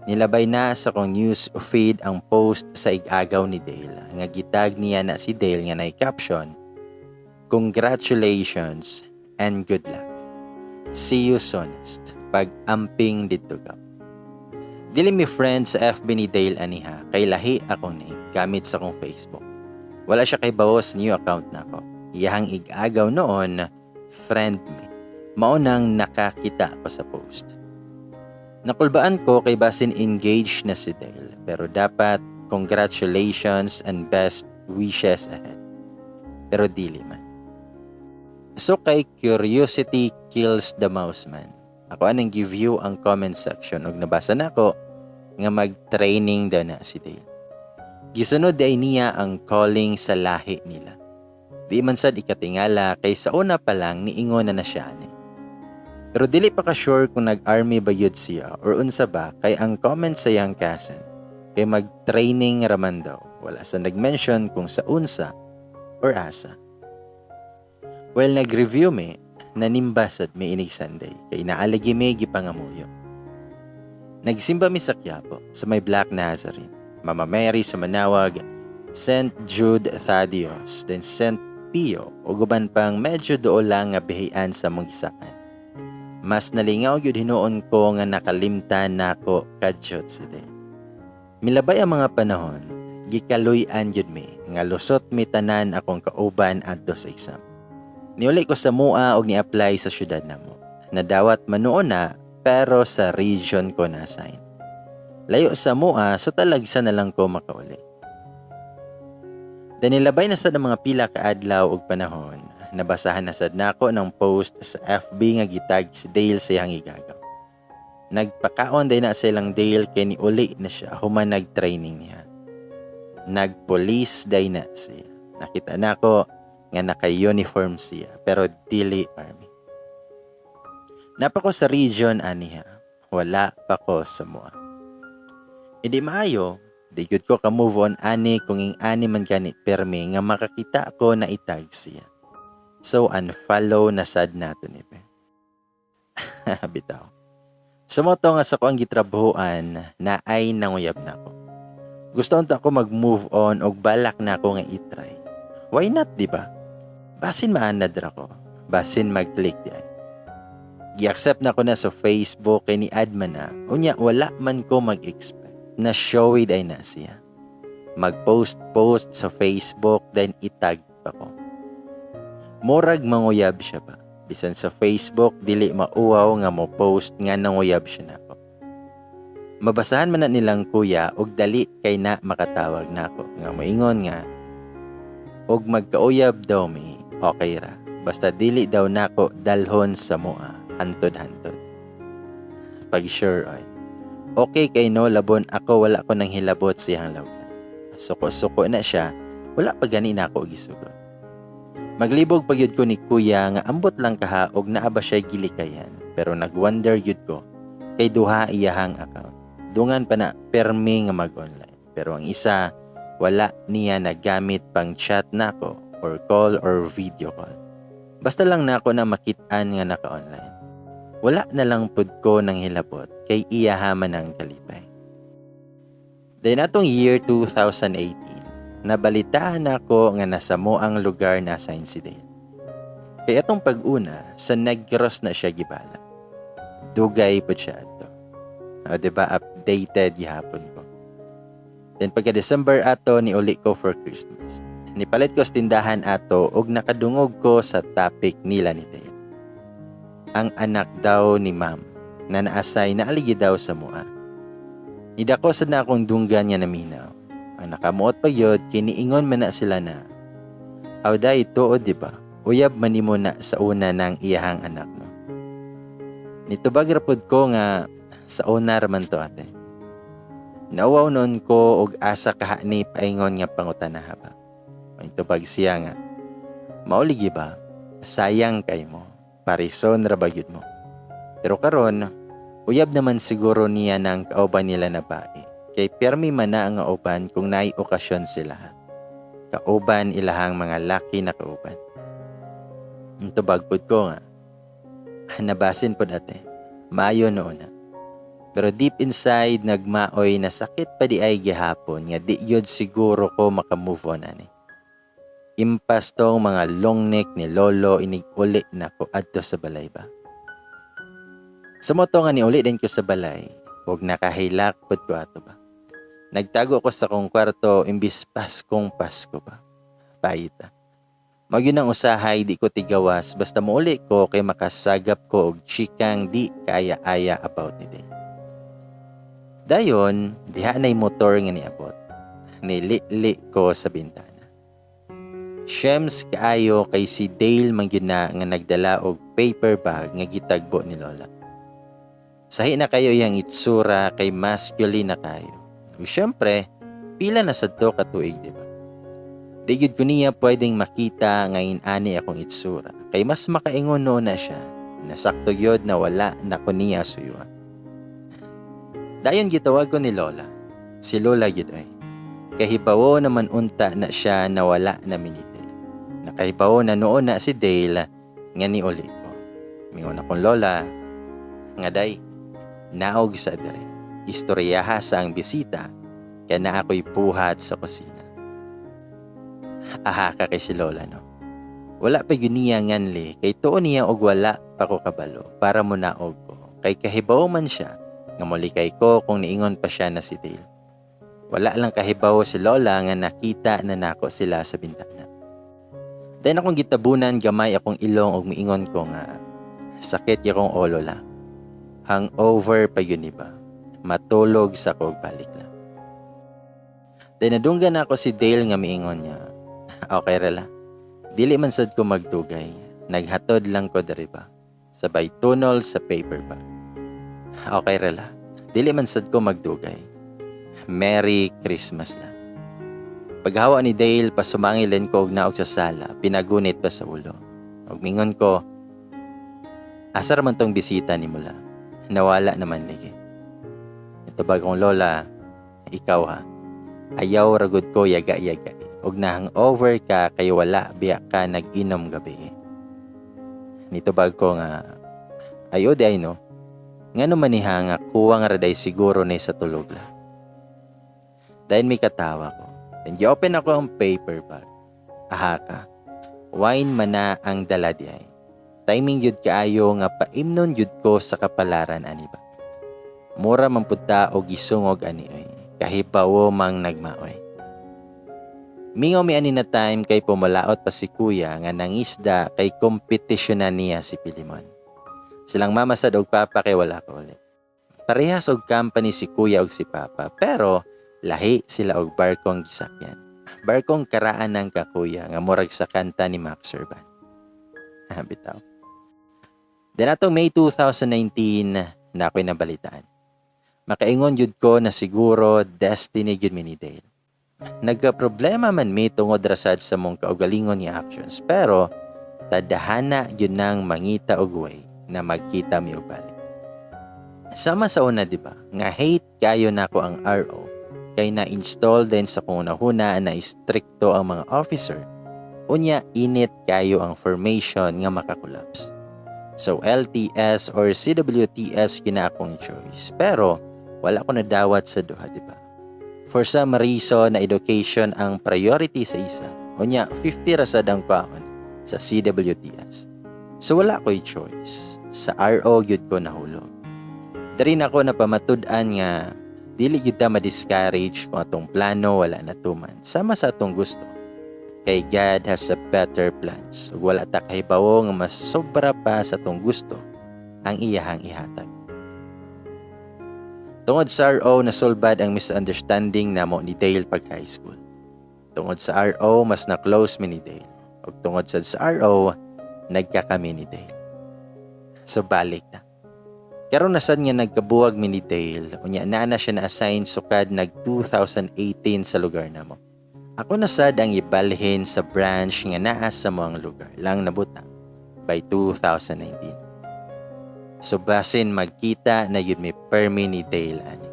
Nilabay na sa akong news feed ang post sa igagaw ni Dale nga gitag niya na si Dale nga nay caption, "Congratulations and good luck. See you soonest. Pag-amping didto ka." Dili mi friend sa FB ni Dale aniha kay lahi akong name gamit sa akong Facebook. Wala siya kaybawo sa new account nako. Iyahang igagaw noon, friend mi. Mao nang nakakita ko sa post. Nakulbaan ko kay basin engaged na si Dale, pero dapat congratulations and best wishes ahead. Pero dili man. So kay curiosity kills the mouse man. Ako anang give you ang comment section ug nabasa nako nga mag-training daw na si Dale. Gisunod ay niya ang calling sa lahi nila. Di man sad ikatingala kay sa una pa lang niingon na na siya ani. Pero dili pa ka sure kung nag-army ba yun siya or unsa ba kay ang comment sa iyang cousin kay mag-training raman daw. Wala sa nag-mention kung sa unsa or asa. Well, nag-review mi, nanimba sad mi inig Sunday kay naalagi mi gipangamuyo. Nagsimba mi sa Quiapo sa may Black Nazarene, Mama Mary sa Manaoag, St. Jude Thaddeus, then St. Pio ug uban pang medyo duol lang nga bihian sa among gisak-an. Mas nalingaw gyud hinuon ko nga nakalimtan nako kadyot si Dale. Milabay ang mga panahon, gikaluy-an gyud mi nga lusot mi tanan akong kauban adto sa exam. Niuli ko sa mua og ni-apply sa syudad namo. Nadawat man nuon na, pero sa region ko na assign. Layo sa mua, so talagsa na lang ko makauli. Then nilabay na sad ang mga pila ka adlaw ug panahon, nabasahan na sad nako ng post sa FB nga gitag si Dale sa iyang igagaw. Nagpakaon day na sa ilang Dale kay niuli na siya human nag-training niya. Nag-police day na siya. Nakita nako nga naka-uniform siya pero dili army. Naa pa ko sa region aniha. Wala pa ko sa mua. Hindi maayo, di gud ko ka move on ani kung ing ani man gani permi nga makakita ko na itag siya. So unfollow na sad nato ni be. Bitaw. Sumoto nga sa ko ang gitrabahoan na ay nanguyab na ko. Gusto unta ako mag-move on og balak na ako nga i-try. Why not, di ba? Basin maanad ra ko. Basin mag-click di ay. Gi-accept na ko na sa Facebook kay ni add man na. Unya wala man ko mag-expect na showy day na siya. Mag-post-post sa Facebook, then itag pa ko. Murag manguyab siya ba. Bisan sa Facebook dili mauwaw nga mo post nga nanguyab siya nako. Mabasahan man na nilang kuya og dali kay na makatawag nako nga moingon nga og magkauyab daw mi, okay ra basta dili daw nako dalhon sa mua hantod-hantod. Pag sure ay okay kay no labon ako wala ko nang hilabot siyang lawlan. Suko-suko na siya, wala pa gani nako gisugot. Maglibog pa gyud ko ni kuya nga ambot lang kaha og naa ba siya gilikayan, pero nagwonder gyud ko kay duha iyahang account. Dungan pa na permi nga mag-online. Pero ang isa wala niya nagamit pang chat nako or call or video call. Basta lang nako na makit-an nga naka-online. Wala na lang pud ko nang hilabot kay iyaha man ang kalipay. Then atong year 2018, nabalitaan nako nga nasa mo ang lugar na assign si Dale. Kay atong pag-una, sa Negros na siya gibala. Dugay pud siya ato. O, diba, updated gihapon ko. Then pagka December ato, niuli ko for Christmas. Nipalit ko sa tindahan ato og nakadungog ko sa topic nila ni Dale. Ang anak daw ni ma'am na naasay na aligi daw sa mua. Nidako sad na akong dunggan nga naminaw. Ang nakamuot pa yun, kiniingon man na sila na, "Aw day, tuod di ba? Uyab man nimo na sa una ng iyahang anak, no?" Nitubag ra pod ko nga, "Sa una raman to, ate." Nauwaw noon ko og asa kaha ni paingon nga pangutana ba. Nitubag siya nga, "Mauligi ba? Sayang kay mo. Parison ra ba gyud mo?" Pero karon, uyab naman siguro niya ng kauban nila na bae. Kay permi man na ang uban kung naay okasyon sila. Kauban ilahang mga laki na kauban. Tubag pod ko nga, "Nabasin pod, ate. Maayo noon na." Pero deep inside, nagmaoy na sakit pa di ay gihapon nga di yun siguro ko makamove on ani. Impas tong mga long neck ni Lolo inig uli na ko adto sa balay ba. Sa moto nga niuli din ko sa balay, ug nakahilak pod ko ato ba. Nagtago ko sa kong kwarto imbis Paskong Pasko ba. Payita. Magyun ang usahay di ko tigawas basta muuli ko kay makasagap ko og chikang di kaaya-aya about ni Dale. Dayon, diha na'y motor nga niabot. Nilili ko sa bintana. Shems kaayo kay si Dale man gyud na nga nagdala og paper bag nga gitagbo ni Lola. Sahi na kayo iyang itsura kay masculine na kayo. Ug syempre, pila na sad to ka tuig, di ba? Di gyud ko niya pwedeng makita nga inani akong itsura kay mas makaingon no na siya. Nasakto gyud na wala na ko niya suyuan. Dayon gitawag ko ni Lola. Si Lola gyud ay. Kahibawo naman unta na siya na wala na mi ni Dale. Nakahibawo na noon na si Dale nga niuli ko. Mingon akong lola nga, "Day, naog sa dire. Istoryaha sa ang bisita kaya na ako'y buhat sa kusina." Aha ka kay si Lola, no. Wala pa gyud niya nganli kay tuo niya og wala pa ko kabalo para mo naog ko. Kay kahibaw man siya nga molikay ko kung niingon pa siya na si Dale. Wala lang kahibaw si Lola nga nakita na nako sila sa bintana. Then akong gitabunan gamay akong ilong og miingon ko nga, "Sakit akong ulo la. Hangover pa yun iba. Matulog sa ko og balik lang." Then nadunggan ako si Dale nga miingon niya, "Okay ra la. Dili man sad ko magdugay. Naghatod lang ko diri ba." Sabay tunol sa paper bag. "Okay ra la. Dili man sad ko magdugay. Merry Christmas na." Paghawa ni Dale, pasumangilin ko og naog sa sala, pinagunit pa sa ulo. Og mingon ko, "Asa ra man tong bisita ni mula? Nawala naman ligi." Ito bagong lola, "Ikaw ha. Ayaw ragod ko yaga-yaga. Og na-hangover ka kay wala biya ka nag-inom gabi." Nitubag ko nga, "Ayo di ay no. Ngano man niha nga kuwang raday siguro ni sa tulog la." Dahil may katawa ko. Then gi-open ako ang paper bag. Aha ka. Wine man na ang dala di ay. Timing yun kaayo nga paimnon yun ko sa kapalaran ani ba. Mura man pud ta og gisungog ani oy. Kahibawo mang nagmaoy. Mingaw mi ani na time kay pumalaot pa si kuya nga nangisda kay kompetisyon na niya si Pilimon. Silang mama sad og papa kay wala ka uli. Parehas og company si kuya og si papa pero lahi sila og barkong gisakyan. Barkong karaan ng kakuya nga murag sa kanta ni Max Servan. Bitaw. Then atong May 2019 na ako'y nabalitaan. Makaingon jud ko na siguro destiny jud mi ni Dale. Nagka-problema man mi tungod rasad sa mong kaugalingon nga actions pero tadhana jud nang mangita og way na magkita mi og balik. Sama sa una, di ba? Nga hate kayo nako ang RO kay na-install din sa kung huna na istrikto ang mga officer. Unya init kayo ang formation nga makakolapse. So LTS or CWTS kina akong choice. Pero wala ko nadawat sa duha, di ba? For some reason na education ang priority sa isa. Unya 50 ra sad ang kwaon sa CWTS. So wala ko'y choice. Sa RO gyud ko nahulog. Dari na ako napamatud-an nga dili gyud ta ma-discourage kung atong plano wala natuman sama sa atong gusto. Kay God has a better plans. Ug wala ta kahibawo nga mas sobra pa sa atong gusto ang iyahang ihatag. Tungod sa RO, nasulbad ang misunderstanding namo ni Dale pag high school. Tungod sa RO, mas na close mi ni Dale. Ug tungod sad sa RO, nagkakami ni Dale. So balik na. Karon na sad nga nagkabuwag mi ni Dale, unya naa na siya na-assign sukad nag 2018 sa lugar namo. Ako na sad ang ibalhin sa branch nga naa sa among lugar lang nabutang by 2019. So basin magkita na yun mi permi ni Dale ani.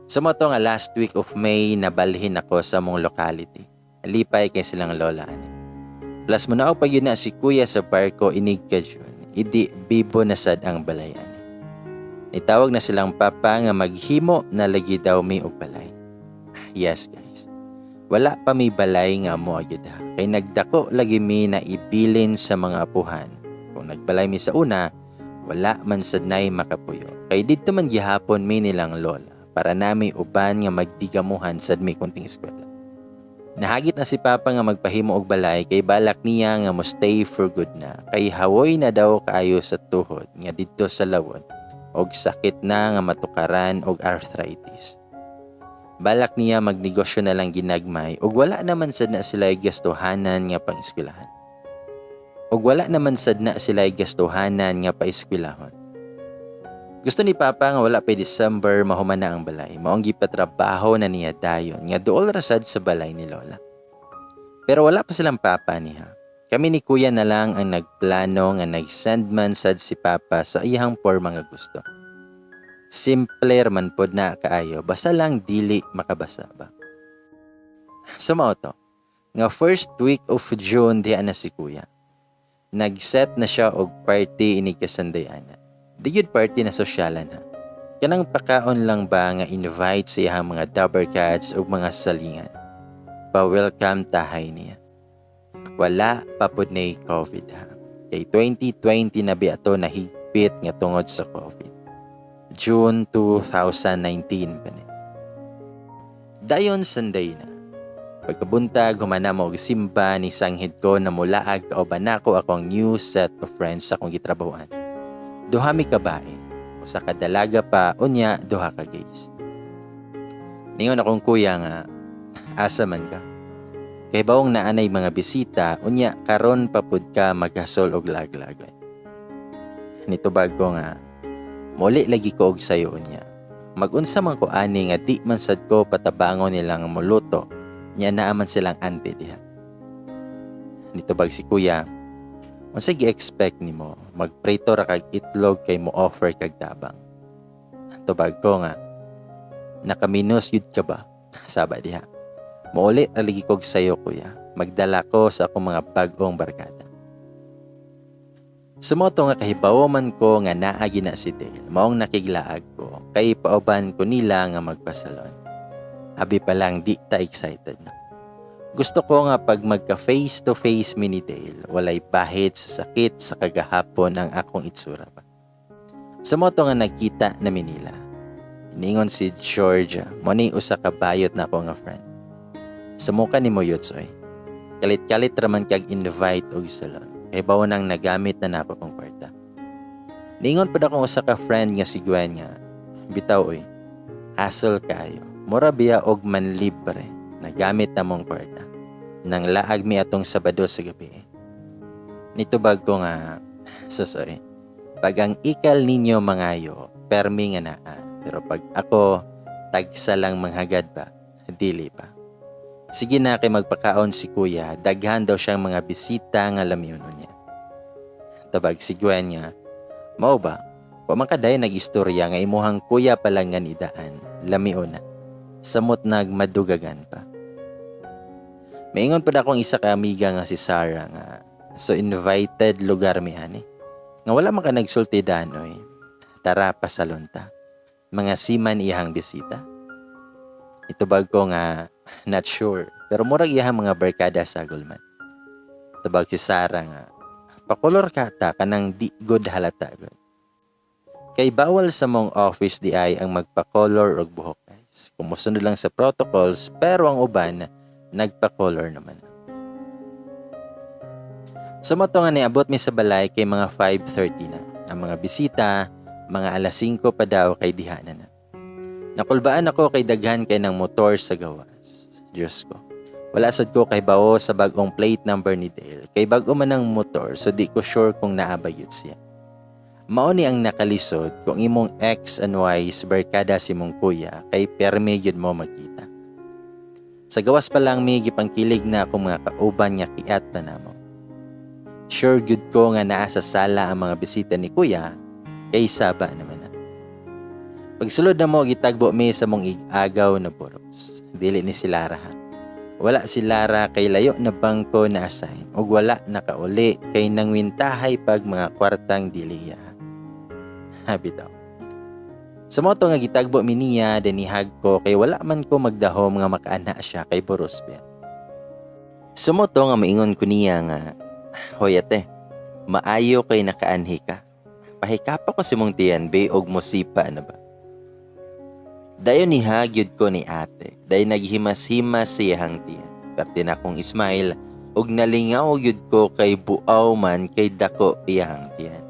So mao to nga last week of May, nabalhin ako sa among locality. Lipay kay silang lola ani. Plus munaog pa yun na si kuya sa barko inig ka June. Idi bibo na sad ang balay ani. Nitawag na silang papa nga maghimo na lagi daw mi og balay. Yes, guys. Wala pa mi balay nga mo agad ha. Kay nagdako lagi mi na ibilin sa mga apuhan. Kung nagbalay mi sa una, wala man sad nay makapuyo. Kay didto man gihapon mi nilang lola para nami uban nga magdigamuhan sad mi kunting eskwela. Nahagit na si Papa nga magpahimo og balay kay balak niya nga mo stay for good na kay hawoy na daw kaayo sa tuhod nga didto sa lawon og sakit na nga matukaran og arthritis. Balak niya magnegosyo na lang ginagmay ug wala naman sad na sila gastuhanan nga pang-eskwelahan. Ug wala naman sad na sila gastuhanan nga paeskwelahon. Gusto ni Papa nga wala pa December mahuman na ang balay. Maong gipatrabaho na niya dayon nga duol ra sad sa balay ni Lola. Pero wala pa silang papa niya. Kami ni Kuya na lang ang nagplano nga nag-send man sad si Papa sa iyang porma nga gusto. Simple man pod na kaayo, basta lang dili makabasa ba. So mao to nga first week of June, diha na si Kuya. Nag-set na siya og party inig kasanday ana. Di gyud party na sosyalan ha. Kanang pakaon lang ba nga invite sa iyang mga dabarkads ug mga salingan. Pa-welcome tahay niya. Wala pa pud nay COVID ha. Kay 2020 na bi ato na higpit nga tungod sa COVID. June 2019 pa ni. Dayon Sunday na. Pagkabuntag, human namo og simba, ni sanghid ko na mulaag kauban nako akong new set of friends sa akong gitrabahoan. Duha mi ka bae, usa ka dalaga pa, unya duha ka gays. Ningon akong kuya nga, "Asa man ka? Kay bawong naanay mga bisita, unya karon pa pud ka maghasol og laglagoy." Nitubag ko nga, "Muli lagi ko og sayo unya. Magunsa man ko ani nga di man sad ko patabangon nilang moluto, nya naa man silang auntie diha?" Nitubag si kuya, "Unsa gi-expect nimo? Magprito ra kag itlog kay mo offer kag tabang." Tubag ko nga, "Nakaminus yud ka ba?" Saba diha. "Muuli ra lagi kog sayo, kuya. Magdala ko sa akong mga bag-ong barkada." So mao to nga kahibawo man ko nga naa gina si Dale. Maong nakiglaag ko kay pauban ko nila nga magpasalon. Abi pa lang di ta excited na. Gusto ko nga pag magka face to face mi ni Dale, walay bahit sa sakit sa kagahapon ang akong itsura ba. Sa mao to nga nagkita na mi nila. Ningon si Georgia, mo ni usa ka bayot na ako nga friend. "Samuka nimo, Yutsoy. Kalit-kalit raman kag invite og salon. Kay bawo nang nagamit na nako kong kwarta." Ningon pud akong usa ka friend nga si Gwen nga, "Bitaw oy, hasol kaayo. Mura biya og manlibre, nagamit na mong kwarta." Nang laag mi atong Sabado sa gabi. Nitubag ko nga, "Susoy, pag ang ikal ninyo mangayo, permi nga naa. Pero pag ako, tagsa lang manghagad ba, dili pa. Sige na kay magpakaon si kuya, daghan daw siyang mga bisita nga lamyono niya." Tabag si Gwen nga, "Mao ba, wa man kaday nag-istorya nga imuhang kuya pa lang nga nidaan, lamio na. Samot nagmadugagan pa." Maingon pa akong isa ka amiga nga si Sarah nga so invited lugar mi ani. Nga wala man ka nagsulti danoy. Tara, pasalon ta. Mga seaman iyang bisita. Itubag ko nga not sure, pero murag iyang mga barkada sa gulman. Tubag si Sarah nga pakolor ka ta kanang di good halata gud. Kay bawal sa mong office di ay ang magpa-color og buhok, guys. Kung mosunod lang sa protocols, pero ang uban nagpa-color naman. So mao to nga niabot mi sa balay kay mga 5:30 na. Ang mga bisita, mga alas 5 pa daw kay diha na na. Nakulbaan ako kay daghan kay ng motor sa gawas. Diyos ko. Wala sad ko kahibawo sa bagong plate number ni Dale. Kay bago man ang motor, so di ko sure kung naa ba gyud siya. Mao ni ang nakalisod kung imong X and Y sa barkada si mong kuya kay perme gyud mo magkita. Sa gawas pa lang may gipangkilig na akong mga kauban nga kiat pa namo. Sure gyud ko nga naa sa sala ang mga bisita ni kuya kay saba naman na. Pagsulod na mo, gitagbo mi sa mong ig-agaw na buros. Dili ni si Lara ha. Wala si Lara kay layo na bangko na assign ug wala nakauli kay nangwintahay pag mga kwartang dili iya. Habi daw. Sa mao to nga gitagbo mi niya, dinihag ko kay wala man ko magdahom nga makaana siya kay buros ba. Sa mao to nga maingon ko niya nga, "Hoy ate, maayo kay nakaanhi ka. Pahikapa ko sa imong tiyan be og musipa na ba." Dayon ni-hug gyud ko ni ate. Dayon naghimas-himas sa iyahang tiyan. Perti na akong smile og nalingaw gyud ko kay buaw man kay dako iyahang tiyan.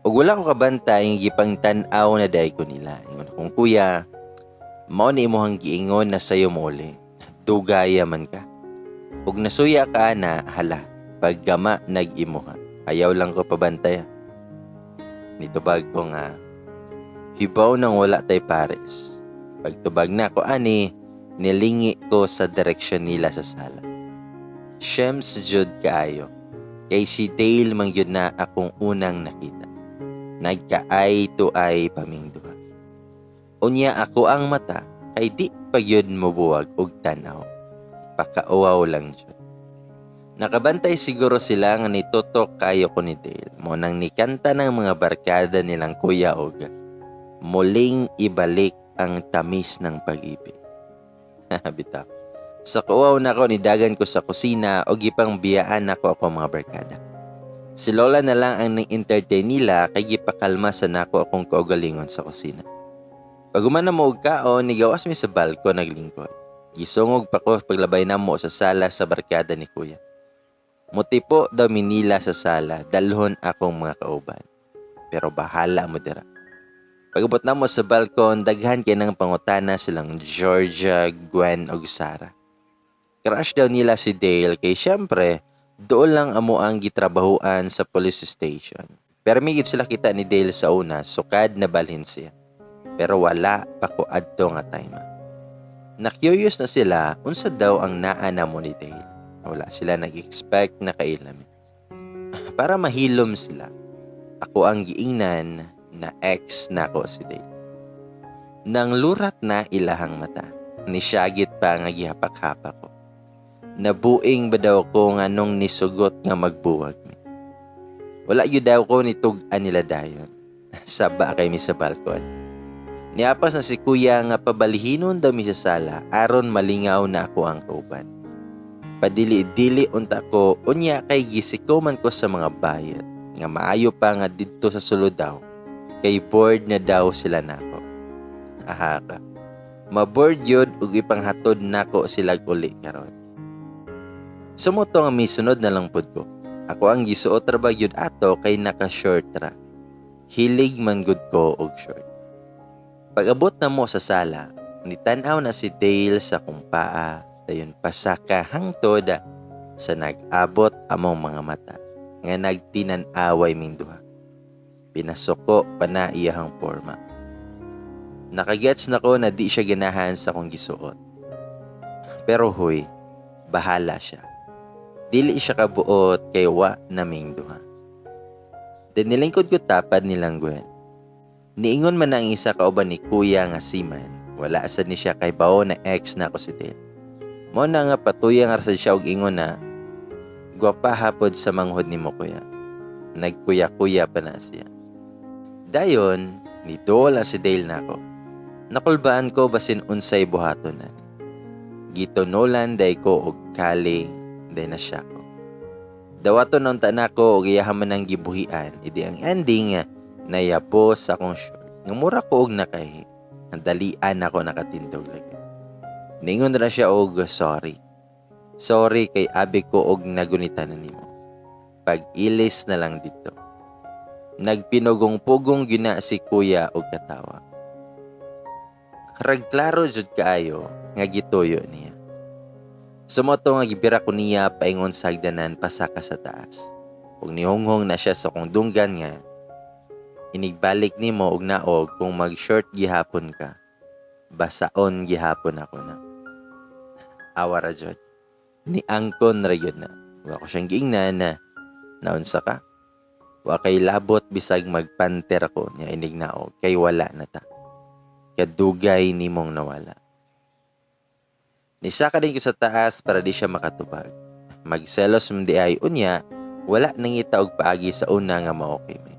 Ug wala ko kabantay nga gipangtan-aw na diay ko nila. Ingon akong kuya, "Mao ni imong giingon na sayo mo uli. Dugaya man ka. Ug nasuya ka na, hala, paggama nag-imuha. Ayaw lang ko pabantay." Nitubag ko nga, "Hibaw nang wala tay pares." Pagtubag na ko ani, nilingi ko sa direksyon nila sa sala. Shems jud kaayo. Kay si Dale man gyud na akong unang nakita. Nagka-eye to eye pa ming duha. Unya ako ang mata kay di pa gyud mobuwag og tan-aw. Pakauwaw lang jud. Nakabantay siguro sila nga nitutok kayo ko ni Dale. Mao nang nikanta ng mga barkada nilang kuya og "Muling Ibalik ang Tamis ng Pag-ibig." Bitaw. Sa kuwaw na ako, nidagan ko sa kusina o gipang biyaan nako ako mga barkada. Si Lola na lang ang nang-entertain nila kay gipakalma sa nako akong kaugalingon sa kusina. Pag human na mo og kaon, nigawas mi sa balko naglingkod. Gisungog pa ko paglabay namo sa sala sa barkada ni kuya. Mutipo daw mi nila sa sala, dalhon akong mga kauban. Pero bahala mo dira. Pag-abot namo sa balkon, daghan kay nang pangutana silang Georgia, Gwen ug Sarah. Crush daw nila si Dale kay syempre, doon lang amo ang gitrabahuan sa police station. Pero migid sila kita ni Dale sa una, sukad na balhin siya. Pero wala pa ko adto nga time. Na-curious na sila unsa daw ang naa namo ni Dale. Wala sila nag-expect na kaila mi. Para mahilom sila, ako ang giingnan na ex nako si Dale. Nang lurat na ilahang mata, nisyagit pa nga gihapak-hapak ko. Nabuing ba daw ko nga nung nisugot nga magbuwag mi. Wala gyud daw ko nitug-an nila dayon. Saba kay mi sa balkon. Niapas na si kuya nga pabalihinon daw mi sa sala aron malingaw na ako ang kauban. Padili-dili unta ko unya kay gisiko man ko sa mga bayot nga maayo pa nga didto sa sulod daw kay bored na daw sila nako. Aha ka. Ma-bored yun ug ipanghatod nako sila uli karon. Sa mao to nga misunod na lang pud ko. Ako ang gisuot ra ba gyud ato kay naka-short ra. Hilig man gud ko og short. Pag-abot na mo sa sala, nitan-aw na si Dale sa kong paa, dayon pasaka hangtod sa nag-abot among mga mata nga nagtinan-away ming duha. Pinasuko pa na iyahang porma. Nakagets na ko na di siya ganahan sa akong gisuot. Pero huy, bahala siya. Dili siya kabuot kay wa naming duha. Then nilingkod ko tapad nilang Gwen. Niingon man ang isa kauban ni kuya nga seaman, wala sad ni siya kay bawo na ex na ako si Dale. Mao na nga patuyang ra sad siya og ingon na gwapaha pod sa manghod nimo, kuya. Nagkuya-kuya pa na siya. Dayon, niduol si Dale nako. Nakulbaan ko basin unsay buhaton na. Gitunulan day ko og kali day na siya ko. Dawaton unta nako og iyaha man ang gibuhian, idi ang ending nayabo sa akong short. Nga mura ko og nakahi. Dalian ako nakatindog lagi. Ningon ra siya og sorry. Sorry kay abi ko og nagunita na nimo. Pag-ilis na lang dito. Nagpinugong-pugong gina si kuya og katawa. Rag klaro jud kaayo nga gituyo niya. Sumoto nga gibira ko niya paingon sa hagdanan pasaka sa taas. Ug nihunghong na siya sa kong dunggan nga inigbalik nimo og naog kung mag-short gihapon ka. Basaon gihapon ako na. Awa ra jud. Ni angkon ra gyud na. Wa ko siyang giingnan na naunsa ka. Wa kay labot bisag magpanter ako niya inig naog kay wala na ta. Kadugay nimong nawala. Nisaka din ko sa taas para di siya makatubag. Magselos man di ay unya, wala nangita og paagi sa una nga maokay mi.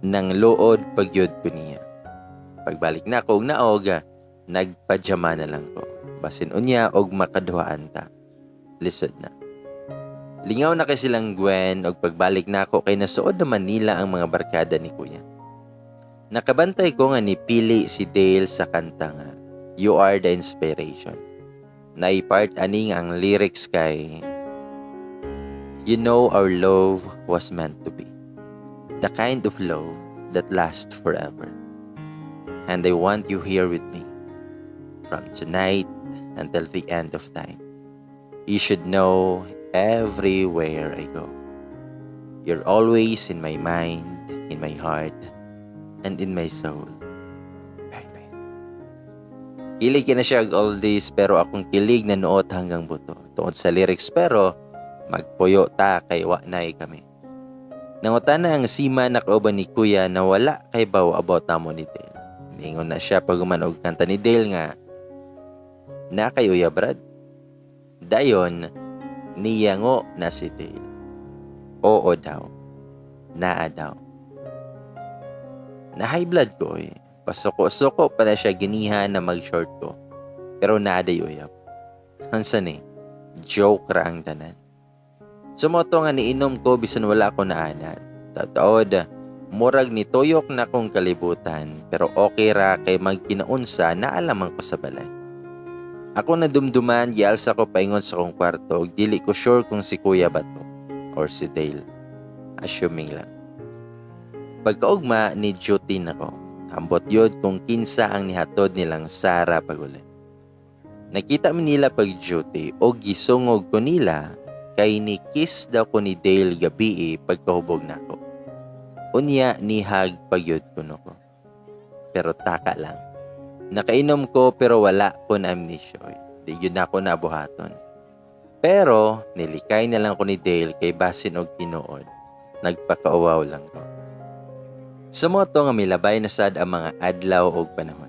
Nang luod pagyud ko niya. Pagbalik na ko og naog, nagpajama na lang ko. Basin unya og makaduhaan ta. Lisod na. Lingaw na kay silang Gwen og pagbalik nako kay nasuod naman nila ang mga barkada ni kuya. Nakabantay ko nga nipili si Dale sa kanta nga "You Are the Inspiration." Naipart ani nga ang lyrics kay, "You know our love was meant to be. The kind of love that lasts forever. And I want you here with me. From tonight until the end of time. You should know everywhere I go. You're always in my mind, in my heart, and in my soul. Baby." Kilig na siya og oldies pero akong kilig na nuot hanggang buto. Tungod sa lyrics, pero magpuyo ta kay wa nay kami. Nangutana ang sima na kauban ni kuya na wala kay baw about namo ni Dale. Ningon na siya pag og kanta ni Dale nga na kay uya Brad. Dayon, niyango na si Dale. Oo daw. Naa daw. Na high blood ko eh. Pasuko-suko pa na siya giniha na mag-short ko. Pero naa day uyab. Unsa ni? Joke ra ang tanan. Sumoto nga niinom ko bisan wala ko naanad. Taod, murag ni tuyok na kong kalibutan pero okay ra kay magkinaunsa na alaman ko sa balay. Ako na dumduman, gialsa ko paingon sa kong kwarto ug dili ko sure kung si kuya ba to or si Dale. Assuming lang. Pagkaugma ni duty na ko. Ambot yod kung kinsa ang nihatod nilang Sara paguli. Nakita mi nila pag duty o gisungog ko nila kay ni kiss daw ko ni Dale gabi pagkahubog nako. Unya nihag pagyud kuno ko. Pero taka lang. Nakainom ko pero wala ko na amnesia. Oy. Di yun ako nabuhaton. Pero nilikay na lang ko ni Dale kay basin og tinuod. Nagpakauwaw lang ko. Sa moto nga milabay na sad ang mga adlaw og panahon.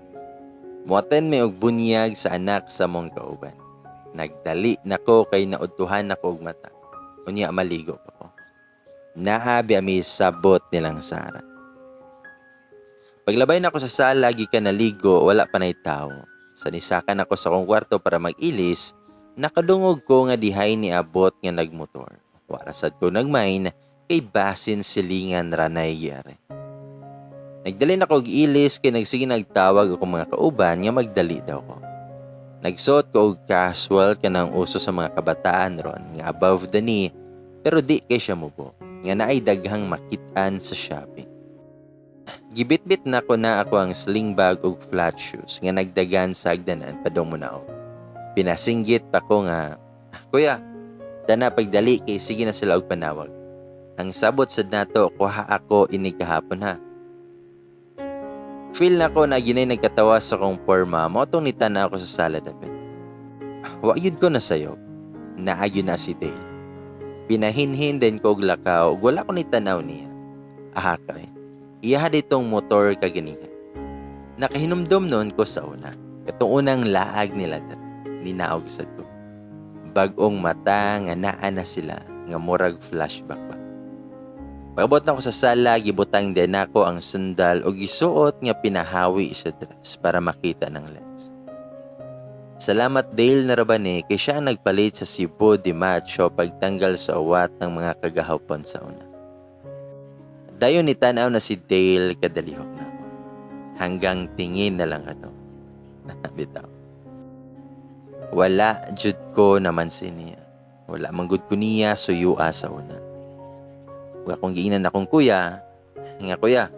Muaten may og bunyag sa anak sa mong kauban. Nagdali nako kay naudtuhan nako og mata. Unya maligo pa ko. Naa bi ami sabot nilang Sara. Paglabay nako sa sala gikan naligo, wala pa nay tawo. Sa nisakan ako sa akong kwarto para mag-ilis, nakadungog ko nga dihay ni abot nga nagmotor. Wara sad ko nagmain kay basin silingan ranay gyare. Nagdali na ko og ilis kay nagsige nagtawag ako mga kauban nga magdali daw ko. Nagsuot ko og casual kanang uso sa mga kabataan ron nga above the knee pero di kay siya mubo nga naay daghang makit-an sa Shopee. Gibitbit na ko na ako ang sling bag ug flat shoes nga nagdagan sa hagdanan padung mo na. Pinasinggit pa ko nga, "Kuya, dana pagdali kay sige na sila og panawag. Ang sabot sad nato kuha ako inig kahapon ha." Feel na ko na ginay nagkatawa sa kong porma mo tong nitana ako sa sala dapit. Wa gyud ko nasayop. Naagyo na si Dale. Pinahinhin din ko og lakaw ug wala ko ni tanaw niya. Aha kay. Iyaha ditong motor kaganiha. Nakahinumdum noon ko sa una. Katong unang laag nila diri. Ninaog sad ko. Bag-ong mata nga naa na sila nga murag flashback ba. Pag-abot nako sa sala, gibutang din nako ang sandal o gisuot nga pinahawi sa dress para makita ng legs. Salamat Dale na ra ba ni kay siya ang nagpalit sa Cebu de Macho pagtanggal sa uwat ng mga kagahapon sa una. Dayon ni tanaw na si Dale kadalihok na ako. Hanggang tingin na lang ato. Bitaw. Wala jud ko naman niya. Wala man gud ko niya suyua sa una. Ug akong giingnan akong kuya, nga kuya,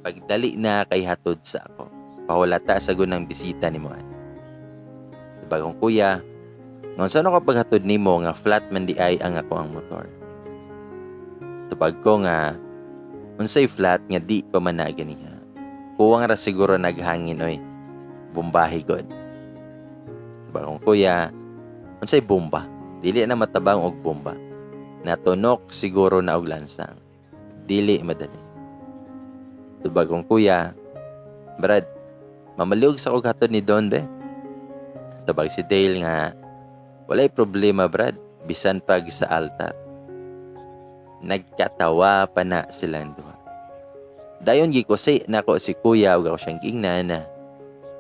pagdali na kay hatod sa ako. Pahulata sa gunang bisita nimo ani. Tubag akong kuya, nga unsa ko paghatod nimo nga flat man di ay ang ako ang motor. Tubag ko nga unsay flat nga di pa man na ganiha. Kuwang ra siguro naghangin oy. Bombahi god. Tubag akong kuya, unsay bomba? Dili na matabang og bomba. Natunok siguro na og lansang. Dili madali. Tubag akong kuya, Brad, mamalug sa kog hatod ni Don be. Tubag si Dale nga, walay problema, Brad, bisan pag sa altar. Nagkatawa pa na silang duha. Dayon gikusi nako si kuya ug ako siyang giingnan na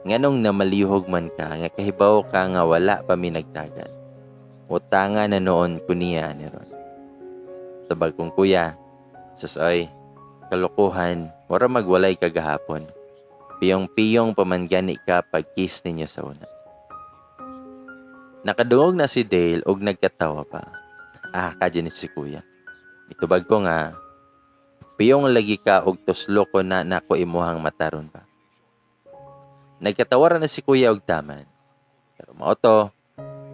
nganong namalihog man ka nga kahibaw ka nga wala pa mi nagtagad. Utanga na noon ko niya ni ron. Tubag kong kuya, sasoy, kalukuhan, mura magwalay kagahapon. Piyong-piyong pa man gani ka pag-kiss ninyo sa una. Nakadungog na si Dale og nagkatawa pa. Ah, kadyo ni si kuya. Itubag ko nga, piyong lagi ka og tuslo ko na nako imuhang mataron pa. Nagkatawa ra na si kuya og taman. Pero mao to,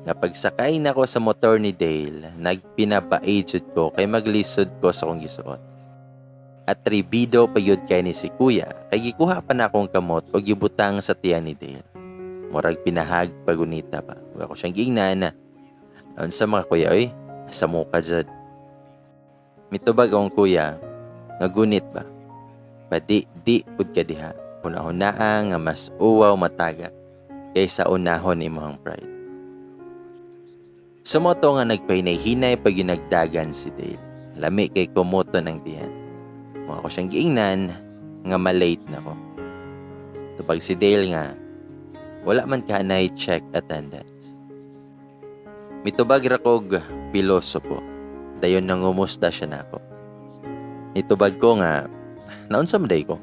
nga pagsakay nako sa motor ni Dale, nagpinabaid jud ko kay maglisod ko sa akong gisuot. Atribido pa yun kay ni si kuya, kay gikuha pa na akong kamot og gibutang sa tiyan ni Dale. Murag pinahag pagunita pa. Ug ako siyang giingnan na, unsa mga kuya oy, sa muka jud. Mitubag akong kuya, nga gunit ba? Padi di pud ka diha. Huna-hunaa nga mas uwaw mataga kaysa unahon imong pride. Sumoto nga nagpahinay-hinay pag ginagdagan si Dale. Lami kay kumuto ng diyan. Mga ko siyang giingnan nga malate na ko. Tubag si Dale nga wala man ka nay check attendance. Mitubag ra kog pilosopo. Dayon nangumusta siya nako. Nitubag ko nga naunsa man day ko.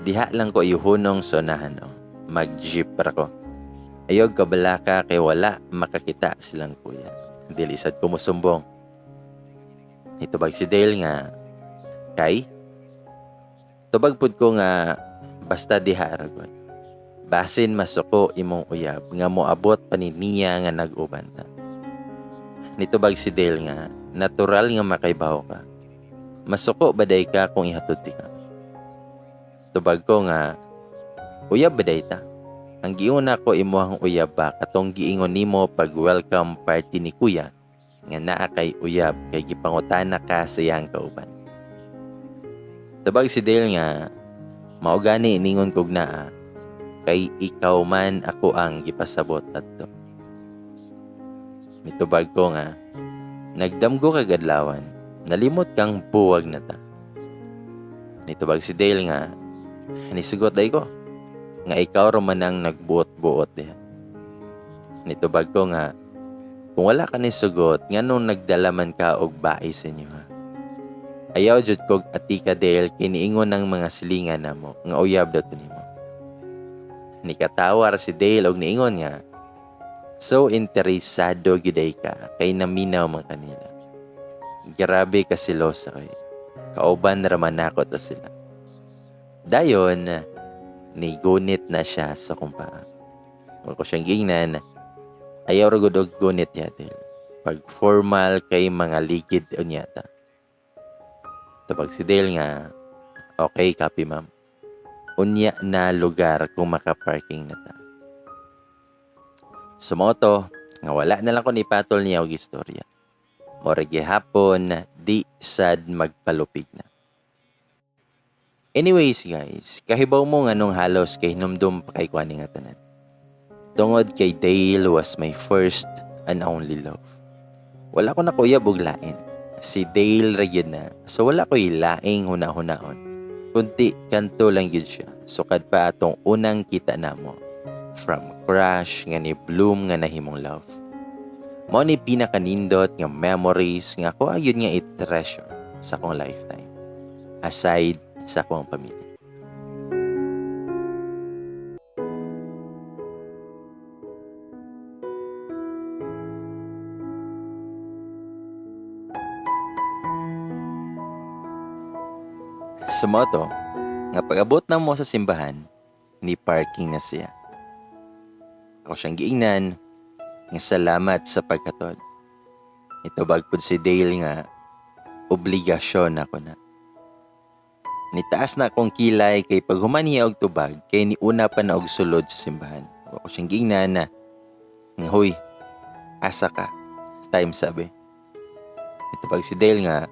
Diha lang ko ihunong sa unahan o. Mag-jeep ra ko. Ayog kabalaka kay wala makakita silang kuya. Dili sad ko musumbong. Nitubag si Dale nga kay tubag pud ko nga basta diha ra gud. Basin masuko imong uyab nga moabot pa ni niya nga nag-uban ta. Nitubag si Dale nga natural nga makaibaw ka. Masuko ba day ka kung ihatod ti ka? Tubag ko nga uyab ba day ta? Ang giingon nako imuhang uyab ba katong giingon nimo pag welcome party ni kuya nga naa kay uyab kay gipangutana ka sa iyang kauban. Tubag si Dale nga mao gani ningon kog naa kay ikaw man ako ang gipasabot adto. Mitubag ko nga nagdamgo kag adlawan, nalimot kang buwag na ta. Nitubag si Dale nga nisugot day ko nga ikaw ra man ang nagbuot-buot diha. Nitubag ko nga kung wala ka nisugot nganong nagdala man ka og bais sa inyo ha. Ayaw jud kog atika Dale kay niingon ng mga silingan namo nga uyab daw to nimo. Nikatawa ra si Dale og niingon nga so interesado gyud ka kay naminaw man kanila. Grabe ka silosa oy. Kauban ra man nako to sila. Dayon nigunit na siya sa kumpaa. Wala ko siyang giingnan, ayaw ra gud og gunit ya Dale. Pag formal kay mga ligid unya ta. Tubag si Dale nga, okay, copy ma'am. Unya na lugar kung makaparking na ta. Sumoto, nga wala na lang ko ni patol niya og istorya. Mura gihapon, di sad magpalupig na. Anyways guys, kahibaw mo nga nung halos kay hinumdum pa kay ko ani nga tanan. Tungod kay Dale was my first and only love. Wala ko nakauyab og lain. Si Dale ra gyud na. So wala ko'y laing huna-hunaon. Kundi kanto lang gyud siya. Sukad pa atong unang kita namo. From crush nga ni bloom nga nahimong love. Mao ni pinakanindot nga memories nga ako ayun nga i-treasure sa akong lifetime. Aside sa akong pamilya. Sa moto, nga pag-abot na mo sa simbahan, ni parking na siya. Ako siyang giingnan, nga salamat sa pagkatod. Itubag pud si Dale nga, obligasyon ako na. Nitaas na akong kilay kay paghuman niya og tubag, kay niuna pa na og sulod sa simbahan. Ako siyang giingnan na, nga huy, asa ka, time sabi. Itubag si Dale nga,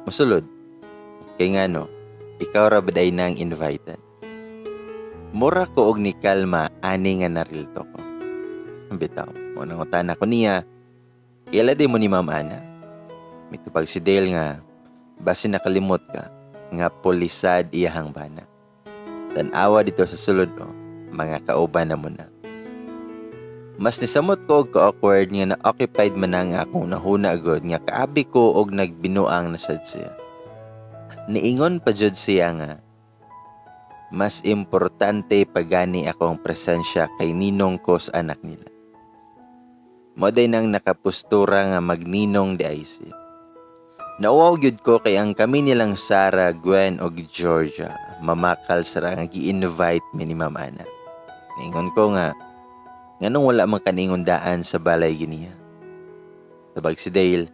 musulod. Kay nga no, ikaw ra ba day nang invited? Mura ko og ni kalma ani nga narilto ko. Bitaw, mo nangutana ko niya, kaila di mo ni Ma'am Ana? Mitubag si Dale nga, basi nakalimot ka, nga pulisad iyahang bana. Tan-awa dito sa sulod o, mga kauban na mo na. Mas nisamot ko og ka-awkward nga na-occupied man na nga akong nahuna agad nga kaabi ko og nagbinuang na sad siya. Niingon pa jud siya nga, mas importante pagani akong presensya kay ninong ko sa anak nila. Mo day nang nakapustura nga magninong di ay siya. Nauwaw gyud ko kay ang kami nilang Sarah, Gwen og Georgia mamakal sa nga gi-invite mi ni Ma'am Ana. Niingon ko nga, nganong wala man kaningon daan sa balay giniya. Tabag si Dale,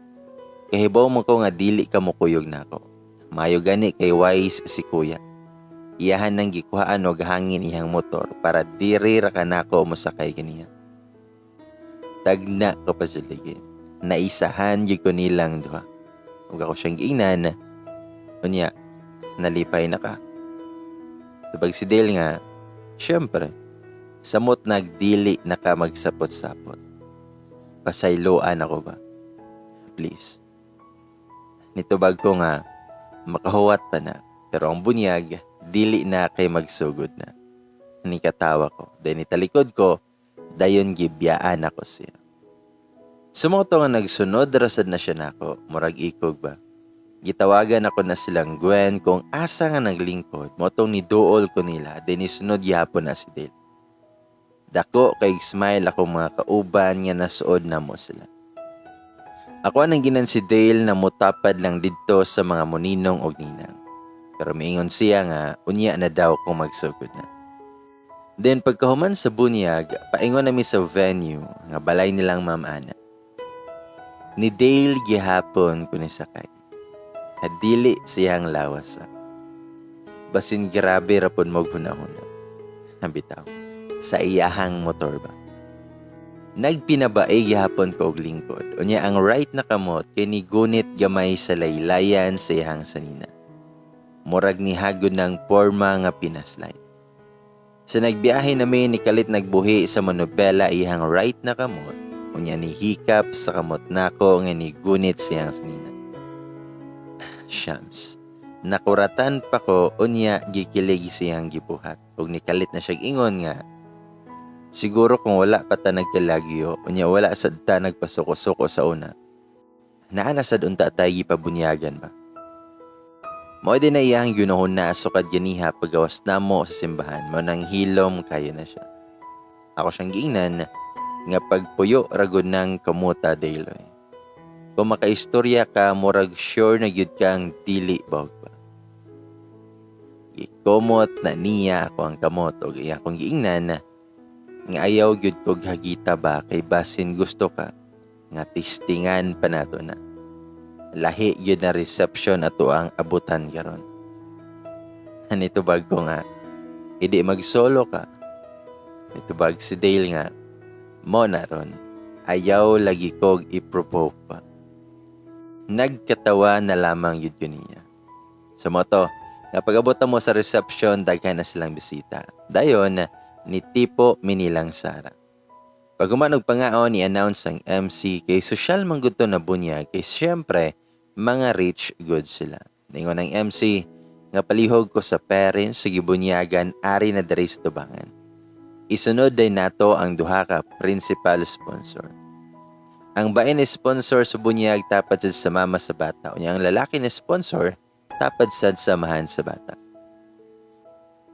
kahibaw mo ko nga dili ka mukuyog nako. Mayo gani kay wise si kuya. Iyahan nang gikuhaan og hangin iyang motor para diri ra kanako mosakay ganiya. Tagna ko pa sa ligi. Naisahan gyud ko nilang duha. Ug ako siyang giingnan, unya, nalipay na ka. Tubag si Dale nga, syempre, samot nagdili na ka magsapot-sapot. Pasayloan ako ba? Please. Nitubag ko nga, makahuwat pa na, pero ang bunyag, dili na kay magsugod na. Nikatawa ko, dahil nitalikod ko, dayon gibiyaan ako siya. Sumoto nga nagsunod rasad na siya nako, murag ikog ba. Gitawagan ako na silang Gwen kung asa nga naglingkod, motong niduol ko nila, then nisunod gihapon na si Dale. Dako kay smile ako mga kauban nga nasuod na mo sila. Ako anang ginan si Dale na mutapad lang didto sa mga muninong og ninang. Pero miingon siya nga unya na daw kung magsugod na. Then pagkahuman sa bunyag, paingon nami sa venue nga balay nilang Ma'am Ana. Ni Dale gihapon ko ni sakay. Hadili siyang lawas sa. Basin grabe rapon mo hunahuna. Bitaw, sa iyahang motor ba. Nagpinabae gihapon ko og lingkod. Unya ang right na kamot kay ni gunit gamay sa laylayan sa iyahang sanina. Murag ni hagod ng porma nga pinaslide. Sa nagbiyahe nami ni kalit nagbuhi sa manubela iyang right na kamot. Unya ni hikap sa kamot nako nga ni gunit siyang sanina. Shams. Nakuratan pa ko unya gikilig siyang gibuhat. Ug nikalit na siya ingon nga siguro kung wala pa ta nagkalagyo unya wala sad ta nagpasuko-suko sa una. Naa na sad unta tay gipabunyagan ba. Mao din na iyang ginahon na sukad ganiha pagawas namo sa simbahan mo nang hilom kayo na siya. Ako siyang giingnan nga pagpuyo ragod ng kamuta dayloy. Kung makaistorya ka murag sure na gyud kang dili bawg pa. Gikumot na niya ako ang kamot og iya akong giingnan nga ayaw gyud kog hagita ba kay basin gusto ka nga tistingan pa nato na. Lahi gyud na reception ato ang abutan karon. Nitubag ko nga idi magsolo ka. Nitubag si Dale nga mo na ron ayaw lagi kog i-provoke pa. Nagkatawa na lamang yun ko niya. Sa moto, nga pag-abot mo sa reception, daghan na silang bisita. Dayon, ni tipo minilang Sara. Paghuman og pangaon, ni-announce ang MC kay sosyal man gud to na bunyag kay syempre mga rich gud sila. Ningon ang MC nga palihog ko sa parents sa gibunyagan ari na diri sa tubangan. Isunod day nato ang duha ka principal sponsor. Ang babae na sponsor sa bunyag tapad sad sa mama sa bata. Unya ang lalaki na sponsor tapad sad sa amahan sa bata.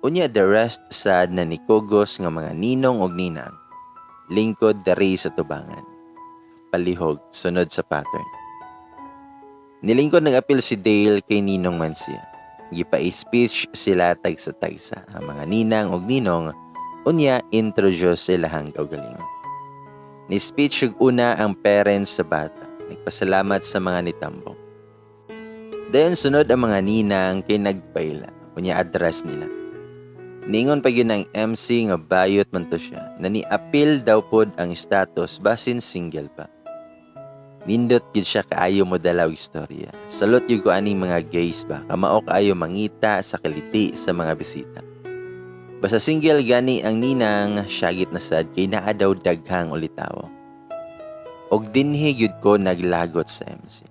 Unya the rest sad na nikugos nga mga ninong og ninang. Lingkod dari sa tubangan. Palihog sunod sa pattern. Nilingkod nag-apil si Dale kay ninong man siya. Gipa-speech sila tagsa-tagsa ang mga ninang og ninong, unya introduce silahang kaugalingon. Ni-speech og una ang parents sa bata. Nagpasalamat sa mga nitambong. Dayon sunod ang mga ninang kay nagpaila. Unya address nila. Ningon pa gyud ang MC nga bayot man to siya na ni-apil daw pod ang status basin single pa. Nindot gyud siya kaayo mo dala og istorya. Salot gyud ko aning mga gays ba, kamao kaayo mangita sa kiliti sa mga bisita. Basta single gani ang ninang, syagit na sad kay naa daw daghang ulitawo. Og dinhi gyud ko naglagot sa MC.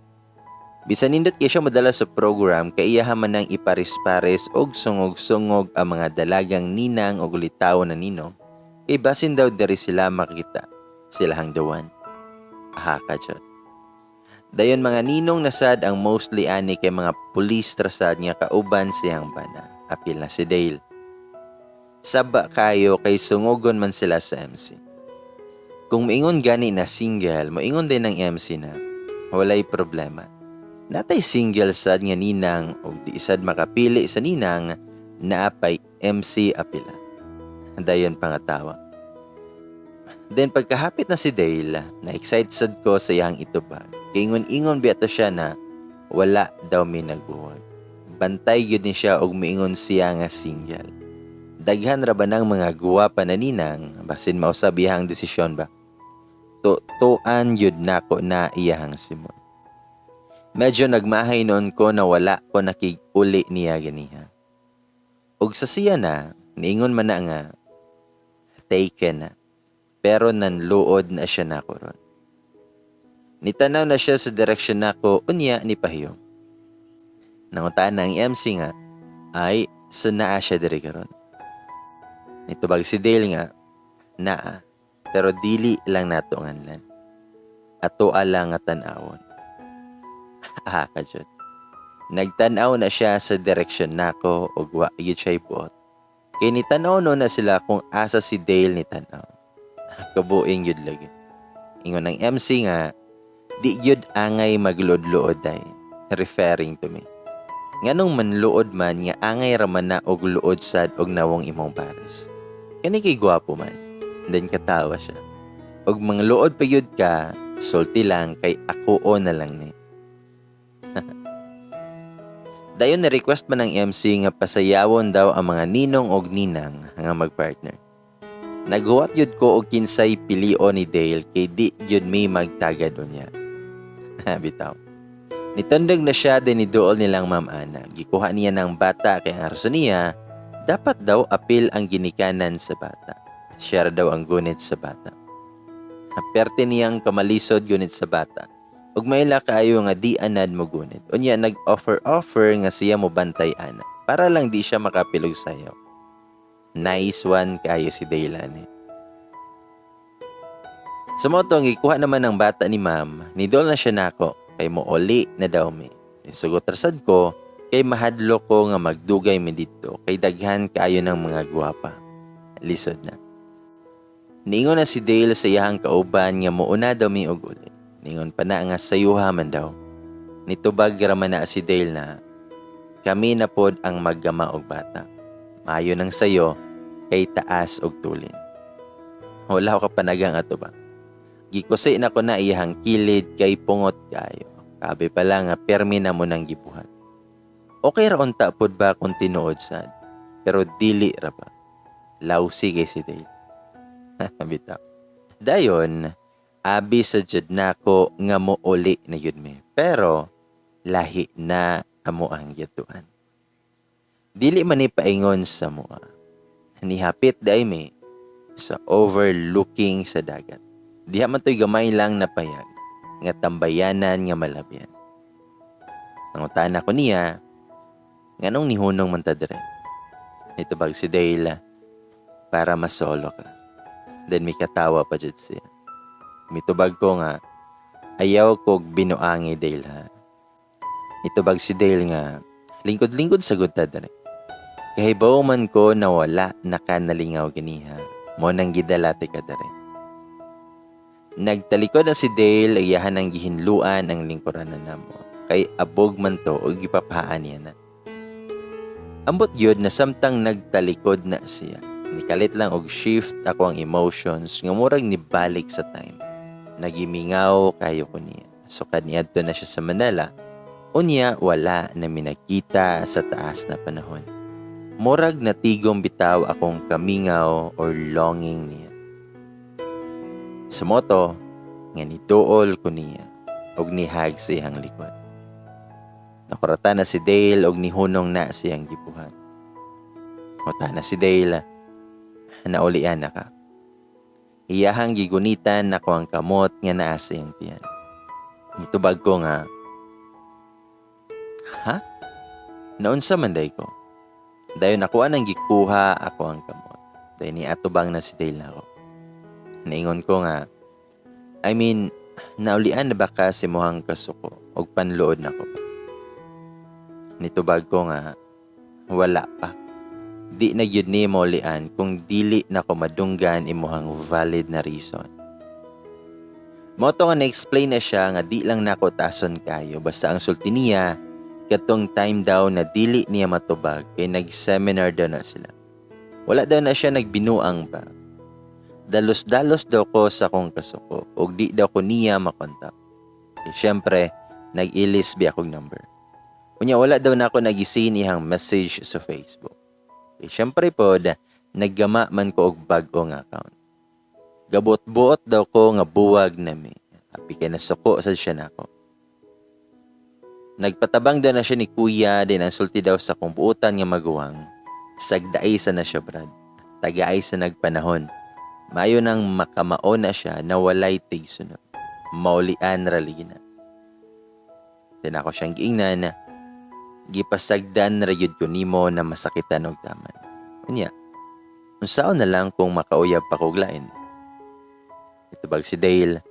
Bisan nindot kay siya modala sa program kay iyaha man nang ipares-pares og sungog-sungog ang mga dalagang ninang og ulitawo na ninong kay basin daw diri sila makita silahang the one. Aha ka jud. Dayon mga ninong na sad ang mostly ani kay mga pulis ra sad nga kauban siyang bana. Apil na si Dale. Saba kayo kay sungogon man sila sa MC. Kung moingon gani na single, moingon din ang MC na walay problema. Natay single sad nga ninang og di sad makapili sa ninang, naapay MC apila. Dayon pangatawa. Then pagkahapit na si Dale, na-excite sad ko sa iyang itubag. Ingon-ingon biya to siya na wala daw mi nagbuwag. Bantay gyud ni siya og miingon siya nga single. Daghan ra ba ng mga guwapa na ninang, basin mausab iyang desisyon ba? Tutuan gyud nako na iyahang simon. Medyo nagmahay noon ko na wala ko nakig-uli niya ganiha. Ug sa siya na, niingon man na nga, taken na. Pero nanluod na siya nako ron. Nitanaw na siya sa direksyon nako, unya ni pahiyom. Nangutaan na ang MC nga, ay, so naa siya diri karon. Nitubag si Dale nga, naa, pero dili lang nato nganlan. Ato lang nga tan-awon. Ah, ka jud. Nagtan-aw na siya sa direksyon nako ug wa gyud siya buot. Kay nitanaw no na sila kung asa si Dale ni tan-aw. Kabuing gyud lagi. Ingon ang MC nga, di gyud angay magluod-luod ay, referring to me. Nganong manluod man nga angay ra man na og luod sad og nawong imong pares. Kani kay gwapo man. Then katawa siya. Og mangluod pa gyud ka, sulti lang kay ako o na lang ni. Dayon na request man ng MC nga pasayawon daw ang mga ninong og ninang nga magpartner. Naghuwat yun ko og kinsay pilio ni Dale kay di yun mi magtagad unya. Bitaw. Nitundog na siya din ni duol nilang Ma'am Ana. Gikuha niya ng bata kay ang rason niya, dapat daw apil ang ginikanan sa bata. Siya ra daw ang gunit sa bata. Perte niyang kamalisod gunit sa bata. Ug maila kaayo nga di anad mo gunit. Unya nag-offer-offer nga siya mo bantay ana para lang di siya makapilog sayo. Nice one kaayo si Dale ani. Sa mao to, gikuha naman ng bata ni ma'am, nidol na siya nako kay mo uli na daw mi. Isugot rasad ko kay mahadlo ko nga magdugay mi didto kay daghan kaayo ng mga gwapa. Lisod na. Niingon na si Dale sa iyahang kauban nga muuna daw mi og uli. Ningon pa na nga sayuha man daw. Nitubag ra man na si Dale na kami na pod ang maggama og bata. Maayo nang sayo kay taas og tulin. Wala ko kapanagang ato ba. Gikusi na ko na iyahang kilid kay pungot kayo. Kabi pa lang nga permi na mo nang gibuhat. Okay ra unta pod ba kung tinuod sad. Pero dili ra ba. Lousy kay si Dale. Bitaw. Dayon, abi sa jud nako nga mouli na yun mi. Pero lahi na amo ang gituan. Dili man ni paingon sa mua. Nihapit day mi sa overlooking sa dagat. Diha man to'y gamay lang na payag nga tambayanan nga malabyan. Nangutana ko niya, nganong nihunong man ta dire? Nitubag si Dale, para masolo ka. Then may katawa pa jud siya. Mitubag ko nga, ayaw kog binuangi, Dale, ha. Nitubag si Dale nga, lingkod-lingkod sa gud ta dire. Kahibaw man ko na wala na ka nalingaw ganiha, mao nang gidala tika dire. Nagtalikod na si Dale, iyahan ang gihinluan ang lingkuranan namo. Kay abog man to o gipapaan niya na. Ambot yun na samtang nagtalikod na siya, nikalit lang og shift ako ang emotions nga murag nibalik sa time. Nagimingaw kayo ko niya. So kaniadto na siya sa Manila. Unya wala na minagkita sa taas na panahon. Murag natigom bitaw akong kamingaw or longing niya. Sa moto, nga niduol ko niya og nihag sa iyang likod. Nakurata na si Dale og nihunong na siyang gibuhat. Mota na si Dale, naulian na ka. Iyahang gigunitan nako ang kamot nga naa sa iyang tiyan. Nitubag ko nga, ha? Naunsa man day ko? Dayon ako anang gikuha ako ang kamot. Dayon niatubang na si Dale nako. Naingon ko nga, I mean, naulian na ba ka sa imuhang kasuko og panluod nako ba? Nitubag ko nga, wala pa. Di na gyud ni maulian kung dili na ko madunggan imuhang valid na reason. Mao to nga na-explain na siya nga di lang nako tason kayo, basta ang sulti niya katong time daw na dili niya matubag kay nag-seminar daw na sila. Wala daw na siya nagbinuang pa. Dalos-dalos daw ko sa akong kasuko ug di daw ko niya makontak. Eh, syempre, nag-ilis bi akong number. Unya wala daw na ako nag-seen iyang message sa Facebook. Eh, syempre pod, naggama man ko og bag-o nga account. Gabot-buot daw ko nga buwag nami. Api kay nasuko sad siya nako. Nagpatabang daw na siya ni kuya din ang sulti daw sa kong buutan nga maguwang. Sagdaay sa na siya, brad. Tagaay sa nagpanahon. Mayo nang makamao na siya na walay tigsunod. Maulian ra lagi na. Then ako siyang giingnan, gipasagdan ra gyud ko nimo na masakitan og taman. Unya, unsaon na lang kung makauyab pa kog lain? Itubag si Dale,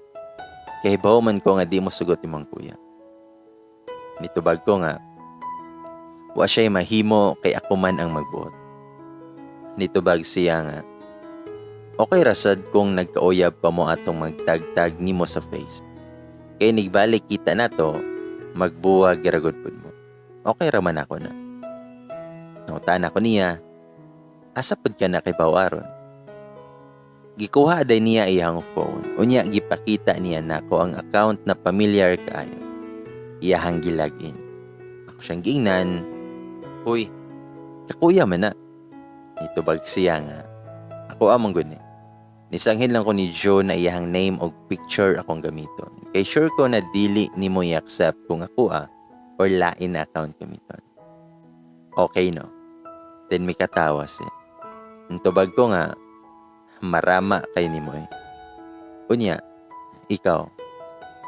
kahibaw man ko nga di mo sugot imong kuya. Nitubag ko nga, wa siya'y mahimo kay ako man ang magbuot. Nitubag siya nga, okay rasad kung nagkauyab pa mo atong magtagtag nimo sa Facebook. Kay nigbalik kita na to, magbuwag ra gud pud mo. Okay ra man ako na. Nangutana ko niya, asa pud ka nakahibaw aron? Gikuha day niya iyang phone. Unya gipakita niya nako ang account na familiar kaayo. Iyahang gilagin. Ako siyang giingnan, huy, kakuya man na. Nitubag siya nga, ako amang guni. Nisanghin lang ko ni Joe na iyahang name og picture akong gamiton. Kay sure ko na dili nimo i-accept kung ako or lain na account gamiton. Okay no? Then may katawa siya. Nitubag ko nga, marama kay nimo eh. Unya, ikaw,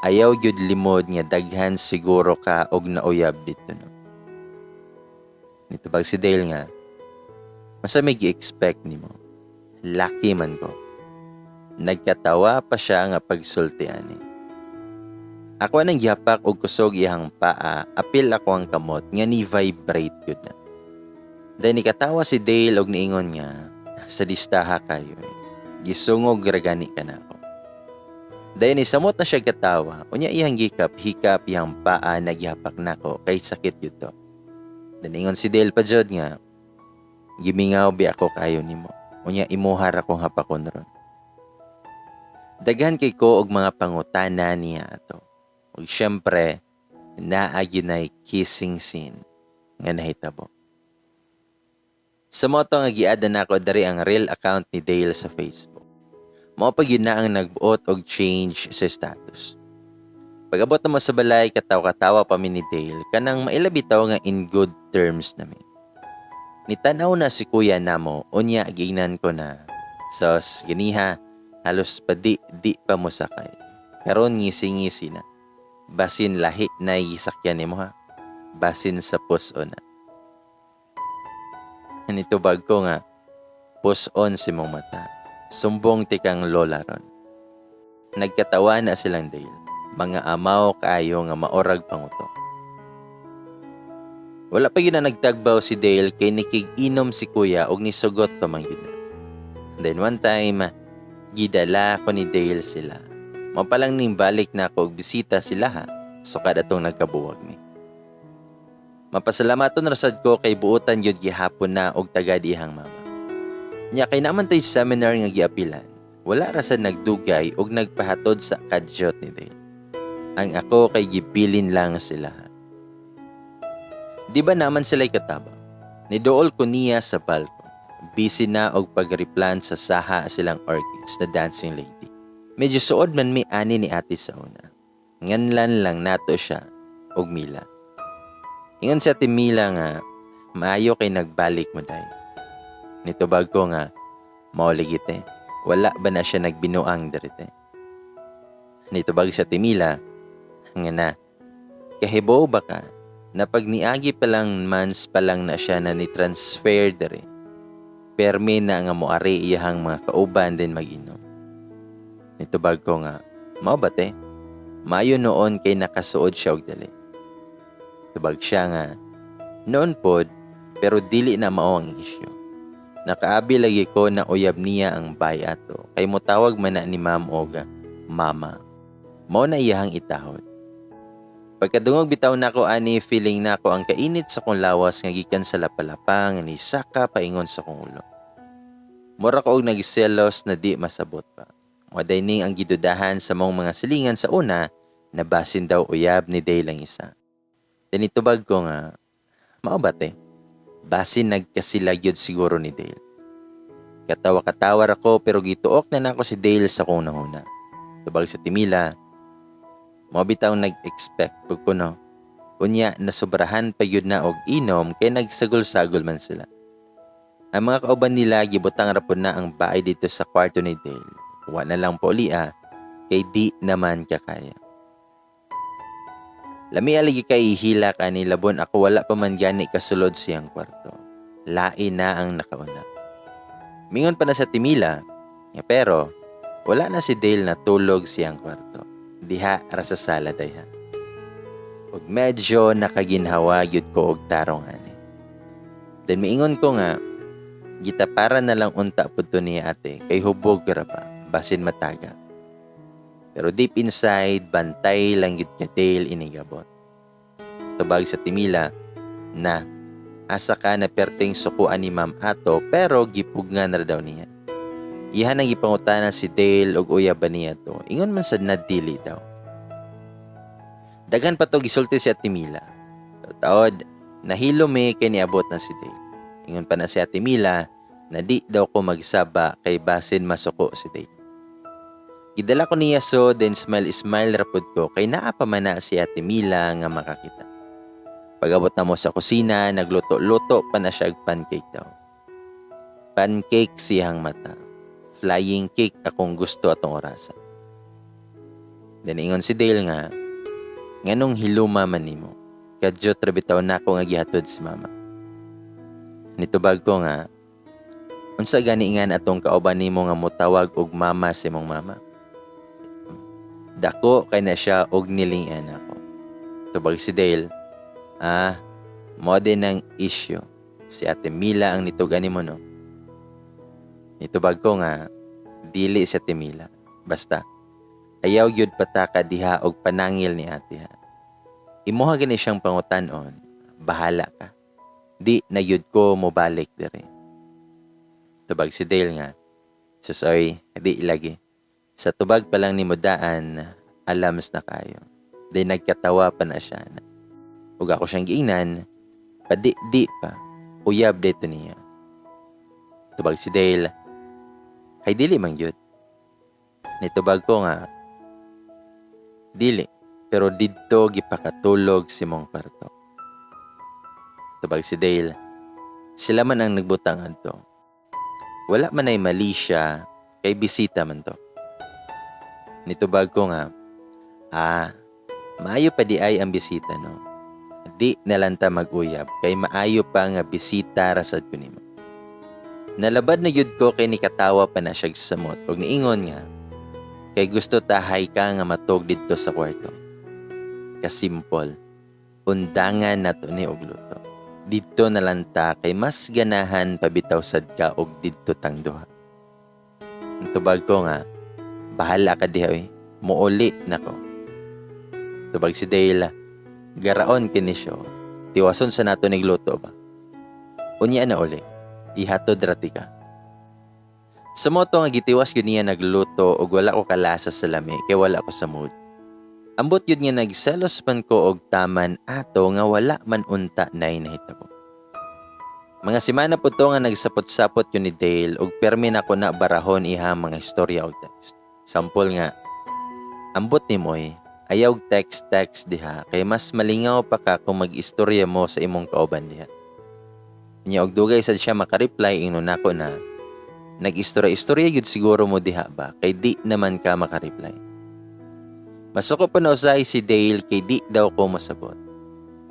ayaw gyud limod nga daghan siguro ka og nauyab dito no. Nitubag si Dale nga, masa may gi-expect nimo? Lucky man ko. Nagkatawa pa siya nga pagsulti ani. Ako nang gihapak og kusog iyang paa, apil ako ang kamot nga ni vibrate gyud na. Dahil nikatawa si Dale og niingon nga, sa distaha kayo eh. Gisungog ra gani ka nako. Dahil nisamot na siya katawa, unya iyang gikap, hikap iyang paa nagihapak nako kay sakit yun to. Daningon si Dale pa jud nga, gimingaw bi ako kayo nimo. Unya imuha ra kong hapakon ron. Daghan kay ko og mga pangutana niya ato. Ug syempre, naa gyud kissing scene nga nahitabo. Sa moto nga giada nako dari ang real account ni Dale sa Facebook. Mao pa gyud na ang nagbuot og change sa status. Pag-abot na mo sa balay, katawa-katawa pa mi ni Dale, kanang maila bitaw nga in good terms nami. Nitanaw na si kuya namo, unya giingnan ko na. Sos, ganiha, Halos pa di pa mo sakay. Karon ngisi-ngisi na. Basin lahi na gisakyan nimo, ha. Basin sa puson na. Nitubag ko nga, "Puson sa imong mata. Sumbong tikang lola ron." Nagkatawa na silang Dale. Mga amaw kaayo nga maorag pangutok. Wala pa gyud na nagtagbaw si Dale kay nikig-inom si kuya og nisugot pa man gyud na. Then one time, gidala ko ni Dale sila. Mapalang ning balik na ako og bisita sila ha. Sukad atong nagkabuwag ni. Mapasalamaton ra sad ko kay buotan gyud gihapon na og tagad ihang mama. Nya kay naman to'y seminar nga giapilan. Wala ra sad nagdugay og nagpahatod sa kadyot ni Dale. Ang ako kay gibilin lang sila. Di ba naman sila'y katabang? Niduol ko niya sa balkon. Busy na og pagreplant sa saha silang orchids na dancing lady. Medyo suod man mi ani ni ate sa una. Nganlan lang nato siya og Mila. Ingon si Ate Mila nga, "Maayo kay nagbalik mo, day." Nitubag ko nga, "Mao lagi, te. Wala ba na siya nagbinuang diri, te?" Nitubag si Ate Mila nga na, "Kahibaw ba ka na pag niagi pa lang months pa lang na siya na ni-transfer diri, perme na nga moari iyahang mga kauban din mag-inom?" Nitubag ko nga, "Mao ba, te? Maayo noon kay nakasuod siya og dali." Tubag siya nga, "Noon pod, pero dili na mao ang issue. Nakaabi lagi ko na uyab niya ang bay ato kay motawag man na ni ma'am og mama. Mao na iyahang itahod." Pagkadungog bitaw nako ani, feeling nako ang kainit sa kong lawas nga gikan sa lapalapa nga ni saka paingon sa kong ulo. Mura ko og nagselos na di masabot pa. Mao ning ang gidudahan sa mong mga silingan sa una na basin daw uyab ni Dale ang isa. Tinitubag ko nga, "Mao ba, te? Basin nagkasila gyud siguro ni Dale." Katawa-katawa ra ko pero gituok na nako si Dale sa kong nahuna. Tubag si Ate Mila, "Mao bitaw nag-expect pud ko, no. Unya nasubrahan pa gyud na og inom kay nagsagol-sagol man sila. Ang mga kauban nila gibutang ra pud na ang baay dito sa kwarto ni Dale. Wa na lang paulia kay di naman kakaya." Lami lagi kay hila kani labon ako wala pa man gani kasulod siyang kwarto. Lain na ang nakauna. Mingon pa na sa Timila, nga pero wala na si Dale natulog siyang kwarto. Diha ra sa sala dayha. Ug medyo nakaginhawa gyud ko og tarong ani. Then miingon ko nga, "Gitapara na lang unta pud to niya, ate, kay hubog ra pa, basin mataga." Pero deep inside, bantay lang gyud ka Dale inigabot. Tubag sa Timila na asa ka na perting sukuan ni ma'am ato pero gipugnan ra daw niya. Iyan ang gipangutana si Dale og uyab ba niya to. Ingon man sad na dili daw. Daghan pa to gisulti si Ate Mila. Taod, nahilo mi kay niabot na si Dale. Ingon pa na si Ate Mila na di daw ko magsaba kay basin masuko si Dale. Gidala ko niya so then smile smile ra pud ko kay naa pa man na si Ate Mila nga makakita. Pag-abot na mo sa kusina, nagluto-luto pa na siya og pancake daw. Pancake siyang mata. Flying cake akong gusto atong orasa. Then ingon si Dale nga, "Nganong hiluma man nimo? Kadyot ra bitaw nako nga gihatod si mama." Nitubag ko nga, "Unsa gani nga atong kauban nimo nga motawag og mama sa imong mama?" Dako kay na siya og nilingan ako. Tubag si Dale, "Ah, mao din ang issue. Si Ate Mila ang nitugan nimo, no?" Nitubag ko nga, "Dili si Ate Mila. Basta, ayaw gyud pataka diha og panangil ni ate ha. Imuha gani siyang pangutan-on, bahala ka. Di na gyud ko mobalik diri." Tubag si Dale nga, "Sasoy, di lagi. Sa tubag pa lang ni daan, alams na kayo." Di nagkatawa pa na siya. Ug ako siyang giingnan, padi-di pa, uyab dito niya. Tubag si Dale, "Kay dili man gyud." Nitubag ko nga, "Dili, pero didto gipakatulog si mong kwarto." Tubag si Dale, "Sila man ang nagbutang adto. Wala man ay mali siya, kay bisita man to." Nitubag ko nga, "Ah, maayo pa diay ang bisita, no? Di na lang ta mag-uyab kay maayo pa nga bisita ra sad ko nimo." Nalabad na gyud ko kay nikatawa pa na siya samot ug niingon nga kay gusto ta hay ka nga matug didto sa kwarto. Kasimple. Undangan nato ni og luto. Didto na lang ta kay mas ganahan pa bitaw sad ka og didto tang duha. Tubag ko nga, "Bahala ka diha oy. Muuli na ko." Tubag si Dale, "Garaon kini siya. Tiwason sa nato nigluto ba? Unya na uli. Ihatod ra tika." Sa mao to nga gitiwas gyud niya nagluto og wala ko kalasa sa lami kay wala ko sa mood. Ambot gyud nga nagselos man ko og taman ato nga wala man unta nay nahitabo. Mga semana po to nga nagsapot-sapot yun ni Dale og permi na ko na barahon iha mga istorya og text. Sample nga, "Ambot ni moy, ayaw text-text diha kay mas malingaw pa ka kung mag-istorya mo sa imong kauban diha." Nya og dugay sad siya makareply, ingnon nako na, "Nag-istorya-istorya gyud siguro mo diha ba kay di naman ka makareply." Masuko pa na usahay si Dale kay di daw ko masabot.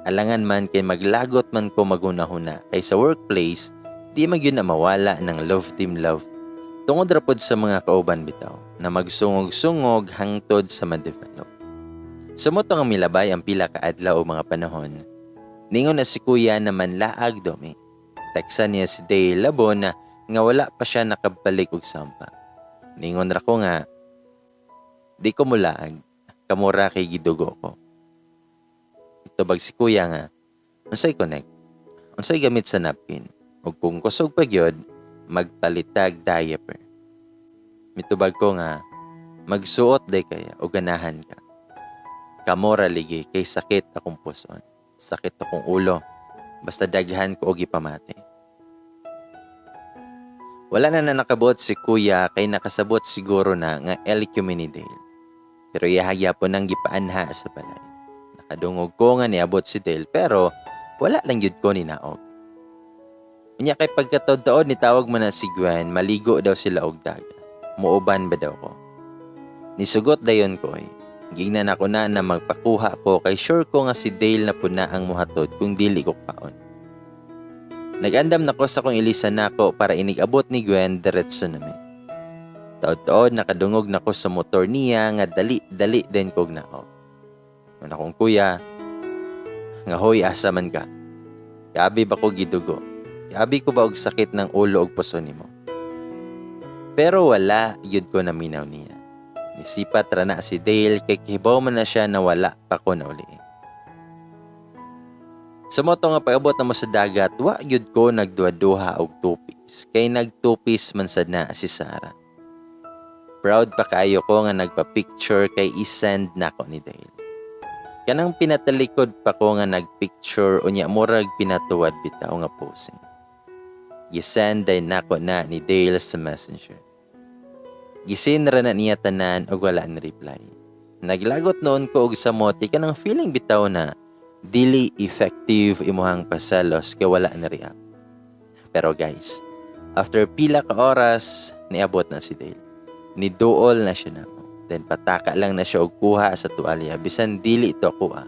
Alangan man kay maglagot man ko maghuna-huna kay sa workplace di man gyud na mawala ng love team love. Tungod ra pod sa mga kauban bitaw na magsungog-sungog hangtod sa ma-develop. Sa mao to nga milabay ang pila ka adlaw o mga panahon, ningon na si kuya na manlaag domi. Teksan niya si Dale labon na nga wala pa siya nakabalik og sampa. Ningon ra ko nga, "Di ko mulaag, kamura kay gidugo ko." Tubag si kuya nga, "Unsay connect? Unsay gamit sa napkin? Ug kung kusog pa gyud, magpalitag diaper." Mitubag ko nga, "Magsuot day kaya o ganahan ka. Kamora ligi kay sakit akong puson. Sakit akong ulo. Basta daghan ko og ipamati." Wala na na nakabot si kuya kay nakasabot siguro na nga LQ mi ni Dale. Pero iyahagya po nang gipaanha sa balay. Nakadungog ko nga niabot si Dale pero wala lang gyud ko ninaog. Unya kay pagkataod-taod nitawag man na si Gwen, maligo daw sila og dagat. Muuban ba daw ko? Nisugot dayon ko eh. Gingnan ako na na magpakuha ko kay sure ko nga si Dale na pud na ang muhatod kung dili ko kaon. Nag-andam na ko sa kong ilisan nako para inig-abot ni Gwen diretso na mi. Taod-taod nakadungog na ko sa motor niya nga dali-dali din kog naog. Ingon akong kuya nga, "Hoy, asa man ka? Gabi ba ko gidugo? Gabi ko ba og sakit ng ulo og puso nimo?" Pero wala gyud ko naminaw niya. Nisipat ra na si Dale kay kibaw man na siya na wala pa ko nauli. Sa mao to nga pag-abot na mo sa dagat, wa gyud ko nagduha-duha og tupis kay nagtupis man sad na si Sarah. Proud pa kaayo ko nga nagpa-picture kay i-send nako ni Dale. Kanang pinatalikod pa ko nga nagpicture unya murag pinatuwad bitaw nga posing. Gisend day nako na ni Dale sa Messenger. Gisin ra na niya tanan og wala ni reply. Naglagot noon ko og samot kay kanang feeling bitaw na dili effective imuhang paselos kay wala na react. Pero guys, after pila ka oras, niabot na si Dale. Niduol na siya namo. Then pataka lang na siya og kuha sa tuwalya bisan dili ito kuha.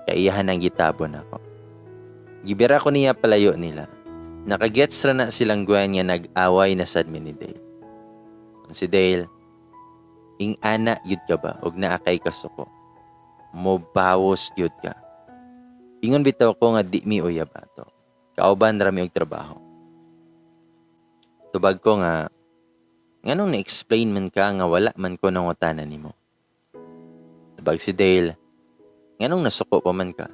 Kay iyahan ang gitabon ako. Gibira ko niya palayo nila. Nakagets ra na silang Gwen nga nag-away na sad mi ni Dale. Si Dale, "Ing-ana gyud ka ba og naa kay kasuko? Mo bawos gyud ka. Ingon bitaw ko nga di mi uyab ato. Kauban ra mi og trabaho." Tubag ko nga, "Nganong na-explain man ka nga wala man ko nangutana nimo?" Tubag si Dale, "Nganong nasuko pa man ka?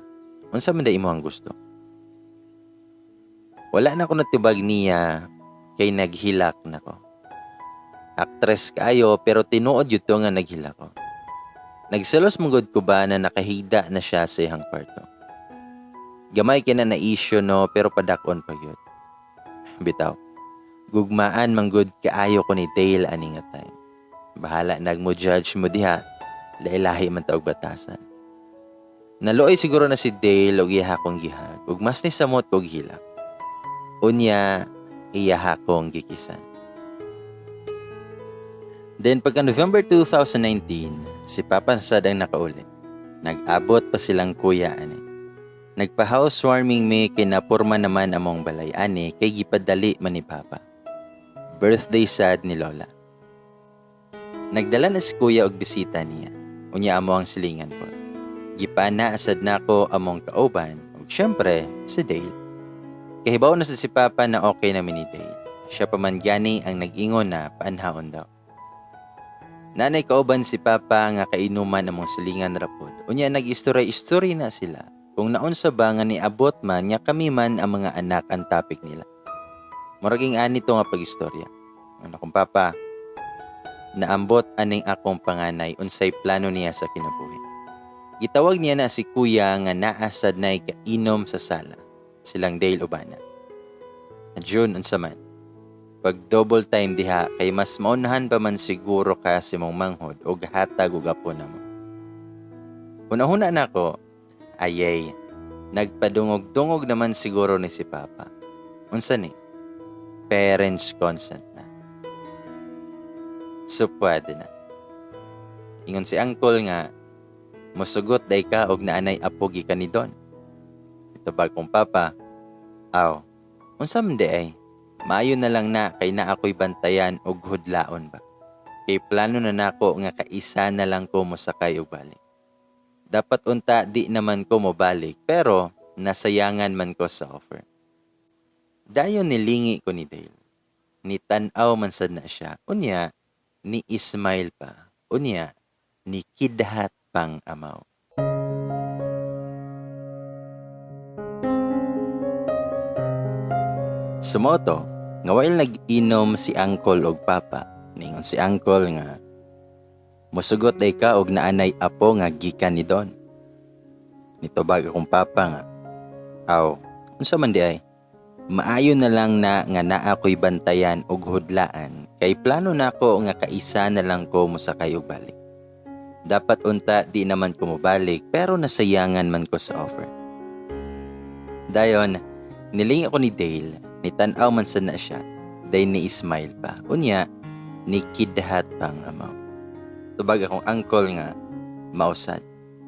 Unsa man da imo ang gusto?" Wala na ko natubag niya kay naghilak na ko. Actress kaayo pero tinuod yun to nga naghilak ko. Nagselos man gud ko ba na nakahigda na siya sa iyang kwarto. Gamay kina na issue no, pero padakon pa gyud. Bitaw. Gugmaan man gud kaayo ko ni Dale ani nga time. Bahala nag mo judge mo diha, lahi-lahi man ta og batasan. Naluoy siguro na si Dale og iya akong gihag ug mas ni samot kog hilak. Unya, iya akong gikisan. Then pagka November 2019, si Papa sad ang nakauli. Nag-abot pa silang kuya ani. Nagpa-housewarming mi kay napurma naman among balay ani kay gipadali man ni Papa. Birthday sad ni Lola. Nagdala na si kuya og bisita niya. Unya amo ang silingan ko. Gipana sad nako among kauban ug syempre si Dale. Kahibaw na sa si Papa na okay na mi ni Dale. Siya pa man gani ang nag-ingon na paanhaon daw. Nanay kauban si Papa nga kainuman among silingan rapod. Unya nag-istorya-istorya na sila. Kung naunsa ba nga niabot man nga kami man ang mga anak ang topic nila. Muraging ani to nga pag-istorya. Ano kung Papa, naambot aning akong panganay unsay plano niya sa kinabuhi. Gitawag niya na si kuya nga naasad na kainom sa sala. Silang Dale ubana. June, unsa man? Pag double time diha kay mas maunahan pa man siguro ka sa imong manghod og hatag og apo namo. Hunahuna nako, ayay, nagpadungog-dungog naman siguro ni si Papa. Unsa ni? Parents consent na. So pwede na. Ingon si uncle nga, musugot day ka og naanay apo gikan ni Don. Itubag kong papa, aw, unsa man di ay, maayo na lang na kay na ako'y bantayan og hudlaon ba. Kay plano na nako nga kaisa na lang ko mosakay og balik. Dapat unta di naman ko mobalik pero nasayangan man ko sa offer. Dayon nilingi ko ni Dale. Ni tan-aw man sad na siya. Unya, ni smile pa. Unya, ni kidhat pang amaw. Sumoto, nga while nag-inom si uncle og papa, ningon si uncle nga, musugot day ka og naanay apo nga gikan ni Don. Nitubag akong papa nga, aw, unsa man di ay, maayo na lang na nga naa ko'y bantayan og hudlaan kay plano nako nga kaisa na lang ko mosakay og balik. Dapat unta di naman ko mobalik pero nasayangan man ko sa offer. Dayon, niling ako ni Dale, nitan-aw man sad na siya, day ni smile pa. Unya, ni kidhat pang amaw. Tubag akong uncle nga, mausad.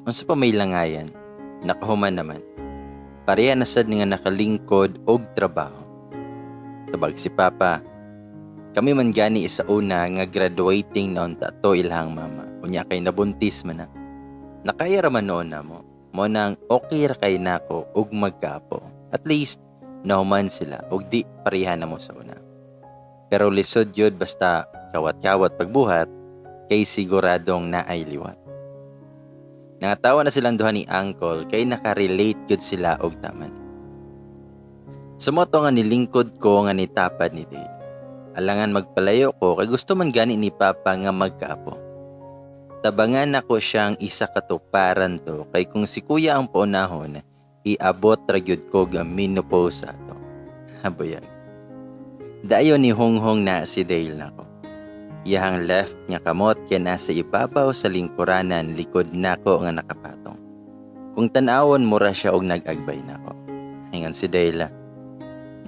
Unsa pa may langayan, nakahuman naman. Pareha na sad nga nakalingkod og trabaho. Tubag si Papa, kami man gani sa una nga graduating na unta to ilahang mama. Unya kay nabuntis man na. Nakaya ra man noon namo. Mo nang okay ra kay nako og magkaapo. At least nahuman sila og di pareha na mo sa una. Pero lisod yun basta kawat-kawat pagbuhat kay siguradong naay liwat. Nangatawa na silang duha ni uncle kay nakarelate gyud sila og taman. Sumoto nga nilingkod ko nga nitapad ni Dale. Alangan magpalayo ko kay gusto man gani ni Papa nga magkaapo. Tabangan nako siyang isa katuparan to kay kung si kuya ang paunahon, iabot ra gyud ko ga menopause ato. Habayag. Dayon ni honghong na si Dale nako. Iyahang left nga kamot kay nasa ibabaw sa lingkuranan likod nako nga nakapatong. Kung tan-awon mura siya og nag-agbay nako. Ingon si Dale,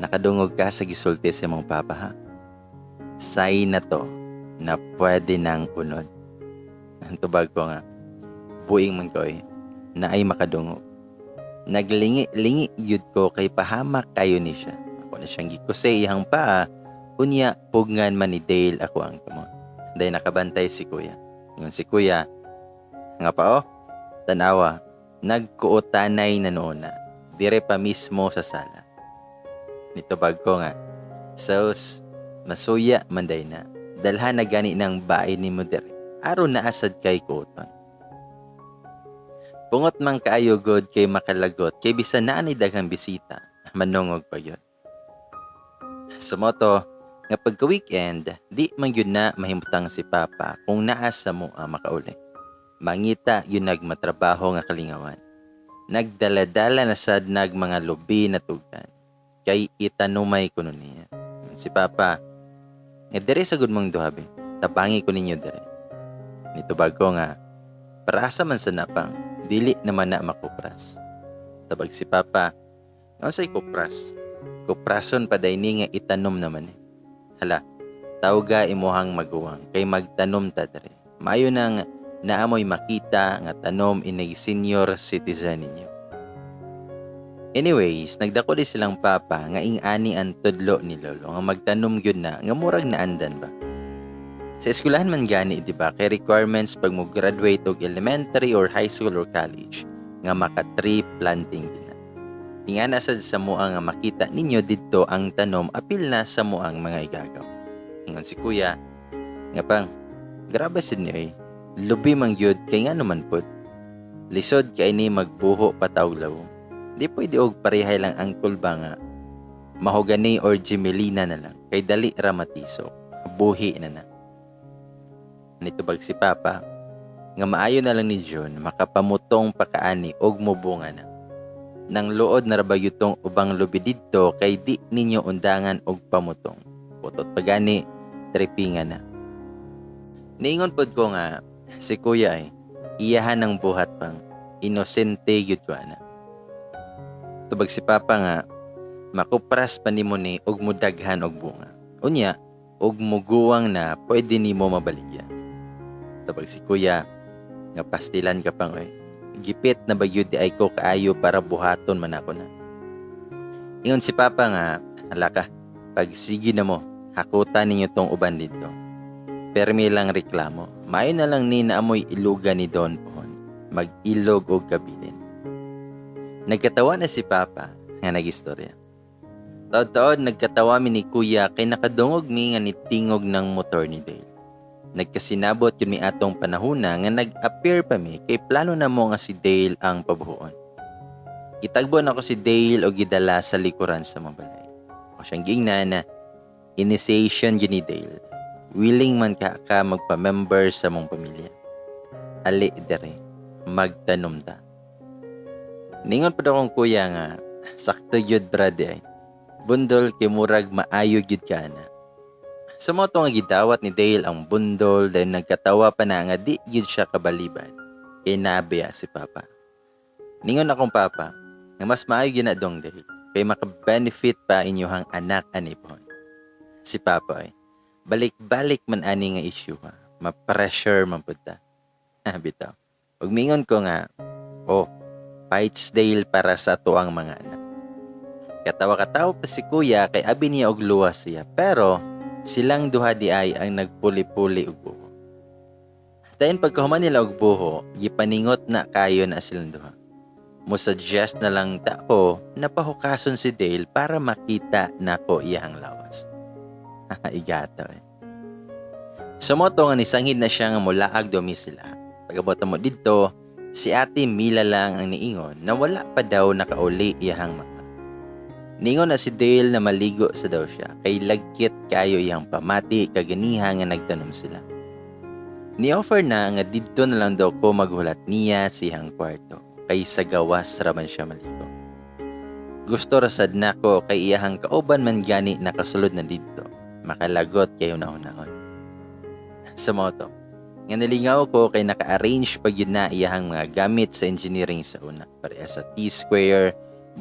nakadungog ka sa gisulti sa imong papa ha? Say na to na pwede nang unod. Ang tubag ko nga, buing man ko na ay makadungog. Naglingi-lingi yud ko kay pahamak kayo ni siya. Ako na siyang gikuse iyang paa, unya pugngan man ni Dale ako ang kamot. Dahil nakabantay si kuya. Ingon si kuya, nga pa oh, tanawa, nagkuotanay na noon na, dire pa mismo sa sala. Nitubag ko nga, sos, masuya manday na, dalhan na gani ng bae ni mo dire, aron na asad kay kuoton. Pungot man kaayo god kay makalagot kay bisan naa ni daghang bisita, manungog pa yun. Sumoto, nga pagka weekend, di man gyud na mahimutang si Papa kung naa sa mo ang makauli. Mangita yun nagmatrabaho nga kalingawan. Nagdaladala na sad nag mga lubi na tugtan. Kay itanumay kuno niya. Si Papa, nga dere sa gud mong duha be, tabangi ko ninyo dere. Nitubag ko nga, para asa man sa napang, dili naman na makupras. Tabag si Papa, nga unsay kupras? Kuprason pa day ni nga itanom naman eh. Hala, Tawga imuhang maguwang kay magtanom ta diri. Maayo nang naamoy makita nga tanom inig senior citizen ninyo. Anyways, nagdako di silang papa nga ing-ani ang tudlo ni lolo nga magtanom gyud na nga murag naandan ba. Sa eskwelahan man gani, di ba, kay requirements pag mo graduate og elementary or high school or college nga maka tree planting din na. Ingana sad sa mua nga makita ninyo didto ang tanom apil na sa muang mga igagaw. Ingon si kuya, nga pang, grabe sad ni oy, lubi man gyud kay ngano man pod. Lisod kay ni magbuho patawg lawom. Di pwede og parehay lang angkol ba nga mahogany or gmelina na lang kay dali ra matisok. Buhi na na. Nitubag si Papa nga maayo na lang ni John makapamutong pakaani og mubunga na. Nang luod na ra ba tong ubang lubi didto kay di ninyo undangan og pamutong. Putot pagani tripingan na. Niingon pod ko nga si kuya ay iyahan ng buhat pang inosente gyud ko ana. Tubag si Papa nga makupras pa nimo ni og mudaghan og bunga. Unya og muguwang na pwede nimo mabaligya. Tubag si kuya nga pastilan ka pang oy. Gipit na ba gyud di ay ko kaayo para buhaton man ako na. Ingon si Papa nga hala ka, pag sige na mo hakutan ninyo tong uban dito. Permi lang reklamo. Maayo na lang ni naamoy iluga ni Don pohon. Mag-ilog og kabilin. Nagkatawa na si Papa nga nagistorya. Taod-taod nagkatawa mi ni Kuya kay nakadungog mi nga nitingog ng motor ni Dale. Nagkasinabot yun mi atong panahuna nga nag-appear pa mi kay plano na mo nga si Dale ang pabuhuon. Gitagbo nako si Dale og gidala sa likuran sa mga balay. Ako siyang giingnan na initiation gyud ni Dale. Willing man ka ka magpa-member sa mong pamilya. Ali dere, magtanom ta. Ningon pa akong kuya nga sakto gyud brad ay. Bundol kay murag maayo gyud ka na. Sa mo nga gidawat ni Dale ang bundol dahil nagkatawa pa na nga di gyud siya kabalibad kay naabiya si Papa. Ningon akong papa nga mas maayo gyud na dong Dale kay maka-benefit pa inyuhang anak ani pohon. Si Papa ay balik-balik man ani nga issue ha. Ma-pressure man pud ta. Bitaw. Ug mingon ko nga, oh, fights Dale para sa tuang mga anak. Katawa-katawa pa si kuya kay abi niya og luwas siya pero silang duha di ay ang nagpuli-puli og buho. Dayon pagkahuman nila og buho, gipaningot na kayo na silang duha. Mo suggest na lang ta ko na pahukason si Dale para makita nako iyang lawas. Igato eh. Sumoto nga nisanghid na siya nga mulaag domi sila. Pag-abot mo didto, si Ate Mila lang ang niingon na wala pa daw nakauli iyahang mata. Ningon na si Dale na maligo sa daw siya kay lagkit kayo iyang pamati kaganiha nga nagtanom sila. Ni-offer na nga didto na lang daw ko maghulat niya sa iyang kwarto kay sa gawas raman siya maligo. Gusto rasad nako kay iyahang kauban man gani nakasulod na didto, makalagot kayo na-unahon. Sa moto, nga nalingaw ko kay naka-arrange pa gyud na iyahang mga gamit sa engineering sa una. Pareha sa T-square,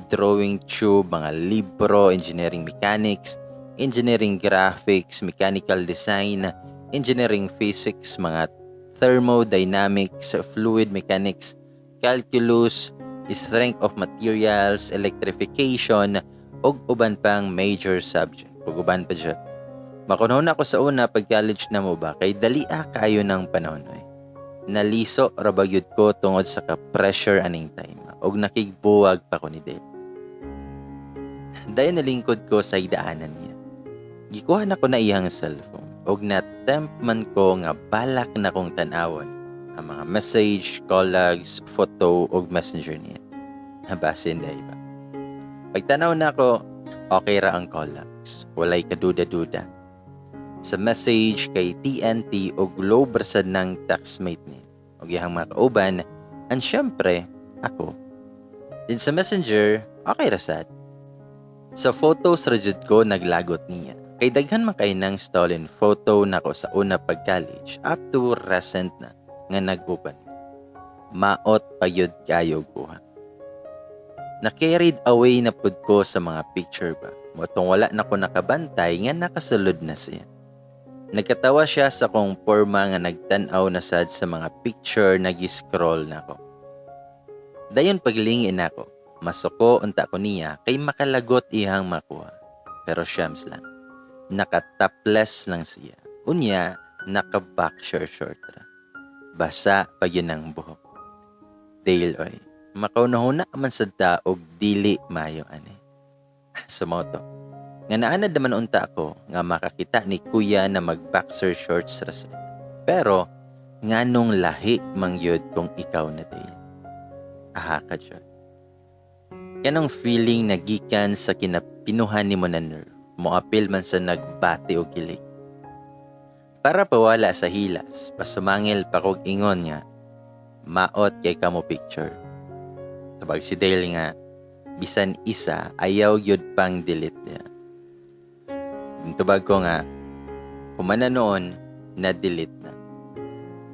drawing tube, mga libro, engineering mechanics, engineering graphics, mechanical design, engineering physics, mga thermodynamics, fluid mechanics, calculus, strength of materials, electrification, ug uban pang major subject. Ug uban pa dyan. Makunhon ako sa una pag college na mo ba kay dali ah kayo ng panahon oy. Naliso ra ba gyud ko tungod sa ka-pressure aning time ug nakigbuwag pa ko ni Dale. Dayon nalingkod ko sa idaanan niya. Gikuha na ko na iyang cellphone ug na-tempt man ko nga balak na kong tan-awon ang mga message, call logs, photo ug messenger niya. Basin dahil ba? Pagtanaw na ako, okay ra ang call logs. Walay kaduda-duda. Sa message kay TNT o Globe sad ng textmate niya. Og iyang mga kauban, and syempre, ako. Din sa messenger, okay ra sad. Sa photos ra jud ko naglagot niya. Kay daghan man kay nang stolen photo nako sa una pag college up to recent na nga nag-uban. Maot pa yun kayo kuha. Na-carried away na pud ko sa mga picture ba. Motong wala na ko nakabantay nga nakasulod na siya. Nagkatawa siya sa kong porma nga nagtan-aw na sad sa mga picture na gi-scroll nako. Dayon paglingi nako, masuko unta ko niya kay makalagot iyang makuha. Pero shams lang. Naka-topless lang siya. Unya, naka-boxer short ra. Basa pa gyud ang buhok. Dale oy, makaunahuna man sad ta og dili mayo ani. Sumao to nga naanad naman unta ako nga makakita ni kuya na mag-boxer shorts ra sad. Pero nganong lahi man gyud kung ikaw na, Dale. Aha ka jud. Kanang feeling na gikan sa kinapinuhan nimo na nerve, moapil man sa nagbati og kilig. Para pawala sa hilas, pasumangil pa kog ingon nga, "Maot kay kamo picture." Tubag si Dale nga, bisan isa, ayaw gyud pang delete niya. Tubag ko nga, humana noon, na-delete na.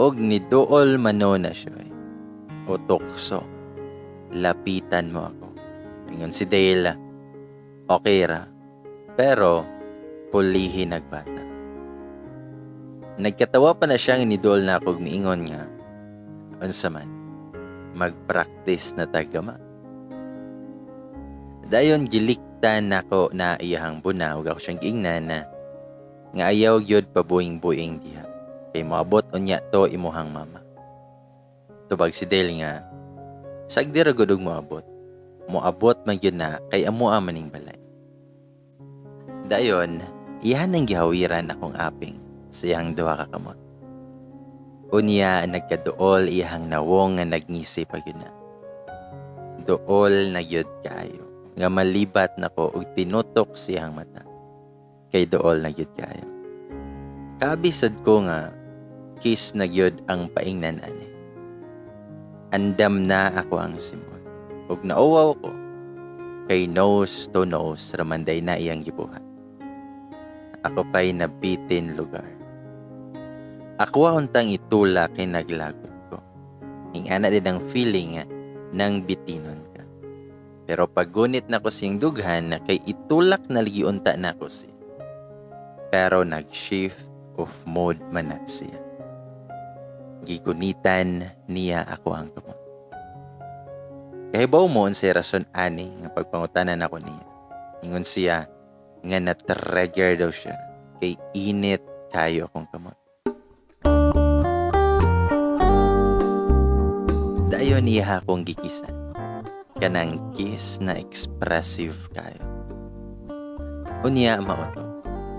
Og niduol mano na siya eh. O tukso, lapitan mo ako. Ingon si Dale, okay ra. Pero, pulihin nagbata. Nagkatawa pa na siyang niduol na ako, miingon nga, unsa man, mag-practice na tagama. Dayon giliktan nako na iyahang buna ug ako siyang giingnan na nga ayaw gyud pabuing-buing diha kay moabot unya to imuhang mama. Tubag si Dale nga sagdi ra gud og moabot. Moabot man gyud na kay amoa maning balay. Dayon, iyahan ang gihawiran akong aping sa iyang duha ka kamot. Unya nagkaduol iyahang nawong nga nagngisi pa gyud na. Duol na gyud kaayo nga malibat nako og tinutok siyang mata. Kay duol na gyud kaayo. Kabi sad ko nga kiss na gyud ang paingnan ani. Andam na ako ang simon. Ug nauwaw ko kay nose to nose ramanday na iyang gibuhat. Ako pa'y nabitin lugar. Ako untang itula kay naglagot ko. Ingana din ang feeling ng bitinon ka. Pero paggunit na ko siyang dughan kay itulak na lagi unta na ko siya. Pero nag-shift of mode man na siya. Gigunitan niya ako ang kamot. Kahibaw mo unsay rason ani nga pagpangutanan ako niya. Ingon siya nga na-trigger daw siya kay init kayo akong kamot. Dayon niya akong gikisan. Kanang kiss na expressive kayo. Unya mao to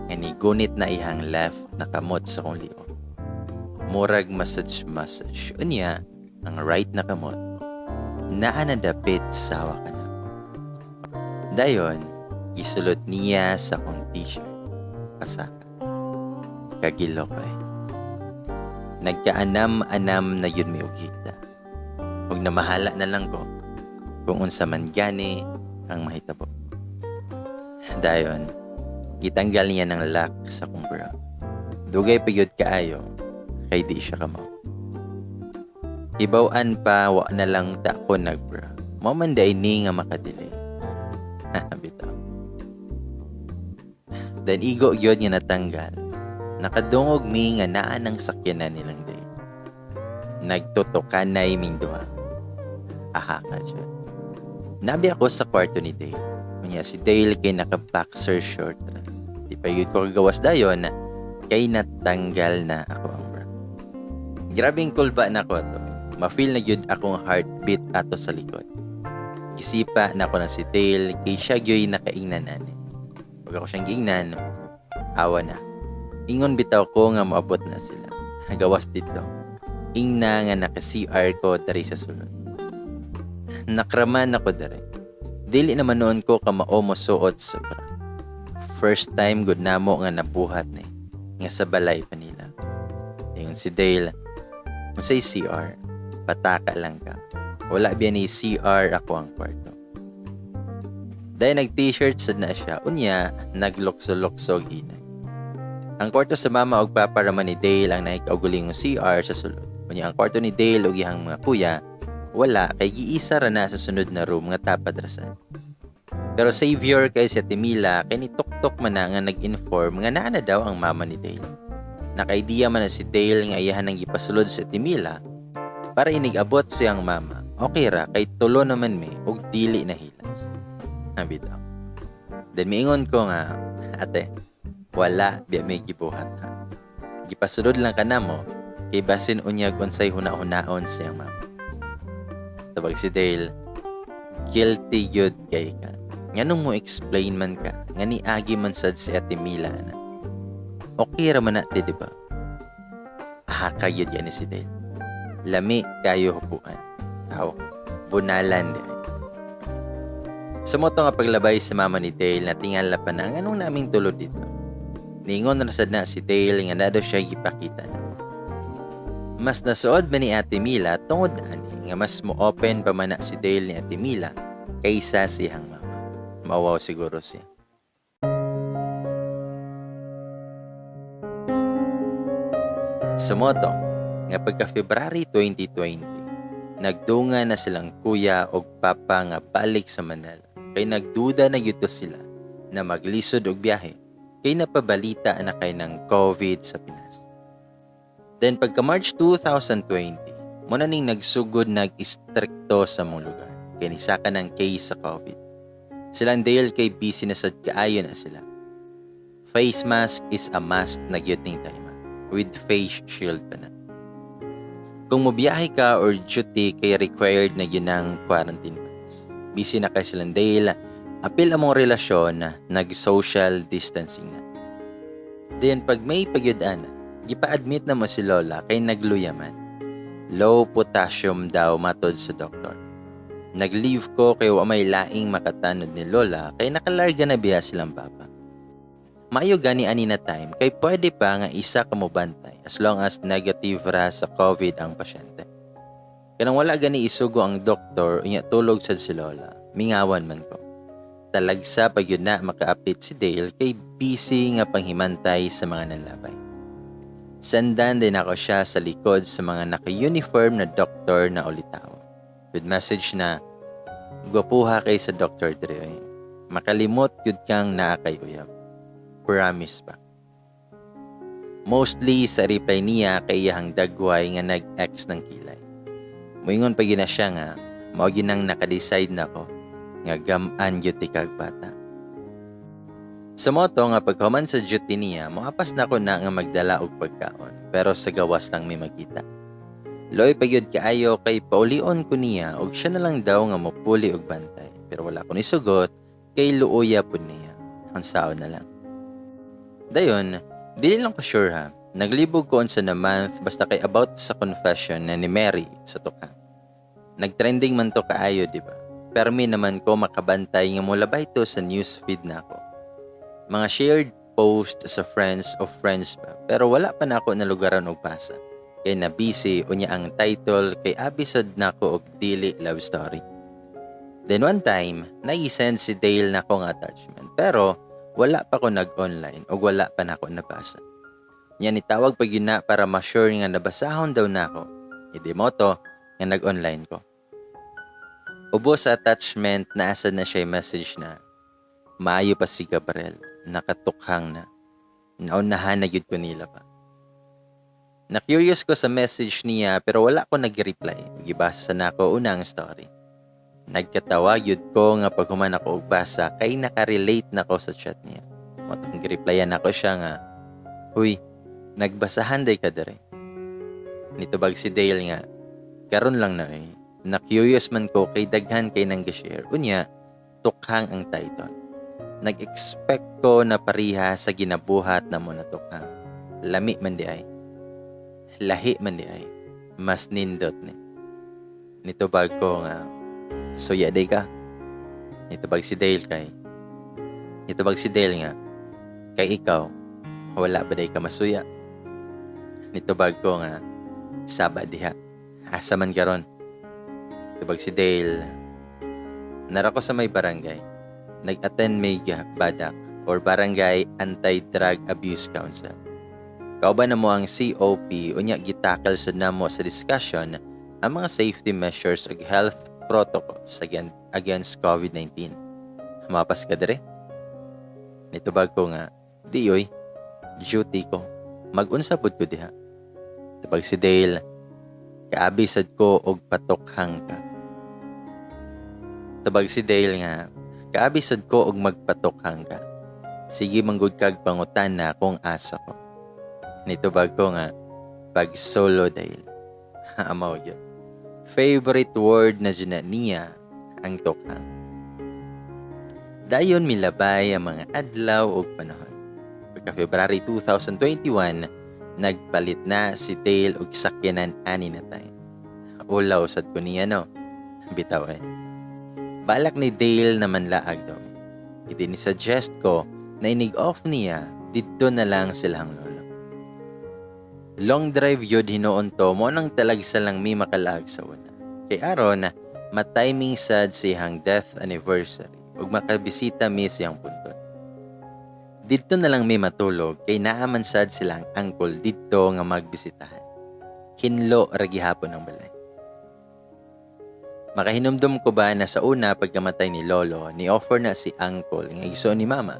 nga nigunit na iyang left na kamot sa kong liog. Murag massage massage. Unya ang right na kamot naa na dapit sa hawakan ako. Dayon, gisulot niya sa akong t-shirt. Pasaka. Kagilok ay. Nagkaanam-anam na yun mi og higda. Ug namahala na lang ko kung unsa man gani ang mahitabo. Dayon, gitanggal niya ng lock sa akong bra. Dugay pa gyud kaayo kay di siya kamao. Hibaw-an pa wa na lang ta ko nagbra. Mao man day ni nga makadelay. Bitaw. Then igo gyud nga natanggal. Nakadungog mi nga naa ng sakyanan nilang day. Nagtutukanay ming duha. Aha ka dyan. Nabi ako sa kwarto ni Dale. Unya si Dale kay naka-boxer short ra. Di pa gyud ko kagawas dayon kay natanggal na ako ang bra. Grabing kulba na ko ato. Ma-feel na gyud akong heartbeat ato sa likod. Gisipa na ako na si Dale kay siya gyud nakaingnan ani. Pag ako siyang giingnan, awa na. Ingon bitaw ko nga moabot na sila. Gawas dito. Ingna nga naka-CR ko dari sa sulod. Nakraman ako dari. Dili naman noon ko kamao mosuot sa bra. First time gud namo nga nabuhat ni nga sa balay pa nila. Ingon si Dale, unsay CR? Pataka lang ka. Wala biya ni CR ako ang kwarto. Dahil nag-t-shirt sad na siya, unya, naglukso-lukso hinay. Ang kwarto sa mama og papa raman ni Dale ang nakikaugalingong CR sa sulod. Unya ang kwarto ni Dale og iyang mga kuya, wala kay giisa ra na sa sunod na room nga tapad ra sad. Pero savior kay si Ate Mila kay ni tuktok man na nga nag-inform nga naa na daw ang mama ni Dale. Naka-idea man na si Dale nga iyahan ang gipasulod sa Ate Mila para inig-abot siyang mama. Okay ra kay tulo naman mi ug dili na hilas. Ha, bitaw. Then miingon ko nga, "Ate, wala biya may gibuhat ha. Gipasulod lang ka namo kay basin unyag unsay huna-hunaon siyang mama." Tubag si Dale, "Guilty gyud kay ka. Nganong mo explain man ka nga niagi man sad si Ate Mila na. Okay ra man na te, di ba?" Ah, kayod yan ni si Dale. Lami kayo hupuan. Aw, bunalan di ay. Sa mao to nga paglabay sa mama ni Dale, na tingala pa na ang anong naming tulod dito. Niingon na sad na si Dale nga na daw siya gipakita na. Mas nasuod ba ni Ate Mila tungod ani nga mas mo open pa man na si Dale ni Ate Mila kaysa siyang mama. Mawaw siguro siya. Sa mao to nga pagka February 2020, nagdunga na silang kuya og papa nga balik sa Manila kay nagduda na gyud to sila na maglisod og biyahe kay napabalita na kay ng COVID sa Pinas. Then pagka March 2020, mao na ning nagsugod nag-istrikto sa mong lugar kay nisaka ng case sa COVID. Silang Dale kay busy na sad kaayo na sila. Face mask is a must na gyud ning time with face shield pa na. Kung mobiyahe ka or duty kay required na gyud ang quarantine pass. Busy na kay silang Dale, apil among relasyon nag-social distancing na. Then pag May pagyud ana, gipa-admit na mo si Lola kay nagluya man. Low potassium daw matod sa doktor. Nag-leave ko kay wa may laing makatanod ni Lola kay nakalarga na biya silang papa. Maayo gani ani na time kay pwede pa nga isa ka mobantay as long as negative ra sa COVID ang pasyente. Kanang wala gani isugo ang doktor unya tulog sad si Lola, mingawan man ko. Talagsa pag yun na maka-update si Dale kay busy nga panghimantay sa mga nanlabay. Sendan din ako siya sa likod sa mga naka-uniform na doktor na ulitaw. With message na, "Gwapuha kay sa Dr. Dre. Oy. Makalimot yun kang naa kay uyab. Promise pa." Mostly sa reply niya kay iyahang dagway nga nag-ex ng kilay. Moingon pa gyud na siya nga mao gyud nang naka-decide na ko nga gamaan gyud ti kag bata. Sa mao to nga paghuman sa duty niya, moapas na ko na nga magdala og pagkaon, pero sa gawas lang may magkita. Loy pa gyud kaayo kay paulion ko niya og siya na lang daw nga mopuli og bantay, pero wala ko nisugot kay luoya pud niya. Unsaon na lang. Dayon, dili lang ko sure ha. Naglibog ko unsa na month basta kay about sa confession na ni Mary sa tukhang. Nagtrending man to kaayo, di ba? Permi naman ko makabantay nga molabay to sa news feed nako. Mga shared post sa friends of friends pa, pero wala pa nako nalugaran og basa. Kay na busy unya ang title kay abi sad nako og dili love story. Then one time, nai-send si Dale nako nga attachment pero wala pa ko nag-online o wala pa nako nabasa. Nya nitawag pa gyud na para ma-sure nga nabasahon daw nako. Hindi mao to nga nag-online ko. Ubos sa attachment naasa na siya message na, "Maayo pa si Gabriel, nakatukhang na. Naunahan na gyud ko nila pa." Na-curious ko sa message niya pero wala ko nag-reply. Gibasa sa nako unang story. Nagkatawa gyud ko nga paghuman ako og basa kay nakarelate na ko sa chat niya. Mao tong gireplyan nako siya nga, "Huy, nagbasahan day ka dere?" Nitubag si Dale nga, "Karon lang na eh. Na-curious man ko kay daghan kay nang share. Unya, tukhang ang title. Nag-expect ko na pariha sa ginabuhat na mo na tukhang. Lami man di ay. Lahi man di ay. Mas nindot ni." Nitubag ko nga, "Suya day ka?" Nitubag si Dale nga, "Kay ikaw, wala ba day ka masuya?" Nitubag ko nga, "Saba diha. Asa man karon?" Tubag si Dale, "Nara ko sa may barangay. Nag-attend may BADAC or Barangay Anti-Drug Abuse Council. Kauban na mo ang COP unya gitakal sa namo sa discussion ang mga safety measures ug health protocols against COVID-19. Mapas ka dire?" Nitubag ko nga, "Di oy, duty ko." Mag-unsa pud ko diha? Tubag si Dale, kaabi sad ko og patokhang ka. Tubag si Dale nga, kaabi sad ko og magpatokhang ka. Sige manggod kag pangutana kung asa ko. Nitubag ko nga, pag solo, Dale. Amaw yun. Favorite word na dyan na niya ang tokhang. Dayon milabay ang mga adlaw ug panahon. Pagka February 2021, nagpalit na si Dale og sakyanan ani na time. Ulaw sad ko niya, no. Bitaw eh. Balak ni Dale na manlaag daw. Idi ni suggest ko na inig off niya, didto na lang silang lolo. Long drive yun hinuon to mo nang talagsa lang mi makalaag sa una. Kay aron matiming sad siyang death anniversary ug makabisita mi siyang puntod. Didto na lang mi matulog kay naaman sad silang uncle didto nga magbisitahan. Hinlo ra gihapon ang balay. Makahinumdum ko ba na sa una pagkamatay ni Lolo, ni offer na si uncle nga igsoon ni Mama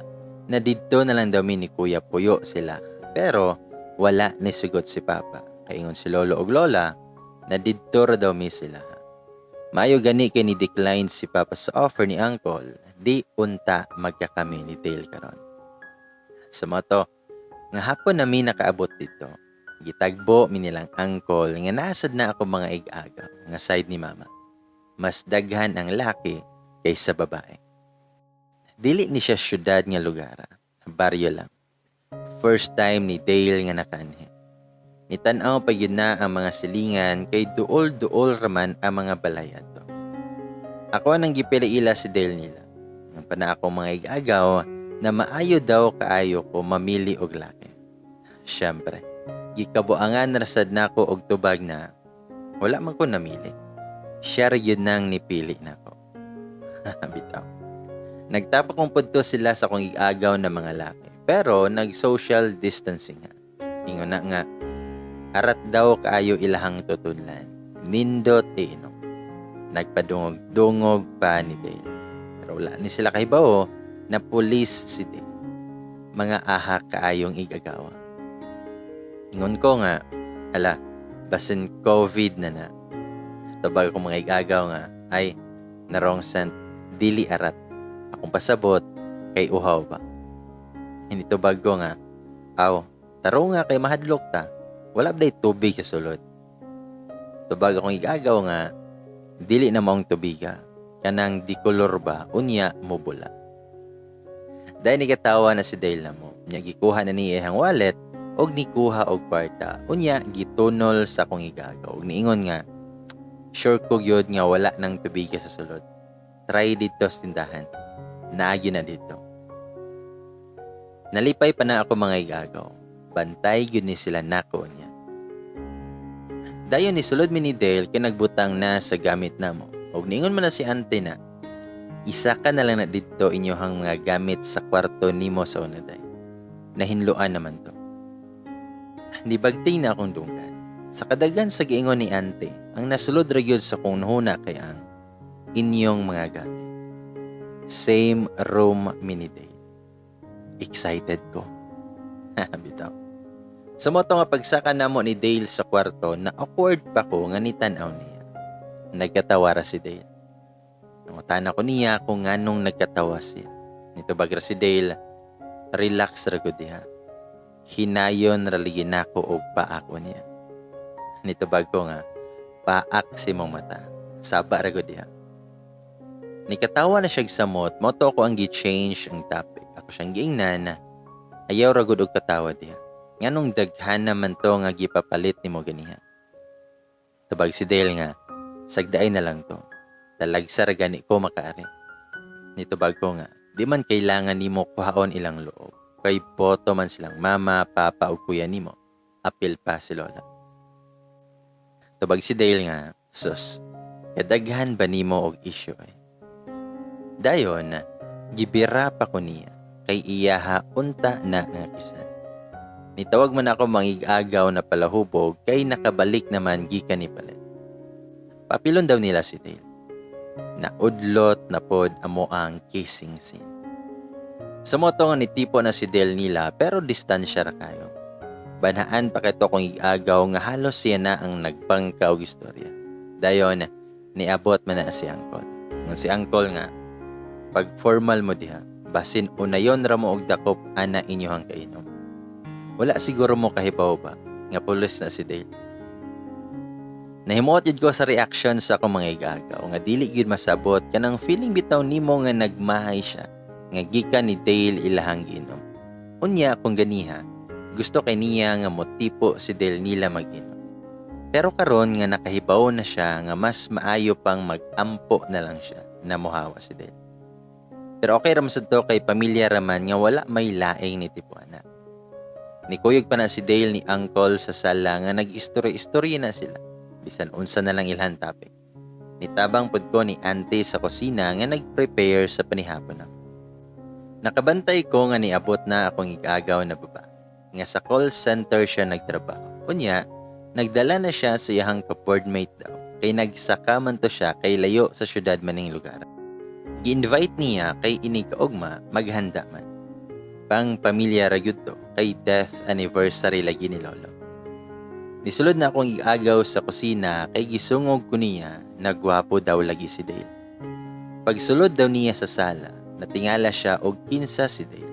na didto na lang daw mi ni Kuya puyo sila. Pero wala ni sugot si Papa. Kaingon si Lolo og Lola na didto ra daw mi sila. Maayo gani kay ni decline si Papa sa offer ni uncle, di unta magkakami ni Dale karon. Sa moto, nga hapon na mi nakaabot dito. Gitagbo mi nilang uncle nga nasad na ako mga ig-agaw nga side ni Mama. Mas daghan ang laki kaysa babae. Dili ni siya syudad nga lugar, baryo lang. First time ni Dale nga nakaanhi. Nitan-aw pa yun na ang mga silingan kay duol-duol raman ang mga balay adto. Ako nang gipila-ila si Dale nila. Nang pana ako mga igagaw na maayo daw kaayo ko mamili og laki. Siyempre, gikabuangan ra sad nako og tubag na wala man ko namili. Siya ra yun nang nipili nako. Bitaw. Nagtapak kong pudto sila sa akong igagaw na mga laki. Pero nag-social distancing nga. Ingon na nga, arat daw kaayo ilahang tutudlan. Nindot iinom. Nagpadungog-dungog pa ni Dale. Pero wala ni sila kahibaw na pulis si Dale. Mga ahak kaayong igagawa. Ingon ko nga, ala, basin COVID na na. Tubag akong mga igagaw nga, ay, narong sent, dili arat. Akong pasabot, kay uhaw ba. Hinitubag ko nga, aw, taro nga kay mahadlok ta. Wala ba tubig sa sulod? Tubag akong igagaw nga, dili na maong tubiga. Kanang di kolor ba, unya mubula. Dahil nikatawa na si Dale na mo, nya gikuha na niya ang wallet, og nikuha og kwarta. Unya gitunol sa akong igagaw. Og niingon nga, sure ko gyud nga wala nang tubiga sa sulod. Try dito sa tindahan. Naagi na dito. Nalipay pa na ako mga igagaw. Bantay gyud ni sila nako niya. Dayon ni sulod mi ni Dale kay nagbutang na sa gamit namo. Og niingon man na si ante na, isa ka na lang na didto inyohang mga gamit sa kwarto nimo sa una day. Nahinloan naman to. Nibagting na akong dunggan. Sa kadagan sa giingon ni ante, ang nasulod ra gyud sa kong huna kay ang inyong mga gamit. Same room mi ni Dale. Excited ko. Bitaw. Sa moto nga pagsaka namo ni Dale sa kwarto, na awkward pa ko nga nitan-aw niya. Nagkatawa ra si Dale. Nangutana ko niya kung nganong nagkatawa siya. Nitubag ra si Dale, relax ra gud diha. Hinayon ra lagi nako og paak ko niya. Nitubag ko nga, paak si mong mata. Saba ra gud diha. Nikatawa na siya samot, moto ko ang gi-change ang topic. Ako siyang giingnan, ayaw ra gud og katawa diha. Nganong daghan naman to nga gipapalit nimo ganiha? Tubag si Dale nga, sagdaay na lang to. Talagsa ra gani ko makaari. Nitubag ko nga, di man kailangan nimo kuhaon ilang loob. Kay boto man silang mama, papa ug kuya nimo. Apil pa si lola. Tubag si Dale nga, sus, kadaghan ba nimo og issue eh? Dayon, gibira pa ko niya kay iyaha unta na nga kisan. Nitawag man ako mangig-agaw na palahubog kay nakabalik naman gikan ni palit. Papilon daw nila si Dale. Naudlot na pod amo ang kissing scene. Sa moto nga ni tipo na si Dale nila pero distansya ra kayo. Banhaan pa kito kong igagaw nga halos siya na ang nagbangka og istorya. Dayon, niabot man na si Uncle. Nga si Uncle nga, pag formal mo diha, basin unayon ra mo og dakop ana inyohang kainom. Wala siguro mo kahibaw ba nga pulis na si Dale. Nahimuot jud ko sa reaction sa akong mga igagaw nga dili gyud masabot kanang feeling bitaw nimo nga nagmahay siya nga gikan ni Dale ilahang giinom. Unya kung ganiha, gusto kay niya nga motipo si Dale nila mag-inom. Pero karon nga nakahibaw na siya nga mas maayo pang mag-ampo na lang siya na mohawa si Dale. Pero okay ra man sad to kay pamilya raman nga wala may laing ni tipuana. Nikuyog pa na si Dale ni Uncle sa sala nga nag-istorya-istorya na sila. Bisan unsa na lang ilhan topic. Nitabang pud ko ni auntie sa kusina nga nag-prepare sa panihapon na. Nakabantay ko nga niabot na akong igagaw na babae nga sa call center siya nagtrabaho. Unya, nagdala na siya sa iyahang ka-boardmate daw kay nagsaka man to siya kay layo sa syudad maning lugar. Gi-invite niya kay inig kaugma maghanda man. Pang pamilya ra gyud to kay death anniversary lagi ni Lolo. Nisulod na akong igagaw sa kusina kay gisungog ko niya na gwapo daw lagi si Dale. Pagsulod daw niya sa sala, natingala siya og kinsa si Dale.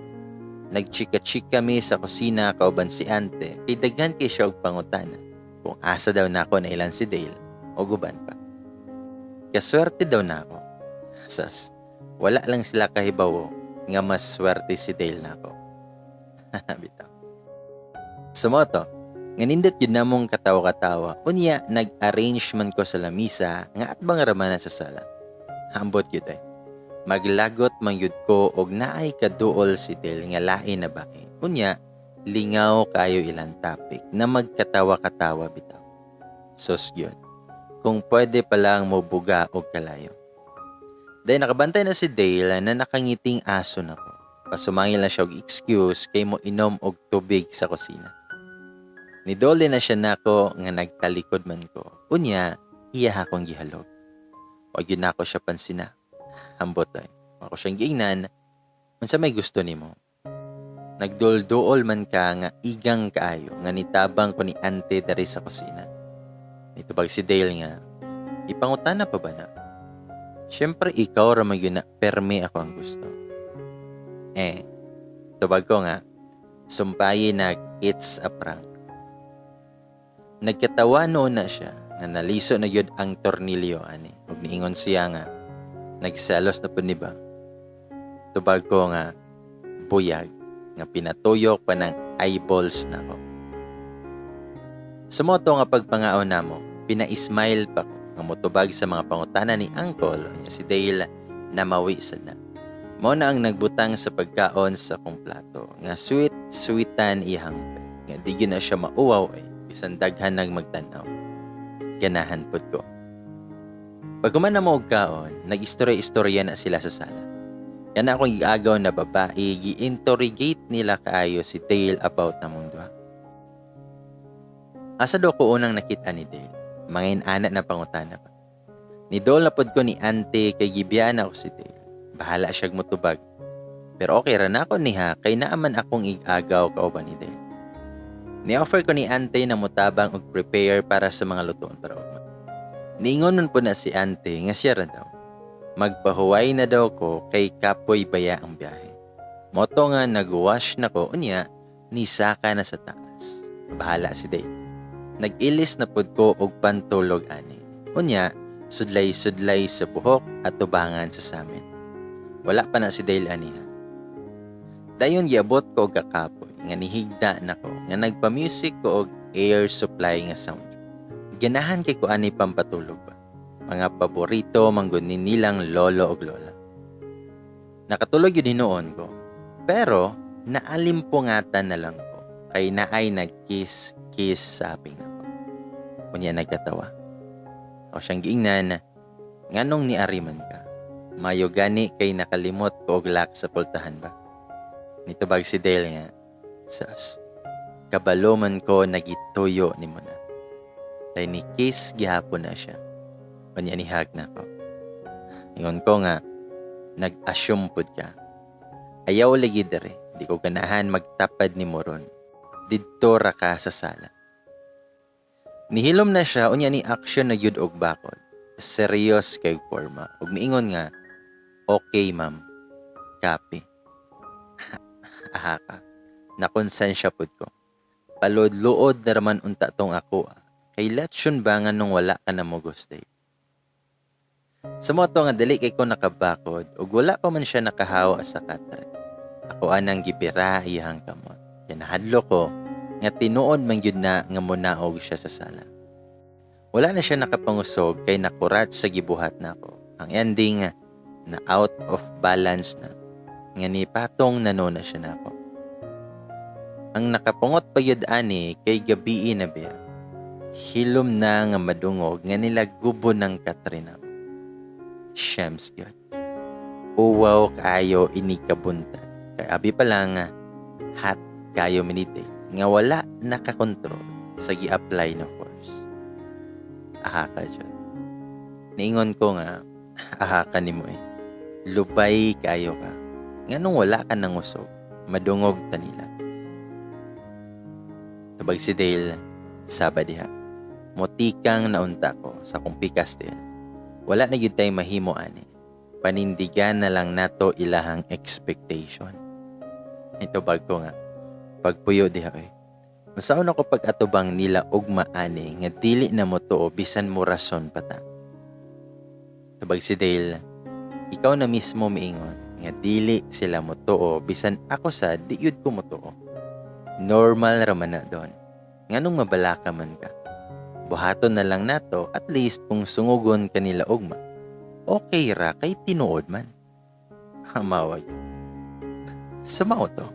Nagchika-chika mi sa kusina kauban si ante kay daghan kay siya og pangutana kung asa daw nako nailan si Dale o guban pa. Kaswerte daw nako. Sas, wala lang sila kahibawo nga mas swerte si Dale nako. Bitaw. Sumoto, nga nindot yun namong katawa-katawa. Unya, nag-arrange man ko sa lamisa nga atbang ramana sa sala. Hambot yun ay. Maglagot man yun ko og naay kaduol si Dale nga lain na bae. Unya, lingaw kayo ilang topic na magkatawa-katawa bitaw. Sus yun. Kung pwede palang mobuga og kalayo. Dahil nakabantay na si Dale na nakangiting aso na ko. Pasumangil na siya og excuse kay mo inom og tubig sa kusina. Nidole na siya nako nga nagtalikod man ko. Unya, iya akong gihalog. Wag yun nako siya pansina. Hambot ay. Ako siyang giingnan, unsa may gusto nimo? Nagdulduol man ka nga igang kaayo nga nitabang ko ni ante dari sa kusina. Nitubag si Dale nga, ipangutana pa ba na? Siyempre ikaw ra man gyud na perme ako ang gusto. Eh, tubag ko nga, sumpayi nag it's a prank. Nagkatawa noon na siya nga naliso na gyud ang tornilyo ani. Ug niingon siya nga nagselos na pud ni ba? Tubag ko nga buyag nga pinatuyok pa ng eyeballs nako. Sumoto nga pagpangaon namo, pina-smile pa ko nga motubag sa mga pangutana ni Uncle nya si Dale na mawi sad na. Mao na ang nagbutang sa pagkaon sa akong plato nga sweet sweetan iyang nga di gyud na siya mauwaw ay bisan daghan nag magtan-aw. Ganahan pud ko. Pagkuman na mo og kaon, nag-istorya-istorya na sila sa sala. Yan akong giagaw na babae, gi-interrogate nila kaayo si Dale about namong duha. Asa daw ko unang nakita ni Dale? Mga inana na pangutana pa. Nidol na pod ko ni ante kay gibiyaan ako si Dale. Bahala siyag motubag. Pero okay ra na ako niha kay naaman akong igagaw kauban ni Dale. Ni-offer ko ni ante na mutabang og prepare para sa mga lutuon para ugma. Niingon nun po na si ante nga siya ra daw. Magpahuway na daw ko kay kapoy baya ang biyahe. Moto nga nag-wash na ko unya ni saka na sa taas. Bahala si Dale. Nag-ilis na pud ko og pantulog ani. Unya, sudlay-sudlay sa buhok at tubangan sa samin. Wala pa na si Dale aniha. Dayon giabot ko og kakapoy nga nihigda nako nga nagpa-music ko og Air Supply nga sound. Ganahan kay ko ani pampatulog ba. Mga paborito manggod ni nilang lolo og lola. Nakatulog yun hinuon ko. Pero naalimpungatan na lang ko kay naay nag-kiss kiss sa aping nako. Unya nagkatawa. O siyang giingnan, nganong niari man ka? Mayo gani kay nakalimot ko og lock sa pultahan ba? Nitubag si Dale nga, sus, kabalo man ko nagituyo ni mo na. Kay ni kiss gihapon na siya. Unya ni hug na ko. Ingon ko nga, nag-assume pud ka. Ayaw lagi dere, di ko ganahan magtapad ni Moron. Didto ra ka sa sala. Nihilom na siya, unya ni action na gyud og bakod. Serious kay porma. Ug miingon nga, "Okay, ma'am. Copy." Aha ka. Nakonsensya pud ko. Palod-luod na raman unta tong ako. Kay letsyon ba nga nung wala ka na mo gusto? Sa mao to nga dali kay ko nakabakod ug wala pa man siya nakahawa sa katre. Ako anang gibira iyang kamot. Kay nahadlok ko nga tinuod man gyud na nga munaog siya sa sala. Wala na siya nakapangusog kay nakurat sa gibuhat nako. Ang ending na out of balance na nga ni patong nano na siya nako. Ang nakapungot pa gyud ani kay gabii na biya. Hilom na nga madungog nga nilagubo ng katre nako. Shems gyud. Uwaw kaayo ini kabuntag. Kay abi pa lang hot kayo minite nga wala nakakontrol sa gi-apply na force. Aha ka jud. Niingon ko nga, aha ka nimo eh. Lubay kayo ka. Nganong wala ka nangusog, madungog ta nila. Tubag si Dale, saba diha. Motikang naunta ko sa kong pikas, Dale. Wala na gyud tay mahimo ani. Panindigan na lang nato ilahang expectation. Itubag ko nga, pagpuyo diha eh. Unsaon ako pag-atubang nila ugma ani nga dili na mo tuo bisan mo rason pa ta? Tubag si Dale, ikaw na mismo miingon nga dili sila mo tuo bisan ako sa di yud ko motuo. Normal ra man na doon. Nganong mabalaka man ka? Buhaton na lang nato, at least kung sungugon kanila ugma. Okay ra kay tinuod man. Hamawag. Sumao to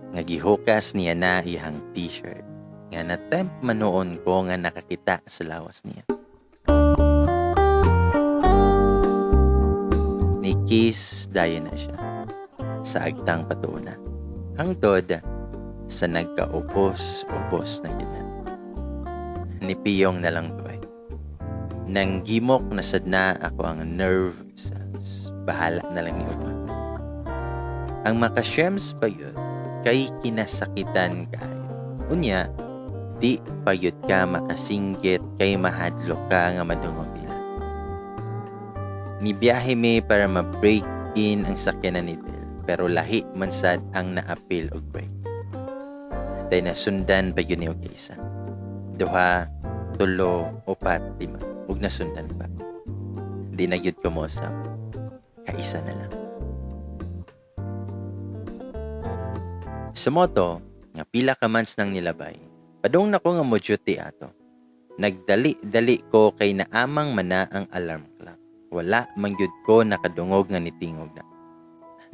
nga gihukas niya na iyang t-shirt nga na-tempt manoon ko nga nakakita sa lawas niya. Ni kiss dayon na siya sa agtang patuuna. Hangtod sa nagkaubos-ubos na gid na. Nipiyong na lang ko ay. Nang gimok na sad na ako ang nerve cells. Bahala na lang ni ugma. Ang makasyems pa yun, kay kinasakitan kayo. Unya, di payod ka makasinggit kay mahadlok ka nga madungog nila. Nibiyahe mi para ma-break in ang sakyanan ni Del, pero lahi man sad ang naapil og break. Day nasundan pa yun ni og isa. Duha, tulo, upat, lima. Ug nasundan pa. Di na gyud ko mousap. Kaisa na lang. Sa moto, nga pila ka months nang nilabay, padung na ko nga mo duty ato. Nagdali-dali ko kay naamang mana ang alarm clock. Wala man gyud ko nakadungog nga nitingog na.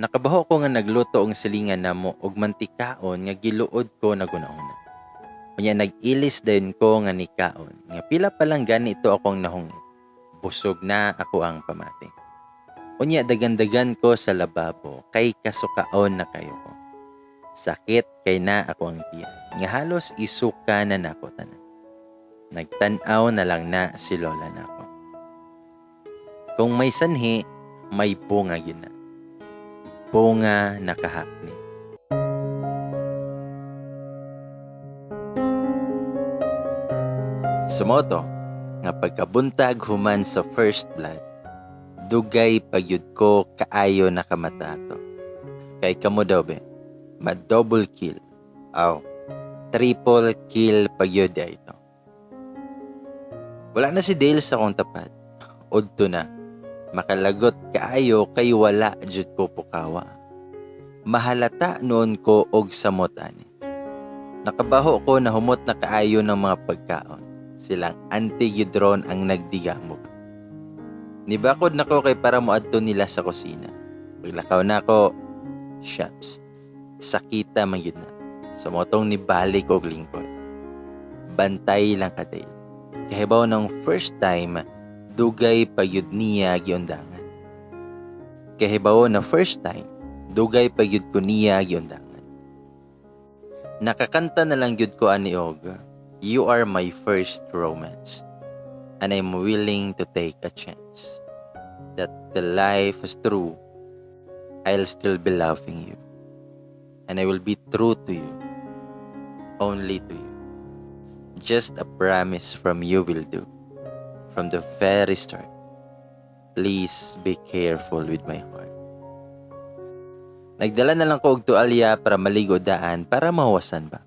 Nakabaho ko nga nagluto ang silingan namo og mantikaon nga giluod ko nagunauna. Unya nag-ilis dayon ko nga nikaon nga pila pa lang ganito akong nahungit. Busog na ako ang pamati. Unya dagandagan ko sa lababo kay kasukaon na kayo ko. Sakit kay na ako ang tiyan nga halos isuka na nako tanan. Nagtan-aw na lang na si lola nako. Kung may sanhi, may bunga yun na. Bunga nakahakni. Sumoto, nga pagkabuntag human sa first blood, dugay pagyud ko kaayo nakamata to. Kay kamo daw be, ma-double kill. Aw, triple kill pagyud ay ito. Wala na si Dale sa akong tapat. Udto na. Makalagot kaayo kay wala jud ko pukawa. Mahalata noon ko og samot ani. Nakabaho ko na humot na kaayo ng mga pagkaon. Silang anti-gidron ang nagdigamog. Nibakod na ko kay para moadto nila sa kusina. Paglakaw na ako, shucks, sakita man gyud na. Sumotong nibalik og lingkod. Bantay lang ka, Dale. Kahibaw ng first time, dugay pa gyud niya giundangan. Kahibaw na first time, dugay pa gyud ko niya giundangan. Nakakanta na lang gyud ko ani og "You are my first romance and I'm willing to take a chance that the life is true. I'll still be loving you and I will be true to you." Only to you. Just a promise from you will do. From the very start. Please be careful with my heart. Nagdala na lang ko og tualya para maligo daan para mahuwasan ba.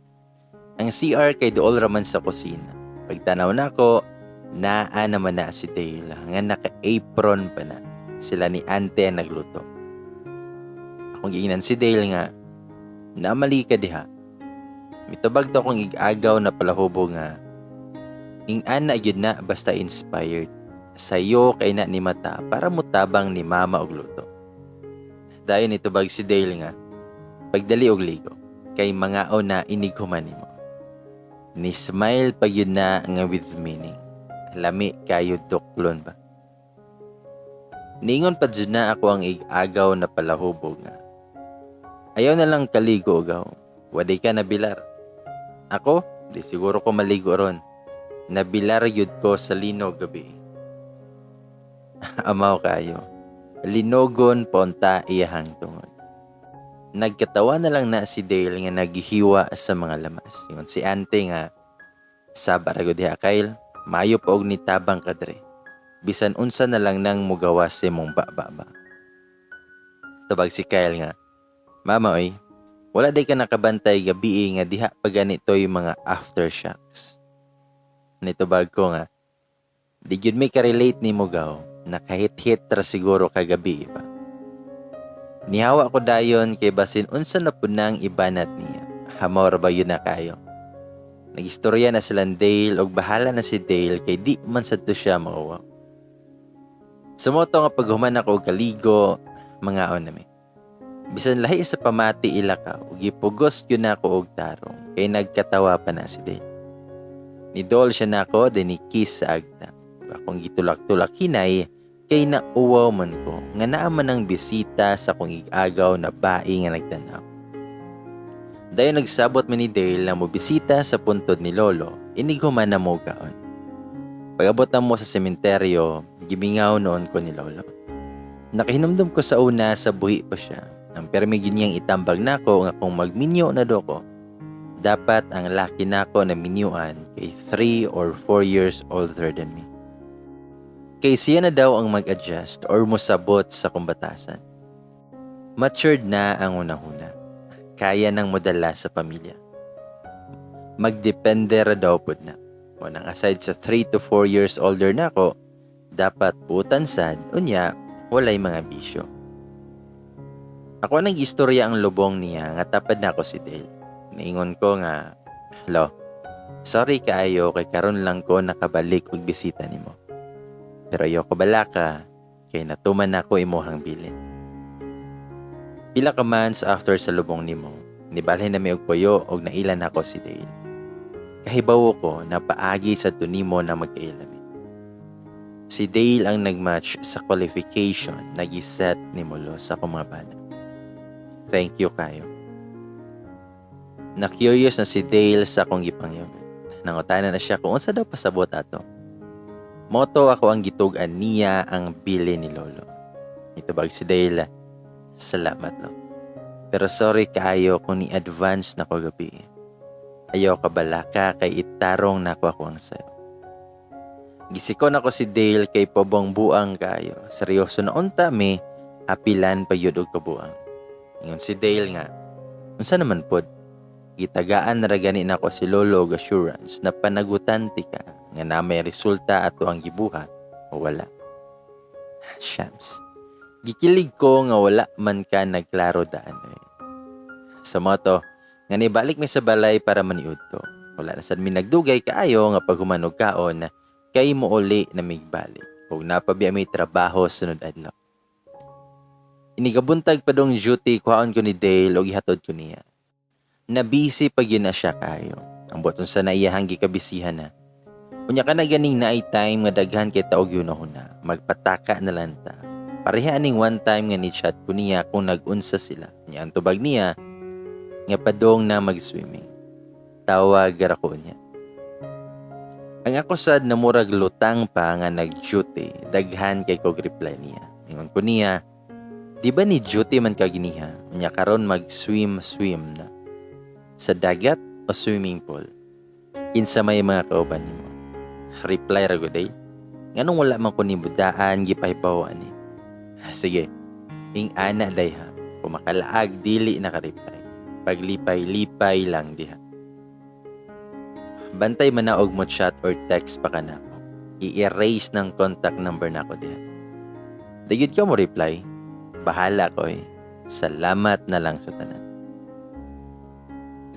Ang CR kay duol raman sa kusina. Pagtanaw nako, naa naman na si Dale nga naka-apron pa na. Sila ni ante ang nagluto. Akong giingnan si Dale nga, "Namali ka diha." Mitubag to akong ig-agaw na palahubog nga, "Ing-ana gyud na basta inspired. Sayo kay na ni mata para mutabang ni mama og luto." Dayon nitubag si Dale nga, "Pagdali og ligo, kay mangaon na inig human nimo." Ni smile pa gyud na nga with meaning. Lami kayo duklon ba. Ningon pa jud na ako ang ig-agaw na palahubog nga, "Ayaw na lang kaligo gaw. Waday ka nabilar. Ako, di siguro ko maligo ron. Nabilar gyud ko sa linog gabi." Amaw kayo. Linogon ponta iyahang tungod. Nagkatawa na lang na si Dale nga naghihiwa sa mga lamas. Ingon si ante nga, "Saba ra gud diha, Kyle, maayo pa og nitabang ka dre. Bisan unsa na lang nang mugawas sa imong baba ba." Tubag si Kyle nga, "Mama oy, wala day ka nakabantay gabi nga diha pa ganito'y mga aftershocks." Nitubag ko nga, "Di gyud may ka-relate nimo gaw, nakahit-hit ra siguro kagabi ba." Nihawa ko dayon kay basin unsa na pud nang ibanat niya. Hamaw ra ba yun na kayo. Nagistorya na silang Dale og bahala na si Dale kay di man sad to siya mauwaw. Sumoto nga paghuman ako og kaligo, mangaon nami. Bisan lahi sa pamati ila ka, ug gipugos gyud nako og tarong kay nagkatawa pa na si Dale. Nidol siya nako, then ni kiss sa agta. Ug akong gitulak-tulak hinay kay nauwaw man ko nga naa man ang bisita sa akong ig-agaw na bai nga nagtanaw. Dayon nagsabot man ni Dale na mobisita sa puntod ni Lolo, inighuman na mo kaon. Pag-abot na mo sa sementeryo, gimingaw noon ko ni Lolo. Nakahinumdum ko sa una sa buhi pa siya. Ang permi gyud niyang itambag nako nga kung magminyo na do ko, dapat ang laki nako na minyuan kay 3 or 4 years older than me. Kay siya na daw ang mag-adjust or musabot sa kumbatasan. Matured na ang unahuna. Kaya nang modala sa pamilya. Magdepende ra daw pod na. O nang aside sa 3 to 4 years older na ako, dapat butan sad, unya, walay mga bisyo. Ako nang istorya ang lubong niya nga tapad na ako si Dale. Naingon ko nga, "Lo, sorry kaayo kay karon lang ko nakabalik og bisita nimo. Pero ayoko balaka kay natuman nako imuhang bilin." Pila ka months after sa lubong nimo, nibalhin na mi og puyo og nailan ako si Dale. Kahibawo ko na paagi sa tunimo na magkaila mi. Si Dale ang nagmatch sa qualification na giset ni Molo sa akong mga bana. Thank you kayo. Na-curious na si Dale sa akong gipangyugan. Nangutana na siya kung unsa daw pasabot ato. Moto ako ang gitug-an niya ang bili ni Lolo. Itubag si Dale, "Salamat lo. Pero sorry kaayo kung ni-advance na ko gabi. Ayaw ka balaka kay itarong nako ako ang sayo." Gisikon ako si Dale kay pobong buang kayo. Seryoso na unta mi, apilan pa yun og kabuang. Ingon si Dale nga, "Unsa naman pod? Gitagaan na ra gani nako si Lolo og assurance na panagutan ti ka nga na may resulta ato ang gibuhat o wala." Shams. Gikilig ko nga wala man ka nagklaro daan eh. Sa moto, nga nibalik mi sa balay para maniud to. Wala na sad mi nagdugay kaayo nga paghumanog kaon kay mouli na migbalik. Ug napabiya mi trabaho sunod adlaw. Inigabuntag pa dong duty, kuhaon ko ni Dale ug ihatod ko niya. Nabisi pa gyud na siya kayo. Ang buot sa naiyahang gikabisihan na. Unya ka na ganing naay time nga daghan kay taog yun na magpataka na lang ta. Pareha aning one time nga ni chat ko niya kung nag-unsa sila. Nya ang tubag niya nga padong na mag-swimming. Tawag ra ko niya. Ang ako sad na murag lutang pa nga nag-duty, daghan kay kog reply niya. Ingon ko niya, "Di ba ni duty man ka giniha? Nya karon mag-swim swim na. Sa dagat?" o swimming pool? Kinsa may mga kauban nimo? Reply ra gud eh. Nganong wala man ko nimo daan gipahibaw ani? Sige, ing ana day ha. Kung makalaag dili naka-reply. Paglipay-lipay lang diha. Bantay man na og mo chat or text pa ka nako. I-erase ng contact number nako diha. Di gyud ka mo reply. Bahala ko eh. Salamat na lang sa tanan.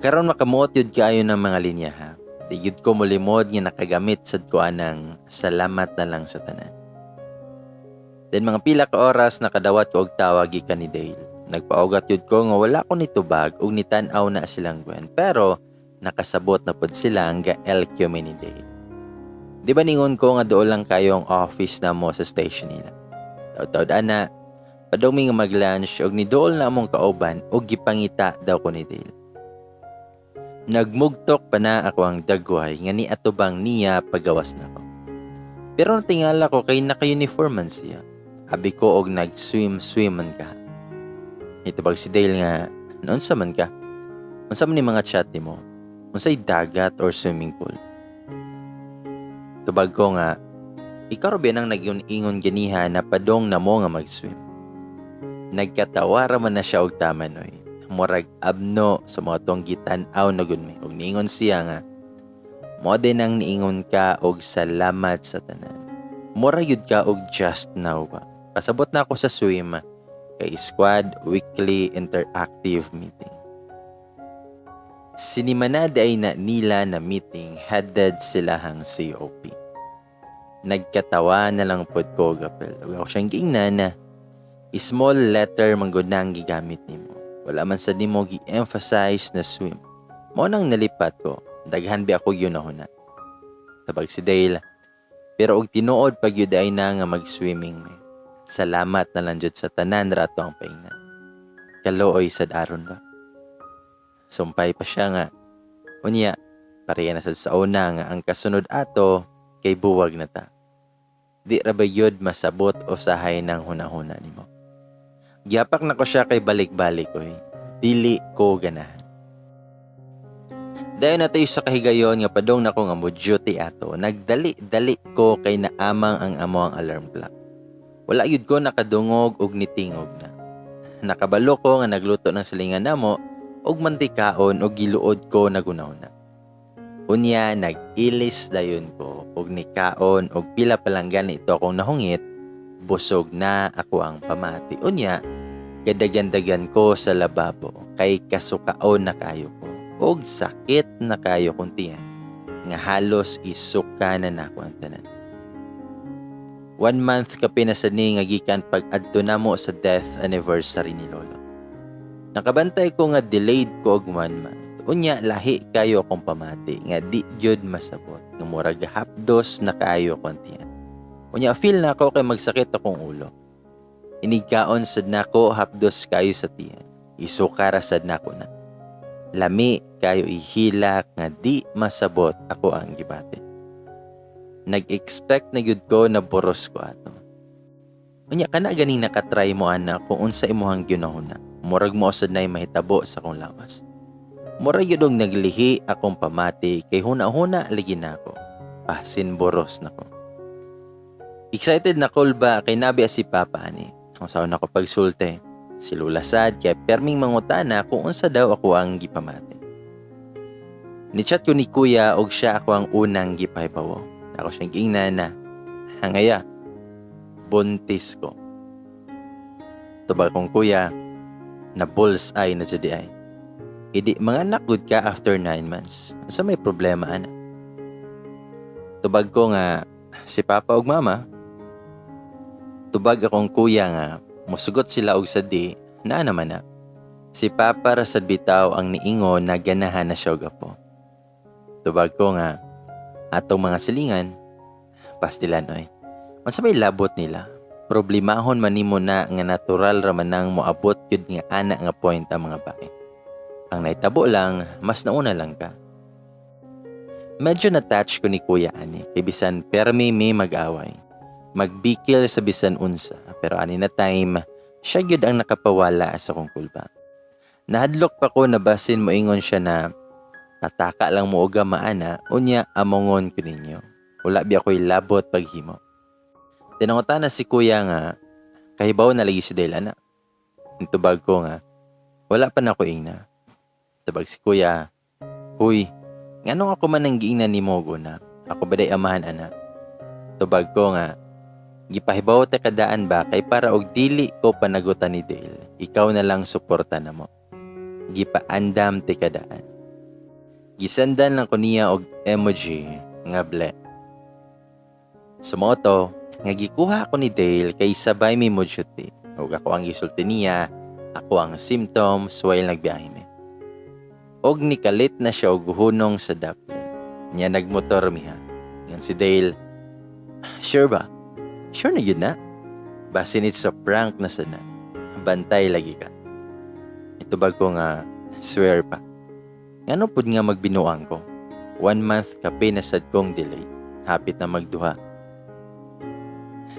Karon makamuot yun kaayo ng mga linya ha. Di gyud ko molimod nga nakagamit sad ko anang "salamat na lang sa tanan." Then mga pila ka oras, nakadawat ko og tawag gikan ni Dale. Nagpaugat yun ko nga wala ko nitubag ug nitan-aw na silang Gwen. Pero nakasabot na pod sila nga LQ mi ni Dale. Di ba ningon ko nga dool lang kayo ang office na mo sa station nila? Taud-taud ana, padung mi nga mag-lunch og nidool na among kauban og gipangita daw ko ni Dale. Nagmugtok pa na ako ang dagway nga ni atubang niya pagawas na ko. Pero natingala ko kay naka-uniform man siya. Abi ko og nag-swim-swim man ka. Nitubag si Dale nga, "Naunsa man ka? Unsa man ni mga chat nimo? Unsay dagat or swimming pool?" Tubag ko nga, "Ikaw ra ba nang nag-ingon ganiha na padong na mo nga mag-swim?" Nagkatawa ra man na siya og tama noy. Murag abno sa mga tong gitan-aw na gud mi. Og niingon siya nga, "Mo din ang niingon ka og salamat sa tanan. Mura yun ka og just now ba?" Pasabot na ako sa swim kay squad weekly interactive meeting. Sinimana ay na nila na meeting headed silahang COP. Nagkatawa na lang pod ko gapel. Ug ako siyang giingnan na, "Small letter man gud na ang gigamit nimo. Wala man sa nimo gi-emphasize na swim. Mao nang nalipat ko. Daghan bi ako yun na." Tabag si Dale, "Pero og tinuod pag yun ay na nga mag-swimming mi. Salamat na lang jud sa tanan rato ang paingnan. Kaluoy sad aron ba?" Sumpay pa siya nga, "Unya, pareha na sad sa una nga ang kasunod ato kay buwag na ta. Di ra ba yun masabot usahay ng hunahuna nimo?" Gihapak na ko siya kay balik-balik oy. Dili ko ganahan. Dayon na tayo sa kahigayon nga padong na ko nga mo duty ato. Nagdali-dali ko kay naamang ang amo ang alarm clock. Wala gyud ko nakadungog og nitingog na. Nakabalo ko nga nagluto ng silingan namo og mantikaon og giluod ko nagunaw na. Unya nag-ilis dayon ko og nikaon og pila pa lang ganito akong nahungit, busog na ako ang pamati. Unya, gadagan-dagan ko sa lababo kay kasukaon na kayo ko og sakit na kayo kong tiyan nga halos isuka na nako ang tanan. One month ka pinasad ni nga gikan pag-adto namo sa death anniversary ni Lolo. Nakabantay ko nga delayed ko og one month. Unya lahi kayo akong pamati nga di gyud masabot nga murag hapdos na kaayo akong tiyan. Unya feel na ako kay magsakit akong ulo. Inigkaon sad nako hapdos kayo sa tiyan. Isuka ra sad nako na. Lami kayo ihilak nga di masabot ako ang gibati. Nag-expect na gyud ko na boros ko ato. Unya kana ganing nakatry mo ana kung unsa imuhang ginahuna. Murag mo sad nay mahitabo sa akong lawas. Murag gyud og naglihi akong pamati kay huna-huna lagi na ako. Pasin boros na ko. Excited na kulba kay nabi si Papa ani. Kung saan ako pagsulte. Si Lula sad kay perming mangutana kung unsa daw ako ang gipamati. Ni-chat ko ni Kuya og siya ako ang unang gipahibawo. Ako siyang giingnan na, "Hangaya, buntis ko." Tubag kong kuya, "Na bullseye na jud ay. Idi mga gud ka after 9 months. Unsa may problema ana?" Tubag ko nga, "Si Papa ug Mama." Tubag akong kuya nga, musugot sila og sa di, naa naman na. Si Papa ra sad bitaw ang niingon na ganahan na siya og apo. Tubag ko nga, "Atong mga silingan, pastilan oy. Unsa may labot nila? Problemahon man nimo na nga natural ra man nang moabot yun nga ana nga point ang mga bae. Ang naitabo lang, mas nauna lang ka." Medyo na-touch ko ni Kuya ani, kay bisan permi may mag-away. Magbikil sa bisan unsa, pero ani na time, siya gyud ang nakapawala sa akong kulba. Nahadlok pa ko na basin moingon siya na Pataka lang mo og maana, unya amongon ko ninyo. Wala biya ko'y labot paghimo. Tinangutana si kuya nga, kahibaw na lagi si Dale ana. Nitubag ko nga, wala pa na ko ingna. Tubag si kuya, "Huy, nganong ako man ang giingnan nimo guna? Ako ba day amahan ana?" Tubag ko nga, "Gipahibaw ta kadaan ba kay para og dili ko panagutan ni Dale, ikaw na lang suporta na mo. Gipaandam ti kadaan." Gisendan lang ko niya og emoji nga ble. Sumoto, nga gikuha ko ni Dale kay sabay mi modyuti. Ug ako ang gisulti niya, ako ang symptoms while nagbiyahe mi. Og nikalit na siya og hunong sa Daplin. Nya nagmotor miha. Ingon si Dale, "Sure ba? Sure na yun na? Basin it's a prank na sana. Bantay lagi ka." Itubag ko nga, "Swear pa. Ngano pud nga magbinuang ko? 1 month kape na sad kong delay. Hapit na magduha."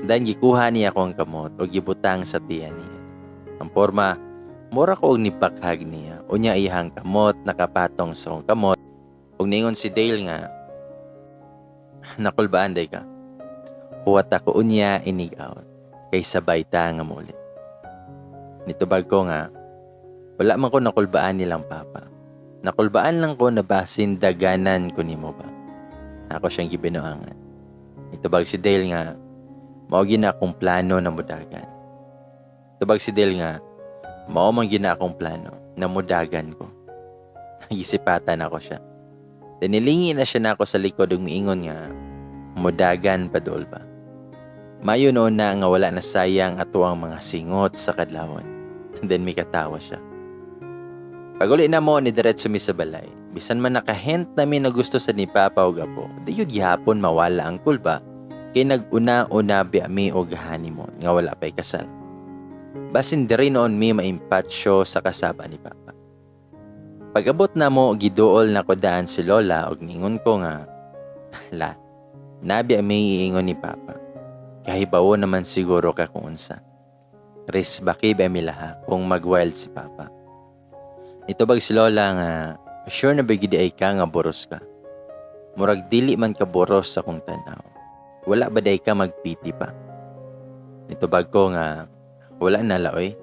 Dan gikuha niya ako ang kamot o gibutang sa tiyan niya. Ang porma, mura ko og nibakhag niya. Unya iyang kamot nakapatong sa akong kamot. Ug ningon si Dale nga, "Nakulbaan day ka. Huwat ako unya inig out. Kay sabay ta nga muli." Nitubag ko nga, "Wala man ko nakulbaan nilang papa. Nakulbaan lang ko na basin daganan ko nimo ba." Ako siyang gibinuangan. Nitubag si Dale nga, "Mao gyud na akong plano na mudagan." Tubag si Dale nga, "Mao man gyud na akong plano na mudagan ko." Gisipatan ako siya. Dinilingi na siya nako sa likod ug miingon nga, "Mudagan pa dool ba?" Mayo noon na nga wala na sayang ato ang mga singot sa kadlawon. Then mikatawa siya. Paguli na mo ni diretso mi sa balay. Bisan man nakahent nami na gusto sa ni Papa og apo, di yun gihapon mawala ang kulba kay nag-una-una biya mi og honeymoon nga wala pa'y kasal. Basin diri noon mi maimpatsyo sa kasaba ni Papa. Pag-abot na mo, giduol na ko daan si Lola og ningon ko nga, "La, nabi may iingon ni Papa. Kahibawo naman siguro ka kung unsa. Risk baki ba milaha kung mag-wild si Papa." Nitubag si Lola nga, "Sure na ba gid ay ka nga boros ka? Murag dili man ka boros sa kong tanaw. Wala ba day ka magpiti pa?" Nitubag ko nga, "Wala na laoy.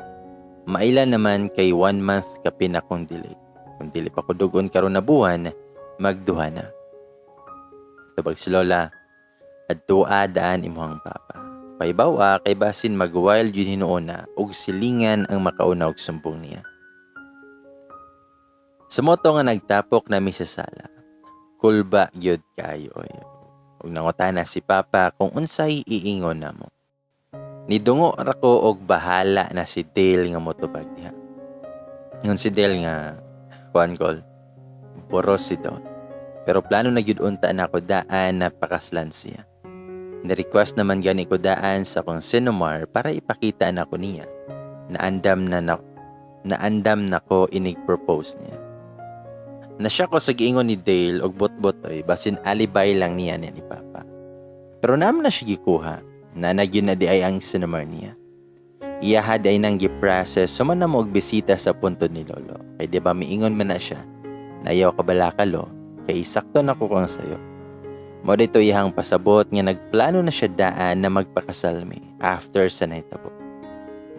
Maila naman kay 1 month ka pinakong delay. Kung dili pa ko dugon karon na buwan, magduha na." Tubag si Lola, "Adtua daan imuhang papa. Paibawa kay basin mag-wild yun hinuon na ug silingan ang makauna og sumbong niya." Sa moto nga nagtapok nami sa sala. Kulba gyud kayo oy. Ug nangutana si Papa kung unsay iingon namo. Nidungo ra ko og bahala na si Dale nga motubag diha. Ingon si Dale nga, "Kuan kol, boros si Don. Pero plano na gyud unta na ako daan na pakaslan siya. Ni-request naman gani ko daan sa akong CENOMAR para ipakita na ko niya na andam na ko inig propose niya." Nasya ko sa giingon ni Dale og botbot oy, basin alibay lang niya ni Papa. Pero naman na siya gikuha na nagyun na di ay ang CENOMAR niya. Iyaha di ay nang gi-process suman na mo og bisita sa puntod ni Lolo. Kay di ba miingon man na siya na ayaw ka balakalo kay sakto na ko kang sayo. Mo dito iyang pasabot nga nagplano na siya daan na magpakasal mi after sa nahitabo.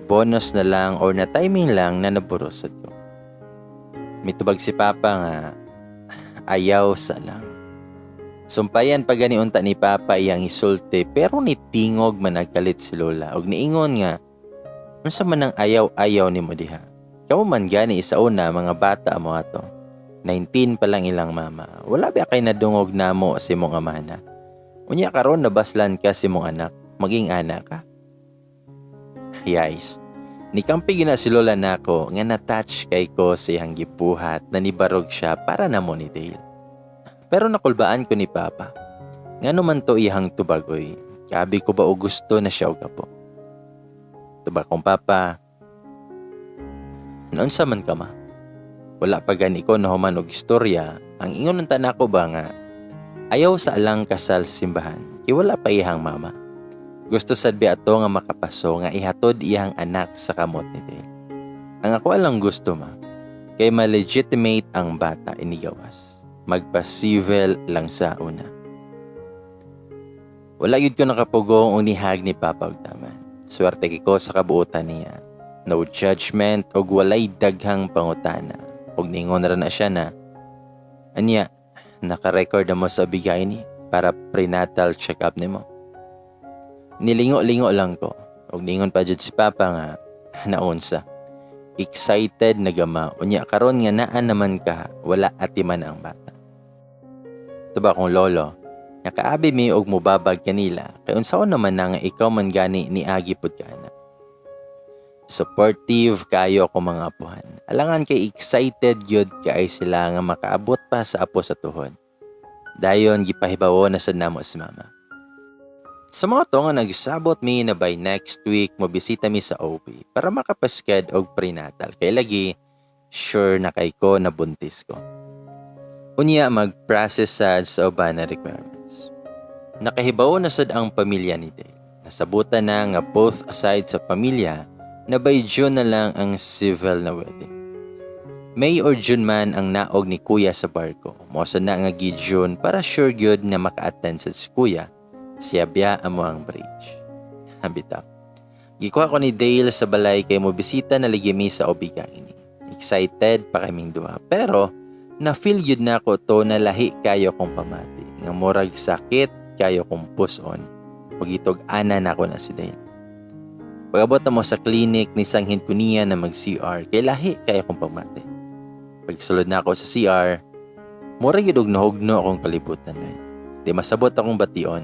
Bonus na lang or na timing lang na naburosad ko. Mitubag si Papa nga, "Ayaw sa lang." Sumpayan pa gani unta ni Papa iyang isulti pero ni tingog man nagkalit si Lola og niingon nga, "Unsa man ang ayaw-ayaw nimo diha? Kamo man gani isa una mga bata mo ato. 19 pa lang ilang mama. Wala ba kay nadungog namo sa imong amana? Unya karon nabaslan ka sa imong anak, maging ana ka." Yais. Nikampi gina si Lola nako nga na-touch kay ko sa iyang gibuhat na nibarog siya para namo ni Dale. Pero nakulbaan ko ni Papa. Ngano man to iyang tubagoy? Kabi ko ba o gusto na siya og apo? Tubag kong papa, "Naunsa man ka ma? Wala pa gani ko nahuman og istorya, ang ingon ng tanako ba nga ayaw sa alang kasal sa simbahan kay wala pa iyang mama. Gusto sad bi ato nga makapaso nga ihatod iyang anak sa kamot ni Dale. Ang ako alang gusto ma, kay ma-legitimate ang bata inigawas." Magpa-civil lang sa una. Wala gyud ko nakapugong og ni-hug ni Papa og taman. Swerte ko sa kabuotan niya. No judgment og walay daghang pangutana. Og ningon ra na siya na, "Anya, naka-record na mo sa OB-GYN para prenatal check-up nimo?" Nilingo-lingo lang ko. Og ningon pa jud si Papa nga, "Naunsa? Excited na gama. Unya karon nga naa naman ka, wala atiman ang bata." Tubag akong lolo, "Nakaabi mi og mubabag kanila kay unsaon naman na nga ikaw man gani niagi pud ka ana." Supportive kayo ako mga apuhan. Alangan kay excited gyud kay sila nga makaabot pa sa apo sa tuhod. Dayon gipahibawo na sad namo si Mama. Sa mga to nga nagsabot mi na by next week mobisita mi sa OB para makapasked og prenatal kay lagi sure na kay ko na buntis ko. Unya mag-process sad sa uban na requirements. Nakahibawo na sad ang pamilya ni Dale. Nasabutan na nga both sides sa pamilya na by June na lang ang civil na wedding. May or June man ang naog ni Kuya sa barko. Mao sad na nga gi-June para sure gyud na maka-attend sad si Kuya. Siya biya amo ang bridge. Bitaw. Gikuha ko ni Dale sa balay kay mo bisita na lagi mi sa OB-GYN. Excited pa kaming duha. Pero na-feel gyud na ako to na lahi kayo kong pamati. Nga murag sakit kayo kong puson. Ug gitug-ana na ako na si Dale. Pag-abot na mo sa clinic, nisanghid ko niya na mag-CR kay lahi kayo kong pamati. Pagsulod na ako sa CR, murag gyud og nahugno akong kalibutan na. Di masabot akong bation.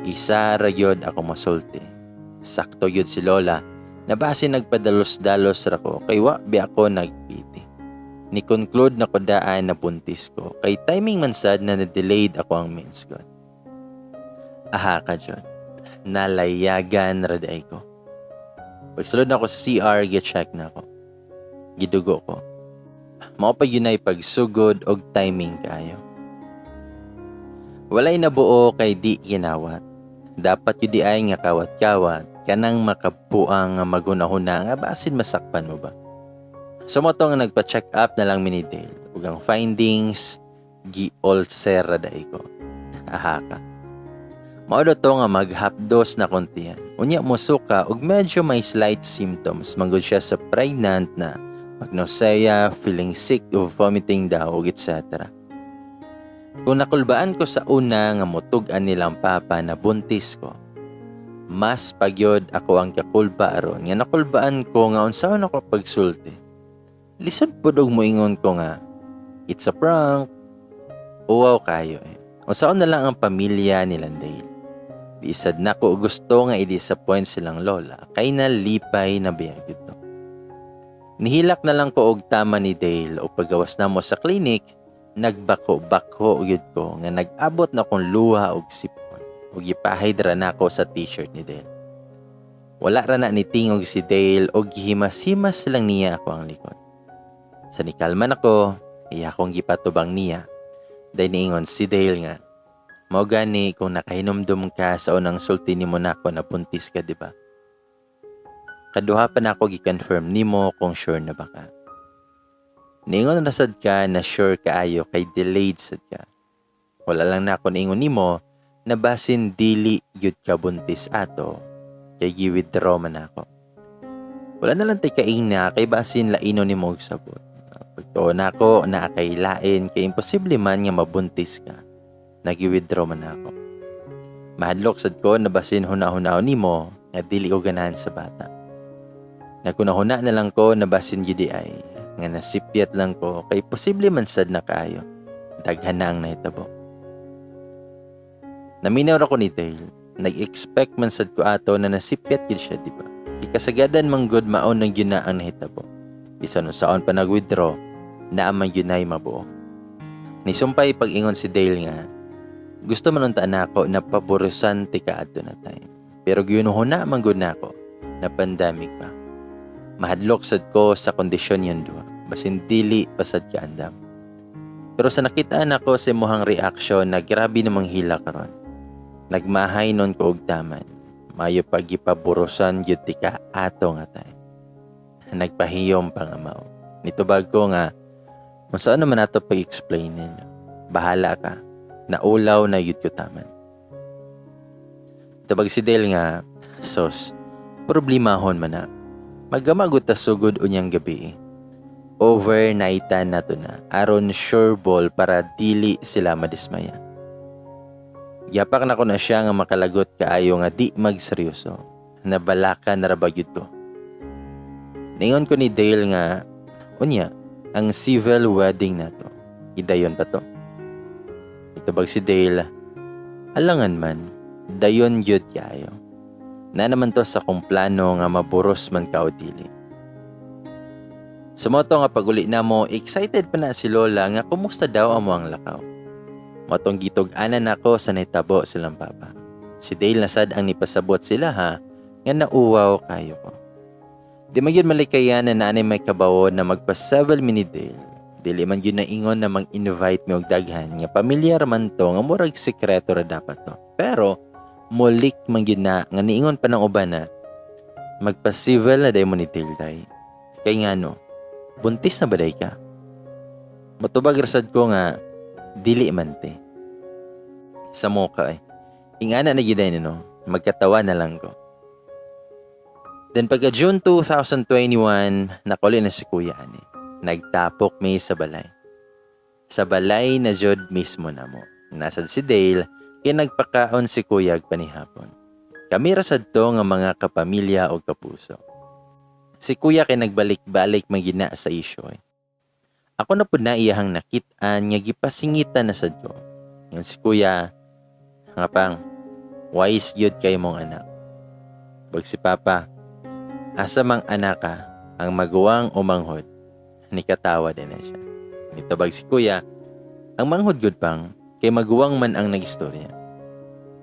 Isa ra gyud ako masulti. Sakto gyud si Lola na base nagpadalos-dalos ra ko kay wa bi ako nagpiti. Ni conclude na ko daan na buntis ko kay timing man sad na na-delayed ako ang mens ko. Aha ka jud. Nalayagan ra diay ko. Pagsulod na ako sa CR, gi-check na ako. Gidugo ko. Mao pa gyud ay pagsugod og timing kayo. Walay nabuo kay di kinawat. Dapat gyud di ay nga kawat-kawat kanang makabuang nga maghuna-huna nga basin masakpan mo ba. So mo to nga nagpa-check up na lang mi ni Dale ug ang findings, gi-ulcer ra diay ko. Aha ka. Mao to nga maghapdos na kontian. Unya mosuka ug medyo may slight symptoms manggod siya sa pregnant na mag-nausea, feeling sick o vomiting daw ug etc. Kung nakulbaan ko sa una nga mutug-an nilang papa na buntis ko, mas pagyod ako ang kakulba aron nga nakulbaan ko nga unsaon ako pagsulti. Lisod pud og moingon ko nga, "It's a prank." Uwaw kayo eh. Unsaon na lang ang pamilya nilang Dale. Di sad nako gusto nga i-disappoint silang lola kay nalipay na biyag to. Nihilak na lang ko og tama ni Dale o pagawas namo sa clinic, nagbako-bako gyud ko nga nag-abot na kong luha og sipon ug gipahay ra nako sa t-shirt ni Dale. Wala ra na ni tingog si Dale og gihimas-himas lang niya ako ang likod. Sa nikalman ako, iya akong gipatubang niya. Dahil niingon si Dale nga, "Mao gani kung nakahinumdum ka sa unang sulti nimo nako na buntis ka, di ba? Kaduha pa nako gi-confirm nimo kung sure na ba ka. Niingon na sad ka na sure kaayo kay delayed sad ka. Wala lang nako niingon nimo na basin dili gyud ka buntis ato kay gi-withdraw man ako. Wala na lang tay kaingna kay basin laino nimo og sabot. Pagtuo nako naa kay lain kay imposible man nga mabuntis ka. Nagi-withdraw man ako. Mahadlok sad ko na basin huna-hunaon nimo nga dili ko ganahan sa bata. Naghuna-huna na lang ko na basin gyud ay nga nasipyat lang ko kay posible man sad na kaayo. Daghan na ang nahitabo." Naminaw ra ko ni Dale. Nag-expect man sad ko ato na nasipyat gyud siya, di ba? Ikasagadan man gud mao nang gyud na ang nahitabo. Bisan unsaon pa nag-withdraw, naa man gyud nay mabuo. Nisumpay pag-ingon si Dale nga, "Gusto man unta nako na paborusan ti ka adto na time. Pero gihuna-huna man gud nako na pandemic pa. Mahadlok sad ko sa kondisyon yung duha. Basin dili pa sad ka andam. Pero sa nakita nako sa imuhang reaction na grabe namang hila karon. Nagmahay nun ko og taman. Mayo pag gipaburusan gyud ti ka ato nga time." Nagpahiyom pa nga mao. Nitubag ko nga, "Unsaon naman nato pag-explain ninyo?" Bahala ka. Naulaw na yun ko taman. Tabag si Dale nga, sos, problemahon man na. Magamagot ta sugod unyang gabi. Overnightan na to na aron sure ball para dili sila madismaya. Gihapak na ko na siya nga makalagot kaayo nga di magseryoso. Nabalaka na ra ba gyud ko. Ningon ko ni Dale nga, unya, ang civil wedding nato. Idayon pa to. Itubag si Dale, alangan man, dayon gyud kaayo. Na naman to sa akong plano nga maburos man ka o dili. Sumoto nga paguli na mo, excited pa na si Lola nga kumusta daw amo ang lakaw. Motong gitug-anan nako sa nahitabo silang papa. Si Dale na sad ang nipasabot sila ha, nga nauwaw kayo ko. Di man gyud malikayan na naanay may kabawo na magpa-7 mi ni Dale. Dili man gyud naingon na mag-invite mi og daghan nga pamilyar man to nga murag sekreto ra dapat to. Pero mulik man gyud na nga niingon pa ng uban na magpa-civil na day mo ni Dale day. Kay ngano, buntis na ba day ka? Matubag rasad ko nga dili man te. Sa moka eh. Ingana na gyud ay no, magkatawa na lang ko. Then pagka June 2021, nakuli na si Kuya ani. Nagtapok mi sa balay. Sa balay na jud mismo na mo. Nasad si Dale, kay nagpakaon si Kuya panihapon. Kami ra sad to nga mga kapamilya o kapuso. Si Kuya kay nagbalik-balik magina sa isyo eh. Ako na pud na iyahang nakit-an nga gipasingitan na sad ko. Yung si Kuya, nga pang, wise gyud kay mong anak. Bag si Papa, asa mang anak ka, ang maguwang o manghod, nikatawa din na siya. Nitubag si Kuya, ang manghod gud pang, kay maguwang man ang nagistorya.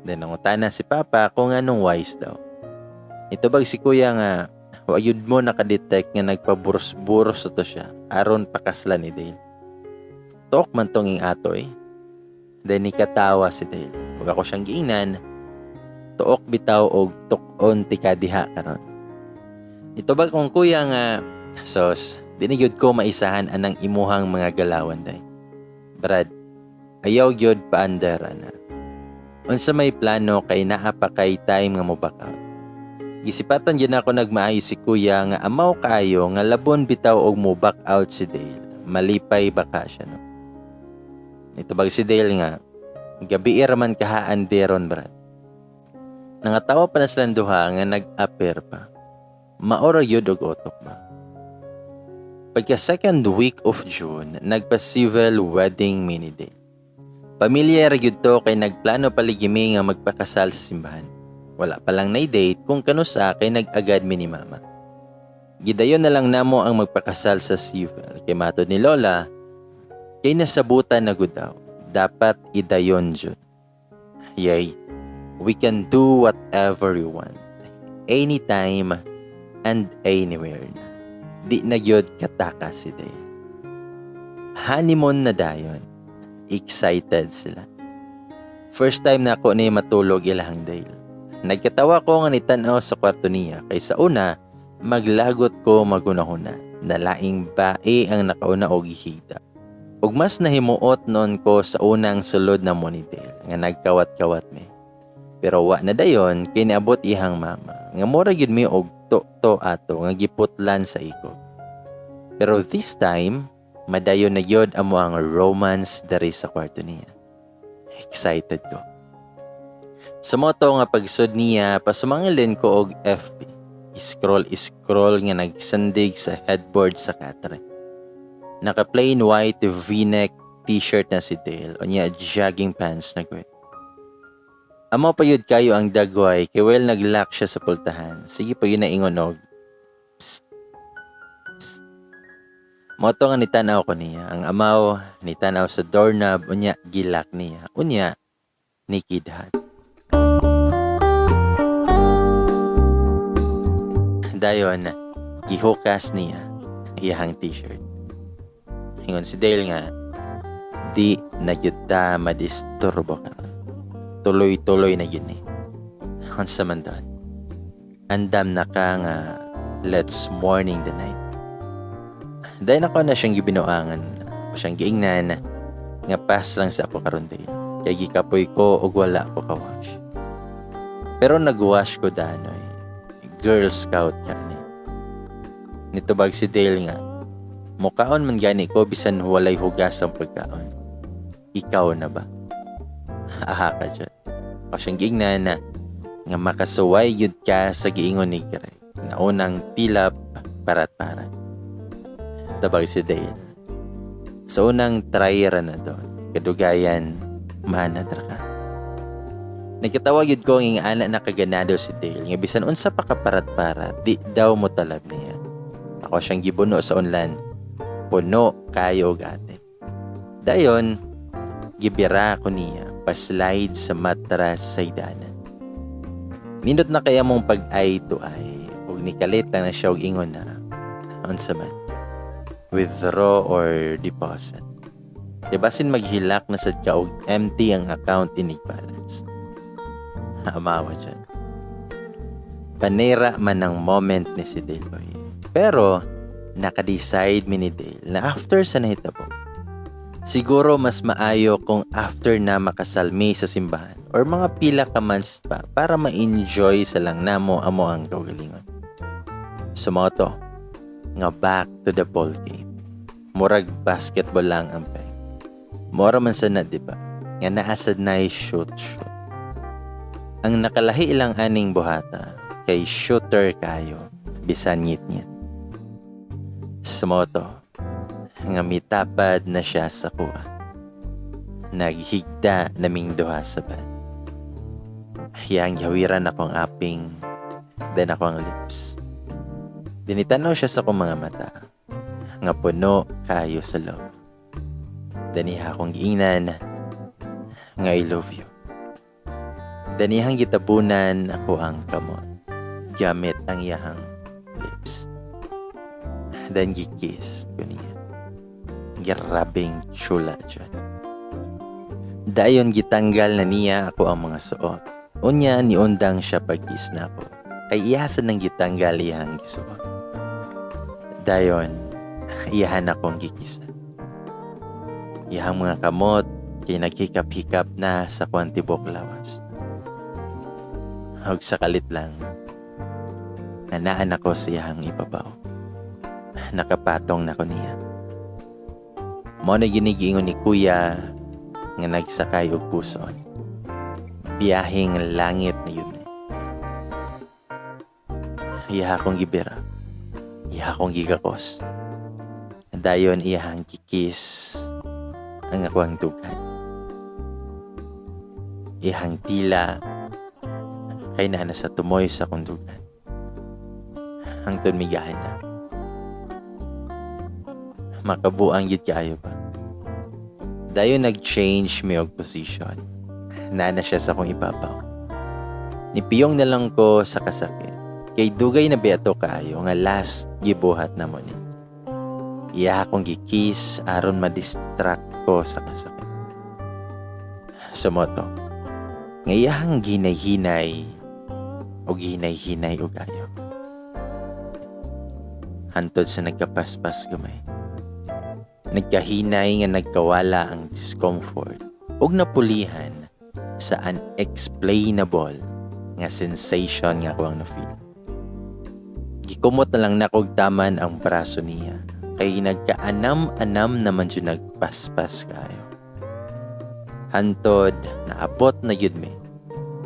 Then nangutana si Papa kung anong wise daw. Nitubag si Kuya nga, wayud mo nakadetect nga nagpaburos-buros to siya aron pakasla ni Dale. Tok man tong ing ato eh. Then nikatawa si Dale. Ug ako siyang giingnan, tuok bitaw og tuk-on ti kadiha karon. Itubag kong kuya nga, sos, dinigyod ko maisahan anang imuhang mga galawan day. Brad, ayaw gyud paandar ana. Unsa may plano kay naa pa kay time nga mo back out. Gisipatan gyud ako nagmaayo si kuya nga amaw kaayo nga labon bitaw og mo back out si Dale. Malipay baka siya no. Nitubag si Dale nga, gabi ra man kahaan deron Brad. Nangatawa pa na silang duha nga nag-appear pa. Maora gyud og otok ba. Pagka second week of June, nagpa-civil wedding mi ni Dale. Pamilya ra gyud to kay nagplano paligi mi nga magpakasal sa simbahan. Wala pa lang nay date kung kanusa kay nag-agad mi ni mama. Gidayon na lang namo ang magpakasal sa civil kay matod ni Lola kay nasabutan na gud daw. Dapat idayon jud. Yay, we can do whatever we want. Anytime and anywhere na. Di na gyud kataka si Dale. Honeymoon na dayon. Excited sila. First time na ako ni matulog ilahang Dale. Nagkatawa ko nga nitan-aw sa kwarto niya kay sa una maglagot ko magunahuna na laing bae ang nakauna og gihigda. Ug mas nahimuot noon ko sa unang sulod na mo ni Dale nga nagkawat-kawat mi. Pero wa na dayon kay niabot ihang mama nga mura gyud mi og to-to ato nga giputlan sa ikog. Pero this time, madayon na gyud amo ang romance diri sa kwarto niya. Excited ko. Sa moto nga pagsud niya, pasumangilin ko og FB. Scroll scroll nga nagsandig sa headboard sa katre. Naka plain white V-neck t-shirt na si Dale unya jogging pants na gray. Amo pa yun kayo ang dagway kay well nag-lock siya sa pultahan. Sige pa yun na ingon og psst, psst. Moto nga nitanaw ko niya. Ang amaw nitanaw sa doorknob unya gilak niya. Unya nikidhat. Dayon gihukas niya iyahang t-shirt. Ingon si Dale nga di na gyud ta madisturbo karon. Tuloy-tuloy na gyud ni. Unsa man doon. Andam na ka nga let's morning the night. Dahil ako na siyang gibinuangan, ako siyang giingnan. Nga pass lang sa ako karon, Dale. Kay gikapoy ko ug wala ko ka-wash. Pero nag-wash ko danoy. Girl Scout ka ni. Nitubag si Dale nga, "Mukaon man gani ko bisan walay hugas ang pagkaon. Ikaw na ba?" Aha ka dyan. O siyang giingnan na nga makasuway gyud ka sa giingon ni Greg na unang tilap parat-parat. Tabag si Dale. Sa unang try ra na doon, kadugayan, manad ra ka. Nagkatawa gyud ko ang ana na kaganado si Dale nga bisan unsa pa kaparat-parat, di daw mo talab niya. Ako siyang gibuno sa unlan. Puno kayo og ate. Dayon, gibira ko niya pa-slide sa matras sa idanan. Nindot na kaya mong pag eye to eye ug nikalit lang na siya og ingon na, "Unsa man? Withdraw or deposit?" Di basin maghilak na sad ka og empty ang account inig balance. Amawa dyan. Panera man ang moment ni si Dale, oy. Pero naka-decide mi ni Dale na after sa nahitabo, siguro mas maayo kung after na makasalmi sa simbahan or mga pila ka months pa para ma-enjoy sa lang namo amo ang kaugalingon. Sumoto nga back to the ball game. Murag basketball lang ang peg. Mora man sa na, di ba? Nga naasad na shoot shoot. Ang nakalahi lang aning buhata kay shooter kayo bisan ngit-ngit. Sumoto nga mitapad na siya sa kuha. Naghigda naming duha sa bed. Iyang gihawiran ako ang aping, then ako ang lips. Dinitanaw siya sa akong mga mata, nga puno kayo sa love. Daniha akong giingnan nga, "I love you." Danihang gitabunan ako ang kamot gamit ang iyahang lips. Then gikiss ko niya. Grabing chula dyan. Dayon gitanggal na niya ako ang mga suot. Unya niundang siya pag-kiss na ako. Kay iyasan nang gitanggal iyang gisuot. Dayon, iyahan akong gikisan. Iyahang mga kamot kay naghikap-hikap na sa kuang tibok lawas. Ug sa kalit lang, nanaan ako sa iyahang ibabaw. Nakapatong na ko niya. Mo na ginigiingon ni kuya nga nagsakay og puson. Biyaheng langit na yun eh. Iya akong gibira. Iya akong gigakos. Dayon iyahang gikis ang ako ang dughan. Iyahang tila kay naa na sa tumoy sa akong dughan. Hangtod migahan na. Makabuang gid kaayo ba? Dayon nag-change mi og position. Naa na siya sa akong ibabaw. Nipiyong na lang ko sa kasakit. Kay dugay na biya to kaayo nga last gibuhat na mo ni. Iya akong gikiss aron ma-distract ko sa kasakit. Sumoto nga iyahang ginay-hinay o ginay-hinay og ayo. Hantod sa nagkapaspas gamay. Nagkahinay nga nagkawala ang discomfort ug napulihan sa unexplainable nga sensation nga ako ang na-feel. Gikumot na lang nako og taman ang braso niya kay nagkaanam-anam naman siya, nagpaspas kayo. Hantod naabot na gyud mi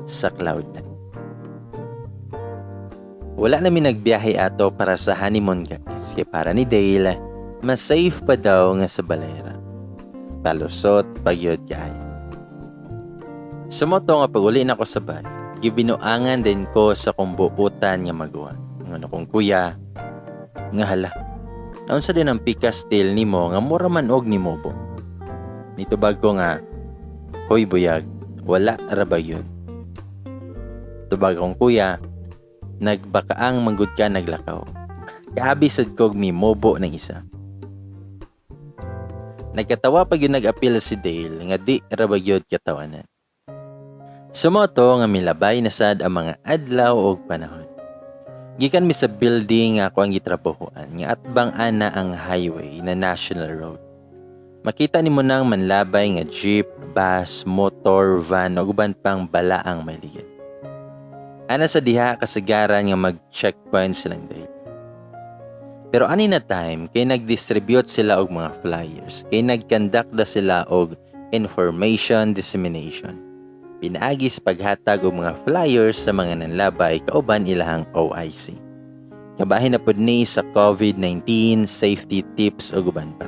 sa cloud nine. Wala na mi nagbiyahe ato para sa honeymoon, guys. Kay para ni Dale, mas safe pa daw nga sa balay ra. Palusot pagyod kaayo. Sumoto nga pag-uli na ko sa balay, gibinuangan din ko sa kong buutan nga maguwa. Nga kong kuya, nga hala. Naunsa din ang pikas tail nimo nga mura man og nimobo? Nitubag ko nga, "Hoy buyag, wala ra ba yun?" Tubag akong kuya, "Nagbakaang manggod ka naglakaw. Kaabi sad kog mimobo ng isa." Nagkatawa pag yun nag-appeal si Dale nga di ra ba gyud katawanan. Sumoto nga milabay na sad ang mga adlaw og panahon. Gikan mi sa building nga ako ang gitrabahoan nga atbang ana ang highway na national road. Makita nimo nang manlabay nga jeep, bus, motor, van ug uban pang balaang may ligid. Ana sa diha kasagaran nga mag-checkpoint silang Dale. Pero ani na time kay nag-distribute sila og mga flyers, kay nag-conduct da sila og information dissemination. Pinaagi sa paghatag og mga flyers sa mga nanlabay kauban ilahang OIC. Kabahin na pud ni sa COVID-19, safety tips ug uban pa.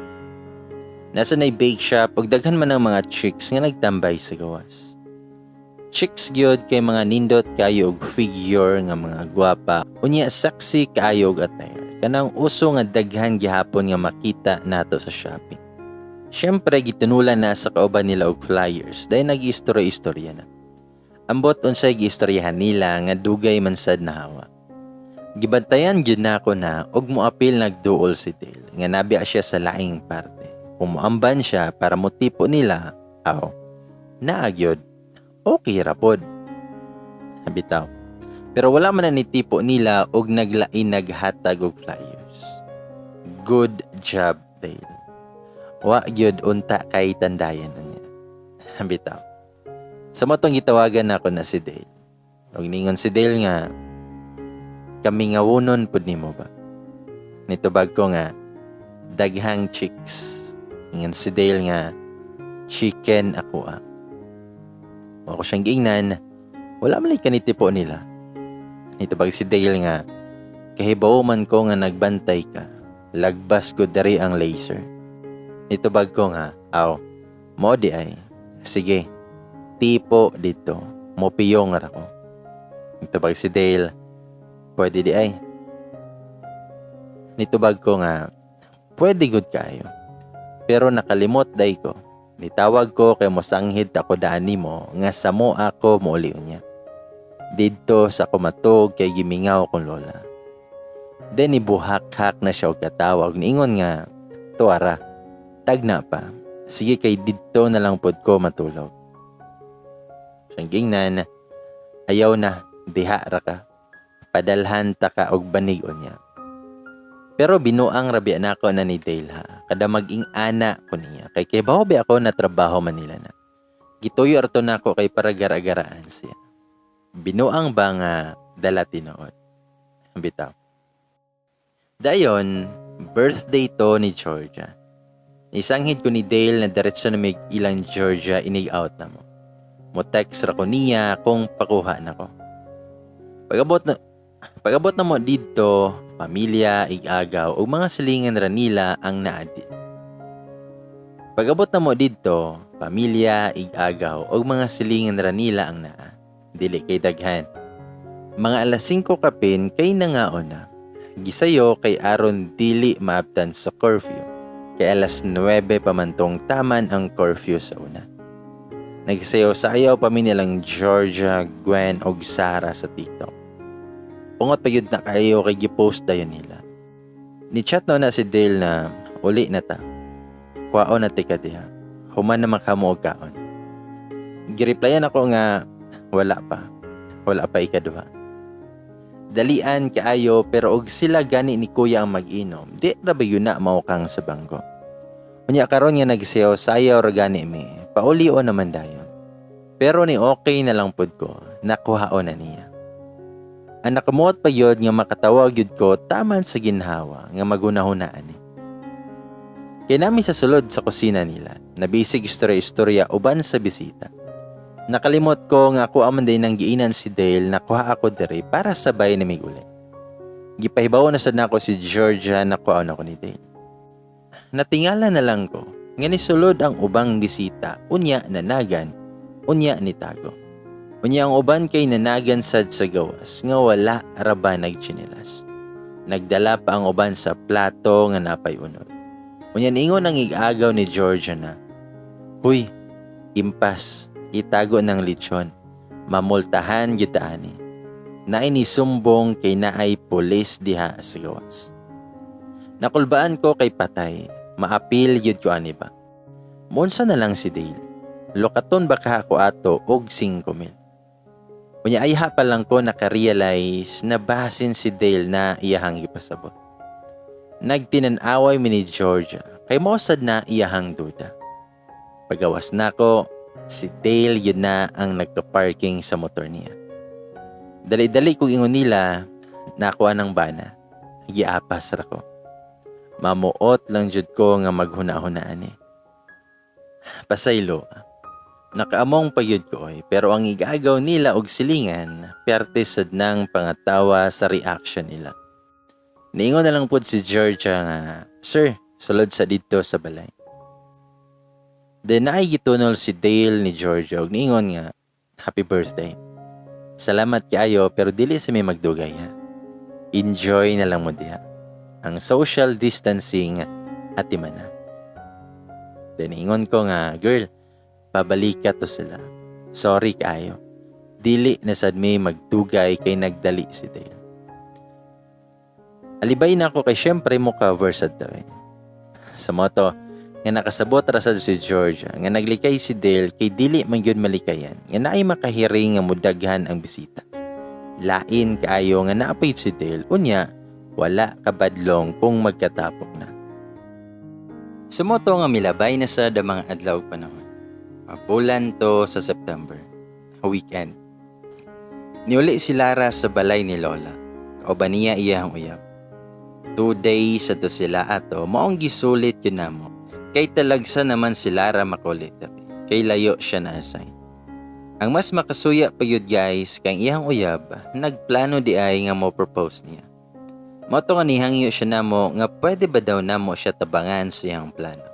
Nasa nay bake shop ug daghan man ang mga chicks nga nagtambay sa gawas. Chicks gyud kay mga nindot kayo og figure nga mga gwapa, unya sexy kaayo og attire. Kanang uso nga daghan gihapon nga makita nato sa shopping. Siyempre gitunulan na sa kauban nila og flyers dahil nag-istorya-istorya na. Ambot unsay giistoryahan nila nga dugay man sad nahawa. Gibantayan gyud nako na og moapil nagduol si Dale nga nabiya siya sa laing parte. Kung moamban siya para motipo nila, aw, naa gyud, okay ra pod. Bitaw. Pero wala man na nitipo nila og naglain naghatag og flyers. Good job, Dale. Wa gyud unta kay tandayan na niya. Bitaw. Sa motong gitawagan nako na si Dale. Og ningon si Dale nga, kami nga wunon pud nimo ba? Nitubag ko nga, daghang chicks. Ingon si Dale nga, chicken ako ah. Wa ko siyang giingnan, wala man lay kanitipo nila. Nitubag si Dale nga, kahibaw man ko nga nagbantay ka, lagbas ko dari ang laser. Nitubag ko nga, aw, mo di ay, sige, tipo dito, mopiyong ra ko. Nitubag si Dale, pwede di ay. Nitubag ko nga, pwede gud kayo. Pero nakalimot day ko. Nitawag ko kay mosanghid ako daan nimo nga samo ako mouli niya. Didto sa kumatog kay gimingaw kong lola. Then ibuhak-hak na siya og katawag, niingon nga, tuara, tagna pa. Sige kay didto na lang pod ko matulog. Siyang gingnan, ayaw na, diha ra ka. Padalhan ta ka og banig unya. Pero binuang rabi nako na ni Dale ha. Kada mag-ing ana ko niya. Kay kay bawo ba ako na trabaho Manila na. Gituyo arto nako kay para gara-garaan siya. Binuang ba nga dala tinuod. Bitaw. Dayon, birthday to ni Georgia. Isanghid ko ni Dale na diretso na mig ilang Georgia inig out na mo. Mo text ra ko niya kung pakuha na ko. Pagabot na mo didto, pamilya, igagaw ug mga silingan ra nila ang naadi. Pagabot na mo didto, pamilya, igagaw ug mga silingan ra nila ang naa. Dili kay daghan. Mga alas 5 kapin kay nangaon na. Gisayo kay aron dili maabtan sa curfew. Kay alas 9 pa man tong taman ang curfew sa una. Nagsayaw-sayaw pa mi nilang Georgia, Gwen ug Sarah sa TikTok. Pungot pa yun na kayo kay gipost dayon nila. Ni-chat no na si Dale na uli na ta. Kuwaon na tika diha. Human na makamo og kaon. Gireplyan ako nga wala pa. Wala pa ikaduha. Dalian kaayo pero og sila gani ni kuya ang mag-inom, di ra ba yun na mao kang sa bangko. Unya karon nga nagsayaw-sayaw ra gani mi, paulio naman dayon. Pero ni okay na lang pud ko, nakuhaon na niya. Ang nakamuot pa yun nga makatawag yun ko taman sa ginhawa nga magunahunaan ni. Kay nami sa sulod sa kusina nila, nabisig istorya-istorya uban sa bisita. Nakalimot ko nga ako aman din ang giinan si Dale na kuha ako diri para sabay na uli. Gipahibaw na sad nako si Georgia na kuha ako ni Dale. Natingala na lang ko nga nisulod ang ubang bisita, unya nanagan, unya nitago. Unya ang uban kay nanagan sad sa gawas nga wala ra ba nagtsinilas. Nagdala pa ang uban sa plato nga napay unod. Unya niingon ang igagaw ni Georgia na, "Huy, impas, itago ng lechon, mamultahan gyud ta ani. Naay nisumbong kay naay pulis diha sa gawas." Nakulbaan ko kay patay, maapil gyud ko ani ba. Monsa na lang si Dale. Lokaton ba ka ako ato og 5,000. Unya ayha pa lang ko naka-realize na basin si Dale na iyahang gipasabot. Nagtinan-away mi ni Georgia. Kay mao sad na iyahang duda. Pagawas nako, si Dale yun na ang nagka-parking sa motor niya. Dali-dali kong ingon nila, nakuha ng bana. Giapas ra ko. Mamuot lang jud ko nga maghuna-hunaan eh. Pasaylo. Nakaamong pa gyud ko oy, pero ang igagaw nila og silingan, perte sad nang pangatawa sa reaction nila. Niingon na lang pod si Georgia nga, "Sir, sulod sa didto sa balay." Then naay gitunol si Dale ni Georgia og niingon nga, "Happy birthday. Salamat kaayo, pero dili sa mi magdugay ha. Enjoy na lang mo diha. Ang social distancing atiman na." Then ingon ko nga, "Girl, pabalik ka to sila. Sorry kaayo. Dili na sad mi magdugay kay nagdali si Dale." Alibay na ako kay syempre mo cover sad daw eh. Sa mao to, nga nakasabot ra sad si Georgia nga naglikay si Dale kay dili man gyud malikayan nga naay makahiring nga mudaghan ang bisita. Lain kaayo nga naa pay si Dale, unya wala kabadlong kung magkatapok na. Sa mao to nga milabay na sad ang mga adlaw ug panahon. Bulan to sa September, weekend. Niuli si Lara sa balay ni Lola. Kauban niya iyang uyab. 2 days sa to sila ato, maong gisulit yun namo. Kay talagsa naman si Lara makulit diri. Kay layo siya na assign. Ang mas makasuya pa yun, guys, kay ang iyang uyab, nagplano di ay nga mo propose niya. Mao to nga nihangyo siya namo nga pwede ba daw namo siya tabangan sa iyang plano.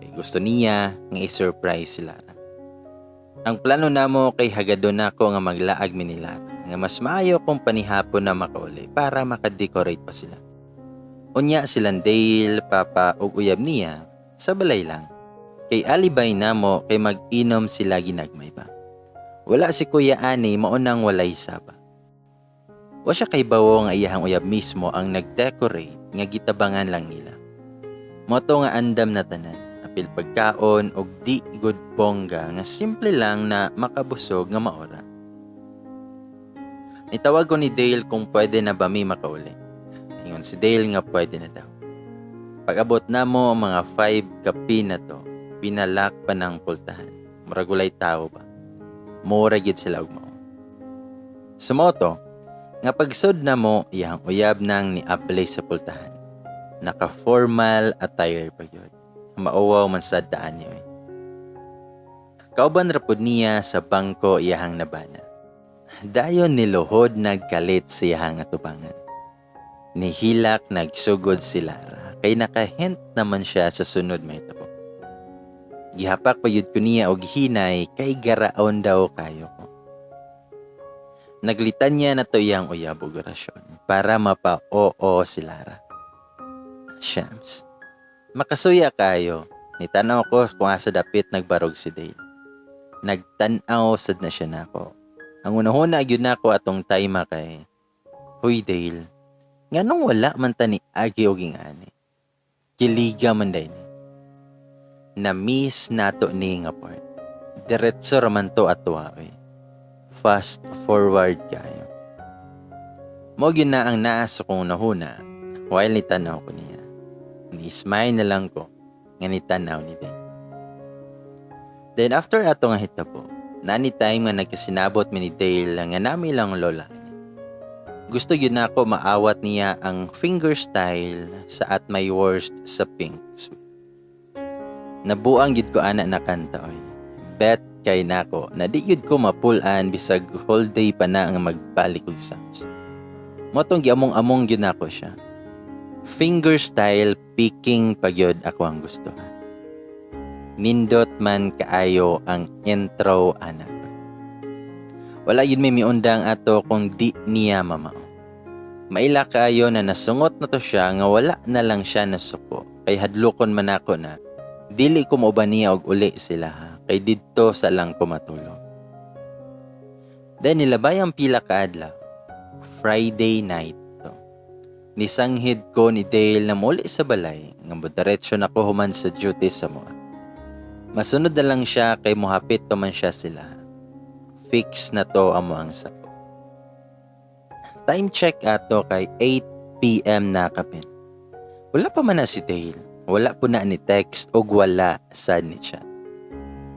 Kay gusto niya nga i-surprise si Lara. Ang plano namo kay hagadon nako nga maglaag mi ni Lara nga mas maayo kung panihapon na makauli para makadecorate pa sila. Unya silang Dale, papa ug uyab niya sa balay lang. Kay alibay namo kay mag-inom sila ginagmay ba. Wala si Kuya Ani, maunang walay saba. Wa siya kay bawo nga iyahang uyab mismo ang nag-decorate nga gitabangan lang nila. Mao to nga andam na tanan, apil pagkaon og di gud bongga nga simple lang na makabusog nga maora. Nitawag ko ni Dale kung pwede na ba mi makauli. Ingon si Dale nga pwede na daw. Pag-abot namo mga 5 kapi na to, binalak pa ng pultahan. Murag walay tao ba. Mura gyud sila og mao. Sa mao to, nga pagsud namo, iyang uyab nang ni able sa pultahan. Naka-formal attire pa gyud. Mauwaw man sad daan niyo eh. Kauban ra pud niya sa bangko iyahang nabana. Dayon niluhod nagkalit sa iyahang atubangan. Nihilak nagsugod si Lara kay nakahint naman siya sa sunod mahitabo. Gihapak pa yun ko niya og hinay kay garaon daw kayo ko. Naglitan niya na to iyang uyab og orasyon para mapa-oo si Lara. Shams. Makasuya kayo. Nitanaw ko kung asa dapit nagbarog si Dale. Nagtan-aw sad na siya nako. Ang unahuna gyud nako atong time kay, "Huy Dale, nganong wala man ta ni agi og ingani? Kiliga man day ni." Na-miss nato ni nga part. Diretso raman to atwa oy. Fast forward kayo. Mo gyud na ang naa sa kong nahuna while nitanaw ko niya. Ni-smile na lang ko nga nitanaw ni Dale. Then after ato nga hitabo, nani time nga nagkasinabot mi ni Dale nga nami lang lola ni. Gusto yun nako maawat niya ang finger style sa At My Worst sa Pink Sweet. Nabuang gid ko ana na kanta oy. Bet kay nako na di gyud ko mapulan bisag whole day pa na nga magbalik og songs. Mao tong giamong-among gyud nako siya. Finger style picking pa gyud ako ang gusto. Nindot man kaayo ang intro ana. Wala yun may miundang ato kung di niya mamao. Maila kaayo na nasungot na to siya nga wala na lang siya nasuko. Kay hadlokon man ako na dili ko mauban niya og uli sila ha. Kay didto sa lang ko matulog. Then nilabay ang pila ka adlaw. Friday night to. Nisanghid ko ni Dale na muli sa balay nga modiretso na ko human sa duty sa mga. Masunod na lang siya kay mohapit pa man siya sila. Fix na to amo ang sapo. Time check ato kay 8 p.m. na kapin. Wala pa man na si Dale. Wala po na ni text og wala sad ni chat.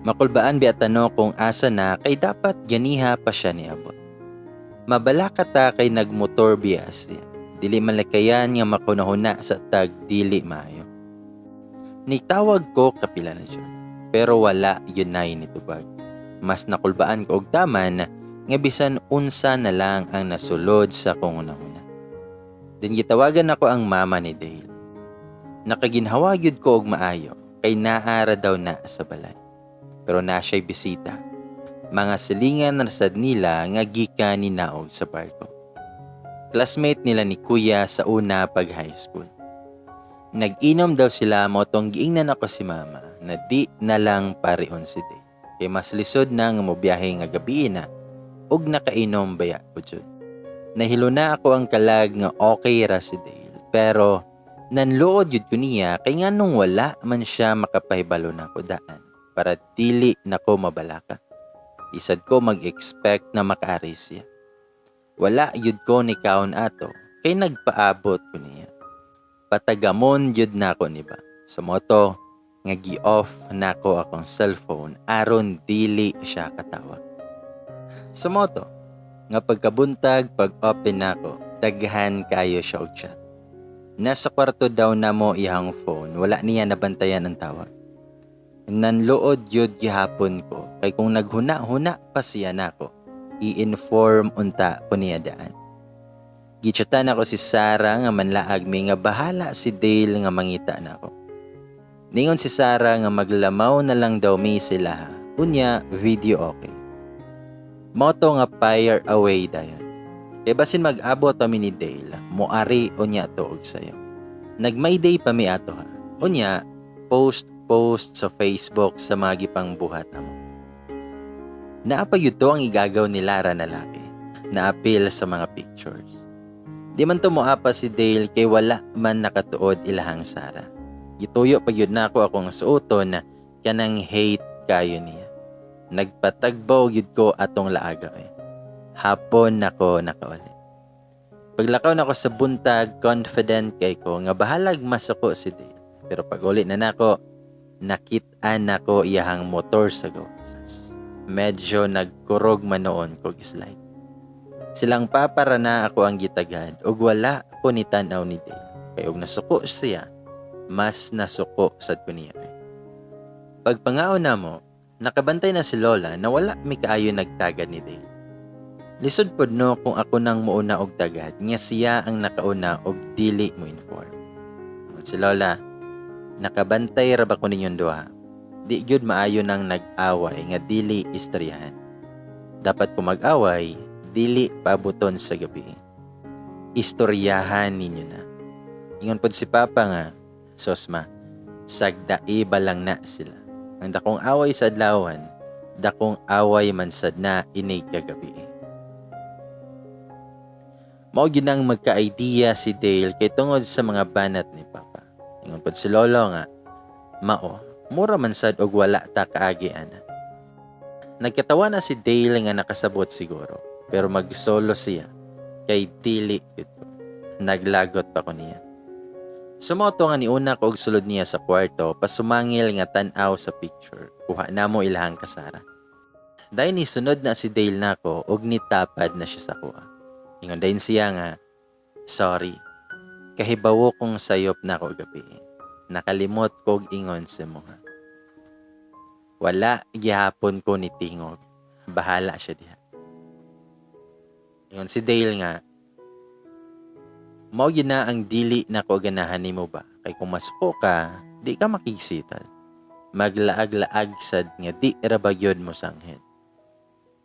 Makulbaan biya ta, no, kung asa na kay dapat ganiha pa siya niabot. Mabalaka ta kay nagmotor biya siya. Dili man lakayan nga makunahuna sa tag dili maayo. Nitawag ko kapila na siya. Pero wala gyud nay nitubag. Mas nakulbaan ko og taman nga bisan unsa na lang ang nasulod sa akong hunahuna. Then gitawagan ako ang mama ni Dale. Nakaginhawa gyud ko og maayo kay naara daw na sa balay. Pero naa siya'y bisita. Mga silingan na sad nila nga gikan ni naog sa barko. Classmate nila ni kuya sa una pag high school. Nag-inom daw sila, mao tong giingnan ako si mama na di na lang parion si Dale. Kay mas lisod na nga mobiyahe nga gabi na ug nakainom baya po jud. Nahilo na ako ang kalag nga okay ra si Dale, pero nanluod yun ko niya kay nganong wala man siya makapahibalo nako daan para dili nako mabalaka. Isad ko mag-expect na makaari siya. Wala yun ko ni kaon ato kay nagpaabot ko niya. Patagamon yun nako ni ba. Sa mao to nga gi-off nako akong cellphone aron dili siya katawag. Sa mao to nga pagkabuntag, pag-open nako, daghan kayo siya og chat. Nasa kwarto daw namo iyang phone, wala niya nabantayan ang tawag. Nanluod yun gihapon ko kay kung naghuna-huna pa siya nako, i-inform unta ko niya daan. Gichatan ako si Sarah nga manlaag mi nga bahala si Dale nga mangita nako. Ningon si Sarah nga maglamaw na lang daw mi sila. Unya, video okay. Mao to nga fire away dayon. Kay basin mag-abot pa mi ni Dale, moari unya to og sayo. Nag-my day pa mi ato ha. Unya, post post sa Facebook sa mga gipang buhat namo. Naa pa gyud to ang igagaw ni Lara na laki, naapil sa mga pictures. Di man to moapa si Dale kay wala man nakatuod ilahang Sara. Gituyo pa gyud nako akong suoton kanang hate kayo niya. Nagpatagbaw gyud ko atong laaga eh. Hapon nako nakauli. Paglakaw nako sa buntag, confident kay ko nga bahalag masuko si Dale. Pero pag uli na nako, nakit-an nako iyahang motor sa gawas. Medyo nagkurog man noon kog slide. Silang papa ra na ako ang gitagad ug wala ko ni tan-aw ni Dale. Kay og nasuko siya, mas nasuko sad ko niya. Pagpangaon namo, nakabantay na si Lola na wala mi kaayo nagtagad ni Dale. Lisod pod, no, kung ako nang muuna og tagad nga siya ang nakauna og dili mo inform. Si Lola, "Nakabantay ra ba ko ninyong duha? Di gyud maayo nang nag-away nga dili istoryahan. Dapat kung mag-away, dili paabuton sa gabi. Istoryahan ninyo na." Ingon pod si Papa nga, "Sosma, sagdai ba lang na sila. Ang dakong away sa adlawan, dakong away man sad na inig kagabi." Mao gyud nang magka-idea si Dale kay tungod sa mga banat ni Papa. Ingon pod si Lolo nga, "Mao, mura man sad og wala ta kaagi ana." Nagkatawa na si Dale nga nakasabot siguro, pero magsolo siya kay dili gyud ko. Naglagot pa ko niya. Sa mao to nga niuna ko og sulod niya sa kwarto pasumangil nga tan-aw sa picture. Kuha namo ilahang kasara. Dayon ni sunod na si Dale nako og nitapad na siya sa kuha. Ingon dayon siya nga, "Sorry. Kahibawo kong sayop nako gabi. Nakalimot kog ingon sa imoha." Wala gihapon ko ni tingog. Bahala siya diha. Ingon si Dale nga, "Mao gyud na ang dili nako ganahan nimo ba? Kay kung masuko ka, di ka makigsital. Maglaag-laag sad nga di ra ba gyud mo sanghid."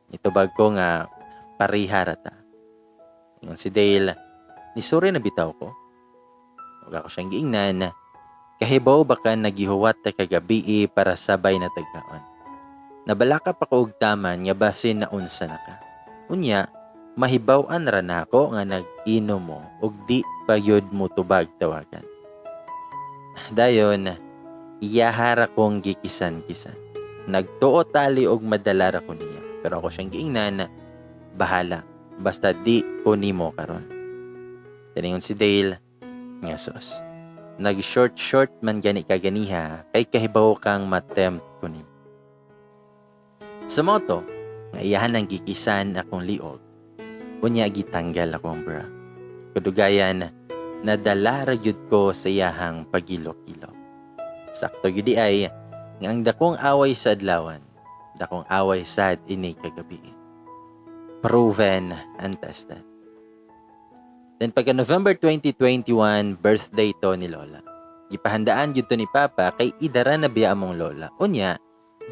Nitubag ko nga, "Pareha ra ta." Ingon si Dale, "Nisuri na bitaw ko." Ug ako siyang giingnan, "Kahibaw ba ka nagihuwat ta kagabi para sabay na tagkaon? Nabalaka pa ko og taman nga basin na unsa na ka. Unya, mahibaw-an ra nako nga nag-inom mo ug di pa gyud mo tubag tawagan." Dayon, iyahara kong gikisan-kisan. Nagtuo tali og madala ra ko niya. Pero ako siyang giingnan, "Bahala, basta di ko nimo karon." Tiningon si Dale, nga, "Sos." Nag-short-short man gani ka ganiha kay kahibaw kang matempt ko nimo. Sa mao to, nga iyahan ang gikisan akong liog, unya gitanggal akong bra. Kadugayan, nadala ra gyud ko sa iyahang pagilok-ilok. Sakto gyud di ay nga ang dakong away sa adlawan, dakong away sad ini kagabi. Proven and tested. Then pagka November 2021, birthday to ni Lola. Gipahandaan gyud to ni Papa kay idara na biya among Lola. Unya,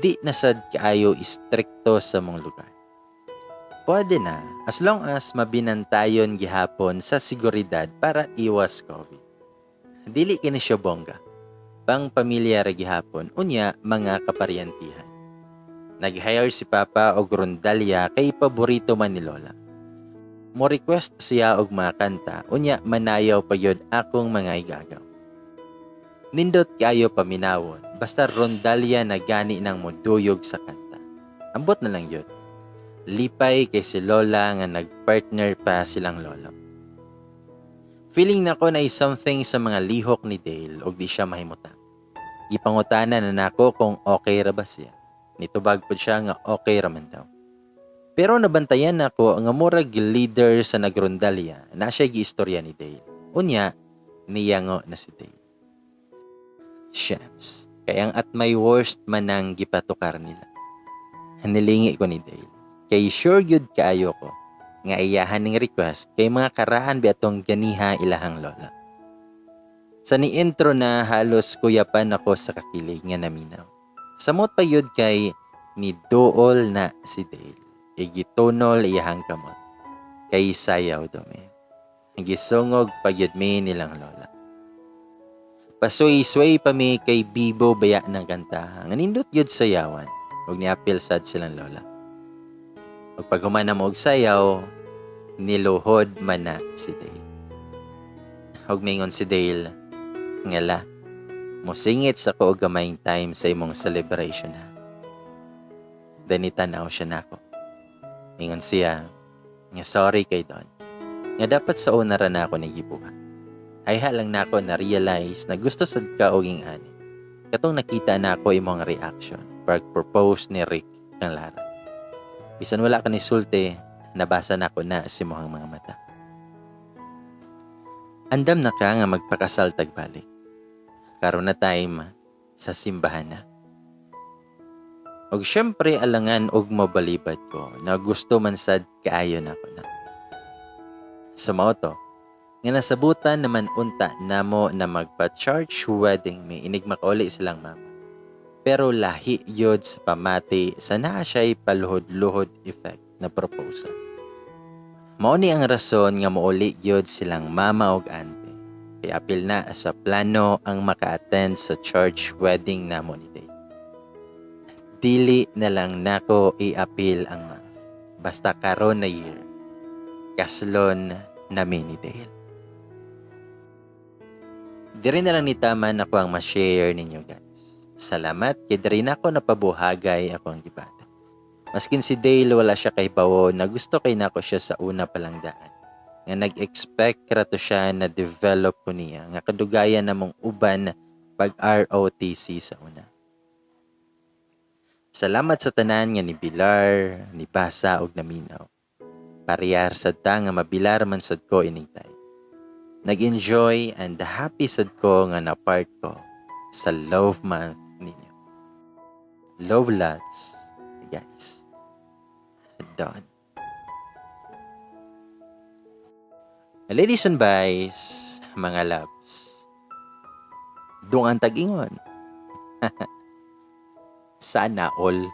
di na sad kaayo istrikto sa among lugar. Pwede na as long as mabinantayon gihapon sa seguridad para iwas COVID. Dili kini siya bongga. Pang pamilya ra gihapon, unya mga kaparyantihan. Nag-hire si Papa og rondalya kay paborito man ni Lola. Mo request siya og mga kanta, unya manayaw pa gyud akong mga igagaw. Nindot kaayo paminawon, basta rondalya na gani nang moduyog sa kanta. Ambot na lang yun. Lipay kay si Lola nga nagpartner pa silang lolo. Feeling nako na something sa mga lihok ni Dale og di siya mahimutang. Gipangutana na nako kung okay ra ba siya. Nitubag pud siya nga okay ra man daw. Pero nabantayan nako nga murag leader sa nagrondalya na siya giistorya ni Dale. Unya, niyango na si Dale. Shems, kay ang at my worst man ang gipatukar nila. Nilingi ko ni Dale. Kay sure gyud kaayo ko nga iyahan ning request kay mga karaan bi atong ganiha ilahang lola. Sa ni intro na halos kuyapan ako sa kakilig nga naminaw. Samot pa yun kay ni duol na si Dale. Igitunol iyahang kamot. Kay sayaw dumi. Gisungog pa gyud mi nilang lola. Pasway-sway pa mi kay Bibo baya ng kanta. Nga nindot gyud sayawan. Ug niapil sad silang lola. Ug paghuman na mo og sayaw, niluhod man na si Dale. Ug mingon si Dale, ngala, musingit sa ko og gamayng time sa imong celebration ha. Then tanaw siya nako. Ingon siya, nga sorry kay Don. Nga dapat sa una ra na ako nagibuhat. Ayha lang nako na realize na gusto sad ka og ani. Katong nakita na ako imong reaction pag propose ni Rick kang Lara. Bisan wala ka ni sulti, nabasa nako na sa imong mga mata. Andam na ka nga magpakasal tagbalik. Karon na time sa simbahan na. Og syempre alangan og mabalibad ko na gusto man sad kaayo nako na. Sa mao to, nga nasabutan naman unta namo na magpa-church wedding mi inig makauli silang mama. Pero lahi yod sa pamati sa naa siya'y paluhod-luhod effect na proposal. Mao ni ang rason nga mouli yod silang mama og ante. Kay apil na sa plano ang maka-attend sa church wedding namo ni Dave. Dili na lang nako i-apil ang math. Basta karon na year. Kaslon na mi ni Dale. Diri na lang ni taman ako ang ma-share ninyo, guys. Salamat kay diri na ako napabuhagay ako ang gibati. Maskin si Dale wala siya kay bawo na gusto kay nako siya sa una pa lang daan. Nga nag-expect ra to siya na develop ko niya nga kadugayan namong uban pag ROTC sa una. Salamat sa tanan nga ni Bilar, ni Basa ug naminaw. Parehar sad ta nga mabilar man sad ko ining time. Nag-enjoy and happy sad ko nga na part ko sa love month ninyo. Love lots, guys. Done. Ladies and boys, mga loves. Dungan tag-ingon. Sana all.